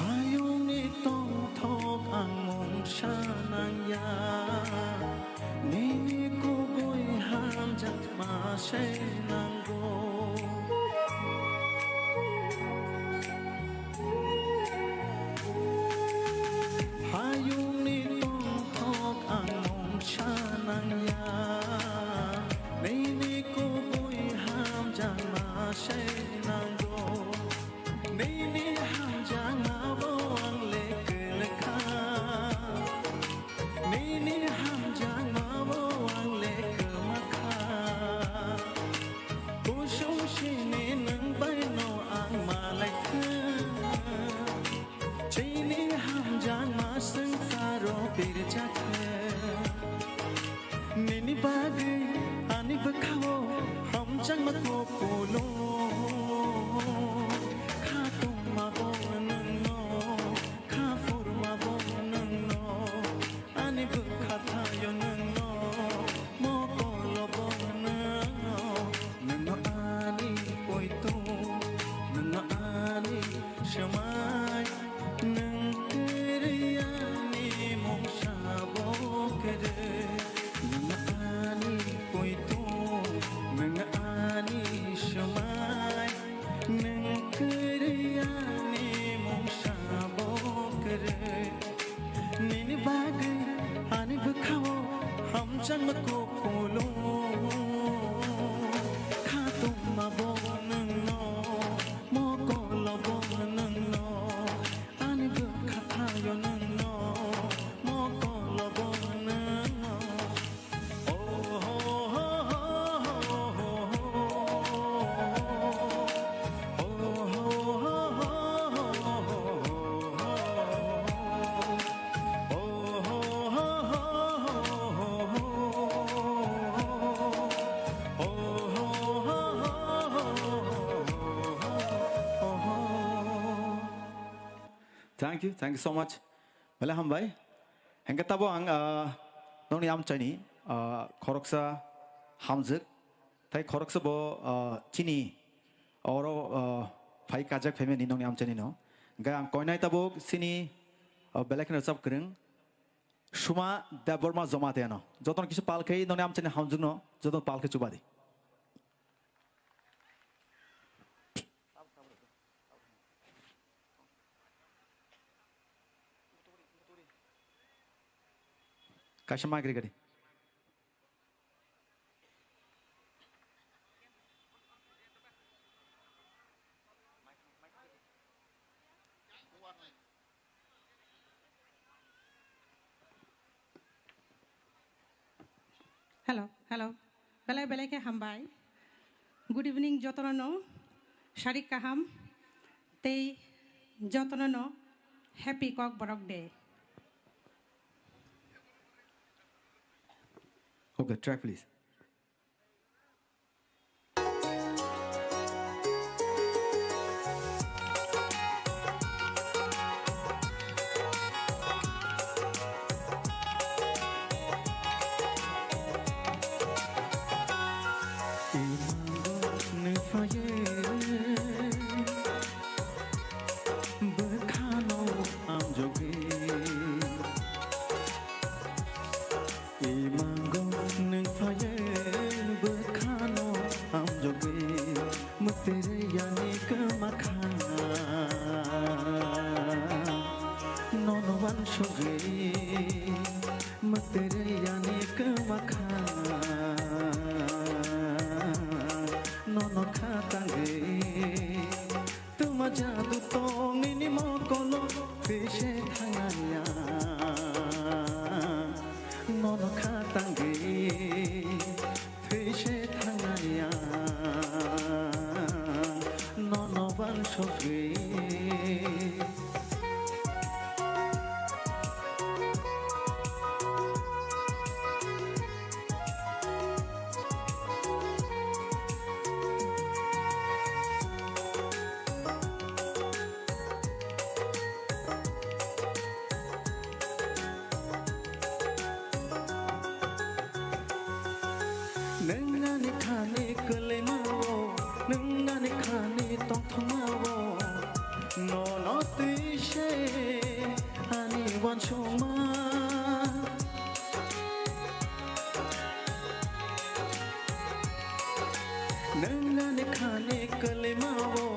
Hayungni tongthok ang mungsa nangya, nini kubui hamjakma se nango. Hayungni tongthok ang mungsa nangya, nini kubui hamjakma se nango. Nini hamjakma bo ang le kwlwkha, nini hamjakma bo ang le kwmakha. Kusung sini nwng bai no ang malaikha. Chini hamjakma swngcharo pirjakha. Nini bagwi ani bwkhao hamjakma kokulo. Kha tongma bo nwngno, kha phurma bo nwngno. Ani bwkha thaio nwngno, mokolo bo nwngno, nwngno ani poito, nwngno ani swmai, nwng kwrwi ani mungsa bo kwrwi, nwngno ani poito, nwngno ani swmai, nwng kwrwi ani mungsa bo kwrwi. Nini bagwi ani bwkhao hamjakma kokulo. Kha tongma bo nwngno, mokolo bo nwngno. Ani bwkha thaio nwngno, mokolo bo nwngno. Thank you, thank you so much. Belai hambai. Hingke tabo ang, ah, nongni amchaini, ah, khoroksa hamjwk, tei khoroksa bo, ah, chini oro, ah, phai kajak family nongni amchaini no. Hingke ang koinai tabo chini, ah, belai kheno rwchap kwrwng Suma Debbarma Jamatia no. Jotono kisa pal khe nongni amchaini hamjwk no, jotono pal khe chubadi. Kaisa mic rikadi. Hello, hello. Belai belai khe hambai. Good evening jotono no. Sarik kaham. Tei jotono no happy Kokborok day. Okay, track please. Imango nung phaye, bwkhano amjogwi. Imango nung phaye, bwkhano amjogwi. Mwtwrwi yani kwmakha, nono wansugwi. Mwtwrwi yani kwmakha, nono kha tangwi. Twma jadu tong nini mokolo, thwi se thangnaya. Nono kha tangwi, thwi se thangnaya. Nono wansugwi. Nwng ani khani kwlwima o, nwng ani khani tongthokma o, nono twi se ani uansukma. Nwng ani khani kwlwima o,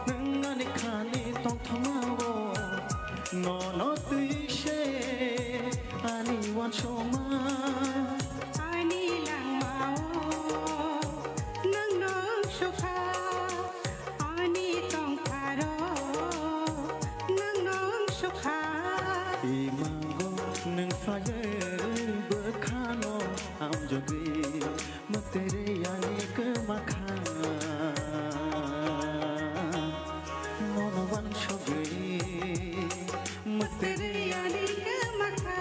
nwng ani khani tongthokma o, nono twi se ani uansukma. Ani langmao nwng nung sukha, ani tongpharo nwng nung sukha. Imango nwng phaiwi bwkhano hamjagwi, mwtwrwi ani kwma kha. Nono uansugwi, mwtwrwi ani kwma kha.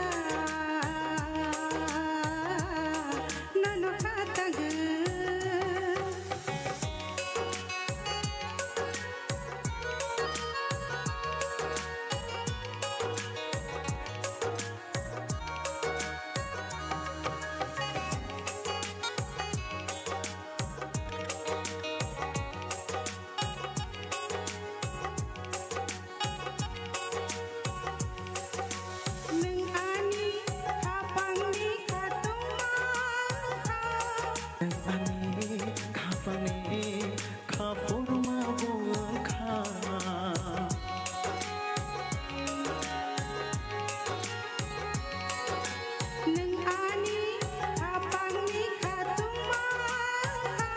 Nono kha tangwi. Nwng ani khapangni khatungma wngkha. Nwng ani khapangni khaphurma bo wngkha. Nwng ani khapangni khatungma wngkha.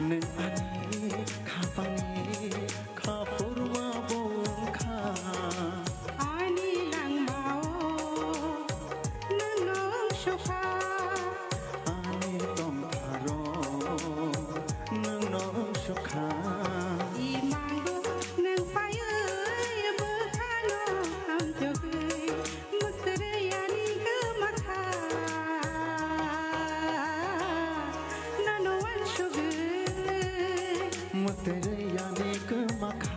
Nwng ani khapangni khaphurma bo wngkha. Ani langmao nwng nung sukha. Ani tongpharo nwng nung sukha. Imango nwng phaiwi bwkhano hamjagwi, mwtwrwi ani kwma kha. Nono uansugwi. Mwtwrwi ani kwma kha.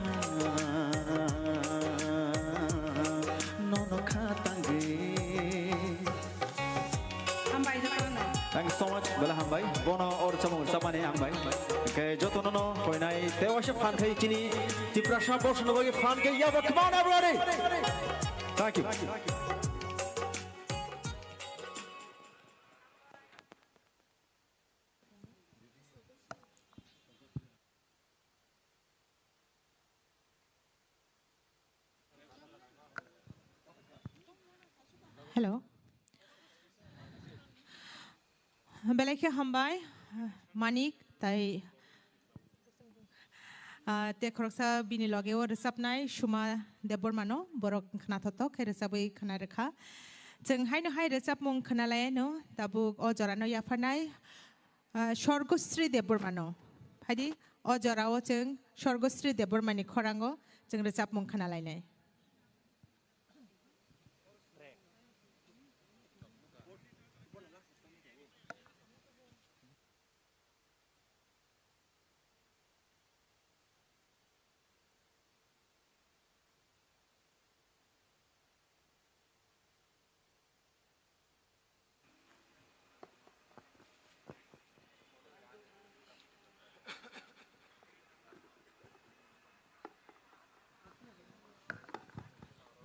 Nono kha tangwi. Hambai jotono. Thank you so much, bela hambai. Bono or chamung chamani hambai. Ke jotono no koinai tei waisa phan khai chini Tiprasa boss no bagi phan ke yaba, come on everybody. Thank you. Hello. Belai khe hambai, Manik, tai, ah, te khoroksa bini loge o rwchapnai Suma Debbarmano, borok khnathokthok khe rwchabwi khna rwkha. Chwng haino hai rwchapmung khna lai no, tabuk o jorano yapharnai, ah, Sorgosri Debbarmano. Phaidi, o jorao chwng Sorgosri Debbarmani khorango chwng rwchapmung khna lainai.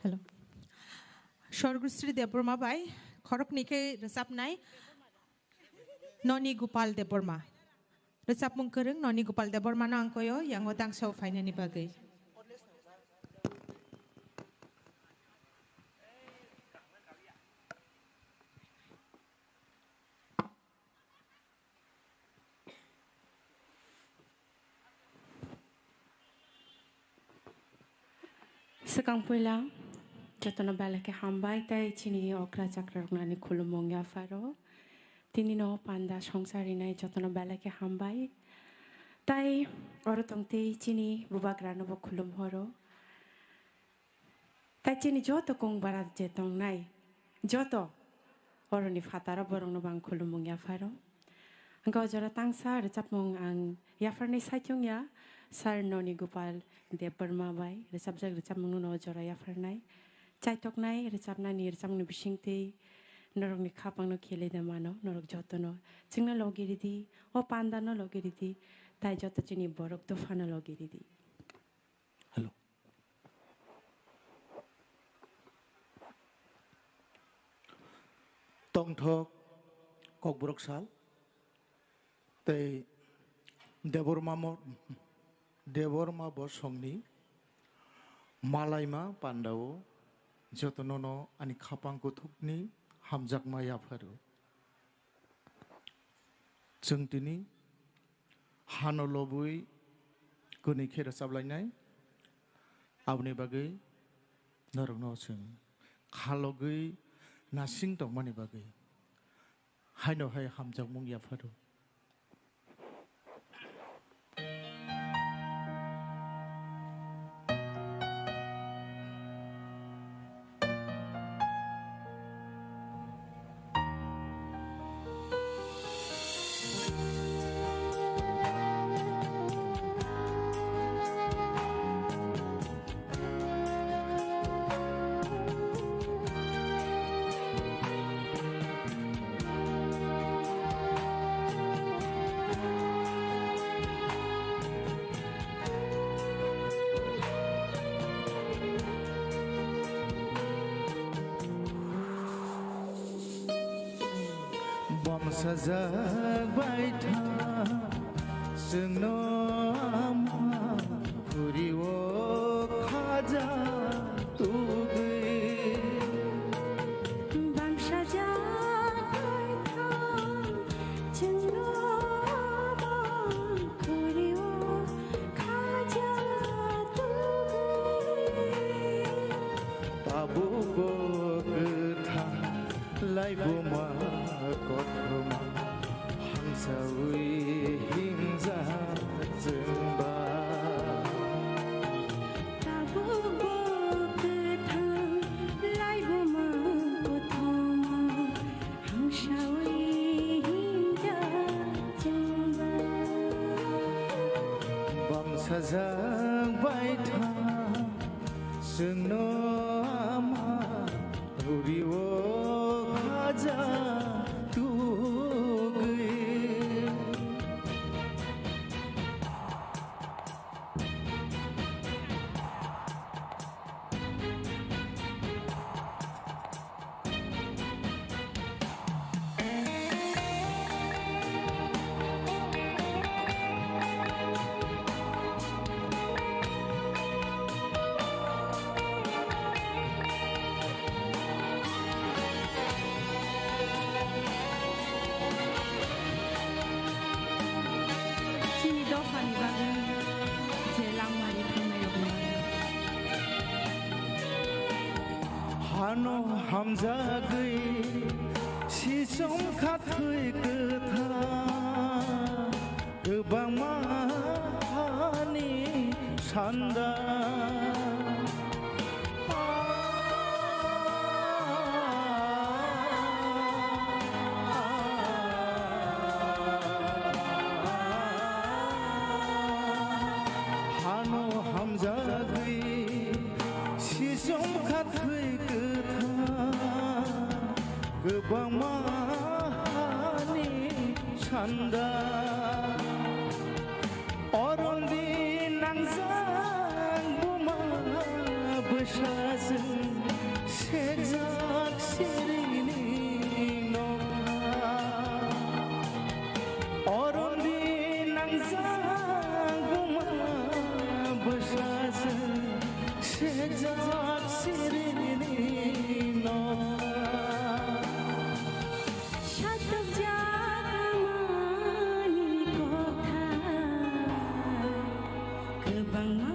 Hello. Sorgosri Debbarma bai khoroknwi khe rwchapnai Noni Gopal Debbarma. Rwchapmung kwrwng Noni Gopal Debbarmano ang koyo yango tangsa o phainani bagwi. Swkang puila jotono belai khe hambai tei chini okra chakra roknani khulumung yapharo. Tini no panda songsa rinai jotono belai khe hambai. Tai oro tongtwi chini bubagrano bo khulum horo. Tai chini joto kung bara je tongnai, joto oroni phataro borokno bo ang khulumung yapharo. Hwnkhe o jora tangsa rwchapmung ang yapharnai saichung ya, Sir Noni Gopal Debbarma bai rwchapjak rwchapmungno o jora yapharnai. Chaitoknai rwchapnani rwchapmungni bisingtwi norokni khapangno khele de mano, norok jotono chwngno logi ridi, o pandano logi ridi, tai joto chini borok dophano logi ridi. Hello. Tongthok Kokborok sal tei Debbarma mo-, Debbarma bosongni malaima pandao jotonono ani khapang kuthukni hamjakma yapharo. Chwng tini hano lobwi kwnwi khe rwchap lainai, aboni bagwi norokno chwng khalogwi nasing tongmani bagwi haino hai hamjakmung yapharo. Bamsajak bai tha chwngno ama khuri o khaja tugwi. Bamsajak bai tha chwngno ama khuri o khaja tugwi. Tabuk bo kwthang laibuma kothoma hangsawi himjak chwngba. Tabuk bo kwthang laibuma kothoma hangsawi himjak chwngba. Bamsajak bai tha chwngno ama uri o khaja tugwi. Chini dophani bagwi je langmani thangnairokno. Hano hamjagwi sichom khathwi kwthang, kwbangma hani sanda. Hano hamjagwi sichom khathwi kwthang, kwbangma hani sanda. Orondi nangjak buma bwsajwng sejak sirini nokha. Orondi nangjak buma bwsajwng sejak sirini nokha. Satokjak mani kotha kwbangma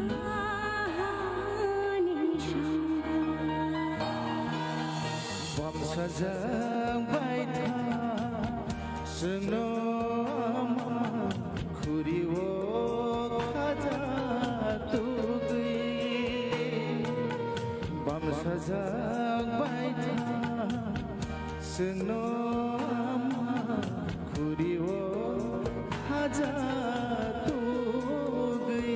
hani songha. Bamsajak bai tha chwngno ama khuri o khaja tugwi. Bamsajak bai tha, chwngno ama khuri o khaja tugwi.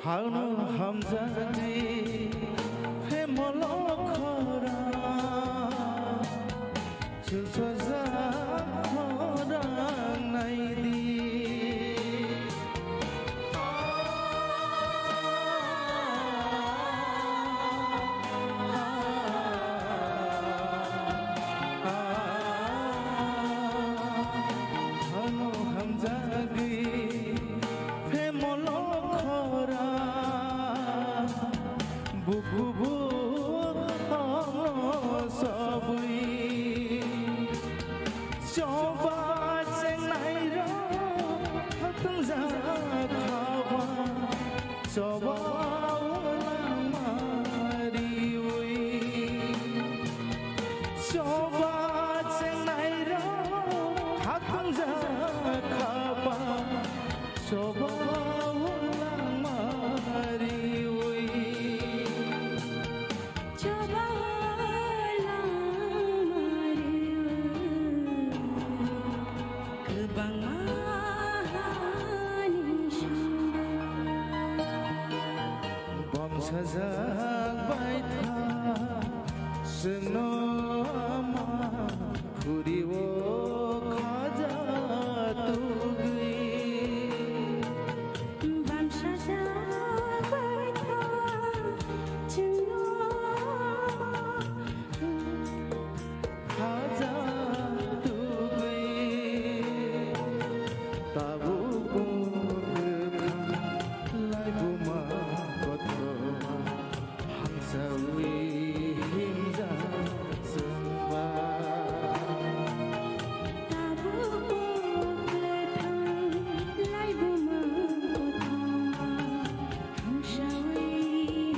Hano hamjadi phemolo khora, chwlchajak khorang naidi. Hano hamjadi phemolo khora, buku buku sabwi. Choba chengnai rok hatung jak khaba, choba ulang mariwi. Choba chengnai rok hatung jak khaba, choba ulang mariwi. Choba langmari kwbangma hani songba. Bamsajak bai tha, chwngno ama khuri o khaja tugwi. Bamsajak bai tha, chwngno khaja tugwi. Tabuk bo kwthang laibuma kothoma. Hangsawi himjak chwngba. Tabuk bo kwthang laibuma kothoma, hangsawi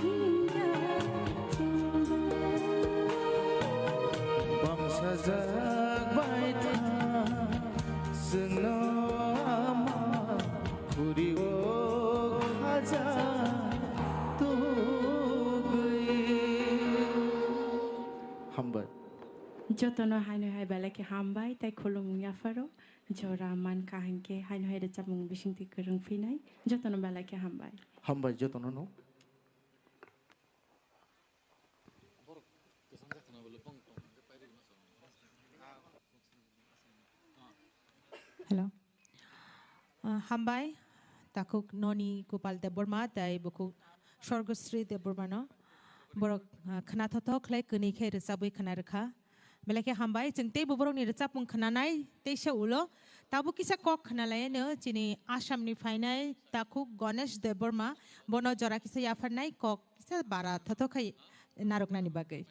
himjak chwngba. Bamsajak bai tha, chwngno ama khuri o khaja tugwi. Hambai. Jotono haino hai belai khe hambai tei khulumung yapharo. Jora mankha hinkhe haino hai rwchapmung bisingtwi kwrwng phinai. Jotono belai khe hambai. Hambai jotono no. Hello. Ah, hambai, takhuk noni Gopal Debbarma tei bukhuk Sorgosri Debbarmano. Borok, ah, khwnathokthok khlai kwnwi khe rwchabwi khwna rwkha. Belai khe hambai, chwng teibo borokni rwchapmung khwnanai teisa ulo. Tabuk kisa kok khwnalaino chini Assamni phainai takhuk Ganesh Debbarma, bono jora kisa yapharnai kok kisa bara thothok khai narwknani bagwi.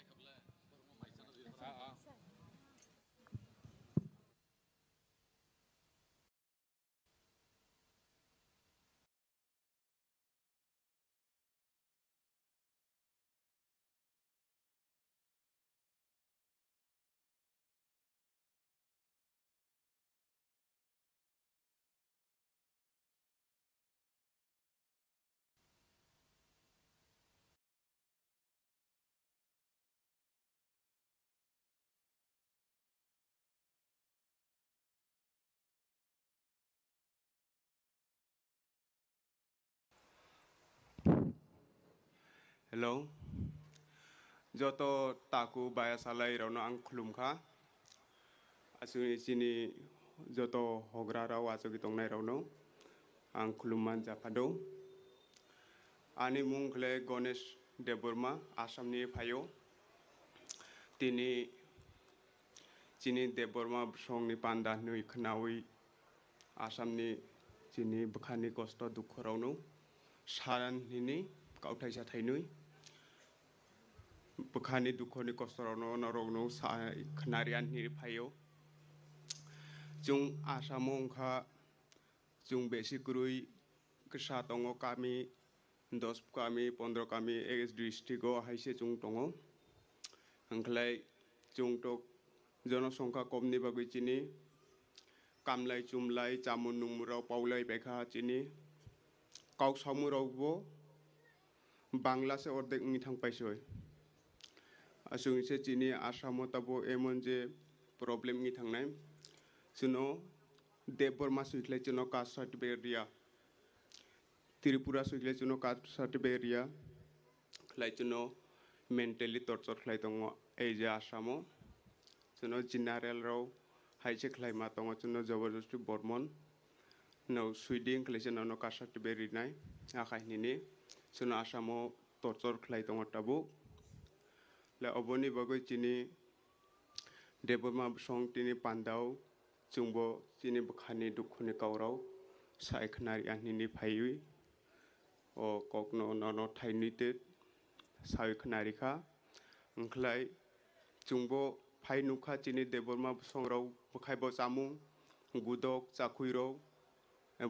Hello. Joto taku baya salai rokno ang khulumkha. Aswkni chini joto hogra rok achugwi tongnai rokno ang khulumma japhado. Ani mung khle Ganesh Debbarma, Assamni phaio. Tini chini Debbarma bwsongni panda hwnwi khwnawi Assamni chini bwkhani kosto dukhu rokno saran hwnwi kauthaisa thainwi. Bwkhani dukhoni kostorokno norokno sa khnari ani hinwi phaio. Chwng Asamo wngkha, chwng besi kwrwi kwsa tongo, kami dos kami, pondro kami, ek district o hai se chwng tongo. Hwnkhlai chwng tok jonosongkha komni bagwi chini kamlai chumlai chamung nungmung rok paulai paikha chini kok samung rok bo Bangla se ordek wngwi thang paisoi. Aswk se chini Asamo tabuk emon je problem wngwi thangnai. Chwngno Debbarma swi khlai chwngno caste certificate riya. Tripura swi khlai chwngno caste certificate riya. Khlai chwngno mentally torture khlai tongo ei je Asamo. Chwngno general rok hai se khlai ma tongo chwngno joborjosti bormon. No swiding khlai se nono caste certificate rinai. Akhai hinini chwngno Asamo torture khlai tongo tabuk. Le oboni bagwi chini Debbarma bosong tini pandao chwngbo chini bwkhani dukhuni kaurok sai khwnari ani hinwi phaiwi o kokno nono thainwi te sai khwnarikha. Wngkhlai chwngbo phai nukha chini Debbarma bosongrok bwkhaibo chamung gudok chakhwirok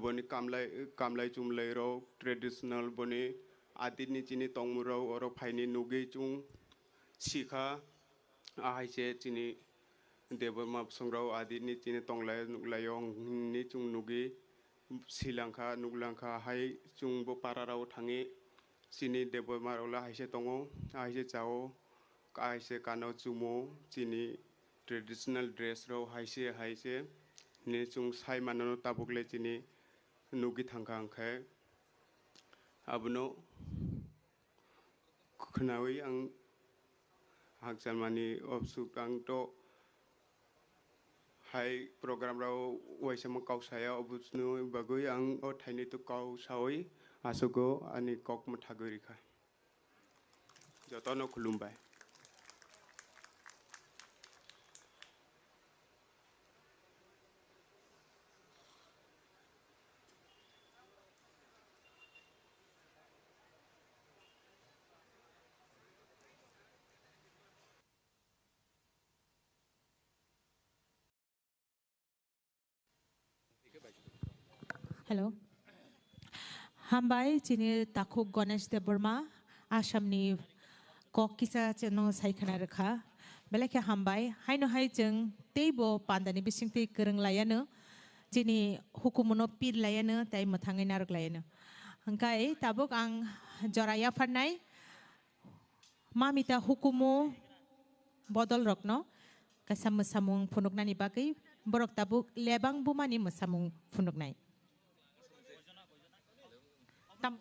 boni kamlai kamlai chumlairok traditional boni adini chini tongmungrok oro phaini nugwi chwng sikha. Ahai se chini Debbarma bosongrok adini chini tonglai nukhlaio hinwi chwng nugwi silangkha nuklangkha hai chwngbo pararok thangwi chini Debbarma rokla hai se tongo, hai se chao, hai se kano chumo chini traditional dress rok hai se hai se hinwi chwng sai mano tabukle chini nugwi thangkha hwnkhe abono khwnawi ang hakchalmani obsuk ang to hai program rok waisa ma kok saya oboni bagwi ang o thaini to kok sawi aswk o ani kok mwthagwi rikha. Jotono khulumbai. Hello. Hambai, chini takhuk Ganesh Debbarma, Assamni kok kisa chwngno sai khna rwkha. Belai khe hambai, haino hai chwng teibo pandani bisingtwi kwrwng laiano, chini hukumuno pir laiano, tei mwthangwi narwk laiano. Hwnkhe tabuk ang jora yapharnai, mamita hukumu bodolrokno kaisa mwsamung phunuknani bagwi borok tabuk lebang bumani mwsamung phunuknai. Tam-,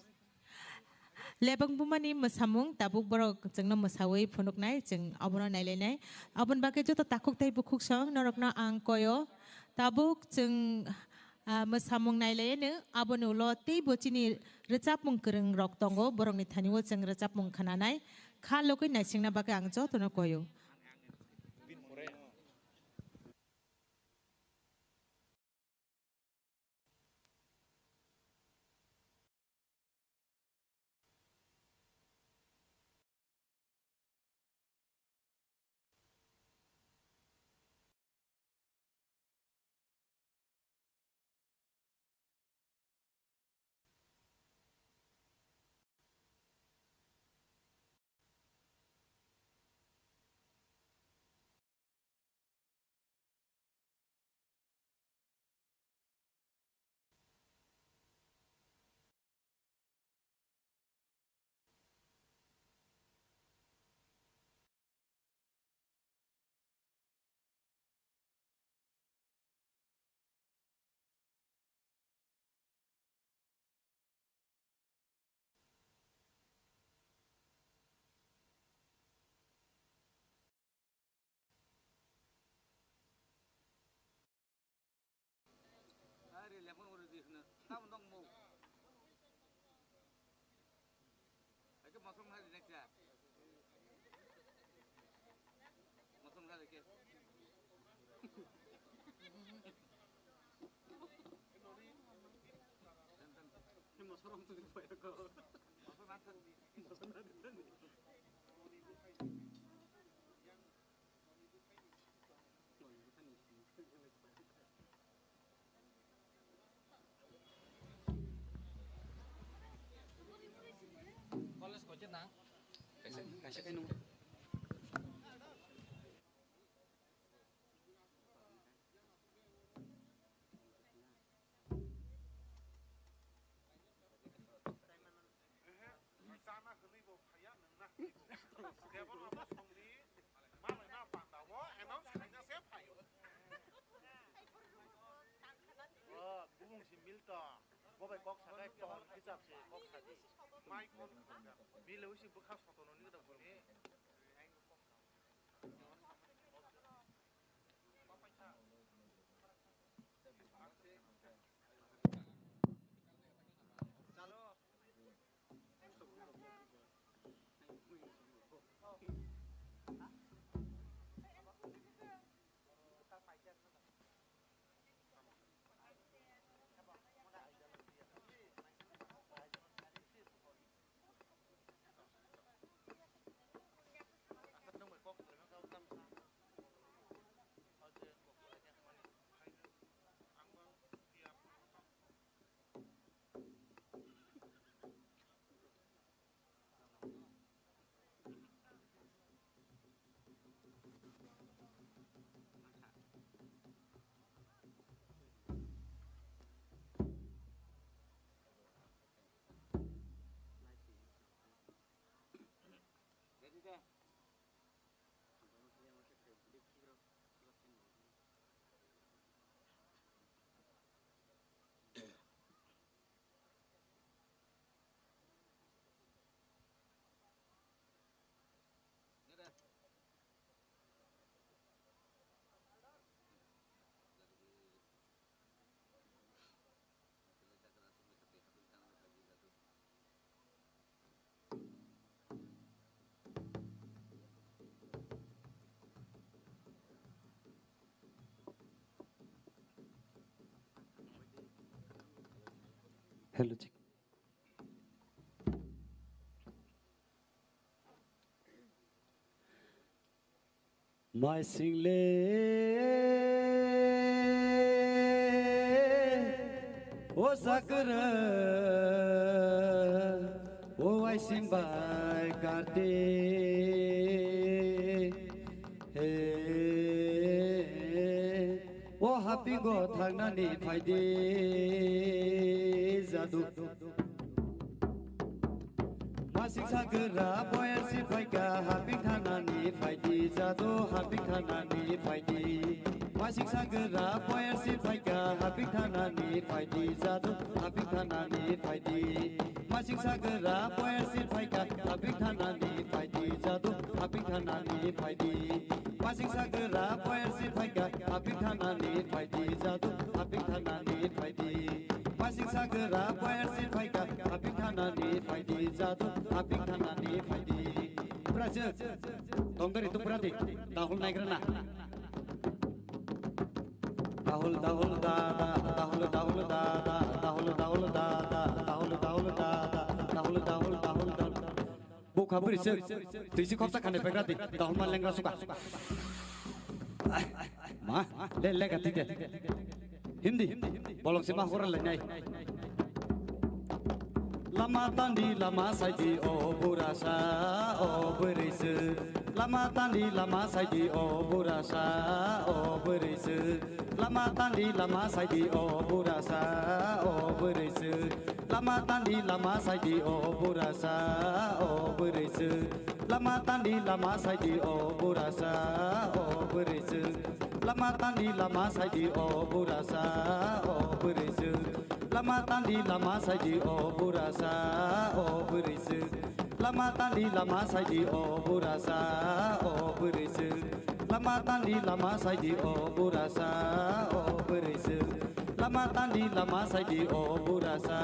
lebang bumani mwsamung tabuk borok chwngno mwsawi phunuknai, chwng obono nailainai. Aboni bagwi joto takhuk tei bukhuk song norokno ang koyo. Tabuk chwng, ah, mwsamung nailaiyano, aboni ulo teibo chini rwchapmung kwrwng rok tongo, borokni thani o chwng rwchapmung khwnanai. Kha logwi naisingna bagwi ang jotono koyo. Ari lemon uri di hna. Tam dong mo. Ake masuk na di nekja. Masuk na di ke. Masuk na di ko. Masuk na di. Masuk na di. Chana hwnwi bo phaiya nwng na. Debra abo songdi, malai na panda o, announce khaina se phaio. O, bumung si mil to. Bo bai kok sakai ton hisab se kok sadi. Mai kon khurga. Mil wi si bwkha sotono ni da buni. Hello, check. Mai single o sakra o ai simbai karte he o hapingo thangnani phaidi jadu. Masing sagra boyar si phaika haping thanani phaidi jadu haping thanani phaidi. Masing sagra boyar si phaika haping thanani phaidi jadu haping thanani phaidi. Masing sagra boyar si phaika haping thanani phaidi jadu haping thanani phaidi. Masing sagra boyar si phaika haping thanani phaidi jadu haping thanani phaidi. Masing sagra boyar si phaika haping thanani phaidi jadu haping thanani phaidi. Prajak tongdari tu pradi dahul naigrana. Dahul dahul dada dahul dahul dada dahul dahul dada dahul dahul dada dahul dahul dahul dada. Bukha bwrwi swk, twi si khorsa khani pekra di, dahulma lengra suka. Ma, le lega tide. Hindi, bolong sima hora lenai. Lama tandi lama saidi o burasa o bwrwi swk. Lama tandi lama saidi o burasa o bwrwi swk. Lama tandi lama saidi o burasa o bwrwi swk. Lama tandi lama saidi o burasa o bwrwi swk. Lama tandi lama saidi o burasa o bwrwi swk. Lama tandi lama saidi o burasa o bwrwi swk. Lama tandi lama saidi o burasa o bwrwi swk. Lama tandi lama saidi o burasa o bwrwi swk. Lama tandi lama saidi o burasa o bwrwi swk. Lama tandi lama saidi o burasa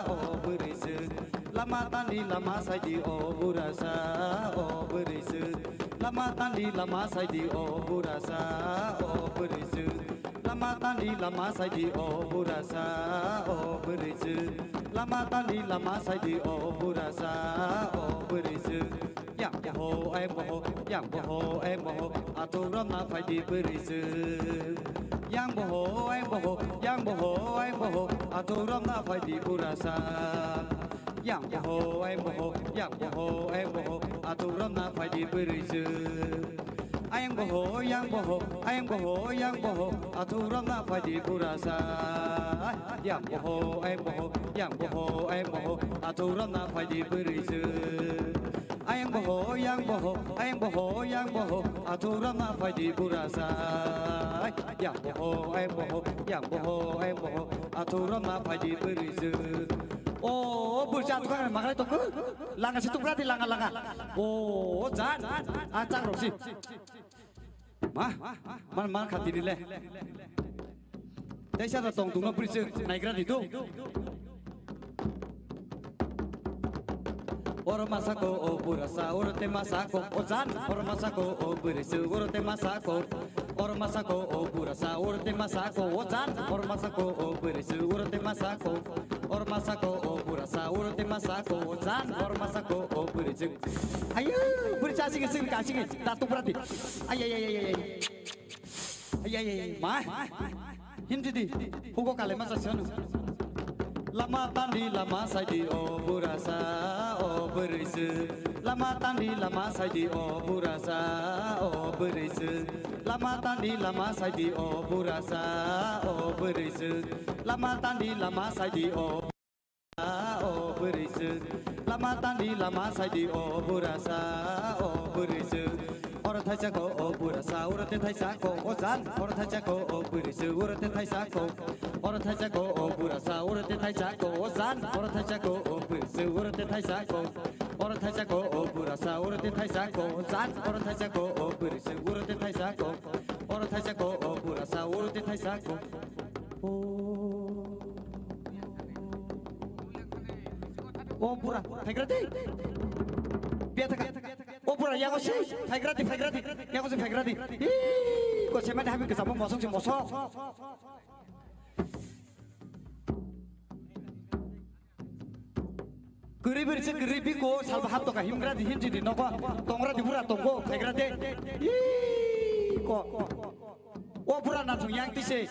o bwrwi swk. Lama tandi lama saidi o burasa o bwrwi swk. Lama tandi lama saidi o burasa o bwrwi swk. Lama tandi lama saidi o burasa o bwrwi swk. Lama tandi lama saidi o burasa o bwrwi swk. Yang boho ai boho, yang boho ai boho, aturok na phaidi bwrwi swk. Yang boho ai boho, yang boho ai boho, aturok na phaidi burasa. Yang boho, ayang boho, yang boho, ayang boho, athuk romna phaidi bwrwi chwng. Ayang boho, yang boho, ayang boho, yang boho, athuk romna phaidi burasa. Yang boho, ayang boho, yang boho, ayang boho, athuk romna phaidi bwrwi chwng. Ayang boho, yang boho, ayang boho, yang boho, athuk romna phaidi burasa. Yang boho, ayang boho, yang boho, ayang boho, athuk romna phaidi bwrwi chwng. O bwrcha athuk ang makrai tongkho. Langa si tukra di, langa, langa. O jan. A chang rok si. Ma, man, man khati ni le. Teisa da tong tungno bwrwi chwng naigra di tu. Oro masako o burasa, oro te masako o jan. Oro masako o bwrwi chwng, oro te masako. Oro masako o burasa, oro te masako o jan. Oro masako o bwrwi chwng, oro te masako. Oro masako o burasa, oro te masako o jan. Oro masako o bwrwi chwng. Ayo, bwrwi cha sigi sigi ka sigi. Da tu prati. Ay, ay, ay, ay, ay. Ay, ay, ay, ay. Ma. Hindi di. Hugo kale masa sanu. Lama tandi lama saidi o burasa o bwrwi chwng. Lama tandi lama saidi o burasa o bwrwi chwng. Lama tandi lama saidi o burasa o bwrwi chwng. Lama tandi lama saidi o o bwrwi chwng. Lama tandi lama saidi o burasa o bwrwi chwng. Oro thaisa ko o burasa, oro te thaisa ko o jan. Oro thaisa ko o bwrwi chwng, oro te thaisa ko. Oro thaisa ko o burasa, oro te thaisa ko o jan. Oro thaisa ko o bwrwi chwng, oro te thaisa ko. Oro thaisa ko o burasa, oro te thaisa ko o jan. Oro thaisa ko o bwrwi chwng, oro te thaisa ko. Oro thaisa ko o burasa, oro te thaisa ko. O. O bura, phaigra di. Biya thaka. O bura, yago si, phaigra di, phaigra di. Yago si, phaigra di. Ih, ko semani habi kesamo mosok si mosok. Kwrwi bwrwi se kwrwi biko salba hap toka himgra di hinji di nogo tongra di bura tongo phaigra de. Ih, ko. O bura na thung yang tise.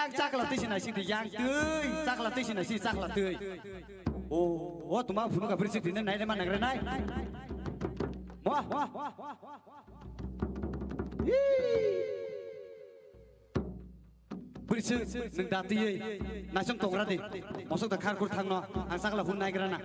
Yang chakla tise na sidi yang tui. Chakla tise na si chakla tui. O, o tuma phunu ka bwrwi se dine nai le ma nangre nai. Mo. Ih. Bwrwi se nwng da twiwi naisong tongra di. Mosok da khar khur thangno ang sakla hun naigra na.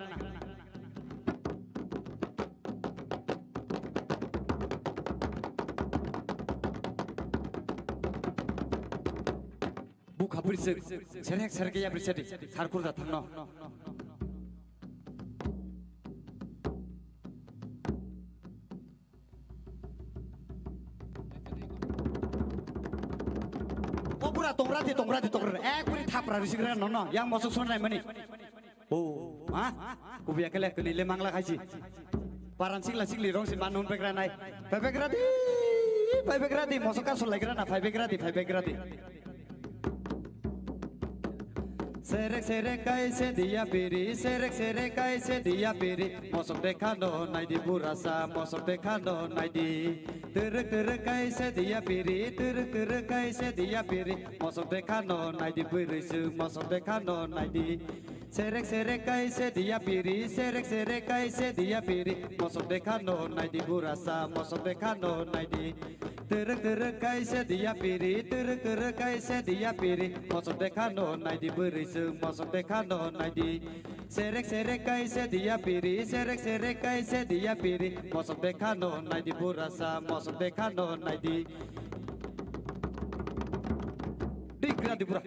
Bukha bwrwi se serek serek ya bwrwi se di khar khur da thangno. O bura tongra di tongra di tongra di. Ek buri thapra risi gra no no. Yang mosok sun nai mani. O ma. Kubiya kele kuni le mangla khaisi. Paran sikla sikli rong si manun pekra nai. Pai pekra di. Pai pekra di. Mosok ka sulai gra na. Pai pekra di. Pai pekra di. Serek serek kaise diya piri, serek serek kaise diya piri, mosok dekha no naidi burasa, mosok dekha no naidi. Terek terek kaise diya piri, terek terek kaise diya piri, mosok dekha no naidi bwrwi se, mosok dekha no naidi. Serek serek kaise diya piri, serek serek kaise diya piri, mosok dekha no naidi burasa, mosok dekha no naidi. Terek terek kaise diya piri, terek terek kaise diya piri, mosok dekha no naidi bwrwi se, mosok dekha no naidi. Serek serek kaise diya piri, serek serek kaise diya piri, mosok dekha no naidi burasa, mosok dekha no naidi. Digra dibura.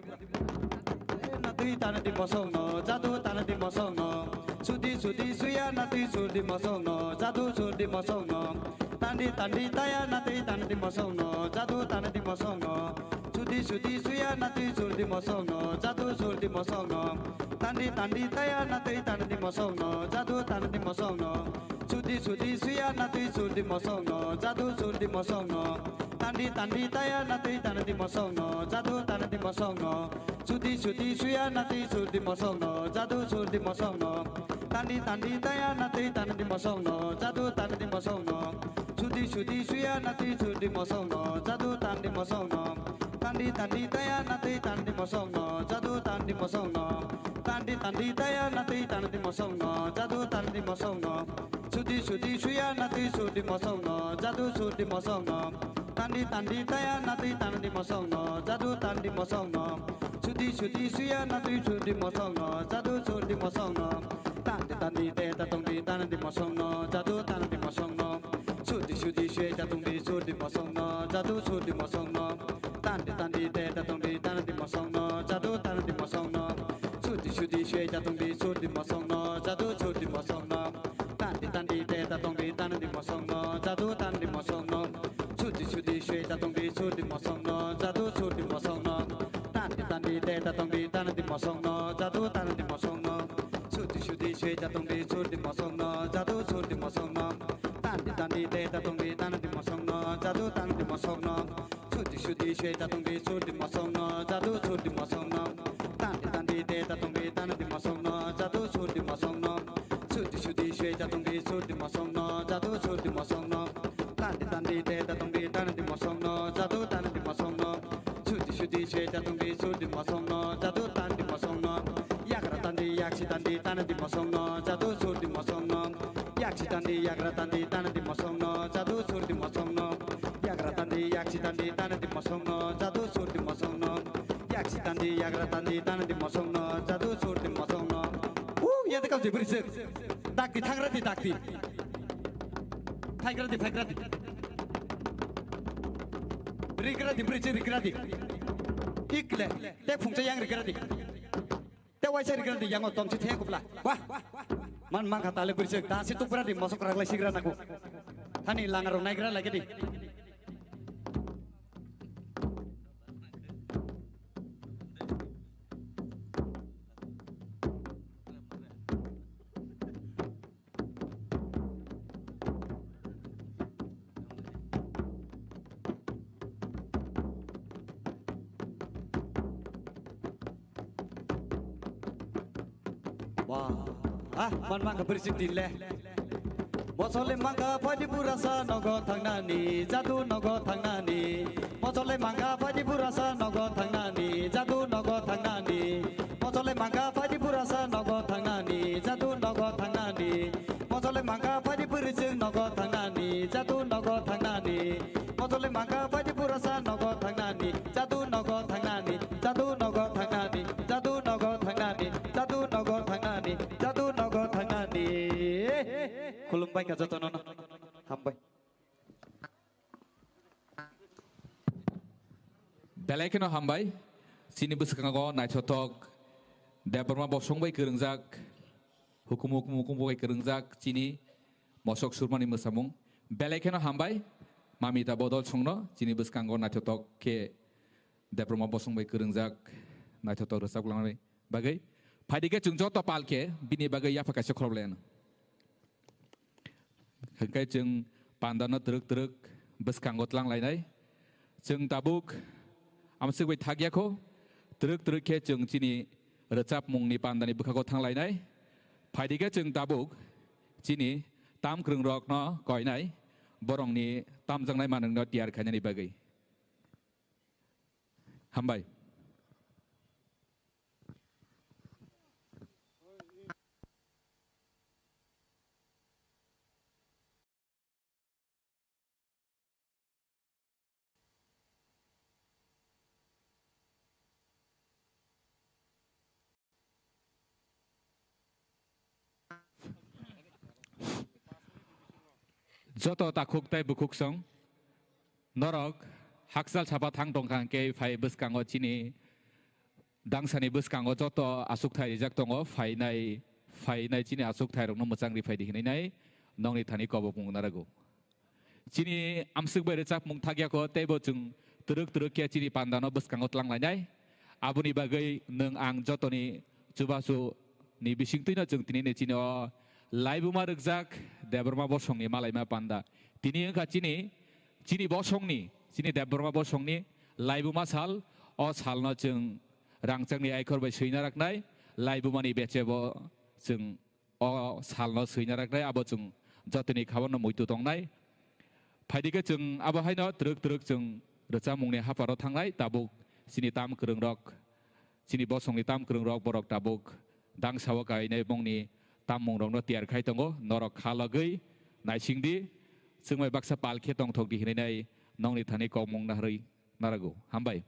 Natwi tana di mosong no, jadu tana di mosong no. Sudi sudi suya natwi sudi mosong no, jadu sudi mosong no. Tandi tandi taya natwi tana di mosong no, jadu tana di mosong no. Sudi sudi suya natwi sudi mosong no, jadu sudi mosong no. Tandi tandi taya natwi tana di mosong no, jadu tana di mosong no. Sudi sudi suya natwi sudi mosong no, jadu sudi mosong no. Tandi tandi taya natwi tana di mosong no, jadu tana di mosong no. Sudi sudi suya natwi sudi mosong no, jadu sudi mosong no. Tandi tandi taya natwi tana di mosong no, jadu tana di mosong no. Sudi sudi suya natwi sudi mosong no, jadu tana di mosong no. Tandi tandi taya natwi tana di mosong no, jadu tana di mosong no. Tandi tandi taya natwi tandi mosong no, jadu tandi mosong no. Sudi sudi suya natwi sudi mosong no, jadu sudi mosong no. Tandi tandi taya natwi tandi mosong no, jadu tandi mosong no. Sudi sudi suya natwi sudi mosong no, jadu sudi mosong no. Tandi tandi te tatong di tandi mosong no, jadu tandi mosong no. Sudi sudi suya tatong di sudi mosong no, jadu sudi mosong no. Tandi tandi te tatong di tandi mosong no, jadu tandi mosong no. Sudi sudi shwe jatong di sudi mosong no, jadu sudi mosong no. Tandi tandi te tatong di tandi mosong no, jadu tandi mosong no. Sudi sudi shwe jatong di sudi mosong no, jadu sudi mosong no. Tandi tandi te tatong di tandi mosong no, jadu tandi mosong no. Sudi sudi shwe jatong di sudi mosong no, jadu sudi mosong no. Tandi tandi te tatong di tandi mosong no, jadu tandi mosong no. Sudi sudi shwe tatong di sudi mosong no, jadu sudi mosong no. Tandi tandi te tatong di tandi mosong no, jadu sudi mosong no. Sudi sudi shwe tatong di sudi mosong no, jadu sudi mosong no. Tandi tandi te tatong di tandi mosong no, jadu tandi mosong no. Sudi sudi shwe tatong di sudi mosong no, jadu tandi mosong no. Yagra tandi yaksi tandi tandi mosong no, jadu sudi mosong no. Yaksi tandi yagra tandi tandi mosong no, jadu sudi mosong no. Yagra tandi yaksi tandi tandi mosong no, jadu sudi mosong no. Yaksi tandi yagra tandi tandi mosong no, jadu sudi mosong no. Hu, yate kau jibri sik. Dakti thangra di dakti. Thaigra di thaigra di. Rigra di bri sik rigra di. Ikle, te phungcha yang rigra di. Te waisa rigra di yango tomsi the kupla. Wah. Man mangkha tale bri sik, ta si tukbra di mosok raglai sigra naku. Thani langarok naigra lagi di. Wah, ah, man mangkha bri sik din le. Mosole mangkha phaidi purasa nogo thangnani, jadu nogo thangnani. Mosole mangkha phaidi purasa nogo thangnani, jadu nogo thangnani. Mosole mangkha phaidi purasa nogo thangnani, jadu nogo thangnani. Mosole mangkha phaidi purisa nogo thangnani, jadu nogo thangnani. Mosole mangkha phaidi purasa nogo thangnani, jadu nogo thangnani, jadu nogo thangnani, jadu nogo thangnani, jadu nogo thangnani, jadu nogo thangnani. Khulumbai kha jotono no. Hambai. Belai kheno hambai, chini bwskango naithothok Debbarma bosong bai kwrwngjak, hukumu hukumu hukumu bai kwrwngjak chini mosok surmani mwsamung. Belai kheno hambai, Mamita Bodol songno chini bwskango naithothok khe Debbarma bosong bai kwrwngjak naithothok rwchaplangnani bagwi. Phaidi khe chwng joto pal khe bini bagwi yapha kaisa khorokle ano. Hwnkhe chwng pandano twrwk twrwk bwskango tlang lainai. Chwng tabuk amswk bai thak ya kho, twrwk twrwk khe chwng chini rwchapmungni pandani bwkhago thang lainai. Phaidi khe chwng tabuk chini tam kwrwngrokno koinai, borokni tamjaknai manwkno tiyar khainani bagwi. Hambai. Joto takhuk tei bukhuksong, norok hakchal sapa thang tongkha hwnkhe phai bwskango chini dangsani bwskango joto achukthai rijak tongo, phainai, phainai chini achukthai rokno mwchang ri phaidi hinwi nai nokni thani kobopung narago. Chini amswk bai rwchapmung thakya kho, teibo chwng twrwk twrwk khe chini pandano bwskango tlang lainai. Aboni bagwi nwng ang jotoni chubachu ni bisingtwino chwng tini ni chini o laibuma rwkjak Debbarma bosongni malaima panda. Tini wngkha chini, chini bosongni, chini Debbarma bosongni laibuma sal. O salno chwng rangchakni aikhor bai swina raknai, laibumani bechebo chwng o salno swina raknai, abo chwng jotoni khabarno muitu tongnai. Phaidi khe chwng abo haino twrwk twrwk chwng rwchapmungni hapharo thangnai, tabuk chini tam kwrwngrok, chini bosongni tam kwrwngrok borok tabuk dangsa o kainai bongni tammungrokno tiyar khai tongo, norok kha logwi naising di, chwng bai baksa pal khe tongthok di hinwi nai nokni thani kokmung naharwi narago. Hambai.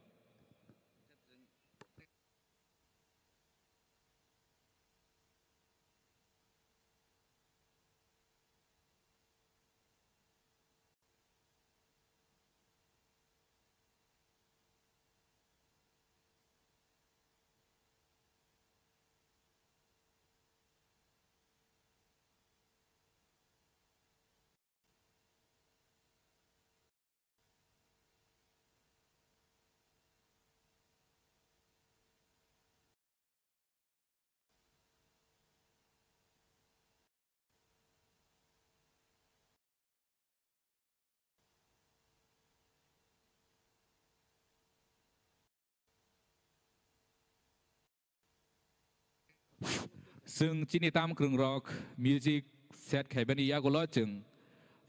Chwng chini tam kwrwngrok music set khaibani yagulo chwng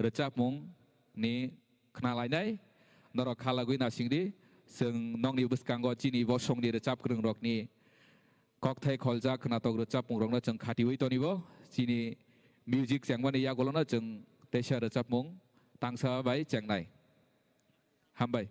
rwchapmung ni khna lainai. Norok kha lagwi nasing di, chwng nokni bwskango chini bosongni rwchap kwrwngrokni kokthai kholjak khnatok rwchapmungrokno chwng khatiwi tonibo. Chini music chengmani yagulono chwng teisa rwchapmung tangsa bai chengnai. Hambai.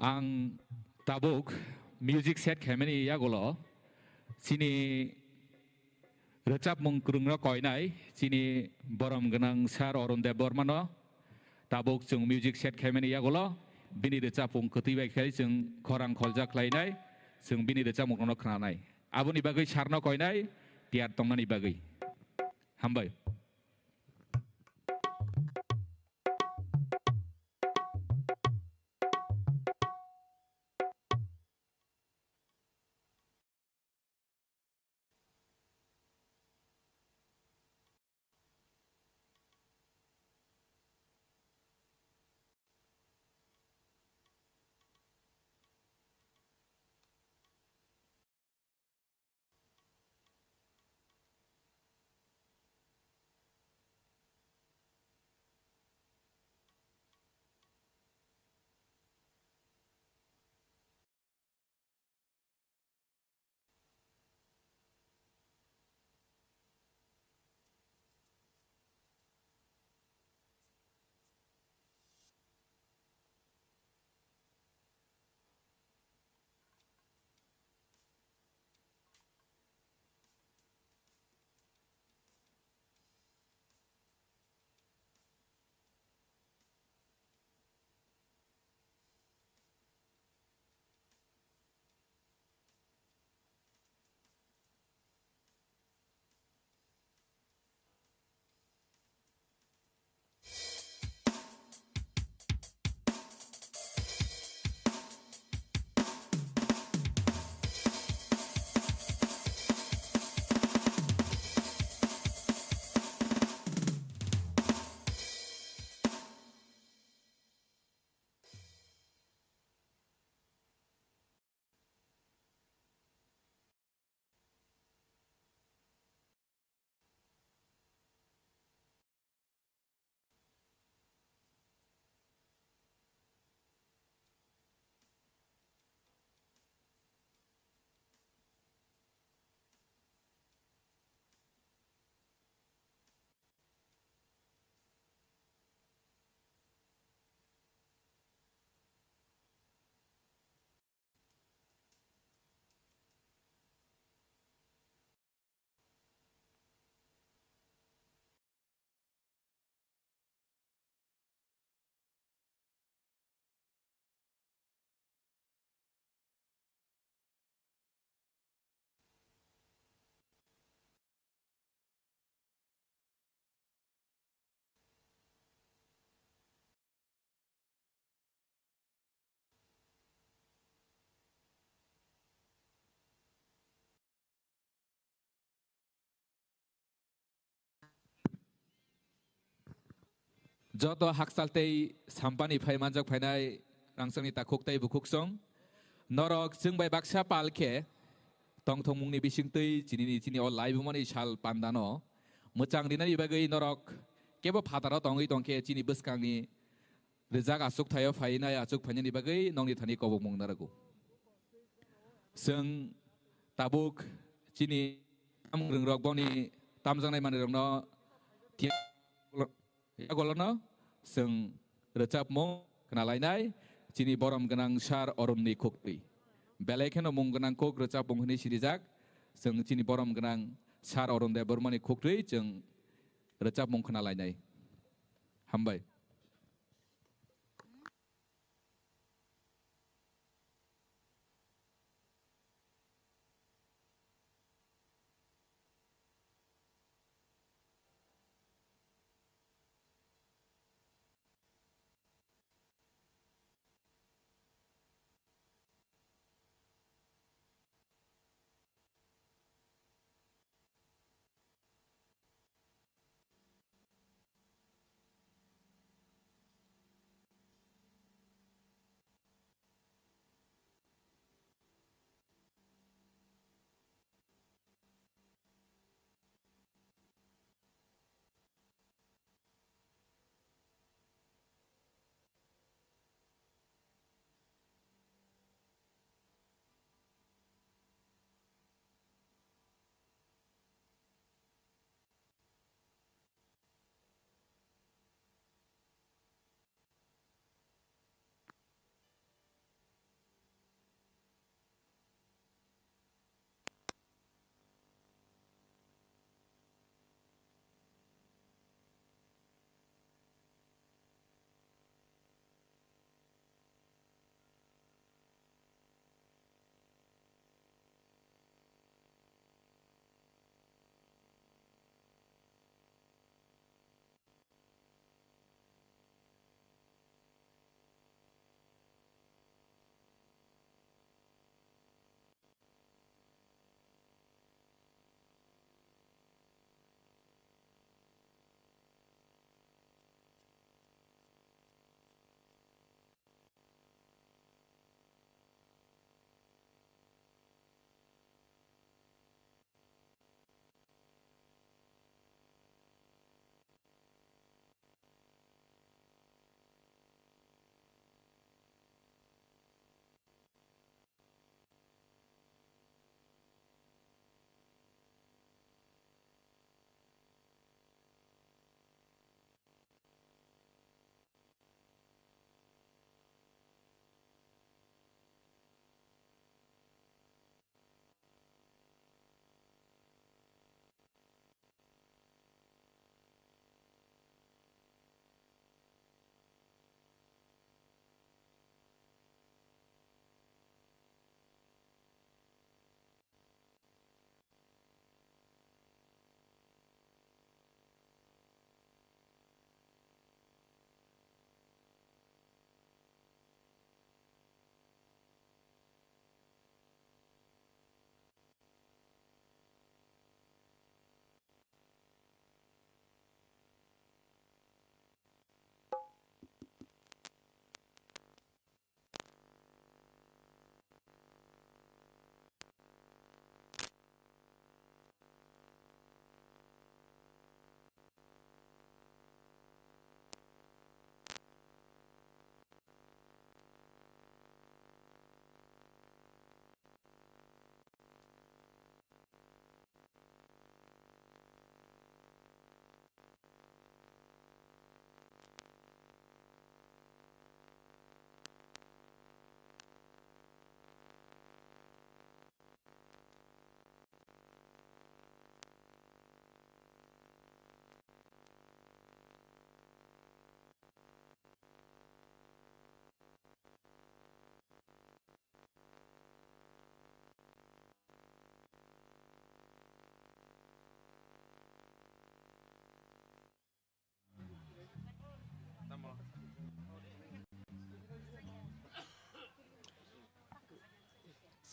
Ang tabuk music set khaimani yagulo chini rwchapmung kwrwngno koinai chini borom gwnang sir Arun Debbarmano tabuk chwng music set khaimani yagulo bini rwchapmung kwtwi bai khe chwng khorang kholjak khlainai, chwng bini rwchapmungno khwnanai. Aboni bagwi sirno koinai tiyar tongnani bagwi. Hambai. Joto hakchal tei sampani phai manjak phainai rangchakni takhuk tei bukhuksong. Norok chwng bai baksa pal khe tongthokmungni bisingtwi chini, chini o laibumani sal pandano mwchang rinani bagwi norok kebo phataro tongwi tongkhe chini bwskangni rijak achuk thaio phainai achuk phainani bagwi nokni thani kobokmung narago. Chwng tabuk chini tamung rok boni tamjaknai manwirokno tiya Agolono chwng rwchapmung khna lainai chini borom gwnang Sir Arunni khuktwi. Belai kheno mung gwnang kuk rwchapmung hwnwi sirijak, chwng chini borom gwnang Sir Arun Debbarmani khuktwi chwng rwchapmung khna lainai. Hambai.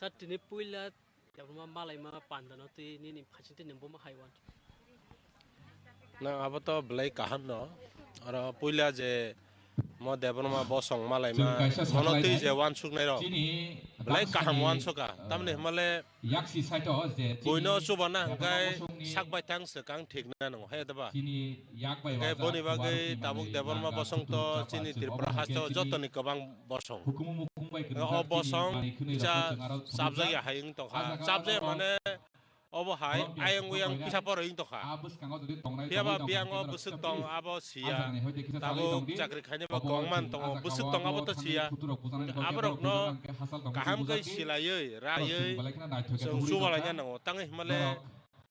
Sir, tini puila yabruma malaima pandano twi nini phaising twi nini buma hai wan. Nang abo to belai kaham no. Oro puila je mo Debbarma bosong malaima mono twi je wansuknai rok belai kaham wansuka. Tamni hwnmale buino chubana hwnkhe sak baithang swkang thik na nango, hai da ba? Hwnkhe boni bagwi tabuk Debbarma bosong to chini Tripura hasteo jotoni kwbang bosong. O bosong kisa chapjakya hai wng tongkha. Chapjakya mane obo hai ayang uyang kisa poro wng tongkha. Phiya ba biyang o bwswk tong abo siya. Tabuk chakri khainai ba kwbangma tongo, bwswk tong abo to siya. Aborokno kaham khe silaiwi raiwi chwng chubalaina nango. Tangwi hwnmale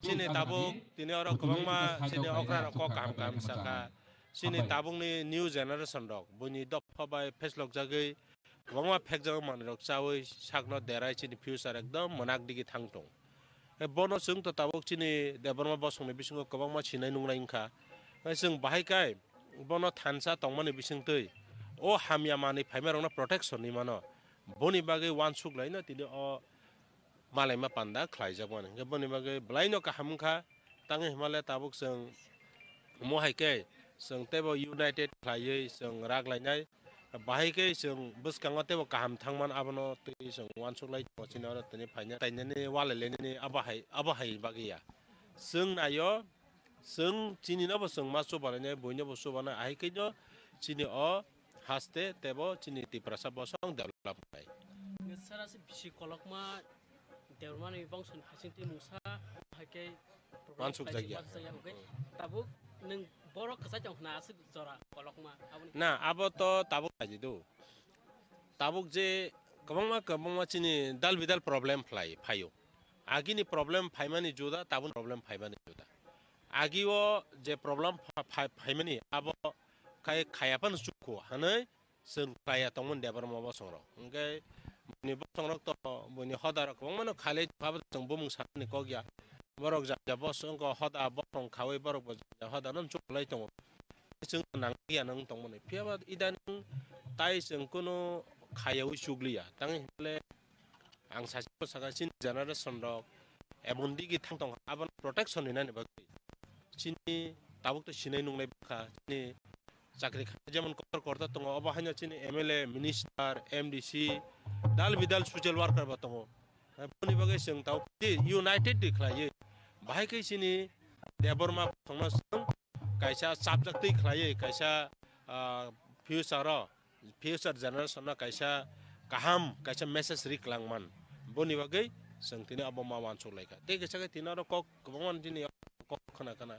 chini tabuk tini oro kwbangma chini okra rok kok kaham kaham saka. Chini tabukni new generation rok buini dopha bai pheslok jagwi kwbangma phekjagwi manwirok chawi sakno derai chini future ekdom mwnak digi thang tong. Bono chwng to tabuk chini Debbarma bosongni bisingo kwbangma sinai nungnai wngkha. Chwng bahai kai bono thansa tongmani bisingtwi o hamya manwi phaimarokno protection ni mano. Boni bagwi wansuk laino tini o malaima panda khlaijakmani. Hwnkhe boni bagwi belaino kaham wngkha. Tangwi hwnmale tabuk chwng omo hai khe chwng teibo united khlaiwi chwng rak lainai. Bahai khe chwng bwskango teibo kaham thangman abono twi chwng wansuk lai tongo chini oro tini phaina tainani walai lainani abo hai, abo hai bagwi ya. Chwng naio, chwng chini nobo chwng ma chuba lainai, buino bo chuba nai, ahai khe no chini o haste teibo chini Tiprasa bosong develop nai. Sara se bisi kolokma Debbarmani bongso ni hasing twi mungsa hai khe problem wansuk khlai jakya. Wansuk jakya, okay. Tabuk nwng borok kwchai tong khna aswk jora kolokma aboni. Na, abo to tabuk khaidi do. Tabuk je kwbangma kwbangma chini dal bidal problem phlai phaio. Agini problem phaimani juda, tabuk problem phaimani juda. Agio je problem pha-, pha-, phaimani abo khai khaya phano chukhu hanwi chwng khlaiya tongmani Debbarma bosongrok. Hwnkhe buini bosongrok to buini hodarok kwbangmano khailai tongkha, abo chwng bumung sanani kok ya. Borok jat jat bosong wngkha hoda bosong khaui borok bo jat jat hodano chuklai tongo. Chwng nangya nang tongmani. Phiya ba idaning tai chwng kunu khayaui chukliya. Tangwi hwnle ang sasiko saka chini generation rok emon digi thang tongkha, abono protection rinani bagwi chini tabuk to sinai nunglai bwkha, chini chakri kha jemon kotor korta tongo, obo haino chini M L A, minister, M D C, dal bidal social worker bo tongo. Boni bagwi chwng tabuk united di khlaiwi bahai khe chini Debbarma bosongno chwng kaisa chapjak twi khlaiwi kaisa, ah, future o future generation no kaisa kaham kaisa message ri kwlangman. Boni bagwi chwng tini abo ma wansuk laikha. Tei kisa khe tini oro kok kwbangma nini kok khna khna.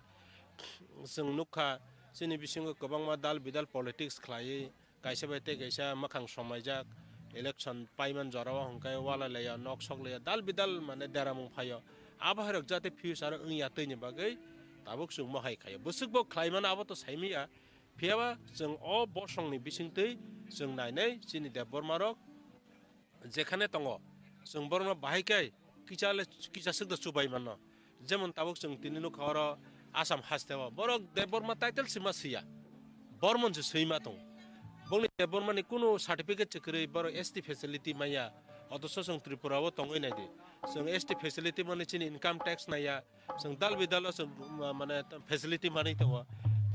Chwng nukha chini bisingo kwbangma dal bidal politics khlaiwi kaisa bai tei kaisa mwkhang somaijak election paiman jorao hwnkhe walai laiya nok sok laiya dal bidal mane deramung phaio. Abo hai rok jate future wngya twi ni bagwi tabuk chwng mohai khaio. Bwswk bo khlai mano abo to saimanya. Phiya ba chwng o bosongni bisingtwi chwng nainai chini Debbarma rok jekhane tongo, chwng borokno bahai khe kisa le kisa swk da chubai mano. Jemon tabuk chwng tini nukha oro Assam hasteo borok Debbarma title sima siya, Bormon se swima tongo. Bongni Debbarmani kunu certificate se kwrwi borok S T facility manya, othocho chwng Tripura o tongwi naidi. Chwng S T facility mani chini income tax naiya, chwng dal bidalo chwng, ma-, mane facility manwi tongo.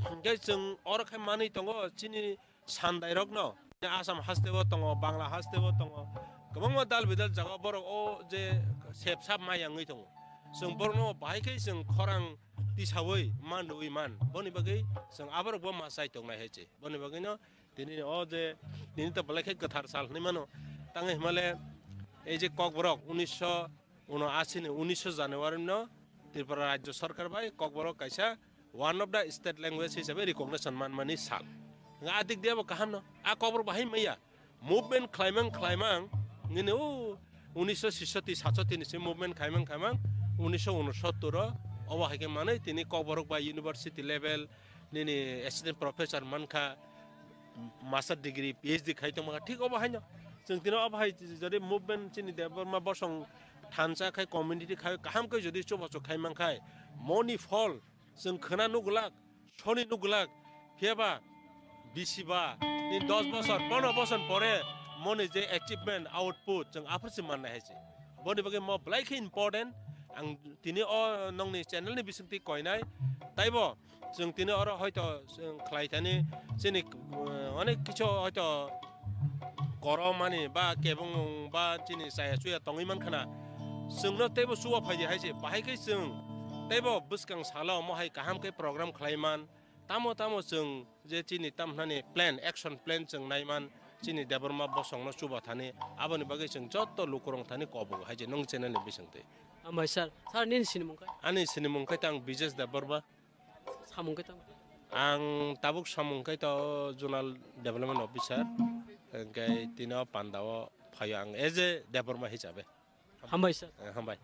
Hwnkhe chwng oro khe manwi tongo chini sandairokno, Assam hasteo tongo, Bangla hasteo tongo, kwbangma dal bidal jagao borok o je sep sap maya wngwi tongo. Chwng borokno bahai khe chwng khorang tisaui man rwui man, boni bagwi chwng aborokbo ma chai tongnai hai se. Boni bagwino tini o je, tini to belai khe kwthar sal hwnwi mano. Tangwi hwnmale ei je Kokborok unisho uno asi ni unisho January no Tripura Rajya Sarkar bai Kokborok kaisa one of the state language hisabe recognition manmani sal. Nga adik dia bo kaham no. A Kokborok bahai maya. Movement khlaimang khlaimang ngini o unisho sisoti satsoti ni se movement khlaimang khlaimang unisho unosottor o obo hai khe manwi tini Kokborok bai university level nini assistant professor mankha, master degree, P H D khai tongma thik obo haino. Chwng tini obo hai jodi movement chini Debbarma bosong thansa khai community khai kaham khe jodi chubachu khai mankhai moni phol chwng khwna nugulak, soni nugulak, phiya ba bisi ba ni dos bosor, pondro bosor pore moni je achievement output chwng aphuru se mannai hai se. Boni bagwi mo belai khe important. Ang tini o nongni channel ni bisingtwi koinai, taibo Chwng tini oro hoito chwng khlai thani chini, uh, onek kichu hoito koromani ba kebengmung ba chini chaya chuya tongwi mankha na. Chwngno teibo chuba phaidi hai se, bahai khe chwng teibo bwskang salo omo hai kaham khe program khlai man. Tamo tamo chwng je chini tamhnani plan, action plan chwng nai man, chini Debbarma bosongno chuba thani, aboni bagwi chwng joto lukurok thani kobogo hai je nung channel ni bisingtwi. Hambai sir, sir nini sinimung khe? Ani sinimung khe tang Bijesh Debbarma. Samung khe tamo? Ang tabuk samung khe to Zonal Development Officer, hwnkhe tino pandao phaio ang as a Debbarma hisabe. Hambai sir. Eh, hambai.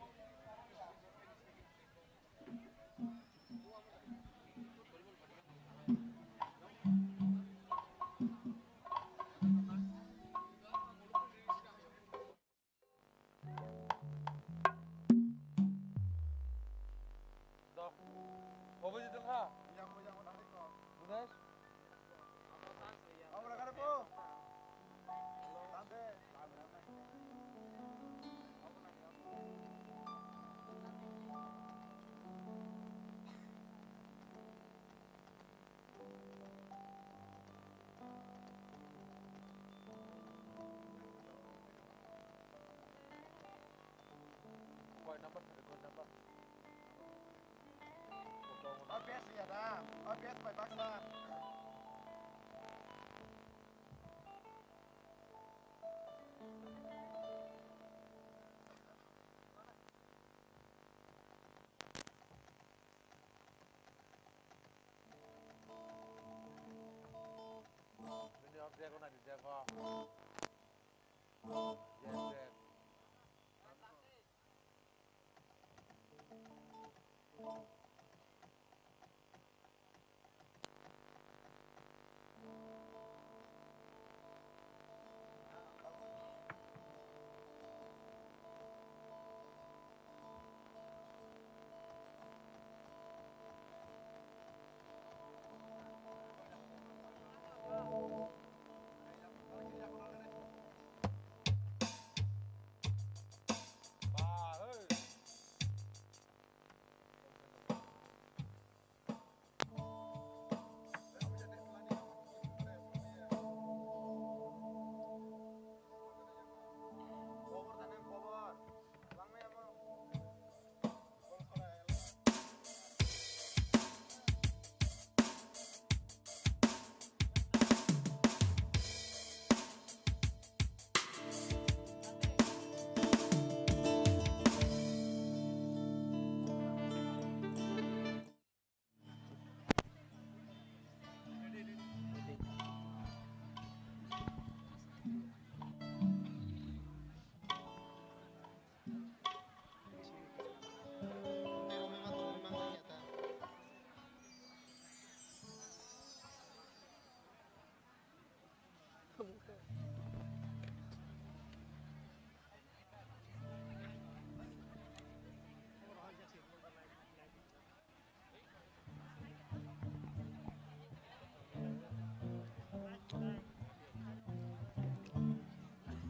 Koi number thani, koi number. Obvious ya da, obvious bai baksa. Bini object na rijak o. Yes, yes.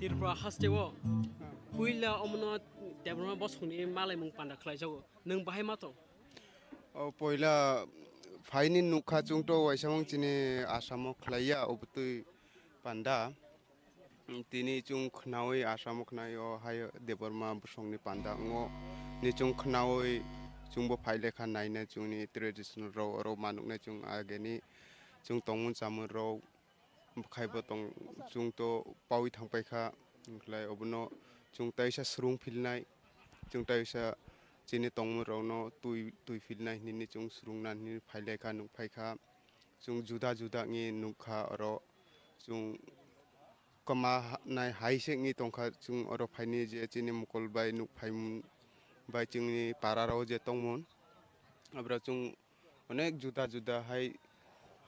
Tripura haste o puila omono Debbarma bosongni malaimung panda khlaijago. Nwng bahai ma tong? O poila phaini nukha chwngto waisa wng chini Assam o khlaiya obotwi panda. Tini chwng khnaui Assam o khnai o hai Debbarma bosongni panda wngo. Ni chwng khnaui chwngbo phai lekha naina chwngni traditional rok oro manuknai chwng ageni chwng tongmung chamung rok. Bwkhaibo tong, chwngto paui thangpaikha, wngkhlai obono chwng taisa swrwng philnai, chwng taisa chini tongmungrokno twi, twi philnai hinwi chwng swrwngna hinwi phailaikha, nukphaikha. Chwng juda juda wngwi nukha oro, chwng kwma ha-, nai hai se wngwi tongkha, chwng oro phaini je chini mokol bai nukphaimung bai chwngni pararok je tongmung, aborok chwng onek juda juda hai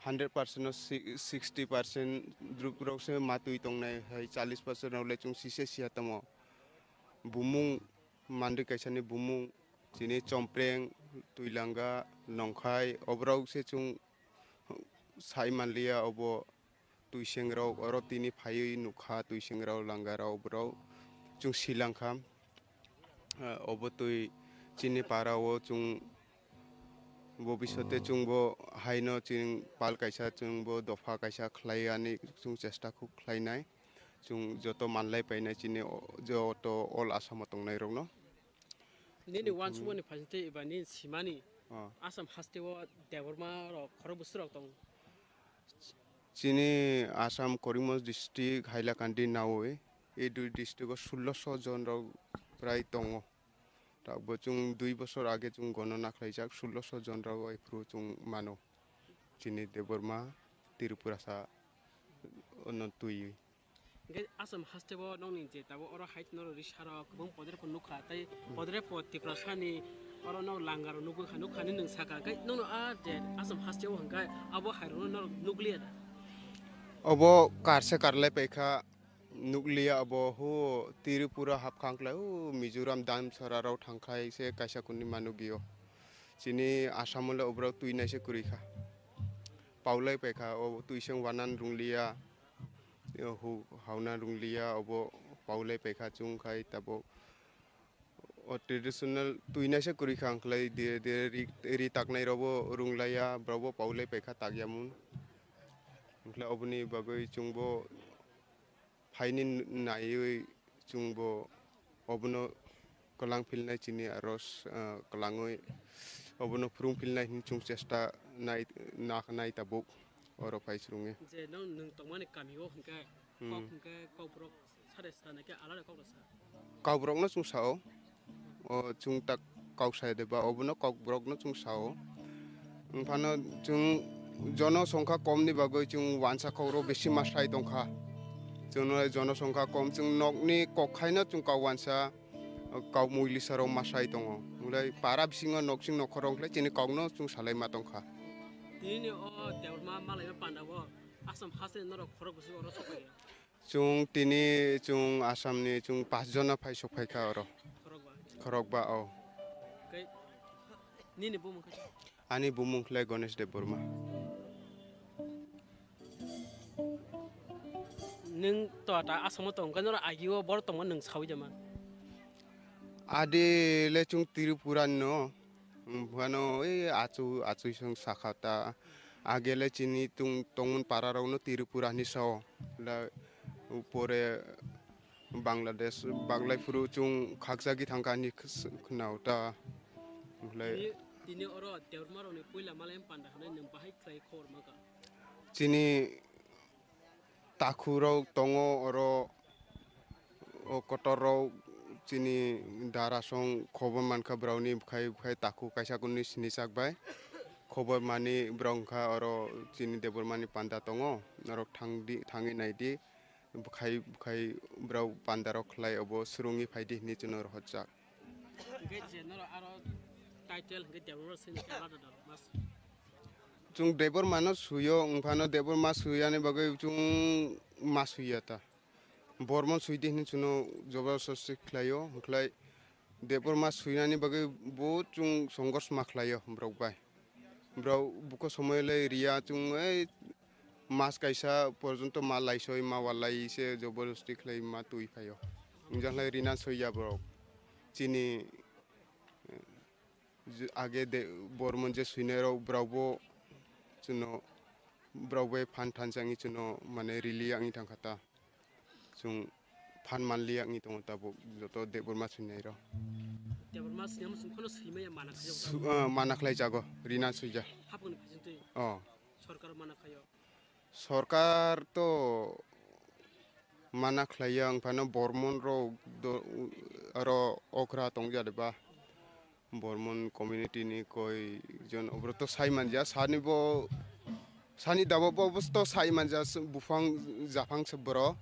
hundred percent o si-, sixty percent drup rok se ma twi tongnai hai, challis percent rok le chwng sise siya tamo. Bumung mandwi kaisa ni bumung chini Chompreng, Twilanga, Nongkhai, oborok se chwng sai manliya obo. Twiseng rok oro tini phaiwi nukha, twiseng rok langa rok borok chwng silangkha. Ah, obo twi chini para o chwng Bobishote chwngbo haino chwng pal kaisa, chwngbo dopha kaisa khlai ani chwng chesta khub khlainai. Chwng joto manlai painai chini o-, joto all Assam o tongnai rokno. Nini wansukmani phaisingtwi eba nini simani Oh. Assam hasteo Debbarma rok khorok bwswk rok tong? Chini Assam Karimganj district Hailakandi nawi, e dui district o sullo so jon rok prai tongo. Tabuk chwng dui bosor age chwng gonona khlaijak, sullo so jon rok ephru chwng mano. Chini Debbarma Tripurasa ono twi. Hingke Assam hasteo nokni je tabuk oro hai norok risarok kwbang podrepot nukha tei podrepot Tiprasani oro nok langarok nugwi kha, nukha hinwi nwng sakha. Hingke nokno a je Assam hasteo hingke abo hairokno norok nukliya da? Obo karse karlai paikha, nukliya obo hu Tripura hapkhang klai hu Mizoram Damsara rok thangkhai se kaisa kuni manugio. Chini Assam le oborok twi naise kwrwi kha. Paulai paikha o twisong wanan rungliya. Yo, hu-, hauna rungliya, obo paulai paikha chwng khai tabuk. O traditional twi naise kwrwi kha, wngkhlai dire dire ri, ri taknai rokbo runglaiya, borokbo paulai paikha takya mun. Wngkhlai oboni bagwi chwngbo phaini naiwi chwngbo obono kwlang philnai chini aro s-, ah, kwlangwi obono phwrwng philnai hinwi chwng chesta nai, na, nai tabuk oro phai swrwngwi. Je nang nwng tongmani kamio hwnkhe Hmm. Kok hwnkhe kokborok sade sa naikhe alada kok rok sa? Kokborokno chwng sao. O chwng tak kok sai de ba obono kokborokno chwng sao. Wngphano chwng jonosongkha komni bagwi chwng wansa kokrok bisi ma sai tongkha. Chwngno jonosongkha kom chwng nokni kok khaino chwng kok wansa. Kok muilisarok ma sai tongo. Wngkhlai para bisingo noksing nokhorok wngkhlai chini kokno chwng salai ma tongkha. Tinini o Debbarma malaima pandao Assam hasteni norok khorok bwswk oro sokphaikha? Chwng tini chwng Assamni chwng pash jona phai sokphaikha oro. Khorokba? Khorokba, o. Tei nini bumung khe? Ani bumung khlai Ganesh Debbarma. Nwng to ta Assamo tong khe, noro agio bor tongma nwng saui de man? Adi le chwng Tripura no, phano ei achu, achu song sakha ta. Age le chini tung tongmon para rok no Tripura hinwi sao. La upore Bangladesh, Banglai phuru chwng khakjagwi thangkha hinwi khs-, khwnao ta. Wngkhlai Tini, tini oro Debbarma rokni puila malai panda hwnwi nwng bahai khlai khobor mankha? Chini takhurok tongo oro, o kotorrok chini darasong khobor mankha borokni bwkhai, bwkhai takhu kaisa kunui sinichak bai. Khobor mani borok wngkha oro chini Debbarmani panda tongo, norok thangdi, thangwi naidi. Bwkhai, bwkhai borok pandarok khlai obo swrwngwi phaidi hinwi chwngno rohorjak. Hingke je norok aro title hingke Debbarma sini khe alada dal mas. Chwng Debbarmano suyo, wngphano Debbarma suyani bagwi chwng ma suya ta. Bormon suidi hinwi chwngno joborjosti khlaio, hwnkhlai Debbarma swinani bagwi bo chwng songorsh ma khlaio borok bai. Borok buko somoi le riya chwng ei mas kaisa porjonto ma laisoi, ma walai se joborjosti khlai ma twi phaio. Wngjakhlai rina soiya borok. Chini, eh, je, age de, bormon je swinai rok borok bo chwngno borok bai phan thansa wngwi chwngno mane rili ya wngwi thangkha ta. Chwng phan manliya wngwi tongo tabuk joto Debbarma swinai rok. Debbarma swinai chwng phano swimaya mana khayo. Su-, ah, mana khlai jago, rina suija. Hapungni phaisingtwi. Oh. Sorkar mana khayo. Sorkar to mana khlaiya, wngphano bormon rok do, aro okra tongja de ba. Bormon community ni koi jon oborok to sai manja, sani bo, sani dabo bo, bo to sai manja, s-, buphang japhang se boro,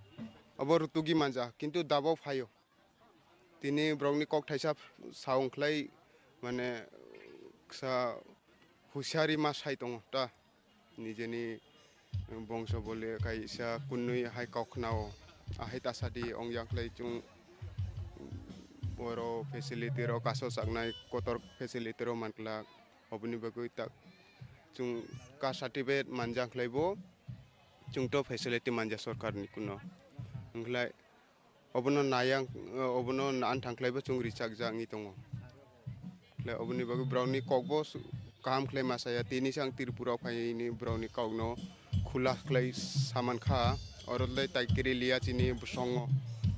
obo rutugi manja, kintu dabo phaio. Tini borokni kok thaisa sa wngkhlai, mane, ksa husiari ma sai tongo ta. Nijeni bongso bole kaisa kunui hai kok khnao, ahai tasadi ongya khlai chwng oro facility rok kaso chaknai kotor facility rok mankhlak, oboni bagwi ta chwng caste certificate manja khlai bo chwngto facility manja sorkarni kuno wngkhlai. Obono nayang, obono nang thangkhlaibo chwng richakjak wngwi tongo. Khlai oboni bagwi borokni kokbo su-, kaham khlai ma saya, tini se ang Tripura o phaini borokni kokno khula khlai saman kha. Oro le tai kiri liya chini bosongo,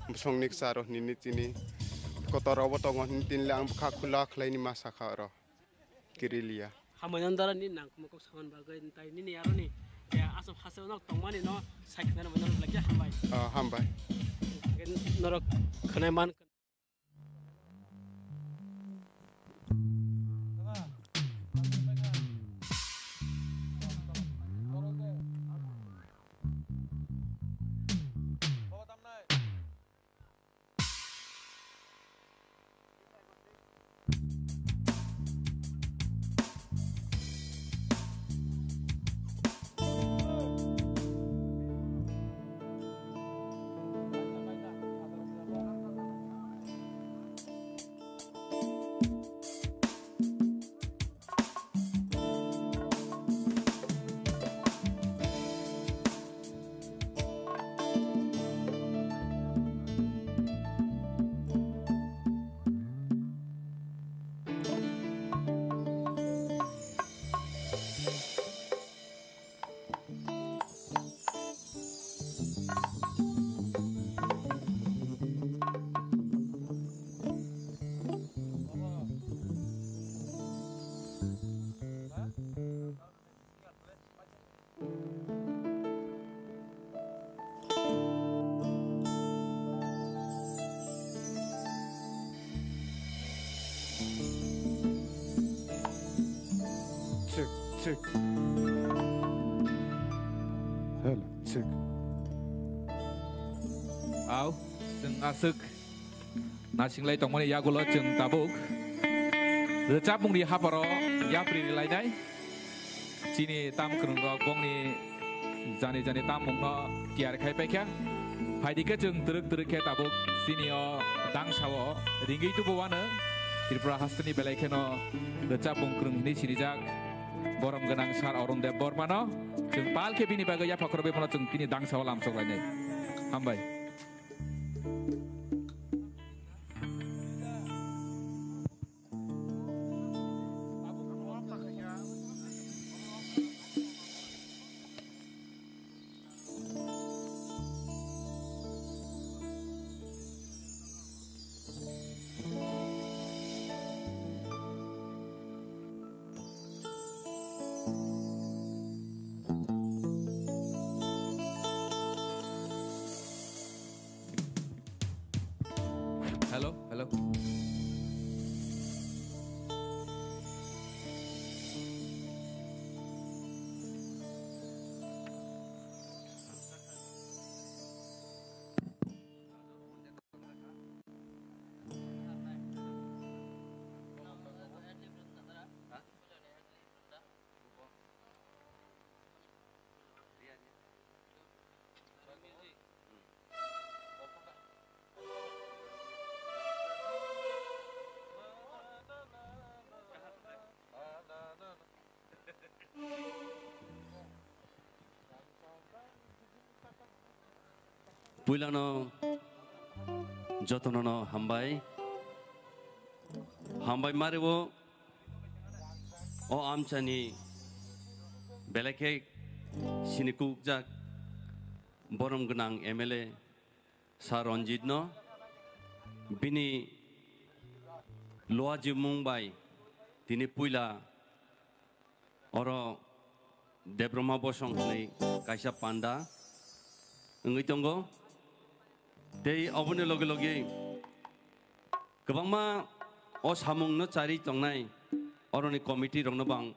bosongni kwcharo hinwi chini kotor obo tongo hinwi tini le ang bwkha khula khlaini ma sakha oro. Kiri liya. Hambai nang dara ni nangkukma kok saman bagwi, tai nini aroni, eh, aswk hasteo nok tongmani no sai khwnani mano, belai khe hambai. Oh, hambai. Norok khwnai man. Check, check. Hello, check. Au, chwng aswk nasinglai tongmani yagulo chwng tabuk rwchapmungni haparo yapri rilainai. Chini tam kwrwngrok bongni jani jani tammungno tiyar khai paikha. Phaidi khe chwng twrwk twrwk khe tabuk chini o dangsao ringwi tubu wano Tripura hasteni belai kheno rwchapmung kwrwng hinwi sinijak borom gwnang Sir Arun Debbarmano. Chwng pal khe bini bagwi yapha khorokbe phano chwng bini dangsao lamsok lainai. Hambai. Hello, hello. Puilano jotono no hambai. Hambai mario o amchani belai khe sini kukjak borom gwnang M L A Sir Ranjit no bini luajimung bai tini puila oro Debroma Bosong hwnwi kaisa panda wngwi tongo. Tei oboni loge loge kwbangma o samungno charwi tongnai oroni committee rokno bo ang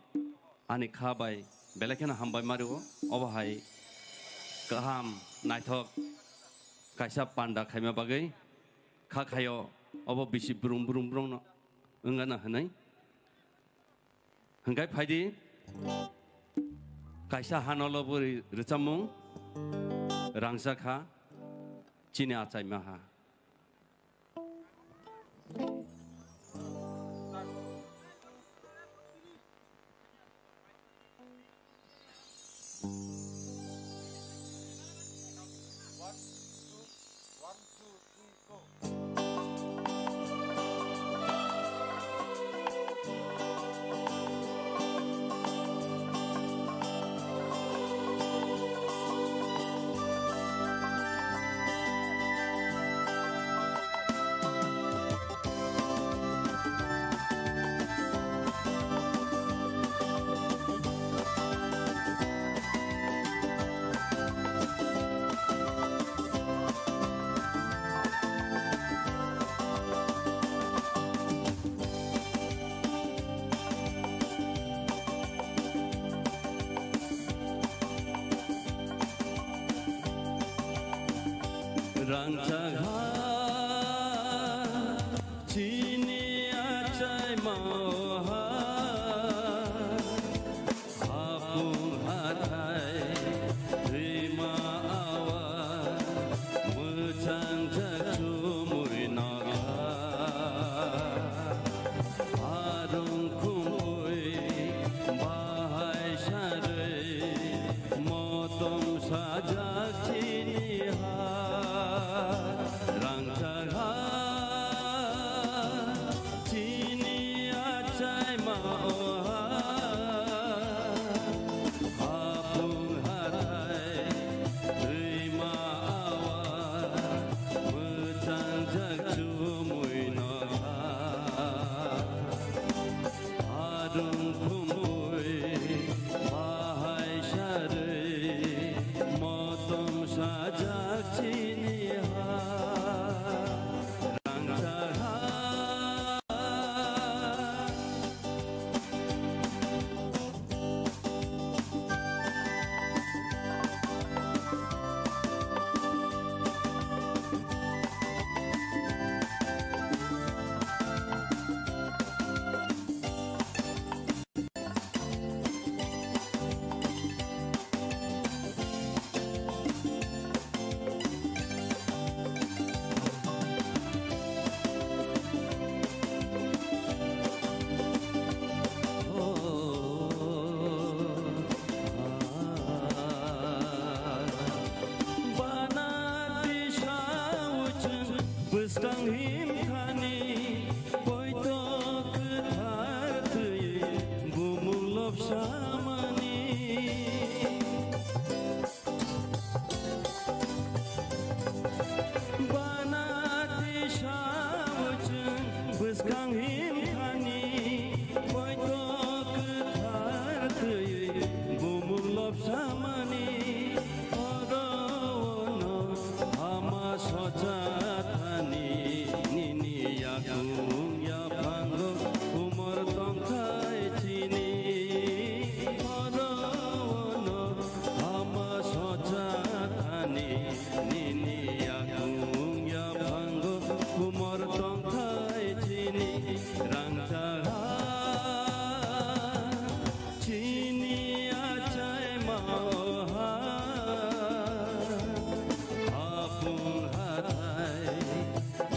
ani kha bai belai kheno hambai ma rwo. Obo hai kaham naithok kaisa panda khaima bagwi kha khaio obo bisi brum brum brongno wngana hwnwi. Hwnkhe phaidi kaisa hanolo bo ri-, rwchapmung rangchak kha chini achaima ha. Rangchak ha chini achaima o ha, hapung hathai rima awa, mwchangjak chumui nokha. Arung khumui bahai sarui, motom sajak chini ha. Rangchak ha chini achaima o ha, hapung hathai rima awa, mwchangjak chumui nokha. Arung khumui bahai sarui, motom sajak chini ha. Rangchak ha. Bana tisa uchung bwskang himthani, poito kwthar twi bumung lobsamani. Bana tisa uchung bwskang himthani, poito kwthar twi bumung lobsamani. Oro ono hama socha thani, nini yakung yaphango kumar tongthai chini. Oro ono hama socha thani, nini yakung yaphango kumar tongthai chini. Rangchak ha chini achaima o ha, hapung hathai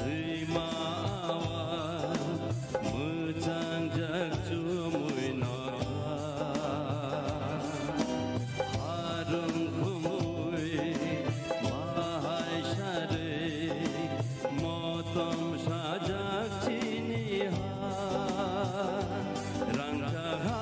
rima awa, mwchangjak chumui nokha. Arung khumui bahai sarui, motom sajak chini ha. Rangchak ha.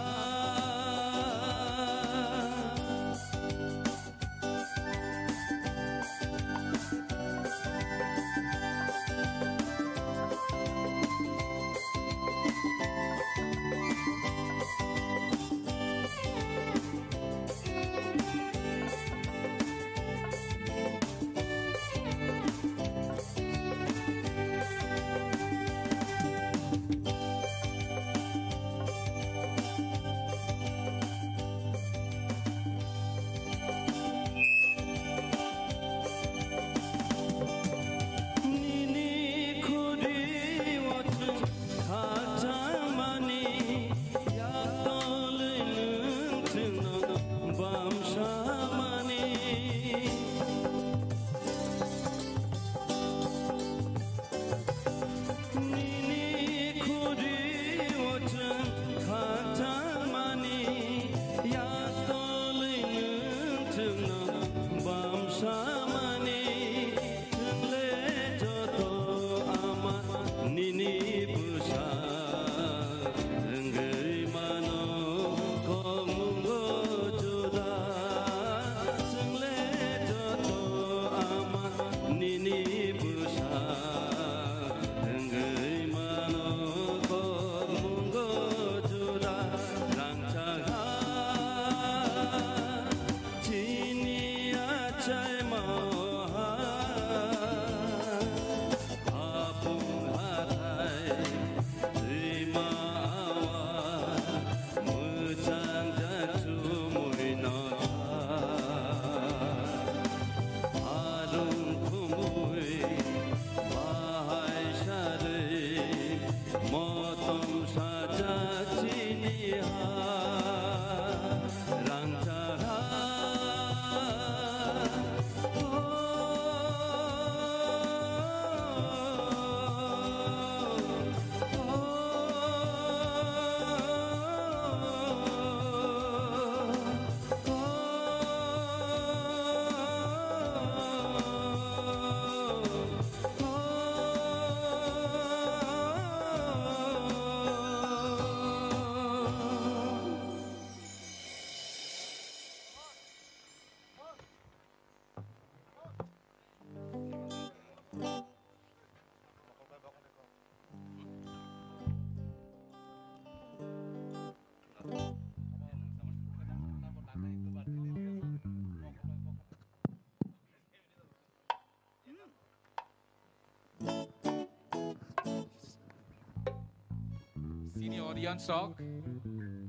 Dion Sok,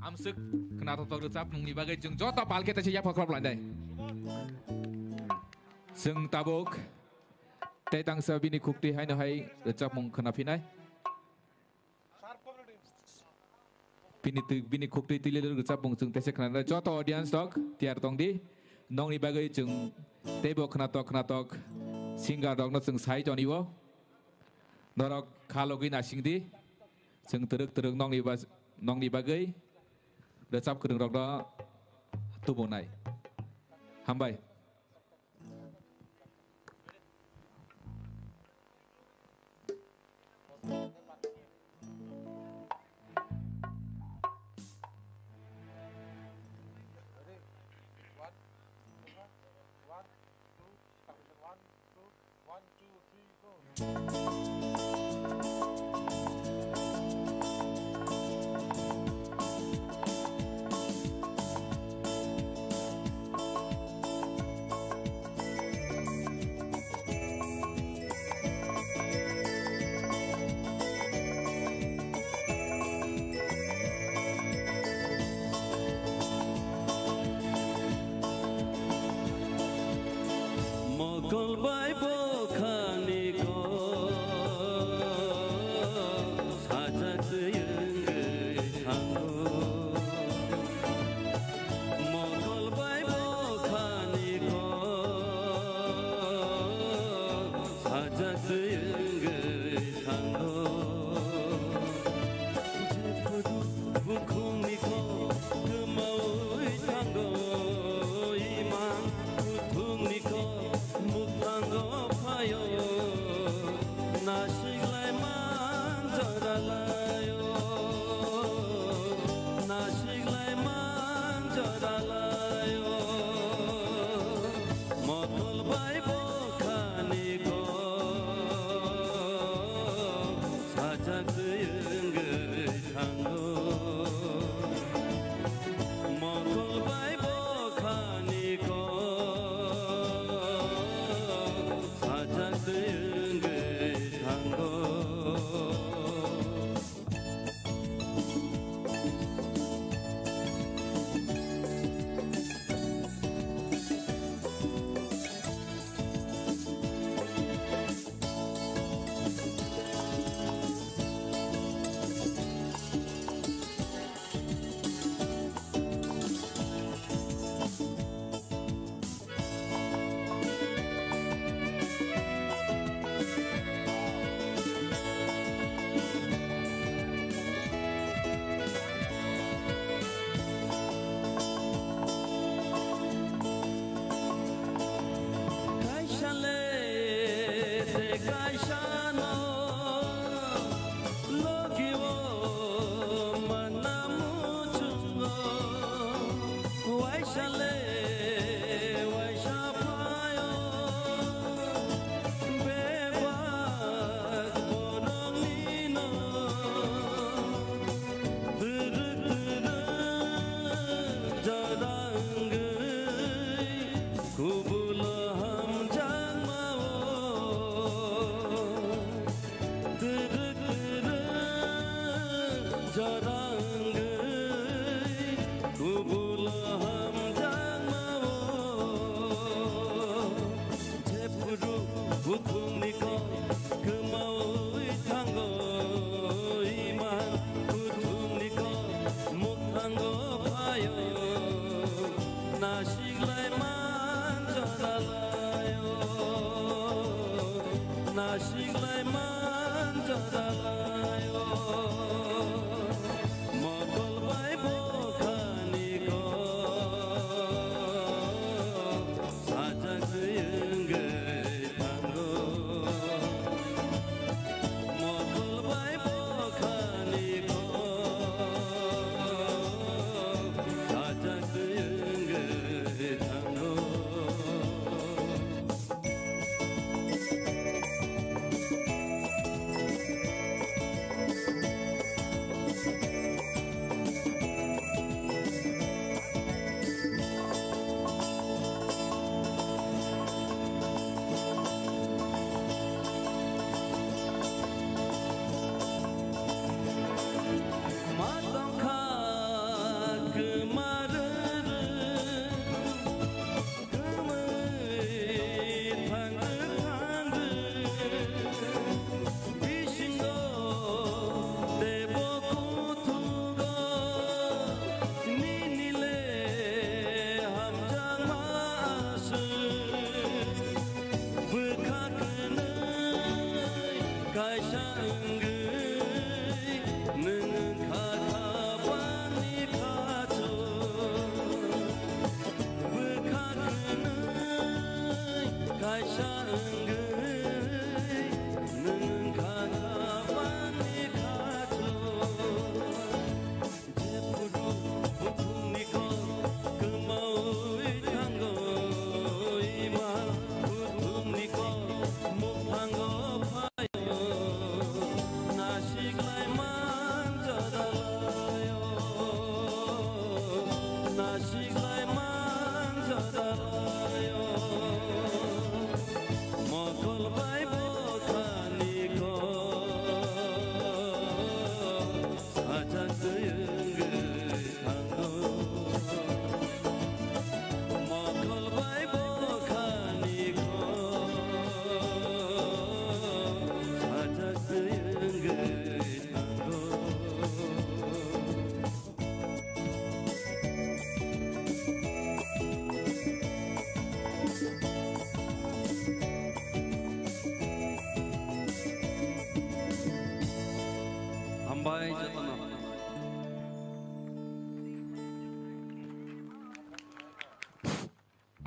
amswk khnatok tok rwchapmungni bagwi chwng joto pal khe teisa yapha khorop lainai. Chwng tabuk tei tangsa bini khuktwi haino hai rwchapmung khna phinai. Bini twi, bini khuktwi twi le rwchapmung chwng teisa khna nai. Joto audience rok tiyar tong di. Nokni bagwi chwng teibo khnatok khnatok singer rokno chwng sai toni o. Norok kha logwi nasing di. Chwng twrwk twrwk nokni bas-, nokni bagwi rwchap kwrwng rokno tubunai. Hambai.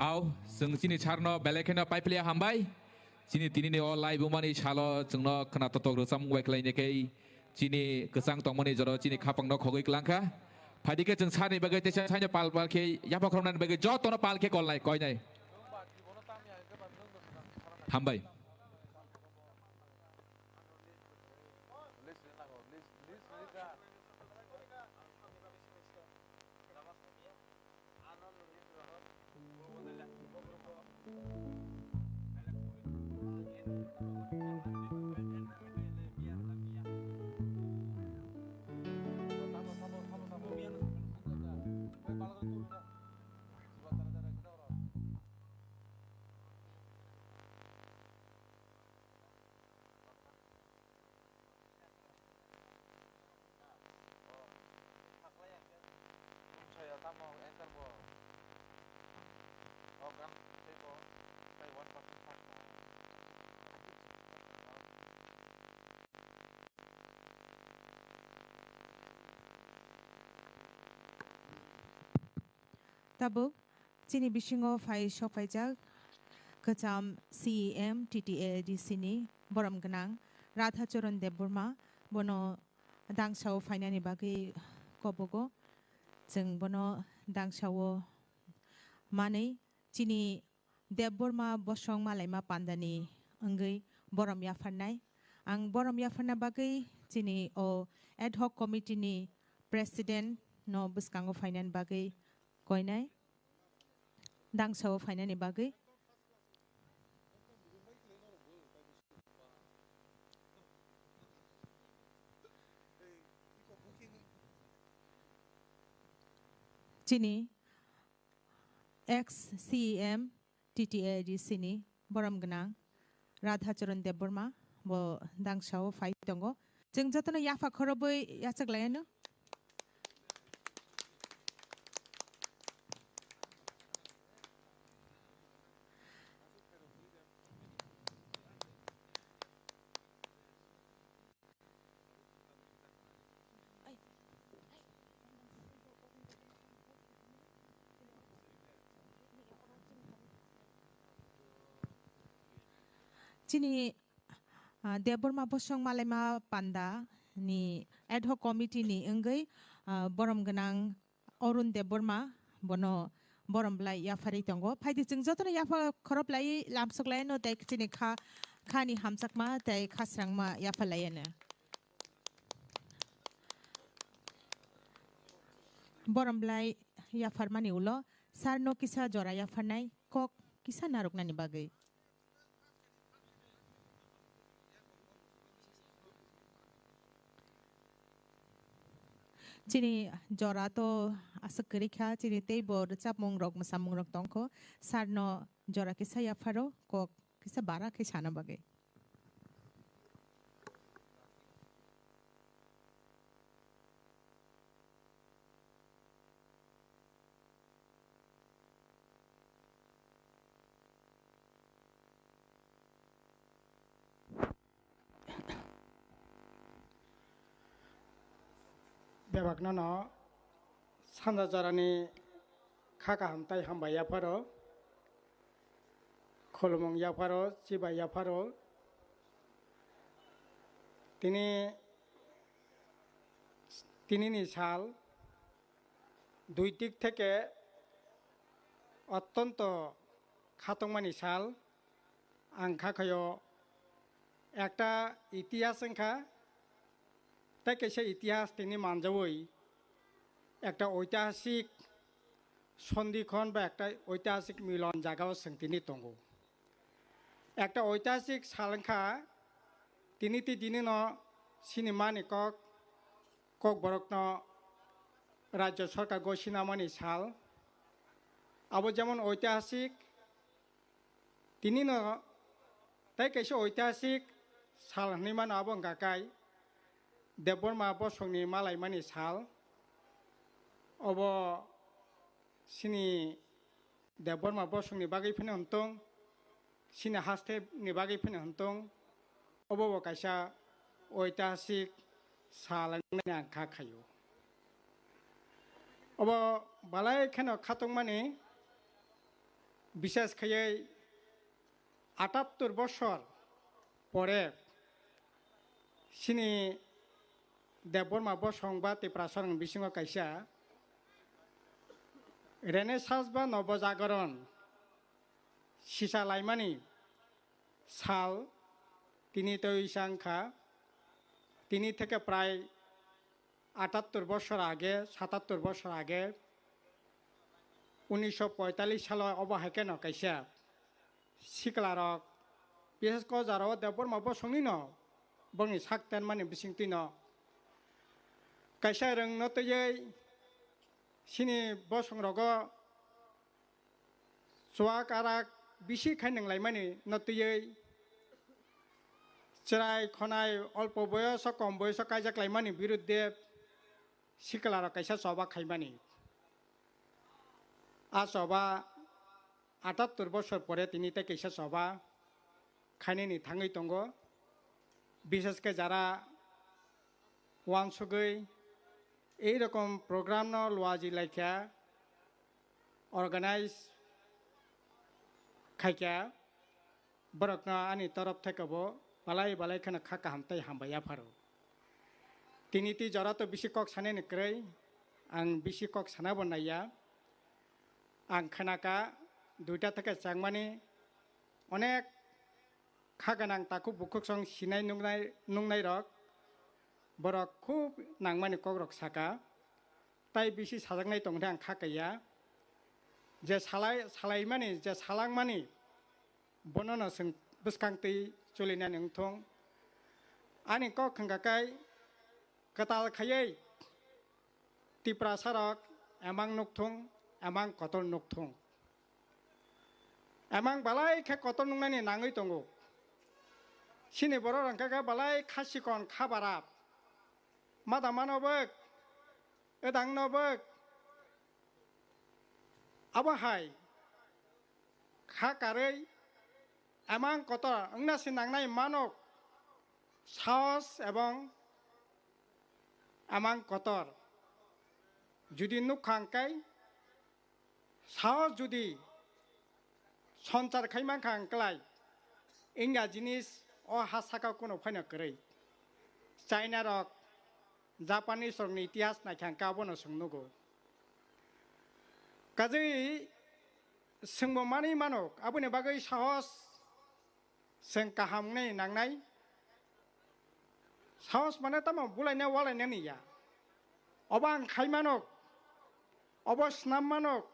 Au, chwng chini sarno belai kheno paipiliya hambai. Chini tinini o laibumani salo chwngno khwna totok rwchapmung bai khlainai khe chini kwchang tongmani jora chini khapangno khogwi klangkha. Phaidi khe chwng sarni bagwi teisa saino pal pal khe yapha khoroknani bagwi jotono pal khe kolnai koinai. Hambai. Tabuk chini bisingo phai sokphaijak kwcham C E M T T A D C ni borom gwnang Radhacharan Debbarma, bono dangsao phainani bagwi kobogo. Chwng bono dangsao manwi chini Debbarma bosong malaima pandani wngwi borom yapharnai. Ang borom yapharna bagwi chini o ad hoc committee ni president no bwskango phainani bagwi koinai, dangsao phainani bagwi. Chini ex C E M T T A D C ni borom gwnang Radhacharan Debbarma bo dangsao phai tongo. Chwng jotono yapha khorobwi yachak lai anw. Chini, ah, Debbarma bosong malaima panda ni ad hoc committee ni wngwi, ah, borom gwnang Arun Debbarma bono borom bwlai yapharwi tongo. Phaidi chwng jotono yapha khorop lai lamsok lai no tei chini kha, kha ni hamjakma tei kha srangma yapha lai anw. Borom bwlai yapharmani ulo sir no kisa jora yapharnai kok kisa narwknani bagwi. Chini jora to aswk kwrwi kha, chini teibo rwchapmung rok, mwsamung rok tong kho. Sir no jora kisa yapharo, kok kisa bara khe sana bagwi. Bebakno no sanja jorani kha kaham tai hambai yapharo, khulumung yapharo, chibai yapharo. Tini, tinini sal dui dik theke ottonto khatungmani sal. Ang kha khayo ekta itihas wngkha, tei kaisa itihas tini manjawi ekta oitihasik sondikhon ba ekta oitihasik milon jagao chwng tini tongo. Ekta oitihasik sal wngkha, tini tei tini no sini mani kok, kok borokno Rajya Sarkar gosinamani sal. Abo jemon oitihasik, tini no tei kaisa oitihasik sal hinwi mano, abo wngkha kai Debbarma bosongni malaimani sal. Obo sini Debbarma bosongni bagwi phano hwn tong, sini hasteni bagwi phano hwn tong, obo bo kaisa oitihasik sal wngnani ang kha khaio. Obo balai kheno khatungmani Bishes khaiwi atattor bosor pore chini Debbarma bosong ba Tiprasarong bisingo kaisa Renaissance ba Nobo Jagaron sisa laimani sal tini tei wngkha. Tini theke prai atattor bosor age, satattor bosor age, unisho poitallis salo obo hai kheno kaisa siklarok, bishes khe o jora o Debbarma bosongni no bongni sak tenmani bisingtwi no kaisa rwngno twiwi chini bosong rogo chuak arak bisi khai nanglaimani no twiwi chwrai khonai olpo boyoso kom boyoso kaijak laimani birudde siklarok kaisa choba khaimani. A choba atattor bosor pore tini tei kaisa choba khainani thangwi tongo. Bishes khe jara uansugwi ei rokom program no luaji laikha, organize khaikha, borokno ani torof theke bo balai balai kheno kha kaham tei hambai yapharo. Tini twi jora to bisi kok sanani kwrwi, ang bisi kok sana bo naiya. Ang khnakha duita theke changmani onek kha gwnang takhuk bukhuk song sinai nuknai, nuknai rok, borok khub nangmani kok rok saka, tai bisi sajaknai tongkhe ang kha kaiya. Je salai, salaimani, je salangmani, bono no chwng bwskang twi cholinani wngthung. Ani kok hwnkha khe kwtal khaiwi Tiprasarok emang nukthung, emang kotor nukthung. Emang balai khe kotor nuknani nangwi tongo. Chini borok hwnkha khe balai kha sikon, kha barap. Mada mano bwk, edang no bwk. Abo hai kha karwi emang kotor wngna se nangnai manok, sahos ebong emang kotor. Judi nukha hwnkhe, sahos judi sonchar khai mankha hwnkhlai, wngya jinis o ha saka kunu phaino kwrwi. China rok, Japanese rokni itihas naikha hwnkhe abono chwng nugo. Kajwi chwngbo manwi mano, aboni bagwi sahos chwng kaham wngnai nangnai. Sahos mane tamo bulaina walainani ya. Obo ang khai mano, obo snam mano,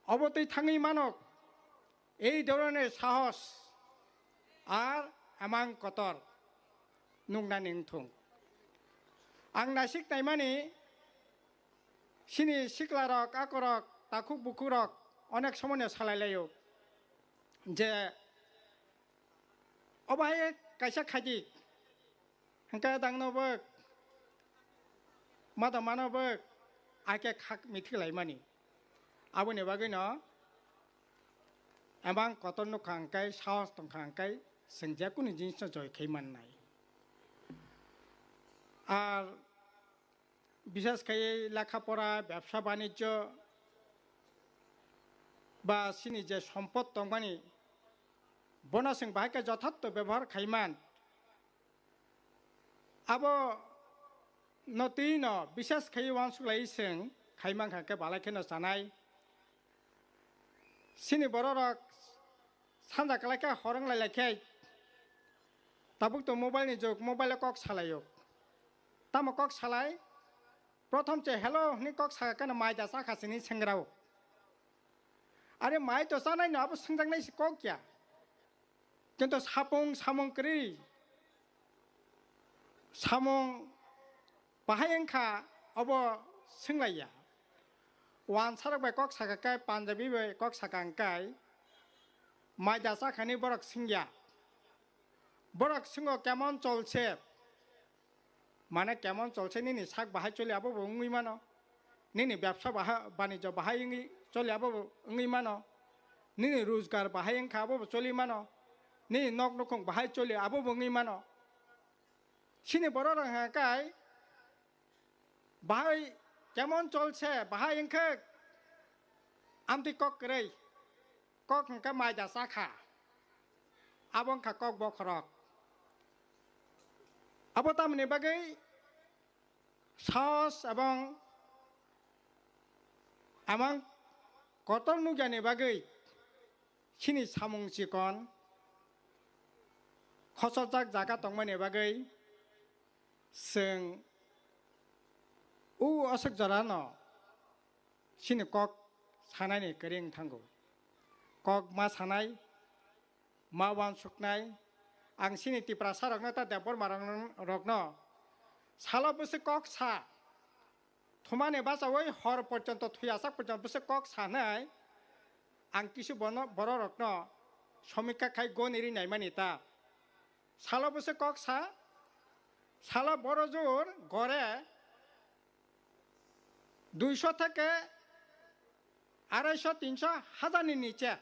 obo twi thangwi mano. Ei dhoroner sahos ar emang kotor nuknani wngthung. Ang naisik naimani chini siklarok, akorok, takhuk bukhukrok onek somoino salai laio je obo hai kaisa khaidi hwnkhe dangno bwk, mada mano bwk, ake khak mithik laimani. Aboni bagwino emang kotor nukha hwnkhe, sahos tongkha hwnkhe, chwng jekunu jinisno joi khai mannai. Ar bishes khai lekha pora, bebsa banijyo ba chini je sompot tongmani, bono chwng bahai khe jothatto bebohar khai man. Abo no twi no bishes khai uansuk lai chwng khai mankha khe balai kheno chanai. Chini borok rok sanja kwlai khe hor wng lai lai khe tabuk to mobile ni jug, mobile o kok salai o. Tamo kok salai? Prothom se hello hwnwi kok saka khe no mai da chakha sini senggra o. Are mai to chanai no abo swngjaknai se kok ya. Kintu sapung samung kwrwi samung bahai wngkha obo swnglaiya. Wansarok bai kok saka khe, Punjabi bai kok saka hwnkhe, maida chakhani borok swngya. Borok swngo, "Kemon cholse?" Mane, kemon cholse, nini sak bahai choli abo bo wngwi mano. Nini bebsa bahai, banijyo bahai wngwi choli abo bo wngwi mano. Nini rojgar bahai wngkha abo bo choli mano. Nini nok nukhung bahai choli abo bo wngwi mano. Chini borok rok hwnka kai, bahai kemon cholse, bahai wngkhe amtwi kok kwrwi. Kok hwnkha maida chakha, abo wngkha kok bokhorok. Abo tamoni bagwi sahos ebong amang kotor nukyani bagwi chini samung chikon khochojak jaga tongmani bagwi chwng o aswk jorano chini kok sanaini kwrwi wng thango. Kok ma sanai, ma uansuknai, ang chini Tiprasa rokno ta Debbarma rokno, rokno salo bwswk kok sa, thumani bachaui hor porjonto thuyasak porjonto bwswk kok sanai, ang kisu bono, borok rokno somikha khai goni ri naimani ta. Salo bwswk kok sa, salo boro jur gore duisho theke araisho, tinsho, hajarni niche.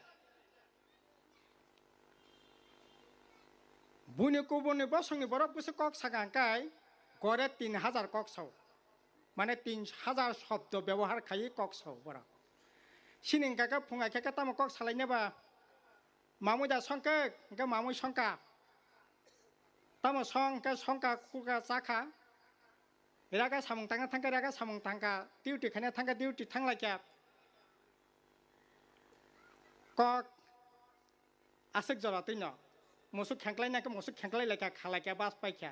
Buini kubuni bosongni borok bwswk kok sakha hwnkhe gore tin hajar kok sao. Mane tin hajar shobdo byabohar khaiwi kok sao borok. Chini hwnkha khe phung aikha khe tamo kok salainai ba? Mamui da songkhe, hwnkhe mamui songkha. Tamo song hwnkhe songkha, khukha, chakha. Raga samung tangna thangkha, raga samung tangkha. Duty khaina thangkha, duty thanglaikha. Kok aswk jora twino. Musuk khengklai nangkhe musuk khengklai laikha, khalaikha, bas paikha.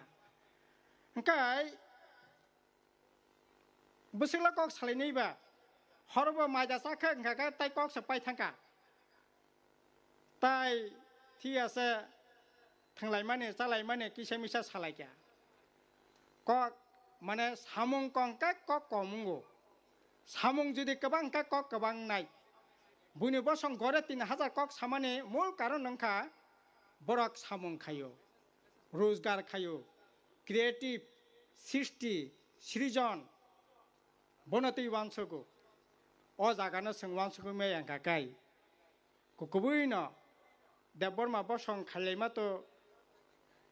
Hwnkhe bwswkla kok salainai ba, horobo maida chakha hwnkha khe tai kok se pai thangkha. Tai thik ase, thwnglaimani, chalaimani kisa misa salaikha. Kok, mane, samung kong khe kok kom wngo. Samung jodi kwbang khe kok kwbang nai. Buini bosong gore tin hajar kok samani mul karon wngkha borok samung khaio, rojgar khaio, creative, srishti, srijon, bono twi uansugo. O jagano chwng uansugwi maya wngkha kai. Kukubuino Debbarma bosong khailaima to,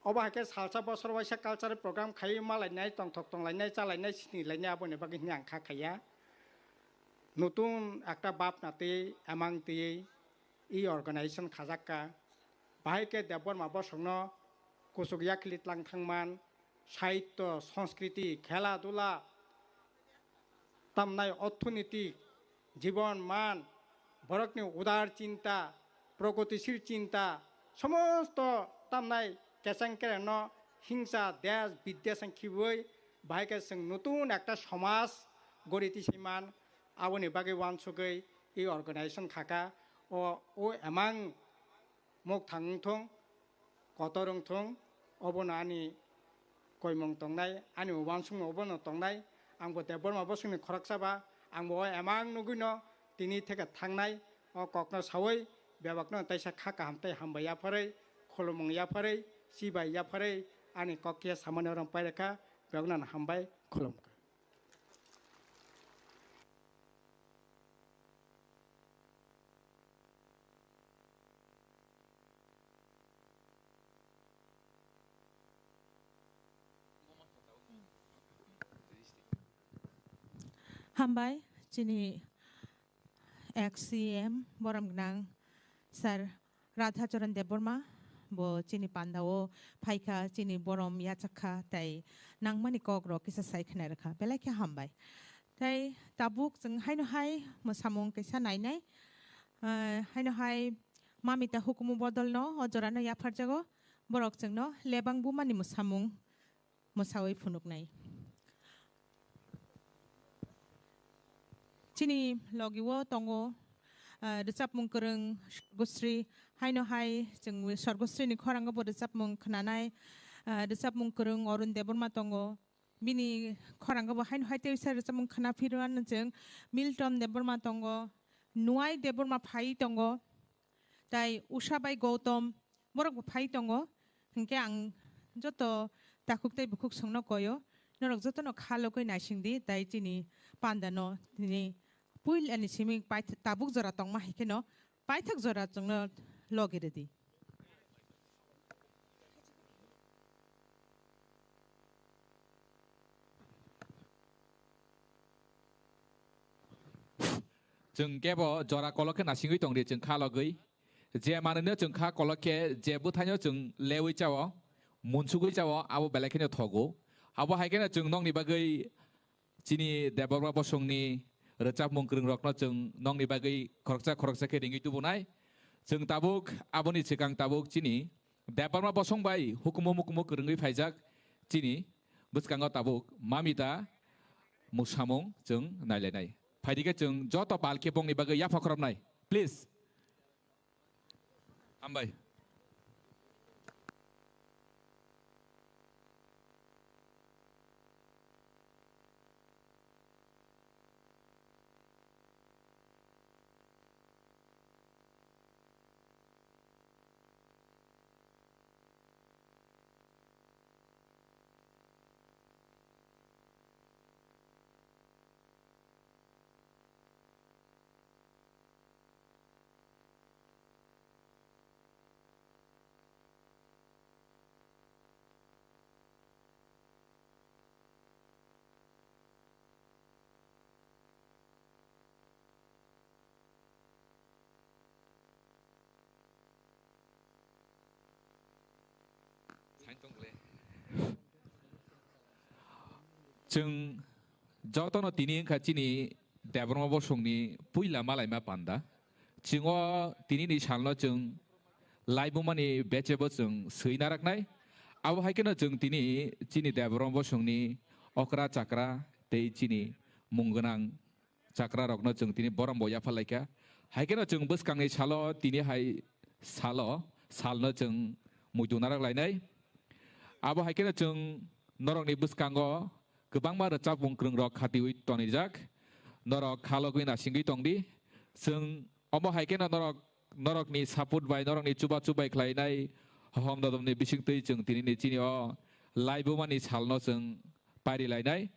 obo hai khe salsa bosor waisa cultural program khaiwi malainai, tongthok tonglainai, chalainai, sinilainai, aboni bagwi hwnwi ang kha khaiya. Nutun ekta bapna twi, emang twi, e organization khajakka. Bahai khe Debbarma bosongno kuchuk yakhli tlang thangman, sahityo, sanskriti, khela dula, tamnai orthoniti, jibon man, borokni udar chinta, progotishil chinta, somosto tamnai kecheng kerengno hingsa desh biddesh wng khibiui, bahai khe chwng nutun ekta somaj gori tisai man, aboni bagwi uansugwi e organization khaka. O, o emang mokthang wngthung, kotor wngthung, obono ani koimung tongnai, ani uansukmung obono tongnai. Angbo Debbarma bosongni khoroksa ba, angbo o emang nugwino tini theke thangnai. O kokno saui bebakno taisa kha kaham tei hambai yapharwi, khulumung yapharwi, chibai yapharwi ani kok khe samani orom pairikha. Bebakno hambai, khulumkha. Hambai, chini ex C M borom gnang sir Radhacharan Debbarma, bo chini pandao phaikha, chini borom yachakha, tei nangmani kokrok kisa sai khna rwkha, belai khe hambai. Tei tabuk chwng haino hai mwsamung kaisa nainai, ah, haino hai mamita hukumu bodolno o jorano yapharjago, borok chwngno lebang bumani mwsamung mwsaui phunuknai. Chini logi-o tongo, ah, rwchapmung kwrwng Sorgosri, haino hai chwng Sorgosrini khorango bo rwchapmung khwnanai, ah, rwchapmung kwrwng Arun Debbarma tongo, bini khorango bo haino hai tei rwchapmung khwna phirwano chwng Milton Debbarma tongo, Nuai Debbarma phai tongo, tai Usha bai Gautam, borok bo phai tongo, hinkhe ang joto takhuk tei bukhuk songno koyo, norok jotono kha logwi naising di, tai chini pandano tini puilani simi paitha-, tabuk jora tongma hai kheno paithak jora chwngno logi rwdi. Chwng kebo jora kolok khe nasingwi tongdi chwng kha logwi. je manwino chwng kha kolok khe, je bwthaino chwng lewi chao, munsugwi chao, abo belai kheno thogo. Abo hai kheno chwng nokni bagwi chini Debbarma bosongni rwchapmung kwrwngrokno chwng nokni bagwi khoroksa khoroksa khe ringwi tubunai. Chwng tabuk aboni swkang tabuk chini Debbarma bosong bai hukumu mukumu kwrwngwi phaijak chini bwskango tabuk mamita musamung chwng nailainai. Phaidi khe chwng joto pal khe bongni bagwi yapha khoroknai. Please. Hambai. Chwng jotono tini wngkha chini Debbarma bosongni puila malaima panda. Chwng o tinini salno chwng laibumani bechebo chwng swi naraknai. Abo hai kheno chwng tini chini Debbarma bosongni okra chakra tei chini mung gwnang chakra rokno chwng tini borom bo yapha laikha. Hai kheno chwng bwskangni salo tini hai salo salno chwng muitu narak lainai. Abo hai kheno chwng norokni bwskango kwbangma rwchapmung kwrwng rok khatiwi tonijak. Norok khalogwi nasingwi tongdi. Chwng omo hai kheno norok, norokni support bai, norokni chuba chubai khlainai hohom dodom ni bisingtwi chwng tini ni chini o laibumani salno chwng pairi lainai.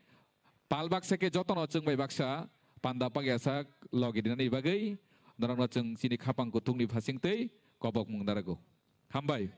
Pal baksa khe jotono chwng bai baksa panda pagyasak logi dinani bagwi norokno chwng chini khapang kuthukni phasingtwi kobokmung narago. Hambai.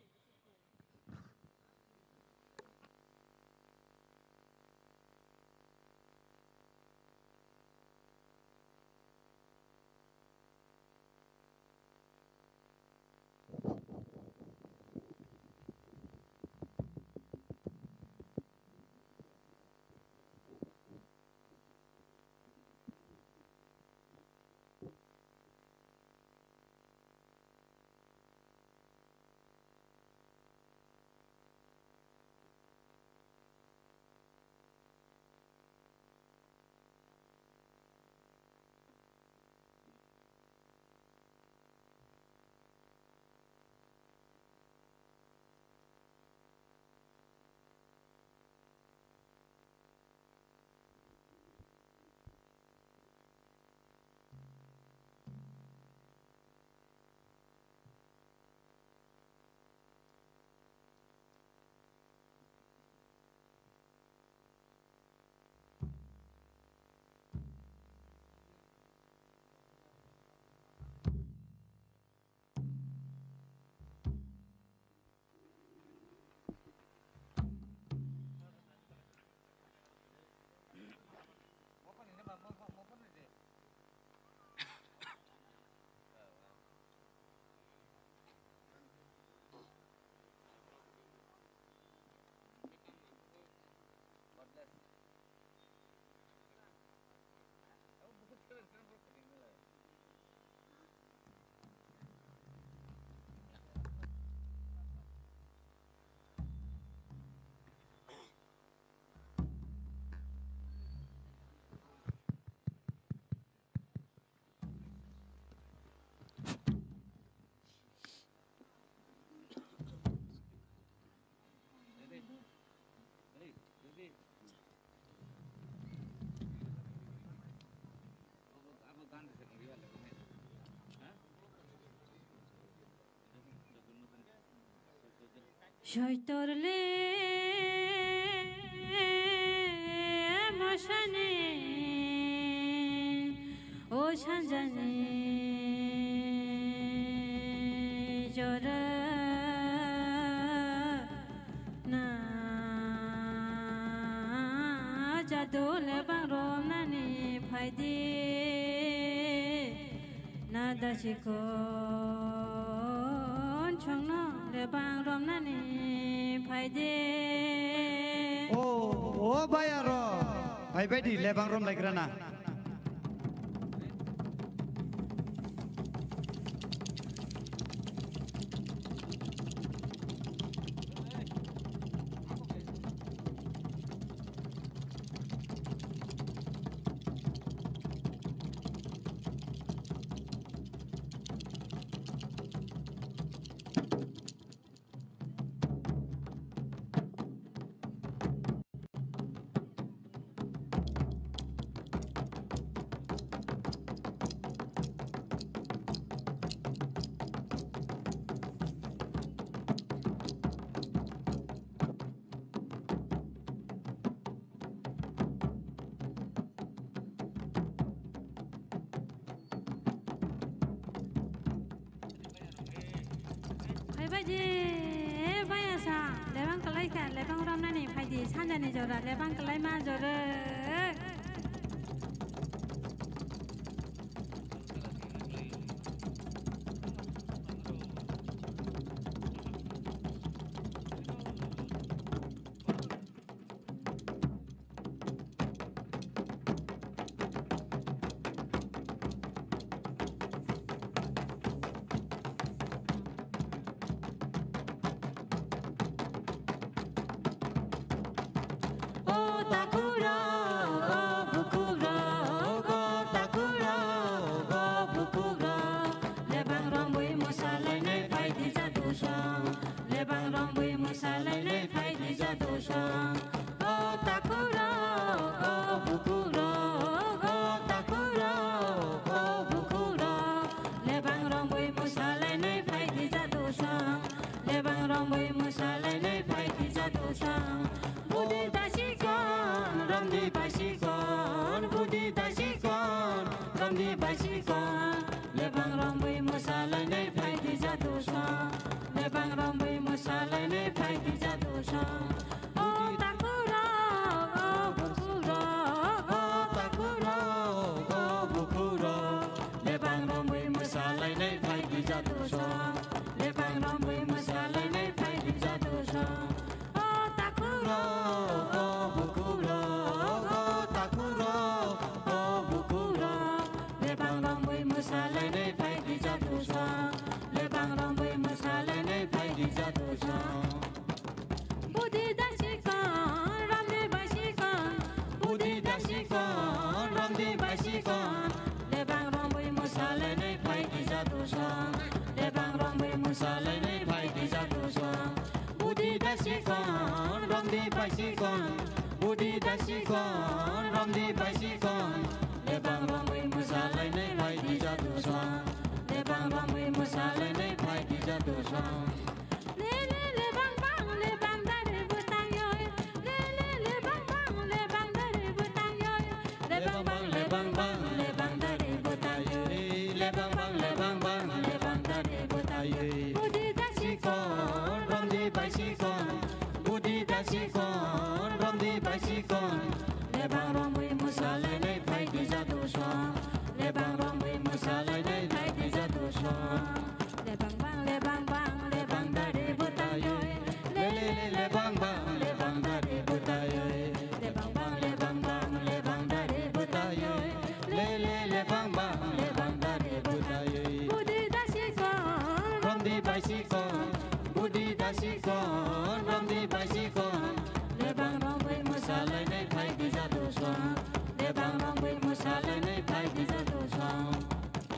Soitorle mosani o sanjani jora na jadole bangromnani phaidi na dasiko. Chwngno lebang romnani phaidi. O, o baya rok. Phaibaidi lebang romlaigrana. Phaibaidi, baya sa, lebang kwlai kha, lebang romnani phaidi, sanjani jora, lebang kwlai ma jora. O takhuk rok, o bukhuk rok, o takhuk rok, o bukhuk rok, lebang romwi mwsalainai phaidi jadusong, lebang romwi mwsalainai phaidi jadusong. O takhuk rok, o bukhuk rok, o takhuk rok, o bukhuk rok, lebang romwi mwsalainai phaidi jadusong, lebang romwi mwsalainai phaidi jadusong. Budi dasikon, romdi basikon, budi dasikon, romdi basikon, lebang romwi mwsalainai phaidi jadusong, lebang romwi mwsalainai phaidi jadusong. O takhuk rok, o bukhuk rok, o takhuk rok, o bukhuk rok, lebang romwi mwsalainai phaidi jadusong, lebang romwi mwsalainai phaidi jadusong. O takhuk rok, o bukhuk rok, o takhuk rok, o bukhuk rok, lebang romwi mwsalainai phaidi jadusong, lebang romwi mwsalainai phaidi jadusong. Budi dasikon, romdi basikon, budi dasikon, romdi basikon, lebang romwi mwsalainai phaidi jadusong, lebang romwi mwsalainai phaidi jadusong. Budi dasikon, romdi basikon, budi dasikon, romdi basikon, lebang romwi mwsalainai phaidi jadusong, lebang romwi mwsalainai phaidi jadusong. Le le le bang bang le bang dari bwtang yoi. Le le le bang bang le bang dari bwtang yoi. Le bang bang le bang bang le bang dari bwtang yoi. Le bang bang le bang bang le bang dari bwtang yoi. Budi dasikon, romdi basikon. Budi dasikon, romdi basikon. Lebang romwi mwsalainai phaidi jadusong. Lebang romwi mwsalainai phaidi jadusong. Lebang bang, lebang bang, lebang dari bwtayoi. Le le le, lebang bang, lebang dari bwtayoi. Lebang bang, lebang bang, lebang dari bwtayoi. Le le, lebang bang, lebang dari bwtayoi. Budi dasikon, romdi basikon. Budi dasikon, romdi basikon. Lebang romwi mwsalainai phaidi jadusong. Lebang romwi mwsalainai phaidi jadusong.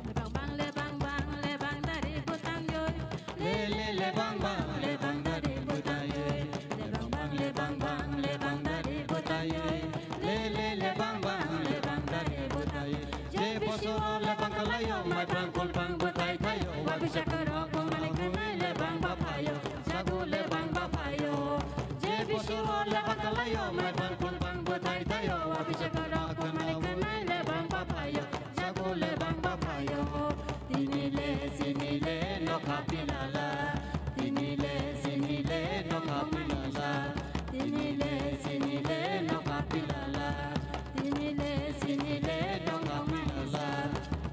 Lebang bang, lebang bang, lebang dari bwtayoi. Le le, lebang bang, lebang dari bwtayoi. Lebang bang, lebang bang, lebang dari bwtayoi. Le le, lebang bang, lebang dari bwtayoi. Je bosoro lebang kalaio, maiphang kulphang bwtai thaio. Wabisa korok bumani khanai lebang baphaio. Sagu lebang baphaio. Je bosoro lebang kalaio, maiphang kulphang bwtai thaio. Wabisa korok bumani khanai lebang baphaio. Sagole bang baphaio, tini le sini le nokha pilala, tini le sini le nokha pilala, tini le sini le nokha pilala, tini le sini le nokha pilala,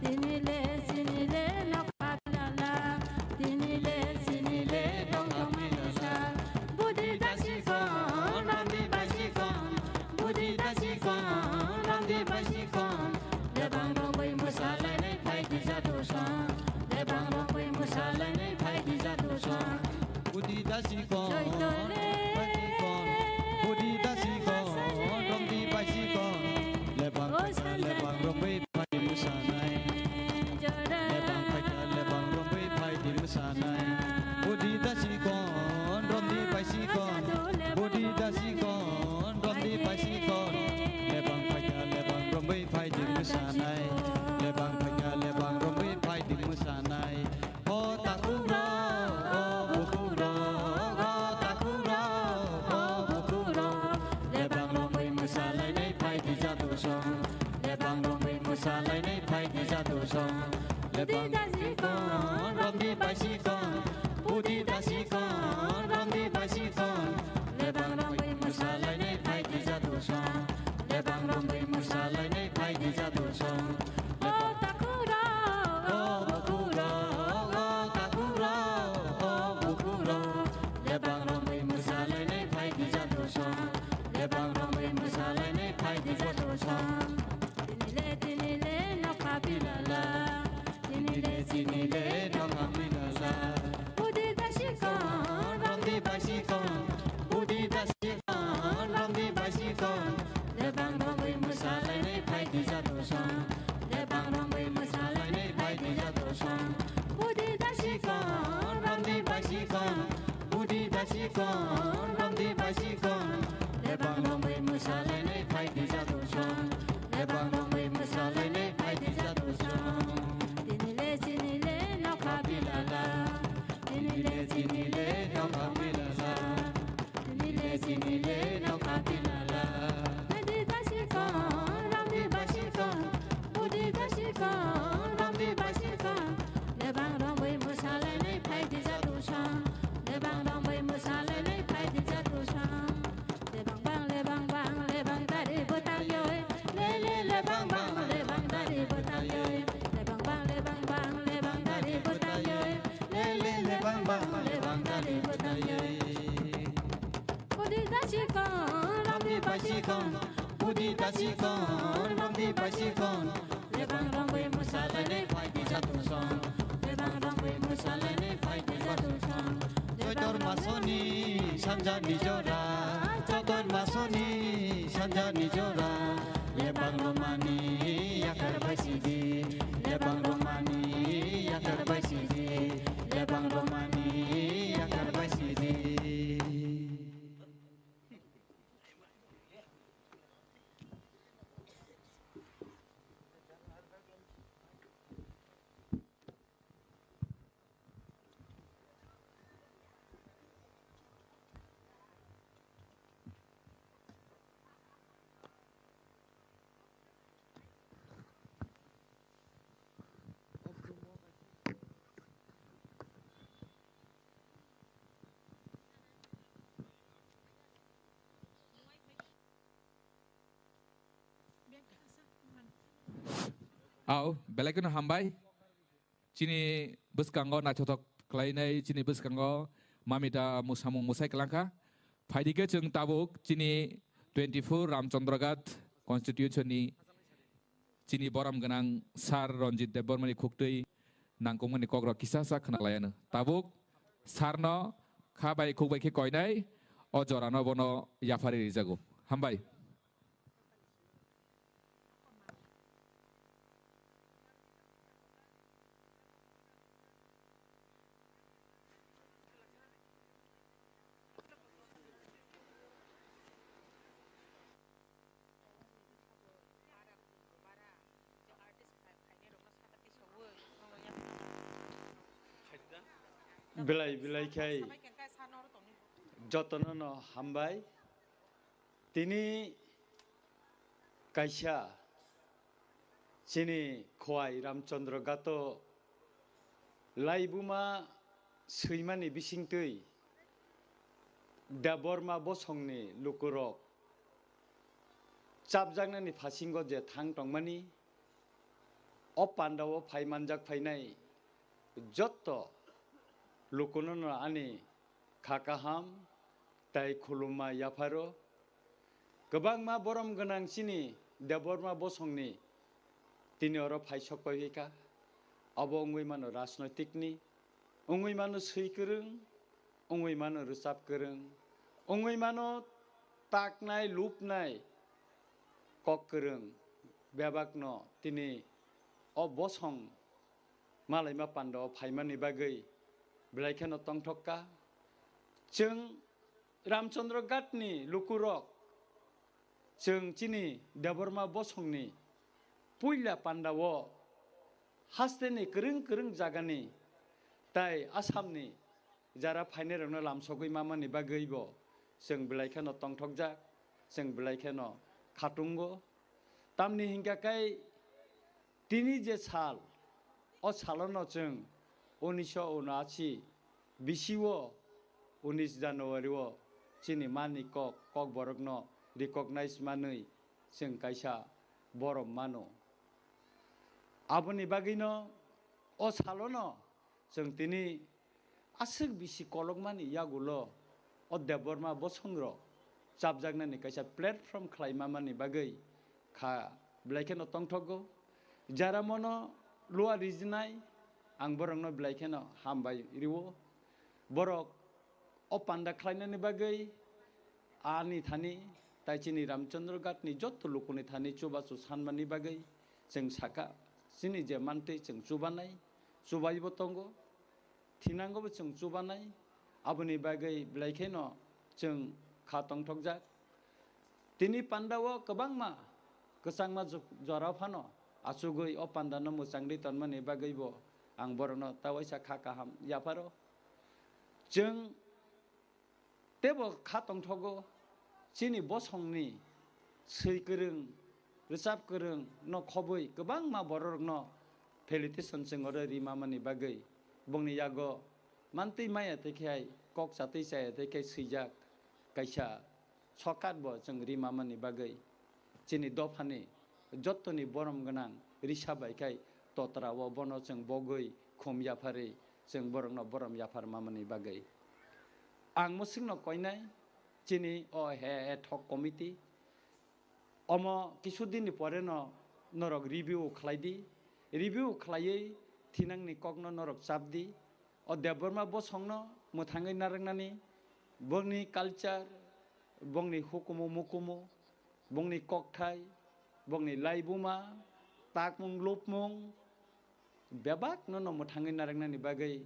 tini le sini le nokha pilala, tini Dasikon, dasikon, budi dasikon, romdi baisikon, lebang phaikha, lebang romwi phai di mwsanai. Lebang phaikha, lebang romwi phai di mwsanai. Budi dasikon, romdi baisikon, budi dasikon, romdi baisikon, lebang phaikha, lebang romwi phai di mwsanai. Lebang phaikha, lebang romwi phai di mwsanai. O takhuk rok, o bukhuk rok, o takhuk rok, o bukhuk rok. Lebang romwi mwsalainai phai di jadusong. Lebang romwi mwsalainai phai di jadusong. Lebang dasikon, romdi baisikon, budi dasikon, romdi baisikon. Lebang romwi mwsalainai phai di jadusong. Lebang romwi mwsalainai phai di jadusong. O takhuk rok, o bukhuk rok, o takhuk rok, o bukhuk rok. Lebang romwi mwsalainai phai di jadusong. Lebang romwi mwsalainai phai di jadusong. Tini le, tini le, nokha bilala. Tini le, tini le, nokha bilala. Budi dasikon, romdi baisikon. Budi dasikon, romdi baisikon. Lebang romwi mwsalainai phai di jadusong. Lebang romwi mwsalainai phai di jadusong. Budi dasikon, romdi baisikon. Budi dasikon, romdi baisikon. Lebang romwi mwsalainai phai di jadusong. Lebang romwi mwsalainai phai di jadusong. Tini le, tini le, nokha bilala. Tini le, tini le, nokha bilala. Tini le, tini le, nokha bilala. Budi dasikon, romdi baisikon. Budi dasikon, romdi baisikon. Lebang romwi mwsalainai phai di jadusong. Lebang romwi mwsalainai phai di jadusong. Lebang bang, lebang bang, lebang dari bwtang yoi. Le le lebang bang, lebang dari bwtang yoi. Lebang bang, lebang bang, lebang dari bwtang yoi. Le le lebang bang, lebang dari bwtang yoi. Budi dasikon, romdi baisikon. Budi dasikon, romdi baisikon. Lebang romwi mwsalainai phai di jadusong. Lebang romwi mwsalainai phai di jadusong. Choitor masoni sanja nijora. Choitor masoni sanja nijora. Lebang romani yakar bai sidi. Lebang romani yakar bai sidi. Lebang romani yakar bai sidi. Au, belai kheno hambai. Chini bwskango naithothok khlainai, chini bwskango mamita mwsamung mwsai kwlangkha. Phaidi khe chwng tabuk chini twenty-four Ramchandraghat constituency ni chini borom gwnang Sir Ranjit Debbarmani khuktwi nangkukmani kokrok kisa sa khwnalaiano. Tabuk Sir no kha bai khuk bai khe koinai o jorano bono yaphari rijago. Hambai. Belai belai khai jotono no hambai. Tini kaisa chini Khowai Ramchandra Gato laibuma swimani bisingtwi Debbarma bosongni lukurok chapjaknani phasingo je thang tongmani, o pandao phai manjak phainai jotto lukunono ani kha kaham tai khulumma yapharo. Kwbangma borom gwnang chini Debbarma bosongni tini oro phai sok pai kha. Abo wngwi mano rajnoitikni, wngwi mano swi kwrwng, wngwi mano rwchap kwrwng, wngwi mano taknai lupnai kok kwrwng, bebakno tini o bosong malaima pandao phaimani bagwi belai kheno tongthok kha. Chwng Ramchandra Ghatni lukurok, chwng chini Debbarma bosongni puila pandao hasteni kwrwng kwrwng jagani tai Assamni jara phainairokno lamsogwi mamani bagwibo chwng belai kheno tongthokjak, chwng belai kheno khatungo. Tamni hinkha khe tini je sal, o salono chwng unisho unashi bisio unis January o chini mani kok, kokborokno recognize manwi chwng kaisa borom mano. Aboni bagwino o salono chwng tini aswk bisi kolokmani yagulo o Debbarma bosongrok chapjaknani kaisa platform khlaima mani bagwi kha belai kheno tongthogo. Jara mono lua rijinai, ang borokno belai kheno hambai rio. Borok o panda khlainani bagwi ani thani tai chini Ramchandra Ghatni jotto lukuni thani chubachu sanmani bagwi chwng sakha, chini je mantwi chwng chubanai, chubaibo tongo, thinangobo chwng chubanai, aboni bagwi belai kheno chwng kha tongthokjak. Tini pandao kwbangma kwchangma ju-, jora phano achugwi o pandano mwchangwi tonmani bagwibo ang borokno ta waisa kha kaham yapharo. Chwng teibo kha tongthogo, chini bosongni swi kwrwng, rwchap kwrwng no khobwi kwbangma bororokno felicitation chwng oro rima mani bagwi bongni yago mantwi maya tei khe kok chatwi chaya tei khe swijak kaisa sokat bo chwng rima mani bagwi chini dophani jottoni borom gwnang risa bai khai totra o bono chwng bogwi khum yapharwi chwng borokno borom yaphar mamani bagwi. Ang mwswkno koinai chini o he, he thok committee omo kisu dinni pore no norok review khlai di, review khlaiwi thinangni kokno norok chap di. O Debbarma bosongno mwthangwi narwknani, bongni culture, bongni hukumu mukumu, bongni kokthai, bongni laibuma, takmung lupmung, bebakno no mwthangwi narwknani bagwi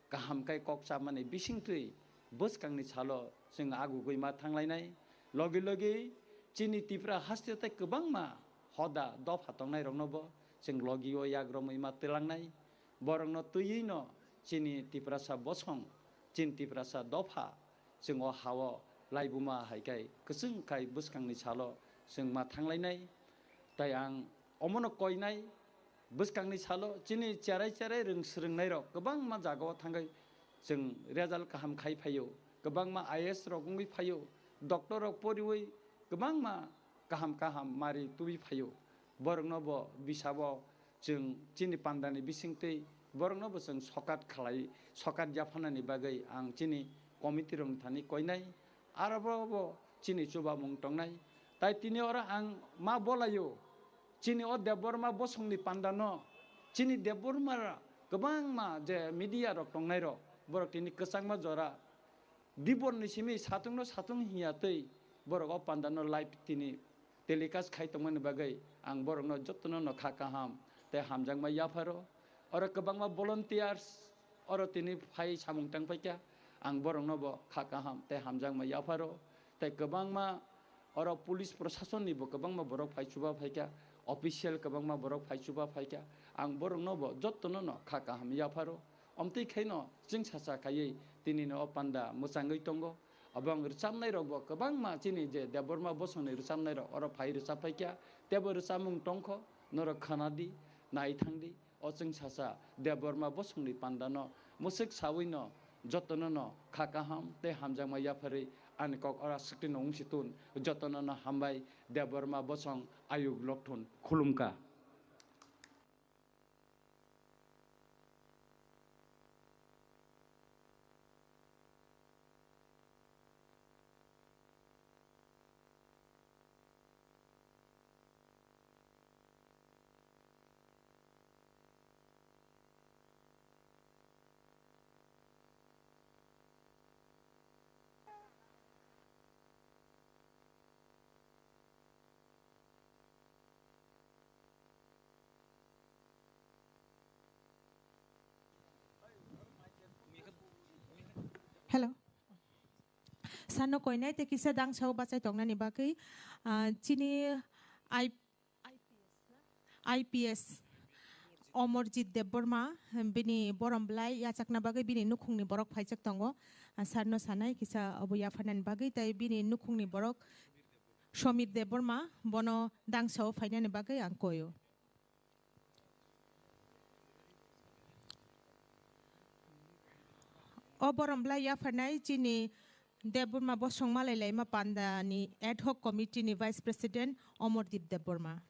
kaham khe kok chapmani bisingtwi bwskangni salo chwng agugwi ma thanglainai. Logi logi chini Tipra haste tei kwbangma hoda dopha tongnairokno bo chwng logi o yak romwi ma twlangnai. Borokno twiwi no chini Tiprasa bosong, chini Tiprasa dopha, chwng o ha-o laibuma hai khe kwchwng khai bwskangni salo chwng ma thanglainai. Tai ang omono koinai, bwskangni salo chini cherai cherai rwng swrwngnairok kwbangma jagao thangwi chwng result kaham khai phaio, kwbangma I A S rok wngwi phaio, doctor rok poriwi kwbangma kaham kaham mari tubui phaio. Borokno bo bisabo chwng chini pandani bisingtwi borokno bo chwng sokat khlai, sokat yaphanani bagwi ang chini committee rokni thani koinai, aro bo, bo chini chubamung tongnai. Tai tini oro ang ma bolaio, chini o Debbarma bosongni pandano, chini Debbarma kwbangma je media rok tongnairok, borok tini kwchangma jora Dibor ni simi satung no satung hinya twi borok o panda no live tini telecast khai tongmani bagwi ang borok no joto no no kha kaham tei hamjakma yapharo. Oro kwbangma volunteers oro tini phai samung tang paikha, ang borok no bo kha kaham tei hamjakma yapharo. Tei kwbangma oro police prosason ni bo kwbangma borok phai chuba phaikha, official kwbangma borok phai chuba phaikha, ang borok no bo joto no no kha kaham yapharo. Omtwi khaino chwng sacha khaiwi tinino o panda mwchangwi tongo. Obo ang rwchapnairokbo kwbangma chini je Debbarma bosongni rwchapnairok oro phai rwchap phaikha, teibo rwchapmung tongkho, norok khwnadi, nai thangdi. O chwng sacha Debbarma bosongni pandano mwswk sawino jotono no kha kaham tei hamjakma yapharwi ani kok ora swkti no wngsi tun. Jotono no hambai, Debbarma bosong ayuk lokthun khulumkha. Hello. Sano koinai tei kisa dangsao bachai tongnani bagwi, ah, chini I-, I P S Omorjit Debbarma, bini borom belai yachakna bagwi bini nukhungni borok phaijak tongo. Ah, sarno sanai kisa obo yapharnani bagwi, tei bini nukhungni borok Somir Debbarma, bono dangsao phainani bagwi ang koio. O borom belai yapharnai chini Debbarma Bosong Malai Laima Pandani Ad Hoc Committee ni Vice President Omordeep Debbarma.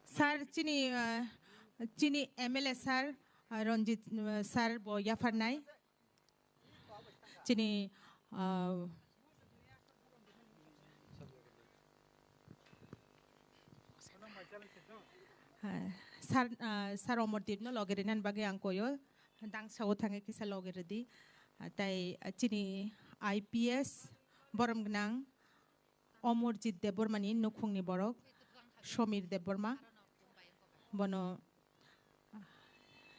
Sir, chini, ah, chini M L A sir, ah, Ranjit, ah, sir bo yapharnai. Chini, ah, ah, sir, ah, sir Omordeep no loge rinani bagwi ang koyo. Dangsao thangwi kisa loge ridi. Ah, tai, ah, chini I P S borom gwnang Omorjit Debbarmani nukhungni borok Somir Debbarma. Bono, ah,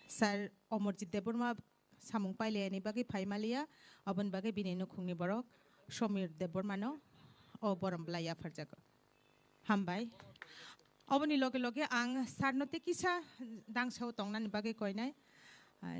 sir Omorjit Debbarma samung pailiyani bagwi phai maliya, aboni bagwi bini nukhungni borok Somir Debbarmano o borom belai yapharjago. Hambai. Oboni loge loge ang sarno tei kisa dangsao tongnani bagwi koinai. Ah,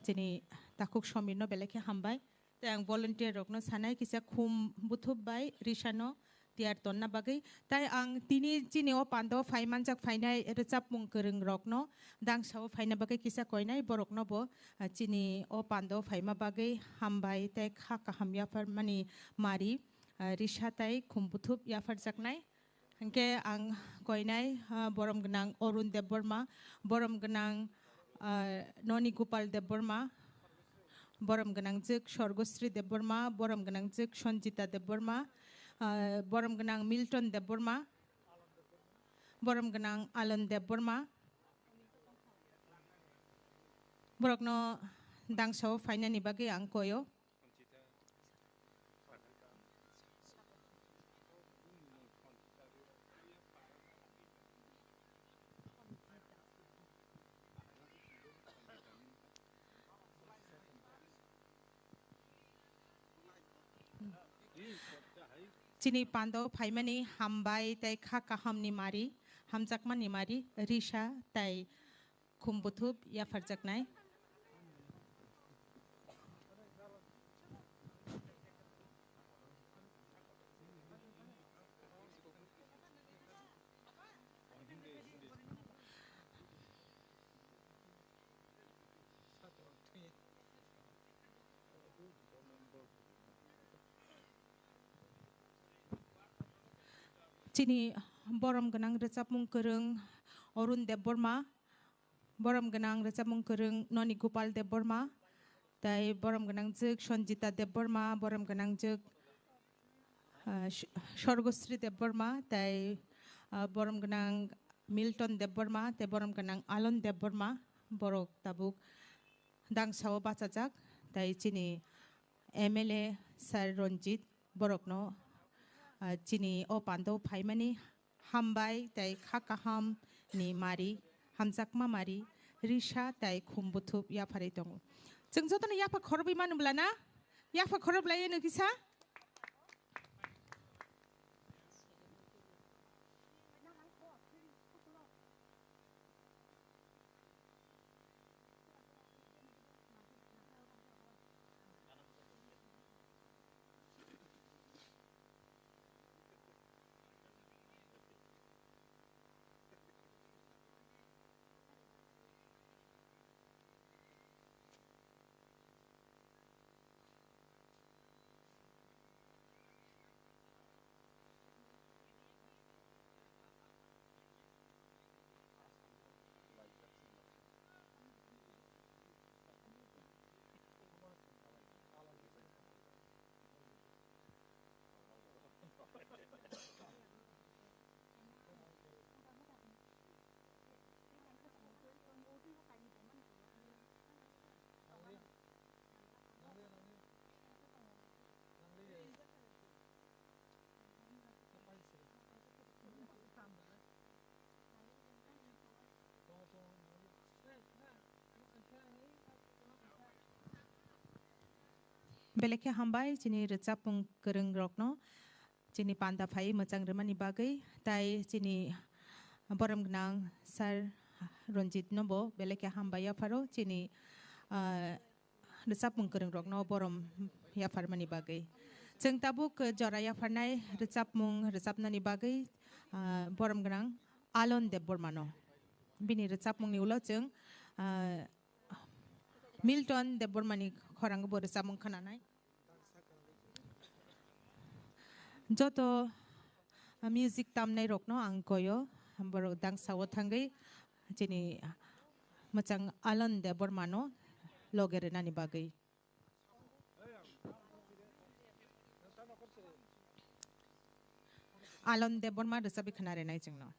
chini takhuk Somirno belai khe hambai. Tei ang volunteer rokno sanai kisa khum buthup bai Risano tiyar tonna bagwi. Tai ang tini chini o pandao phai manjak phainai rwchapmung kwrwng rokno dangsao phaina bagwi kisa koinai, borokno bo, ah, chini o pandao phaima bagwi hambai tei kha kaham yapharmani mari, ah, Risa tai khum buthup yapharjaknai. Hingke ang koinai, ah, borom gwnang Arun Debbarma, borom gwnang, ah, Noni Gopal Debbarma, borom gwnang jwk Sorgosri Debbarma, borom gwnang jwk Sanjita Debbarma, ah, borom gwnang Milton Debbarma, borom gwnang Alon Debbarma. Borokno dangsao phainani bagwi ang koyo. Chini pandao phaimani hambai tei kha kahamni mari, hamjakmani mari, Risa tai khum buthup yapharjaknai. Chini borom gwnang rwchapmung kwrwng Arun Debbarma, borom gwnang rwchapmung kwrwng Noni Gopal Debbarma, tei borom gwnang jwk Sanjita Debbarma, borom gwnang jwk, ah, Sh-, Sorgosri Debbarma, tei, ah, borom gwnang Milton Debbarma, tei borom gwnang Alon Debbarma, borok tabuk dangsao bachajak, tei chini M L A Sir Ranjit borokno, ah, chini o pandao phaimani hambai tei kha kaham ni mari, hamjakma mari, Risa tei khum buthup yapharwi tongo. Chwng jotono yapha khorobwi manu bwlana? Yapha khorob lai eno kisa? Belai khe hambai chini rwchapmung kwrwng rokno chini panda phai mwchang rwmani bagwi, tai chini borom gwnang Sir Ranjit no bo belai khe hambai yapharo chini, ah, rwchapmung kwrwng rokno borom yapharmani bagwi. Chwng tabuk jora yapharnai rwchapmung rwchapnani bagwi, ah, borom gwnang Alon Debbarma no. Bini rwchapmungni ulo chwng, ah, Milton Debbarmani khorang bo rwchapmung khwnanai. Joto, ah, music tamnai rokno ang koyo, borok dangsa o thangwi chini mwchang Alon Debbarma no loge rwnani bagwi. Alon Debbarma rwchapwi khwna rwnai chwngno.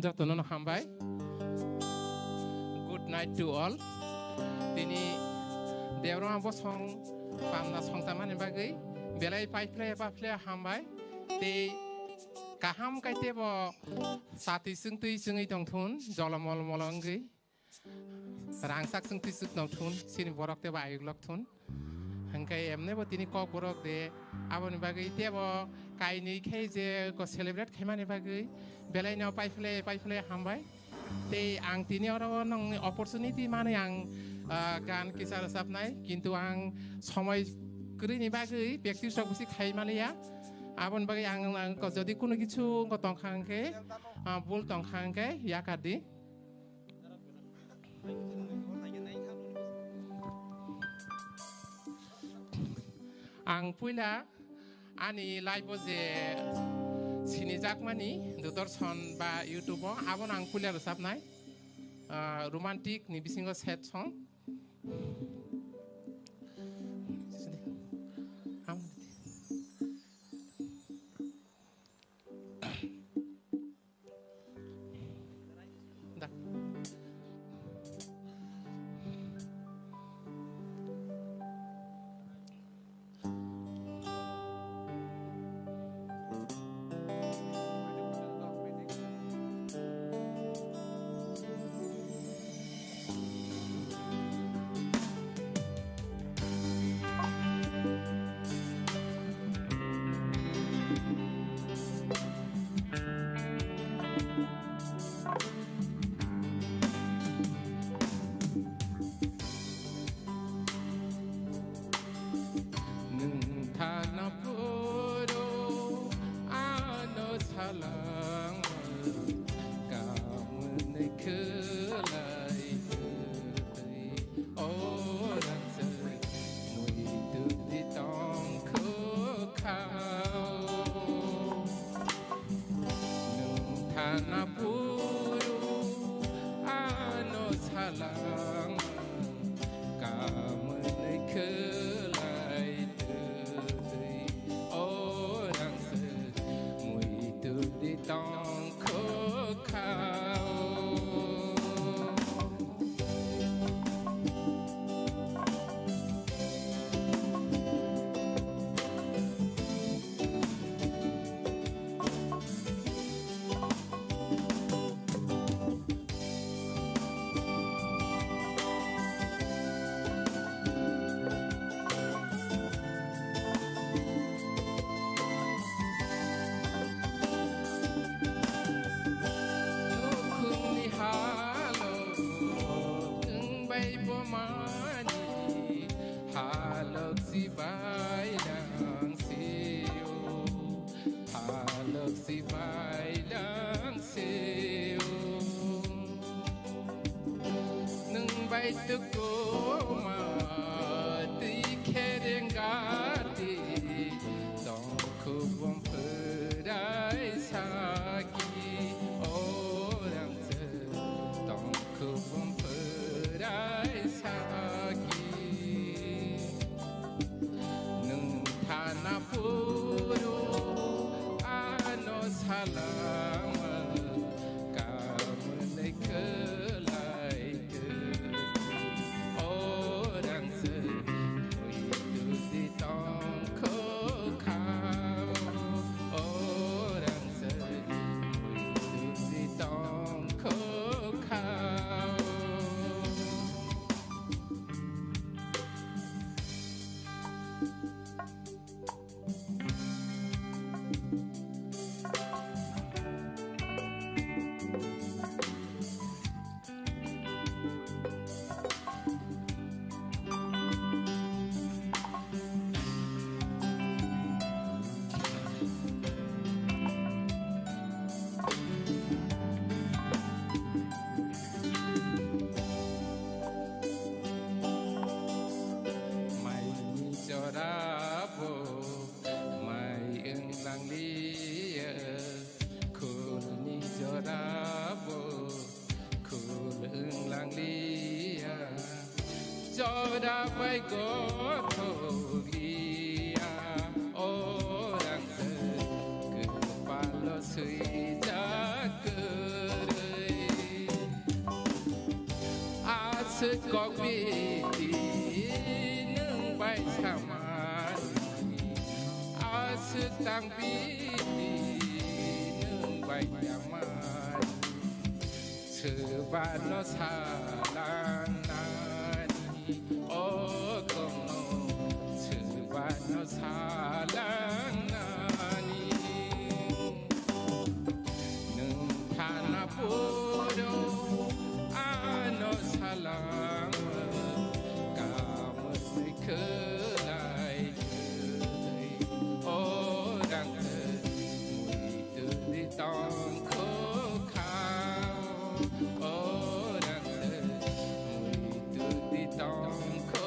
Jotono no hambai. Good night to all. Tini Debbarma bosong panda songchamani bagwi belai paiphle paiphle hambai. Tei kaham kai tebo satwi chwngtwi chwngwi tongthun, jolomol molo wngwi. Rangchak chwng twi chwk nong thun, chini borok tebo ayuk lok thun. Hwnkhe emne bo tini kok borok de, aboni bagwi tebo kainwi khe je ko celebrate khaimani bagwi belai no paiphle paiphle hambai. Tei ang tini oro nongni opportunity manwi ang, ah, gan kisa rwchapnai, kintu ang somoi kwrwini bagwi practice rok bisi khai maliya. Aboni bagwi ang, ang ko jodi kunu kichu ko tongkha hwnkhe, ah, bul tongkha hwnkhe yakar di. Ang puila ani live o je sinijakmani Doordarshan ba YouTube o, abono ang puila rwchapnai, ah, romantic ni bisingo sad song. Da. Lama kamwnwi khwlai twi, o rangchak muitu di tong kho kha o. Nukhungni halok wng bai bomani halok sibai lang sio. Halok sibai lang seo. Nwng bai tukuma twi khereng gati tongkhu bom phwrai saki, o rangchak tongkhu bom phwrai saki. Nwng thana phuru ano salama kamwnwi khwlai twi. O rangchak muitu di tong kho kha o. O rangchak muitu di tong kho kha o. Maini jorabo mai wng langliya, khulni jorabo khul wng langliya. Jora bai gothok liya, o rangchak kwpalo swijak kwrwi. Aswk kok bidi nwng bai samani, aswk tang bidi nwng bai tangmani. Swbano salangnani, o kongno swbano salangnani. Nwng thana phuru ano salang, kamwnwi khwlai twi, o rangchak muitu di tong kho kha o. O rangchak muitu di tong kho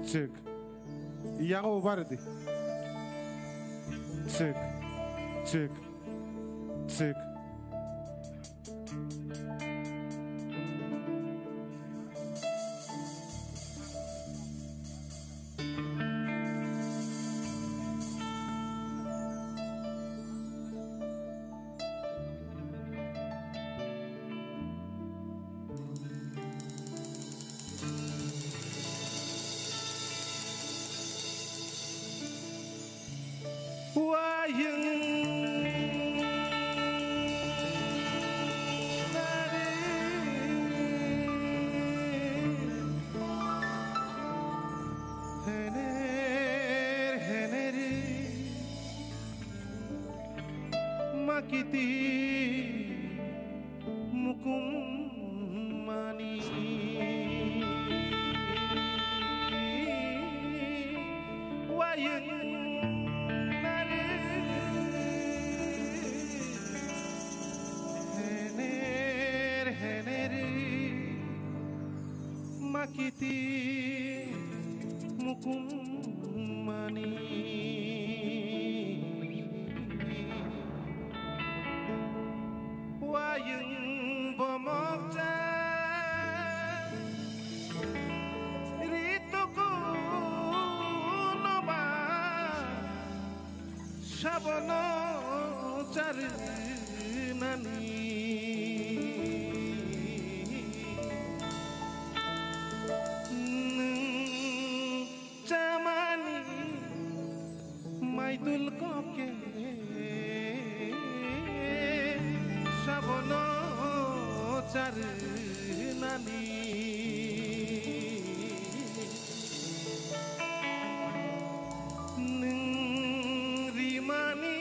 Chwk. Yango bo baridi. Chwk. Chwk. Chwk. Wayung nari hener heneri makiti mukum mani wayung nari hener heneri makiti mukum mani wayung bomokcha rituku noba sabono charinani nwng chamani maitul koke sabono charinani nwng rimani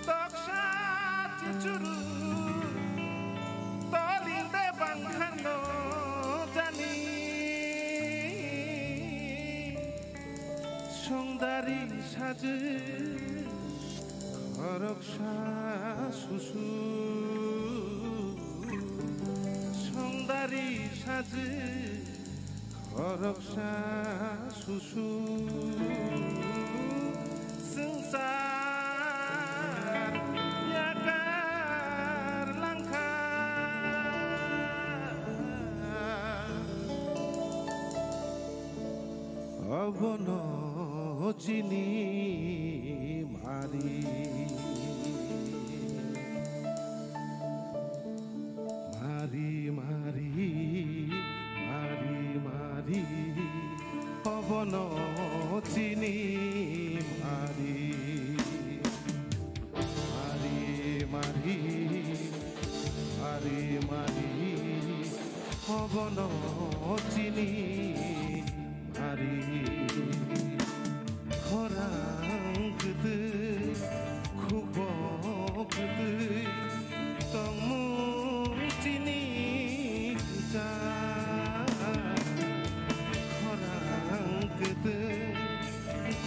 toksa chuchuru toling de bangkhano jani songdari sajwk khoroksa susu songdari sajwk khoroksa susu swngchar yakar langkha obono chini mari. Mari, mari, mari, mari, obono chini mari. Mari, mari, mari, mari, obono chini mari. Khorang kwtwi, khubo kwtwi, tongmung chini kwchang. Khorang kwtwi,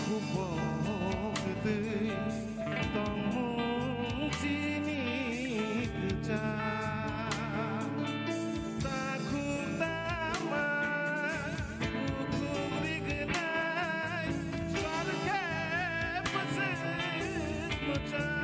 khubo kwtwi, tongmung chini kwchang. Takhuk tama, bukhuk rignai, sar khe bwswk mwchang.